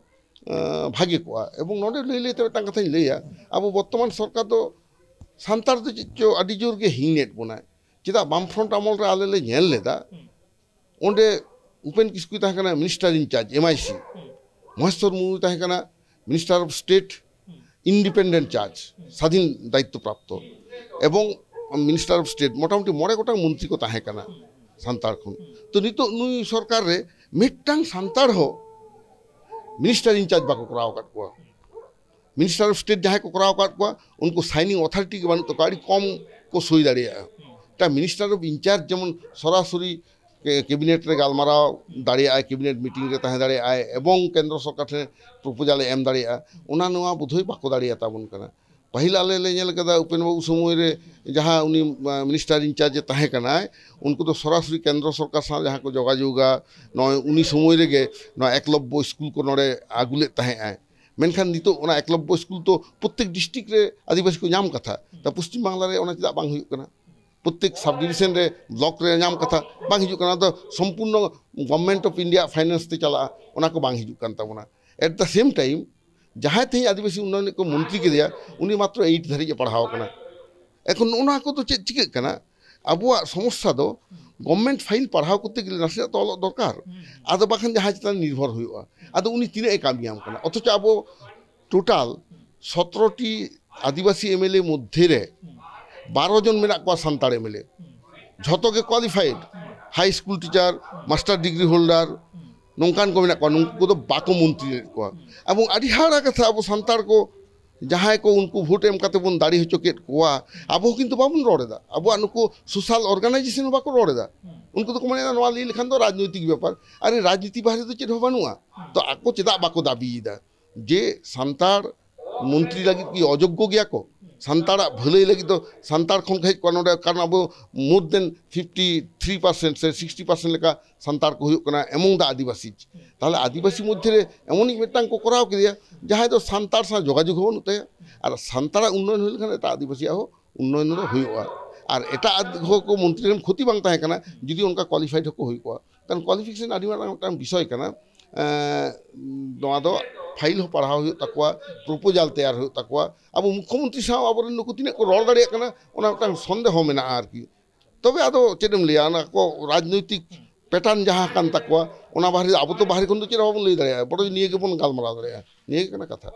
ᱮᱸ, ᱵᱷᱟᱜᱮ ᱠᱚᱜᱼᱟ᱾ ᱮᱵᱚᱝ ᱱᱚᱰᱮ ᱞᱟᱹᱭ ᱞᱟᱹᱭᱛᱮ ᱢᱤᱫᱴᱟᱝ ᱠᱟᱛᱷᱟᱧ ᱞᱟᱹᱭᱟ, ᱟᱵᱚ ᱵᱚᱨᱛᱚᱢᱟᱱ ᱥᱚᱨᱠᱟᱨ ᱫᱚ ᱥᱟᱱᱛᱟᱲ ᱫᱚ ᱪᱮᱫ ᱪᱚ ᱟᱹᱰᱤ ᱡᱳᱨ ᱜᱮ ᱦᱤᱝᱱᱮᱫ ᱵᱚᱱᱟᱭ᱾ ᱪᱮᱫᱟᱜ ᱵᱟᱢᱯᱷᱨᱚᱱᱴ ᱟᱢᱚᱞ ᱨᱮ ᱟᱞᱮ ᱞᱮ ᱧᱮᱞ ᱞᱮᱫᱟ, ᱚᱸᱰᱮ ᱩᱯᱮᱱ ᱠᱤᱥᱠᱩᱭ ᱛᱟᱦᱮᱸ ᱠᱟᱱᱟ minister in charge, M I C, Moheswar Murmu ᱛᱟᱦᱮᱸ ᱠᱟᱱᱟ minister of state, independent charge, ᱥᱟᱫᱷᱤᱱ ᱫᱟᱭᱤᱛᱛᱚ ᱯᱨᱟᱯᱛᱚ, ᱮᱵᱚᱝ ᱢᱤᱱᱤᱥᱴᱟᱨ ᱚᱯᱷ ᱥᱴᱮᱴ, ᱢᱚᱴᱟᱢᱩᱴᱤ ᱢᱚᱬᱮ ᱜᱚᱴᱟᱝ ᱢᱚᱱᱛᱨᱤ ᱠᱚ ᱛᱟᱦᱮᱸ ᱠᱟᱱᱟ ᱥᱟᱱᱛᱟᱲ ᱠᱷᱚᱱ᱾ ᱛᱚ ᱱᱤᱛᱚᱜ ᱱᱩᱭ ᱥᱚᱨᱠᱟᱨ ᱨᱮ ᱢᱤᱫᱴᱟᱝ ᱥᱟᱱᱛᱟᱲ ᱦᱚᱸ ᱢᱤᱱᱤᱥᱴᱟᱨ ᱤᱱ ᱪᱟᱨᱡᱽ ᱵᱟᱠᱚ ᱠᱚᱨᱟᱣ ᱟᱠᱟᱫ ᱠᱚᱣᱟ᱾ ᱢᱤᱱᱤᱥᱴᱟᱨ ᱚᱯᱷ ᱥᱴᱮᱴ ᱡᱟᱦᱟᱸᱭ ᱠᱚ ᱠᱚᱨᱟᱣ ᱟᱠᱟᱫ ᱠᱚᱣᱟ, ᱩᱱᱠᱩ ᱥᱟᱭᱱᱤᱝ ᱚᱛᱷᱟᱨᱤᱴᱤ ᱜᱮ ᱵᱟᱹᱱᱩᱜ ᱛᱟᱠᱚᱣᱟ, ᱟᱹᱰᱤ ᱠᱚᱢ ᱠᱚ ᱥᱳᱭ ᱫᱟᱲᱮᱭᱟᱜᱼᱟ᱾ ᱮᱴᱟᱜ ᱢᱤᱱᱤᱥᱴᱟᱨ ᱚᱯᱷ ᱤᱱ ᱪᱟᱨᱡᱽ ᱡᱮᱢᱚᱱ ᱥᱚᱨᱟᱥᱚᱨᱤ ᱠᱮ-, ᱠᱮᱵᱤᱱᱮᱴ ᱨᱮ ᱜᱟᱞᱢᱟᱨᱟᱣ ᱫᱟᱲᱮᱭᱟᱜᱼᱟᱭ, ᱠᱮᱵᱤᱱᱮᱴ ᱢᱤᱴᱤᱝ ᱨᱮ ᱛᱟᱦᱮᱸ ᱫᱟᱲᱮᱭᱟᱜᱼᱟᱭ ᱮᱵᱚᱝ ᱠᱮᱱᱫᱨᱚ ᱥᱚᱨᱠᱟᱨ ᱴᱷᱮᱱ ᱯᱨᱚᱯᱳᱡᱟᱞ ᱮ ᱮᱢ ᱫᱟᱲᱮᱭᱟᱜᱼᱟ, ᱚᱱᱟ ᱱᱚᱣᱟ ᱵᱳᱫᱷᱚᱭ ᱵᱟᱠᱚ ᱫᱟᱲᱮᱭᱟᱛᱟ ᱵᱚᱱ ᱠᱟᱱᱟ᱾ ᱯᱟᱹᱦᱤᱞ ᱟᱞᱮ ᱞᱮ ᱧᱮᱞ ᱠᱟᱫᱟ ᱩᱯᱮᱱ ᱵᱟᱵᱩ ᱥᱚᱢᱚᱭ ᱨᱮ ᱡᱟᱦᱟᱸ ᱩᱱᱤ, ᱟ, ᱢᱤᱱᱤᱥᱴᱟᱨ ᱤᱱ ᱪᱟᱨᱡᱽ ᱮ ᱛᱟᱦᱮᱸ ᱠᱟᱱᱟᱭ, ᱩᱱᱠᱩ ᱫᱚ ᱥᱚᱨᱟᱥᱚᱨᱤ ᱠᱮᱱᱫᱨᱚ ᱥᱚᱨᱠᱟᱨ ᱥᱟᱶ ᱡᱟᱦᱟᱸ ᱠᱚ ᱡᱳᱜᱟᱡᱳᱜᱟ, ᱱᱚᱜᱼᱚᱭ ᱩᱱᱤ ᱥᱚᱢᱚᱭ ᱨᱮᱜᱮ ᱱᱚᱣᱟ ᱮᱠᱞᱚᱵᱵᱚ ᱥᱠᱩᱞ ᱠᱚ ᱱᱚᱰᱮ ᱟᱹᱜᱩ ᱞᱮᱫ ᱛᱟᱦᱮᱸᱜ ᱟᱭ᱾ ᱢᱮᱱᱠᱷᱟᱱ ᱱᱤᱛᱚᱜ ᱚᱱᱟ ᱮᱠᱞᱚᱵᱵᱚ ᱥᱠᱩᱞ ᱫᱚ ᱯᱨᱚᱛᱮᱠ ᱰᱤᱥᱴᱨᱤᱠᱴ ᱨᱮ ᱟᱹᱫᱤᱵᱟᱹᱥᱤ ᱠᱚ ᱧᱟᱢ ᱠᱟᱛᱷᱟ, ᱛᱟ ᱯᱚᱥᱪᱤᱢ ᱵᱟᱝᱞᱟ ᱨᱮ ᱚᱱᱟ ᱪᱮᱫᱟᱜ ᱵᱟᱝ ᱦᱩᱭᱩᱜ ᱠᱟᱱᱟ? ᱯᱨᱚᱛᱮᱠ ᱥᱟᱵ ᱰᱤᱵᱷᱤᱥᱚᱱ ᱨᱮ, ᱵᱞᱚᱠ ᱨᱮ ᱧᱟᱢ ᱠᱟᱛᱷᱟ ᱵᱟᱝ ᱦᱤᱡᱩᱜ ᱠᱟᱱᱟ, ᱚᱱᱟ ᱫᱚ ᱥᱚᱢᱯᱩᱨᱱᱚ ᱜᱚᱵᱷᱚᱨᱱᱢᱮᱱᱴ ᱚᱯᱷ ᱤᱱᱰᱤᱭᱟ ᱯᱷᱟᱭᱱᱟᱱᱥ ᱛᱮ ᱪᱟᱞᱟᱜᱼᱟ, ᱚᱱᱟ ᱠᱚ ᱵᱟᱝ ᱦᱤᱡᱩᱜ ᱠᱟᱱ ᱛᱟᱵᱚᱱᱟ᱾ ᱮᱴ ᱫᱟ ᱥᱮᱢ ᱴᱟᱭᱤᱢ, ᱡᱟᱦᱟᱸᱭ ᱛᱮᱦᱮᱧ ᱟᱹᱫᱤᱵᱟᱹᱥᱤ ᱩᱱᱱᱚᱭᱚᱱ ᱠᱚ ᱢᱚᱱᱛᱨᱤ ᱠᱮᱫᱮᱭᱟ, ᱩᱱᱤ ᱢᱟᱛᱨᱚ ᱮᱭᱤᱴ ᱫᱷᱟᱹᱨᱤᱡ ᱮ ᱯᱟᱲᱦᱟᱣ ᱟᱠᱟᱱᱟ᱾ ᱮᱠᱷᱚᱱ ᱱᱚᱜᱼᱚ ᱱᱚᱣᱟ ᱠᱚᱫᱚ ᱪᱮᱫ ᱪᱤᱠᱟᱹᱜ ᱠᱟᱱᱟ? ᱟᱵᱚᱣᱟᱜ ᱥᱚᱢᱚᱥᱥᱟ ᱫᱚ ᱜᱚᱵᱷᱚᱨᱱᱢᱮᱱᱴ ᱯᱷᱟᱭᱤᱞ ᱯᱟᱲᱦᱟᱣ ᱠᱚᱨᱛᱮ ᱜᱮᱞᱮ ᱱᱟᱥᱮᱱᱟᱜ ᱛᱚ ᱚᱞᱚᱜ ᱫᱚᱨᱠᱟᱨ, ᱟᱫᱚ ᱵᱟᱠᱷᱟᱱ ᱡᱟᱦᱟᱸᱭ ᱪᱮᱛᱟᱱ ᱱᱤᱨᱵᱷᱚᱨ ᱦᱩᱭᱩᱜᱼᱟ᱾ ᱟᱫᱚ ᱩᱱᱤ ᱛᱤᱱᱟᱹᱜ ᱮ ᱠᱟᱹᱢᱤᱭᱟᱢ ᱠᱟᱱᱟ? ᱚᱛᱷᱚᱪᱚ ᱟᱵᱚ ᱴᱳᱴᱟᱞ ᱥᱚᱛᱨᱚ T Adivasi M L A ᱢᱚᱫᱽᱫᱷᱮ ᱨᱮ ᱵᱟᱨᱚ ᱡᱚᱱ ᱢᱮᱱᱟᱜ ᱠᱚᱣᱟ ᱥᱟᱱᱛᱟᱲ ᱮᱢ ᱮᱞ ᱮ, ᱡᱷᱚᱛᱚ ᱜᱮ qualified, high school teacher, master degree holder, ᱱᱚᱝᱠᱟᱱ ᱠᱚ ᱢᱮᱱᱟᱜ ᱠᱚᱣᱟ, ᱱᱩᱠᱩ ᱠᱚᱫᱚ ᱵᱟᱠᱚ ᱢᱚᱱᱛᱨᱤ ᱞᱮᱫ ᱠᱚᱣᱟ᱾ ᱮᱵᱚᱝ ᱟᱹᱰᱤ ᱦᱟᱦᱟᱲᱟ ᱠᱟᱛᱷᱟ, ᱟᱵᱚ ᱥᱟᱱᱛᱟᱲ ᱠᱚ ᱡᱟᱦᱟᱸᱭ ᱠᱚ ᱩᱱᱠᱩ ᱵᱷᱳᱴ ᱮᱢ ᱠᱟᱛᱮ ᱵᱚᱱ ᱫᱟᱲᱮ ᱦᱚᱪᱚ ᱠᱮᱫ ᱠᱚᱣᱟ, ᱟᱵᱚ ᱦᱚᱸ ᱠᱤᱱᱛᱩ ᱵᱟᱵᱚᱱ ᱨᱚᱲ ᱮᱫᱟ, ᱟᱵᱚᱣᱟᱜ ᱱᱩᱠᱩ ᱥᱳᱥᱟᱞ ᱚᱨᱜᱟᱱᱟᱭᱡᱮᱥᱚᱱ ᱦᱚᱸ ᱵᱟᱠᱚ ᱨᱚᱲ ᱮᱫᱟ᱾ ᱩᱱᱠᱩ ᱫᱚᱠᱚ ᱢᱚᱱᱮᱭᱟ ᱱᱚᱣᱟ ᱞᱟᱹᱭ ᱞᱮᱠᱷᱟᱱ ᱫᱚ ᱨᱟᱡᱽᱱᱳᱭᱛᱤᱠ ᱵᱮᱯᱟᱨ, ᱟᱨ ᱨᱟᱡᱽᱱᱤᱛᱤ ᱵᱟᱦᱨᱮ ᱫᱚ ᱪᱮᱫ ᱦᱚᱸ ᱵᱟᱹᱱᱩᱜᱼᱟ᱾ ᱛᱚ ᱟᱠᱚ ᱪᱮᱫᱟᱜ ᱵᱟᱠᱚ ᱫᱟᱹᱵᱤᱭᱮᱫᱟ ᱡᱮ ᱥᱟᱱᱛᱟᱲ ᱢᱚᱱᱛᱨᱤ ᱞᱟᱹᱜᱤᱫ ᱠᱤ ᱚᱡᱳᱜᱽᱜᱚ ᱜᱮᱭᱟ ᱠᱚ? ᱥᱟᱱᱛᱟᱲᱟᱜ ᱵᱷᱟᱹᱞᱟᱹᱭ ᱞᱟᱹᱜᱤᱫ ᱫᱚ ᱥᱟᱱᱛᱟᱲ ᱠᱷᱚᱱ ᱠᱚ ᱦᱮᱡ ᱠᱚᱜᱼᱟ ᱱᱚᱰᱮ, ᱠᱟᱨᱚᱱ ᱟᱵᱚ more than fifty three percent ᱥᱮ sixty percent ᱞᱮᱠᱟ ᱥᱟᱱᱛᱟᱲ ᱠᱚ ᱦᱩᱭᱩᱜ ᱠᱟᱱᱟ among the ᱟᱹᱫᱤᱵᱟᱹᱥᱤ᱾ ᱛᱟᱦᱚᱞᱮ ᱟᱹᱫᱤᱵᱟᱹᱥᱤ ᱢᱚᱫᱽᱫᱷᱮ ᱨᱮ ᱮᱢᱚᱱᱤᱡ ᱢᱤᱫᱴᱟᱝ ᱠᱚ ᱠᱚᱨᱟᱣ ᱠᱮᱫᱮᱭᱟ, ᱡᱟᱦᱟᱸᱭ ᱫᱚ ᱥᱟᱱᱛᱟᱲ ᱥᱟᱶ ᱡᱳᱜᱟᱡᱳᱜᱽ ᱦᱚᱸ ᱵᱟᱹᱱᱩᱜ ᱛᱟᱭᱟ᱾ ᱟᱨ ᱥᱟᱱᱛᱟᱲᱟᱜ ᱩᱱᱱᱚᱭᱚᱱ ᱦᱩᱭ ᱞᱮᱠᱷᱟᱱ ᱮᱴᱟᱜ ᱟᱹᱫᱤᱵᱟᱹᱥᱤᱭᱟᱜ ᱦᱚᱸ ᱩᱱᱱᱚᱭᱚᱱ ᱫᱚ ᱦᱩᱭᱩᱜᱼᱟ᱾ ᱟᱨ ᱮᱴᱟᱜ ᱟᱫ-, ᱦᱚᱲ ᱠᱚ ᱢᱚᱱᱛᱨᱤ ᱨᱮᱱ ᱠᱷᱚᱛᱤ ᱵᱟᱝ ᱛᱟᱦᱮᱸ ᱠᱟᱱᱟ, ᱡᱩᱫᱤ ᱚᱱᱠᱟ qualified ᱦᱚᱸᱠᱚ ᱦᱩᱭ ᱠᱚᱜᱼᱟ᱾ ᱠᱟᱨᱚᱱ qualification ᱟᱹᱰᱤ ᱢᱟᱨᱟᱝ ᱢᱤᱫᱴᱟᱝ ᱵᱤᱥᱚᱭ ᱠᱟᱱᱟ᱾ ᱮᱸ, ᱱᱚᱣᱟ ᱫᱚ file ᱦᱚᱸ ᱯᱟᱲᱦᱟᱣ ᱦᱩᱭᱩᱜ ᱛᱟᱠᱚᱣᱟ, proposal ᱛᱮᱭᱟᱨ ᱦᱩᱭᱩᱜ ᱛᱟᱠᱚᱣᱟ᱾ ᱟᱵᱚ ᱢᱩᱠᱠᱷᱚᱢᱚᱱᱛᱨᱤ ᱥᱟᱶ ᱟᱵᱚᱨᱮᱱ ᱱᱩᱠᱩ ᱛᱤᱱᱟᱹᱜ ᱠᱚ ᱨᱚᱲ ᱫᱟᱲᱮᱭᱟᱜ ᱠᱟᱱᱟ, ᱚᱱᱟ ᱢᱤᱫᱴᱟᱝ ᱥᱚᱱᱫᱮᱦᱚ ᱢᱮᱱᱟᱜᱼᱟ ᱟᱨᱠᱤ᱾ ᱛᱚᱵᱮ ᱟᱫᱚ ᱪᱮᱫ ᱮᱢ ᱞᱟᱹᱭᱟ, ᱚᱱᱟ ᱠᱚ ᱨᱟᱡᱽᱱᱳᱭᱛᱤᱠ pattern ᱡᱟᱦᱟᱸ ᱠᱟᱱ ᱛᱟᱠᱚᱣᱟ, ᱚᱱᱟ ᱵᱟᱦᱨᱮ ᱟᱵᱚ ᱛᱚ ᱵᱟᱦᱨᱮ ᱠᱷᱚᱱ ᱫᱚ ᱪᱮᱫ ᱦᱚᱸ ᱵᱟᱵᱚᱱ ᱞᱟᱹᱭ ᱫᱟᱲᱮᱭᱟᱜᱼᱟ, ᱵᱚᱨᱚᱝ ᱱᱤᱭᱟᱹ ᱜᱮᱵᱚᱱ ᱜᱟᱞᱢᱟᱨᱟᱣ ᱫᱟᱲᱮᱭᱟᱜᱼᱟ᱾ ᱱᱤᱭᱟᱹ ᱜᱮ ᱠᱟᱱᱟ ᱠᱟᱛᱷᱟ᱾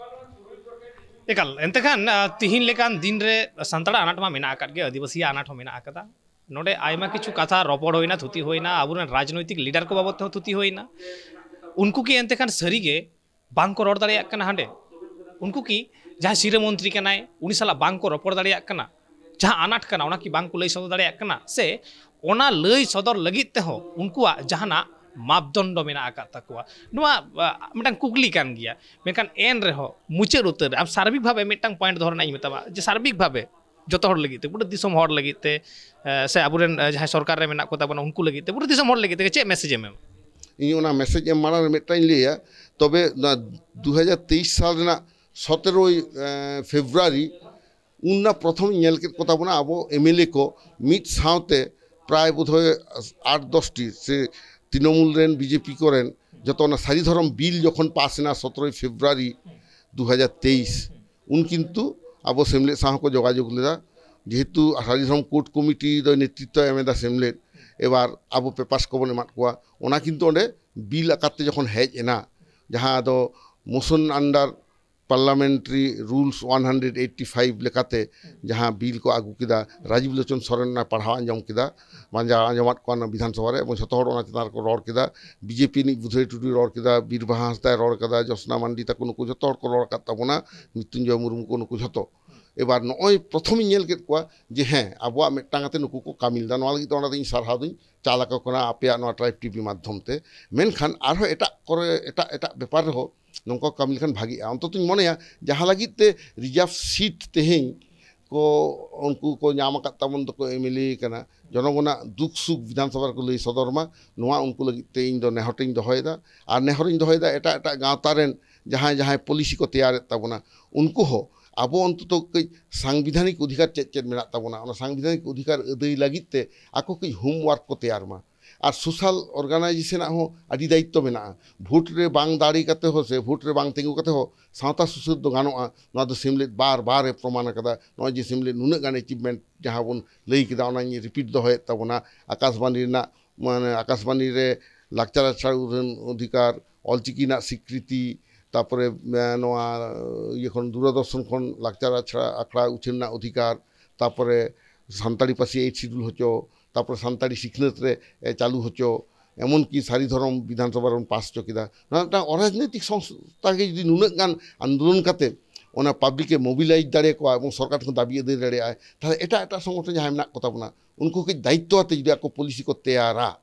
ᱮᱠᱟᱞ᱾ ᱮᱱᱛᱮ ᱠᱷᱟᱱ, ᱟ, ᱛᱤᱦᱤᱧ ᱞᱮᱠᱟᱱ ᱫᱤᱱ ᱨᱮ ᱥᱟᱱᱛᱟᱲᱟᱜ ᱟᱱᱟᱴ ᱢᱟ ᱢᱮᱱᱟᱜ ᱟᱠᱟᱫ ᱜᱮ, ᱟᱹᱫᱤᱵᱟᱹᱥᱤᱭᱟᱜ ᱟᱱᱟᱴ ᱦᱚᱸ ᱢᱮᱱᱟᱜ ᱟᱠᱟᱫᱟ᱾ ᱱᱚᱰᱮ ᱟᱭᱢᱟ ᱠᱤᱪᱷᱩ ᱠᱟᱛᱷᱟ ᱨᱚᱯᱚᱲ ᱦᱩᱭᱱᱟ, ᱛᱷᱩᱛᱤ ᱦᱩᱭᱱᱟ, ᱟᱵᱚᱨᱮᱱ ᱨᱟᱡᱽᱱᱳᱭᱛᱤᱠ leader ᱠᱚ ᱵᱟᱵᱚᱫ ᱛᱮᱦᱚᱸ ᱛᱷᱩᱛᱤ ᱦᱩᱭᱱᱟ᱾ ᱩᱱᱠᱩ ᱠᱤ ᱮᱱᱛᱮ ᱠᱷᱟᱱ ᱥᱟᱹᱨᱤᱜᱮ ᱵᱟᱝ ᱠᱚ ᱨᱚᱲ ᱫᱟᱲᱮᱭᱟᱜ ᱠᱟᱱᱟ ᱦᱟᱸᱰᱮ? ᱩᱱᱠᱩ ᱠᱤ ᱡᱟᱦᱟᱸᱭ ᱥᱤᱨᱟᱹ ᱢᱚᱱᱛᱨᱤ ᱠᱟᱱᱟᱭ, ᱩᱱᱤ ᱥᱟᱞᱟᱜ ᱵᱟᱝ ᱠᱚ ᱨᱚᱯᱚᱲ ᱫᱟᱲᱮᱭᱟᱜ ᱠᱟᱱᱟ? ᱡᱟᱦᱟᱸ ᱟᱱᱟᱴ ᱠᱟᱱᱟ, ᱚᱱᱟ ᱠᱤ ᱵᱟᱝ ᱠᱚ ᱞᱟᱹᱭ ᱥᱚᱫᱚᱨ ᱫᱟᱲᱮᱭᱟᱜ ᱠᱟᱱᱟ? ᱥᱮ ᱚᱱᱟ ᱞᱟᱹᱭ ᱥᱚᱫᱚᱨ ᱞᱟᱹᱜᱤᱫ ᱛᱮᱦᱚᱸ ᱩᱱᱠᱩᱣᱟᱜ ᱡᱟᱦᱟᱱᱟᱜ ᱢᱟᱯᱫᱚᱱᱰᱚ ᱢᱮᱱᱟᱜ ᱟᱠᱟᱫ ᱛᱟᱠᱚᱣᱟ? ᱱᱚᱣᱟ, ᱟ, ᱢᱤᱫᱴᱟᱝ ᱠᱩᱠᱞᱤ ᱠᱟᱱ ᱜᱮᱭᱟ᱾ ᱢᱮᱱᱠᱷᱟᱱ ᱮᱱ ᱨᱮᱦᱚᱸ ᱢᱩᱪᱟᱹᱫ ᱩᱛᱟᱹᱨ ᱨᱮ ᱟᱢ ᱥᱟᱨᱵᱤᱠ ᱵᱷᱟᱵᱮ ᱢᱤᱫᱴᱟᱝ point ᱫᱚᱦᱚ ᱨᱮᱱᱟᱜ ᱤᱧ ᱢᱮᱛᱟᱢᱟ, ᱡᱮ ᱥᱟᱨᱵᱤᱠ ᱵᱷᱟᱵᱮ ᱡᱚᱛᱚ ᱦᱚᱲ ᱞᱟᱹᱜᱤᱫ ᱛᱮ, ᱯᱩᱨᱟᱹ ᱫᱤᱥᱚᱢ ᱦᱚᱲ ᱞᱟᱹᱜᱤᱫ ᱛᱮ, ᱮ, ᱥᱮ ᱟᱵᱚᱨᱮᱱ, ᱮ, ᱡᱟᱦᱟᱸᱭ ᱥᱚᱨᱠᱟᱨ ᱨᱮ ᱢᱮᱱᱟᱜ ᱠᱚ ᱛᱟᱵᱚᱱᱟ ᱩᱱᱠᱩ ᱞᱟᱹᱜᱤᱫ ᱛᱮ, ᱯᱩᱨᱟᱹ ᱫᱤᱥᱚᱢ ᱦᱚᱲ ᱞᱟᱹᱜᱤᱫ ᱛᱮ ᱪᱮᱫ message ᱮᱢ ᱮᱢᱟ? ᱤᱧ ᱚᱱᱟ message ᱮᱢ ᱢᱟᱲᱟᱝ ᱨᱮ ᱢᱤᱫᱴᱟᱝ ᱤᱧ ᱞᱟᱹᱭᱟ, ᱛᱚᱵᱮ ᱱᱚᱣᱟ ᱫᱩ ᱦᱟᱡᱟᱨ ᱛᱮᱭᱤᱥ ᱥᱟᱞ ᱨᱮᱱᱟᱜ ᱥᱚᱛᱮᱨᱳᱭ, ᱮ, ᱯᱷᱮᱵᱽᱨᱩᱣᱟᱨᱤ, ᱩᱱ ᱚᱱᱟ ᱯᱨᱚᱛᱷᱚᱢ ᱧᱮᱞ ᱠᱮᱫ ᱠᱚ ᱛᱟᱵᱚᱱᱟ ᱟᱵᱚ ᱮᱢ ᱮᱞ ᱮ ᱠᱚ ᱢᱤᱫ ᱥᱟᱶᱛᱮ ᱯᱨᱟᱭ ᱵᱳᱫᱷᱚᱭ ᱟᱴ ᱫᱚᱥ ᱴᱤ ᱥᱮ ᱛᱨᱤᱱᱚᱢᱩᱞ ᱨᱮᱱ, ᱵᱤ ᱡᱮ ᱯᱤ ᱠᱚᱨᱮᱱ ᱡᱚᱛᱚ ᱚᱱᱟ ᱥᱟᱹᱨᱤ ᱫᱷᱚᱨᱚᱢ ᱵᱤᱞ ᱡᱚᱠᱷᱚᱱ ᱯᱟᱥ ᱮᱱᱟ ᱥᱚᱛᱮᱨᱳᱭ ᱯᱷᱮᱵᱽᱨᱩᱣᱟᱨᱤ ᱫᱩ ᱦᱟᱡᱟᱨ ᱛᱮᱭᱤᱥ, ᱩᱱ ᱠᱤᱱᱛᱩ ᱟᱵᱚ ᱥᱮᱢᱞᱮᱫ ᱥᱟᱶ ᱦᱚᱸᱠᱚ ᱡᱳᱜᱟᱡᱳᱜᱽ ᱞᱮᱫᱟ᱾ ᱡᱮᱦᱮᱛᱩ ᱥᱟᱹᱨᱤ ᱫᱷᱚᱨᱚᱢ ᱠᱳᱰ ᱠᱚᱢᱤᱴᱤ ᱫᱚᱭ ᱱᱮᱛᱨᱤᱛᱵ ᱮᱢ ᱮᱫᱟ ᱥᱮᱢᱞᱮᱫ, ᱮᱵᱟᱨ ᱟᱵᱚ papers ᱠᱚᱵᱚᱱ ᱮᱢᱟᱫ ᱠᱚᱣᱟ, ᱚᱱᱟ ᱠᱤᱱᱛᱩ ᱚᱸᱰᱮ ᱵᱤᱞ ᱟᱠᱟᱨ ᱛᱮ ᱡᱚᱠᱷᱚᱱ ᱦᱮᱡ ᱮᱱᱟ, ᱡᱟᱦᱟᱸ ᱫᱚ motion under parliamentary rules one hundred eighty five ᱞᱮᱠᱟᱛᱮ ᱡᱟᱦᱟᱸ ᱵᱤᱞ ᱠᱚ ᱟᱹᱜᱩ ᱠᱮᱫᱟ, ᱨᱟᱡᱤᱵ ᱞᱳᱪᱚᱱ ᱥᱚᱨᱮᱱ ᱚᱱᱟ ᱯᱟᱲᱦᱟᱣ ᱟᱸᱡᱚᱢ ᱠᱮᱫᱟ, ᱯᱟᱸᱡᱟ ᱟᱸᱡᱚᱢᱟᱫ ᱠᱚᱣᱟ ᱚᱱᱟ ᱵᱤᱫᱷᱟᱱ ᱥᱚᱵᱷᱟ ᱨᱮ, ᱮᱵᱚᱝ ᱡᱷᱚᱛᱚ ᱦᱚᱲ ᱚᱱᱟ ᱪᱮᱛᱟᱱ ᱨᱮᱠᱚ ᱨᱚᱲ ᱠᱮᱫᱟ᱾ ᱵᱤ ᱡᱮ ᱯᱤ ᱨᱤᱱᱤᱡ ᱵᱩᱫᱷᱟᱹᱭ ᱴᱩᱰᱩᱭ ᱨᱚᱲ ᱠᱮᱫᱟ, ᱵᱤᱨᱵᱟᱦᱟ ᱦᱟᱸᱥᱫᱟᱭ ᱨᱚᱲ ᱠᱟᱫᱟ, ᱡᱳᱥᱱᱟ ᱢᱟᱱᱰᱤ ᱛᱟᱠᱚ, ᱱᱩᱠᱩ ᱡᱷᱚᱛᱚ ᱦᱚᱲ ᱠᱚ ᱨᱚᱲ ᱟᱠᱟᱫ ᱛᱟᱵᱚᱱᱟ, ᱢᱨᱤᱛᱩᱧᱡᱚᱭ ᱢᱩᱨᱢᱩ ᱠᱚ, ᱱᱩᱠᱩ ᱡᱷᱚᱛᱚ᱾ ᱮᱵᱟᱨ ᱱᱚᱜᱼᱚᱭ ᱯᱨᱚᱛᱷᱚᱢᱤᱧ ᱧᱮᱞ ᱠᱮᱫ ᱠᱚᱣᱟ ᱡᱮ ᱦᱮᱸ, ᱟᱵᱚᱣᱟᱜ ᱢᱤᱫᱴᱟᱝ ᱟᱛᱮ ᱱᱩᱠᱩ ᱠᱚ ᱠᱟᱹᱢᱤ ᱞᱮᱫᱟ᱾ ᱱᱚᱣᱟ ᱞᱟᱹᱜᱤᱫ ᱛᱮ ᱚᱱᱟᱛᱮ ᱤᱧ ᱥᱟᱨᱦᱟᱣ ᱫᱩᱧ ᱪᱟᱞ ᱟᱠᱚ ᱠᱟᱱᱟ ᱟᱯᱮᱭᱟᱜ ᱱᱚᱣᱟ ᱴᱨᱟᱭᱤᱵᱽ ᱴᱤ ᱵᱷᱤ ᱢᱟᱫᱽᱫᱷᱚᱢ ᱛᱮ᱾ ᱢᱮᱱᱠᱷᱟᱱ ᱟᱨᱦᱚᱸ ᱮᱴᱟᱜ ᱠᱚᱨᱮ, ᱮᱴᱟᱜ ᱮᱴᱟᱜ ᱵᱮᱯᱟᱨ ᱨᱮᱦᱚᱸ ᱱᱚᱝᱠᱟ ᱠᱚ ᱠᱟᱹᱢᱤ ᱞᱮᱠᱷᱟᱱ ᱵᱷᱟᱜᱤᱜᱼᱟ᱾ ᱚᱱᱛᱚᱛᱚᱧ ᱢᱚᱱᱮᱭᱟ ᱡᱟᱦᱟᱸ ᱞᱟᱹᱜᱤᱫ ᱛᱮ ᱨᱤᱡᱟᱨᱵᱷ ᱥᱤᱴ ᱛᱮᱦᱮᱧ ᱠᱚ ᱩᱱᱠᱩ ᱠᱚ ᱧᱟᱢ ᱟᱠᱟᱫ ᱛᱟᱵᱚᱱ ᱫᱚᱠᱚ ᱮᱢᱮᱞᱮ ᱠᱟᱱᱟ, ᱡᱚᱱᱚᱜᱚᱱᱟᱜ ᱫᱩᱠ ᱥᱩᱠ ᱵᱤᱫᱷᱟᱱ ᱥᱚᱵᱷᱟ ᱨᱮᱠᱚ ᱞᱟᱹᱭ ᱥᱚᱫᱚᱨ ᱢᱟ, ᱱᱚᱣᱟ ᱩᱱᱠᱩ ᱞᱟᱹᱜᱤᱫ ᱛᱮ ᱤᱧ ᱫᱚ ᱱᱮᱦᱚᱨ ᱤᱧ ᱫᱚᱦᱚᱭᱮᱫᱟ᱾ ᱟᱨ ᱱᱮᱦᱚᱨ ᱤᱧ ᱫᱚᱦᱚᱭᱮᱫᱟ ᱮᱴᱟᱜ ᱮᱴᱟᱜ ᱜᱟᱶᱛᱟ ᱨᱮᱱ ᱡᱟᱦᱟᱸᱭ ᱡᱟᱦᱟᱸᱭ ᱯᱚᱞᱤᱥᱤ ᱠᱚ ᱛᱮᱭᱟᱨᱮᱫ ᱛᱟᱵᱚᱱᱟ, ᱩᱱᱠᱩ ᱦᱚᱸ ᱟᱵᱚ ᱚᱱᱛᱚᱛᱚ ᱠᱟᱹᱡ ᱥᱟᱝᱵᱤᱫᱷᱟᱱᱤᱠ ᱚᱫᱷᱤᱠᱟᱨ ᱪᱮᱫ ᱪᱮᱫ ᱢᱮᱱᱟᱜ ᱛᱟᱵᱚᱱᱟ, ᱚᱱᱟ ᱥᱟᱝᱵᱤᱫᱷᱟᱱᱤᱠ ᱚᱫᱷᱤᱠᱟᱨ ᱟᱹᱫᱟᱹᱭ ᱞᱟᱹᱜᱤᱫ ᱛᱮ ᱟᱠᱚ ᱠᱟᱹᱡ ᱦᱳᱢᱣᱟᱨᱠ ᱠᱚ ᱛᱮᱭᱟᱨ ᱢᱟ᱾ ᱟᱨ ᱥᱳᱥᱟᱞ ᱚᱨᱜᱟᱱᱟᱭᱡᱮᱥᱚᱱᱟᱜ ᱦᱚᱸ ᱟᱹᱰᱤ ᱫᱟᱭᱤᱛᱛᱚ ᱢᱮᱱᱟᱜᱼᱟ᱾ ᱵᱷᱳᱴ ᱨᱮ ᱵᱟᱝ ᱫᱟᱲᱮ ᱠᱟᱛᱮ ᱦᱚᱸ ᱥᱮ ᱵᱷᱳᱴ ᱨᱮ ᱵᱟᱝ ᱛᱤᱸᱜᱩ ᱠᱟᱛᱮ ᱦᱚᱸ ᱥᱟᱶᱛᱟ ᱥᱩᱥᱟᱹᱨ ᱫᱚ ᱜᱟᱱᱚᱜᱼᱟ, ᱱᱚᱣᱟ ᱫᱚ ᱥᱤᱢᱞᱮᱫ ᱵᱟᱨ ᱵᱟᱨ ᱮ ᱯᱨᱚᱢᱟᱱ ᱟᱠᱟᱫᱟ᱾ ᱱᱚᱜᱼᱚᱭ ᱡᱮ ᱥᱤᱢᱞᱮᱫ ᱱᱩᱱᱟᱹᱜ ᱜᱟᱱ ᱮᱪᱤᱵᱷᱢᱮᱱᱴ ᱡᱟᱦᱟᱸ ᱵᱚᱱ ᱞᱟᱹᱭ ᱠᱮᱫᱟ, ᱚᱱᱟᱧ ᱨᱤᱯᱤᱴ ᱫᱚᱦᱚᱭᱮᱫ ᱛᱟᱵᱚᱱᱟ᱾ ᱟᱠᱟᱥᱵᱟᱱᱤ ᱨᱮᱱᱟᱜ, ᱢᱟᱱᱮ, ᱟᱠᱟᱥᱵᱟᱱᱤ ᱨᱮ ᱞᱟᱠᱪᱟᱨ ᱟᱠᱷᱲᱟ ᱩᱪᱷᱟᱹᱱ ᱚᱫᱷᱤᱠᱟᱨ, ᱚᱞᱪᱤᱠᱤ ᱨᱮᱱᱟᱜ ᱥᱤᱠᱨᱤᱛᱤ, ᱛᱟᱯᱚᱨᱮ, ᱮ, ᱱᱚᱣᱟ ᱤᱭᱟᱹ ᱠᱷᱚᱱ, ᱫᱩᱨᱚᱫᱚᱨᱥᱚᱱ ᱠᱷᱚᱱ ᱞᱟᱠᱪᱟᱨ ᱟᱠᱷᱲᱟ, ᱟᱠᱷᱲᱟ ᱩᱪᱷᱟᱹᱱ ᱨᱮᱱᱟᱜ ᱚᱫᱷᱤᱠᱟᱨ, ᱛᱟᱯᱚᱨᱮ ᱥᱟᱱᱛᱟᱲᱤ ᱯᱟᱹᱨᱥᱤ ᱮᱭᱤᱴ ᱥᱤᱰᱩᱞ ᱦᱚᱪᱚ, ᱛᱟᱯᱚᱨᱮ ᱥᱟᱱᱛᱟᱲᱤ ᱥᱤᱠᱷᱱᱟᱹᱛ ᱨᱮ, ᱮ, ᱪᱟᱹᱞᱩ ᱦᱚᱪᱚ, ᱮᱢᱚᱱᱠᱤ ᱥᱟᱹᱨᱤ ᱫᱷᱚᱨᱚᱢ ᱵᱤᱫᱷᱟᱱ ᱥᱚᱵᱷᱟ ᱨᱮᱵᱚᱱ ᱯᱟᱥ ᱦᱚᱪᱚ ᱠᱮᱫᱟ᱾ ᱱᱚᱣᱟ ᱢᱤᱫᱴᱟᱝ ᱚᱨᱟᱡᱽᱱᱳᱭᱛᱤᱠ ᱥᱚᱝᱥᱛᱷᱟ ᱜᱮ ᱡᱩᱫᱤ ᱱᱩᱱᱟᱹᱜ ᱜᱟᱱ ᱟᱱᱫᱳᱞᱚᱱ ᱠᱟᱛᱮ ᱚᱱᱟ ᱯᱟᱵᱽᱞᱤᱠ ᱮ ᱢᱳᱵᱤᱞᱟᱭᱤᱡᱽ ᱫᱟᱲᱮᱭᱟᱠᱚᱣᱟ ᱮᱵᱚᱝ ᱥᱚᱨᱠᱟᱨ ᱴᱷᱮᱱ ᱠᱷᱚᱱ ᱫᱟᱹᱵᱤ ᱟᱹᱫᱟᱹᱭ ᱫᱟᱲᱮᱭᱟᱜᱼᱟ, ᱛᱟᱦᱞᱮ ᱮᱴᱟᱜ ᱮᱴᱟᱜ ᱥᱚᱝᱜᱚᱴᱷᱚᱱ ᱡᱟᱦᱟᱸᱭ ᱢᱮᱱᱟᱜ ᱠᱚ ᱛᱟᱵᱚᱱᱟ, ᱩᱱᱠᱩ ᱠᱟᱹᱡ ᱫᱟᱭᱤᱛᱛᱚ ᱟᱛᱮ ᱡᱩᱫᱤ ᱟᱠᱚ ᱯᱚᱞᱤᱥᱤ ᱠᱚ ᱛᱮᱭᱟᱨᱟ,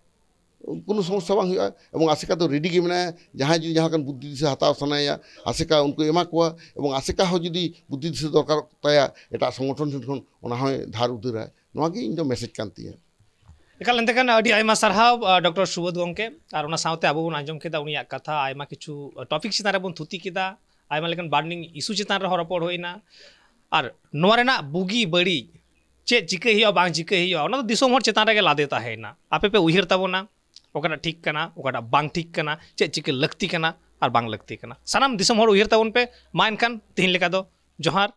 ᱠᱳᱱᱳ ᱥᱚᱢᱚᱥᱥᱟ ᱵᱟᱝ ᱦᱩᱭᱩᱜᱼᱟ᱾ ᱮᱵᱚᱝ ᱟᱥᱮᱠᱟ ᱫᱚ ᱨᱮᱰᱤ ᱜᱮ ᱢᱮᱱᱟᱭᱟ, ᱡᱟᱦᱟᱸᱭ ᱡᱩᱫᱤ ᱡᱟᱦᱟᱸ ᱞᱮᱠᱟᱱ ᱵᱩᱫᱽᱫᱷᱤ ᱫᱤᱥᱟᱹ ᱦᱟᱛᱟᱣ ᱥᱟᱱᱟᱭᱮᱭᱟ, ᱟᱥᱮᱠᱟ ᱩᱱᱠᱩ ᱮᱢᱟ ᱠᱚᱣᱟ᱾ ᱮᱵᱚᱝ ᱟᱥᱮᱠᱟ ᱦᱚᱸ ᱡᱩᱫᱤ ᱵᱩᱫᱽᱫᱷᱤ ᱫᱤᱥᱟᱹ ᱫᱚᱨᱠᱟᱨᱚᱜ ᱛᱟᱭᱟ ᱮᱴᱟᱜ ᱥᱚᱝᱜᱚᱴᱷᱚᱱ ᱴᱷᱮᱱ ᱠᱷᱚᱱ, ᱚᱱᱟ ᱦᱚᱸᱭ ᱫᱷᱟᱨ ᱩᱫᱟᱹᱨᱟ᱾ ᱱᱚᱣᱟ ᱜᱮ ᱤᱧ ᱫᱚ ᱢᱮᱥᱮᱡᱽ ᱠᱟᱱ ᱛᱤᱧᱟᱹ᱾ ᱮᱠᱟᱞ, ᱮᱱᱛᱮ ᱠᱷᱟᱱ ᱟᱹᱰᱤ ᱟᱭᱢᱟ ᱥᱟᱨᱦᱟᱣ, ᱟ, ᱰᱚᱠᱴᱚᱨ ᱥᱩᱵᱳᱫᱷ ᱜᱚᱢᱠᱮ᱾ ᱟᱨ ᱚᱱᱟ ᱥᱟᱶᱛᱮ ᱟᱵᱚ ᱵᱚᱱ ᱟᱸᱡᱚᱢ ᱠᱮᱫᱟ ᱩᱱᱤᱭᱟᱜ ᱠᱟᱛᱷᱟ, ᱟᱭᱢᱟ ᱠᱤᱪᱷᱩ, ᱟ, ᱴᱚᱯᱤᱠ ᱪᱮᱛᱟᱱ ᱨᱮᱵᱚᱱ ᱛᱷᱩᱛᱤ ᱠᱮᱫᱟ, ᱟᱭᱢᱟ ᱞᱮᱠᱟᱱ ᱵᱟᱨᱱᱤᱝ ᱤᱥᱩ ᱪᱮᱛᱟᱱ ᱨᱮᱦᱚᱸ ᱨᱚᱯᱚᱲ ᱦᱩᱭᱱᱟ᱾ ᱟᱨ ᱱᱚᱣᱟ ᱨᱮᱱᱟᱜ ᱵᱩᱜᱤ ᱵᱟᱹᱲᱤᱡ ᱪᱮᱫ ᱪᱤᱠᱟᱹᱭ ᱦᱩᱭᱩᱜᱼᱟ, ᱵᱟᱝ ᱪᱤᱠᱟᱹᱭ ᱦᱩᱭᱩᱜᱼᱟ, ᱚᱱᱟ ᱫᱚ ᱫᱤᱥᱚᱢ ᱦᱚᱲ ᱪᱮᱛᱟᱱ ᱨᱮᱜᱮ ᱞᱟᱫᱮ ᱛᱟᱦᱮᱸᱭᱮᱱᱟ᱾ ᱟᱯᱮ ᱯᱮ ᱩᱭᱦᱟᱹᱨ ᱛᱟᱵᱚᱱᱟ ᱚᱠᱟᱴᱟᱜ ᱴᱷᱤᱠ ᱠᱟᱱᱟ, ᱚᱠᱟᱴᱟᱜ ᱵᱟᱝ ᱴᱷᱤᱠ ᱠᱟᱱᱟ, ᱪᱮᱫ ᱪᱤᱠᱟᱹ ᱞᱟᱹᱠᱛᱤ ᱠᱟᱱᱟ ᱟᱨ ᱵᱟᱝ ᱞᱟᱹᱠᱛᱤ ᱠᱟᱱᱟ, ᱥᱟᱱᱟᱢ ᱫᱤᱥᱚᱢ ᱦᱚᱲ ᱩᱭᱦᱟᱹᱨ ᱛᱟᱵᱚᱱ ᱯᱮ᱾ ᱢᱟ ᱮᱱᱠᱷᱟᱱ ᱛᱮᱦᱮᱧ ᱞᱮᱠᱟ ᱫᱚ ᱡᱚᱦᱟᱨ᱾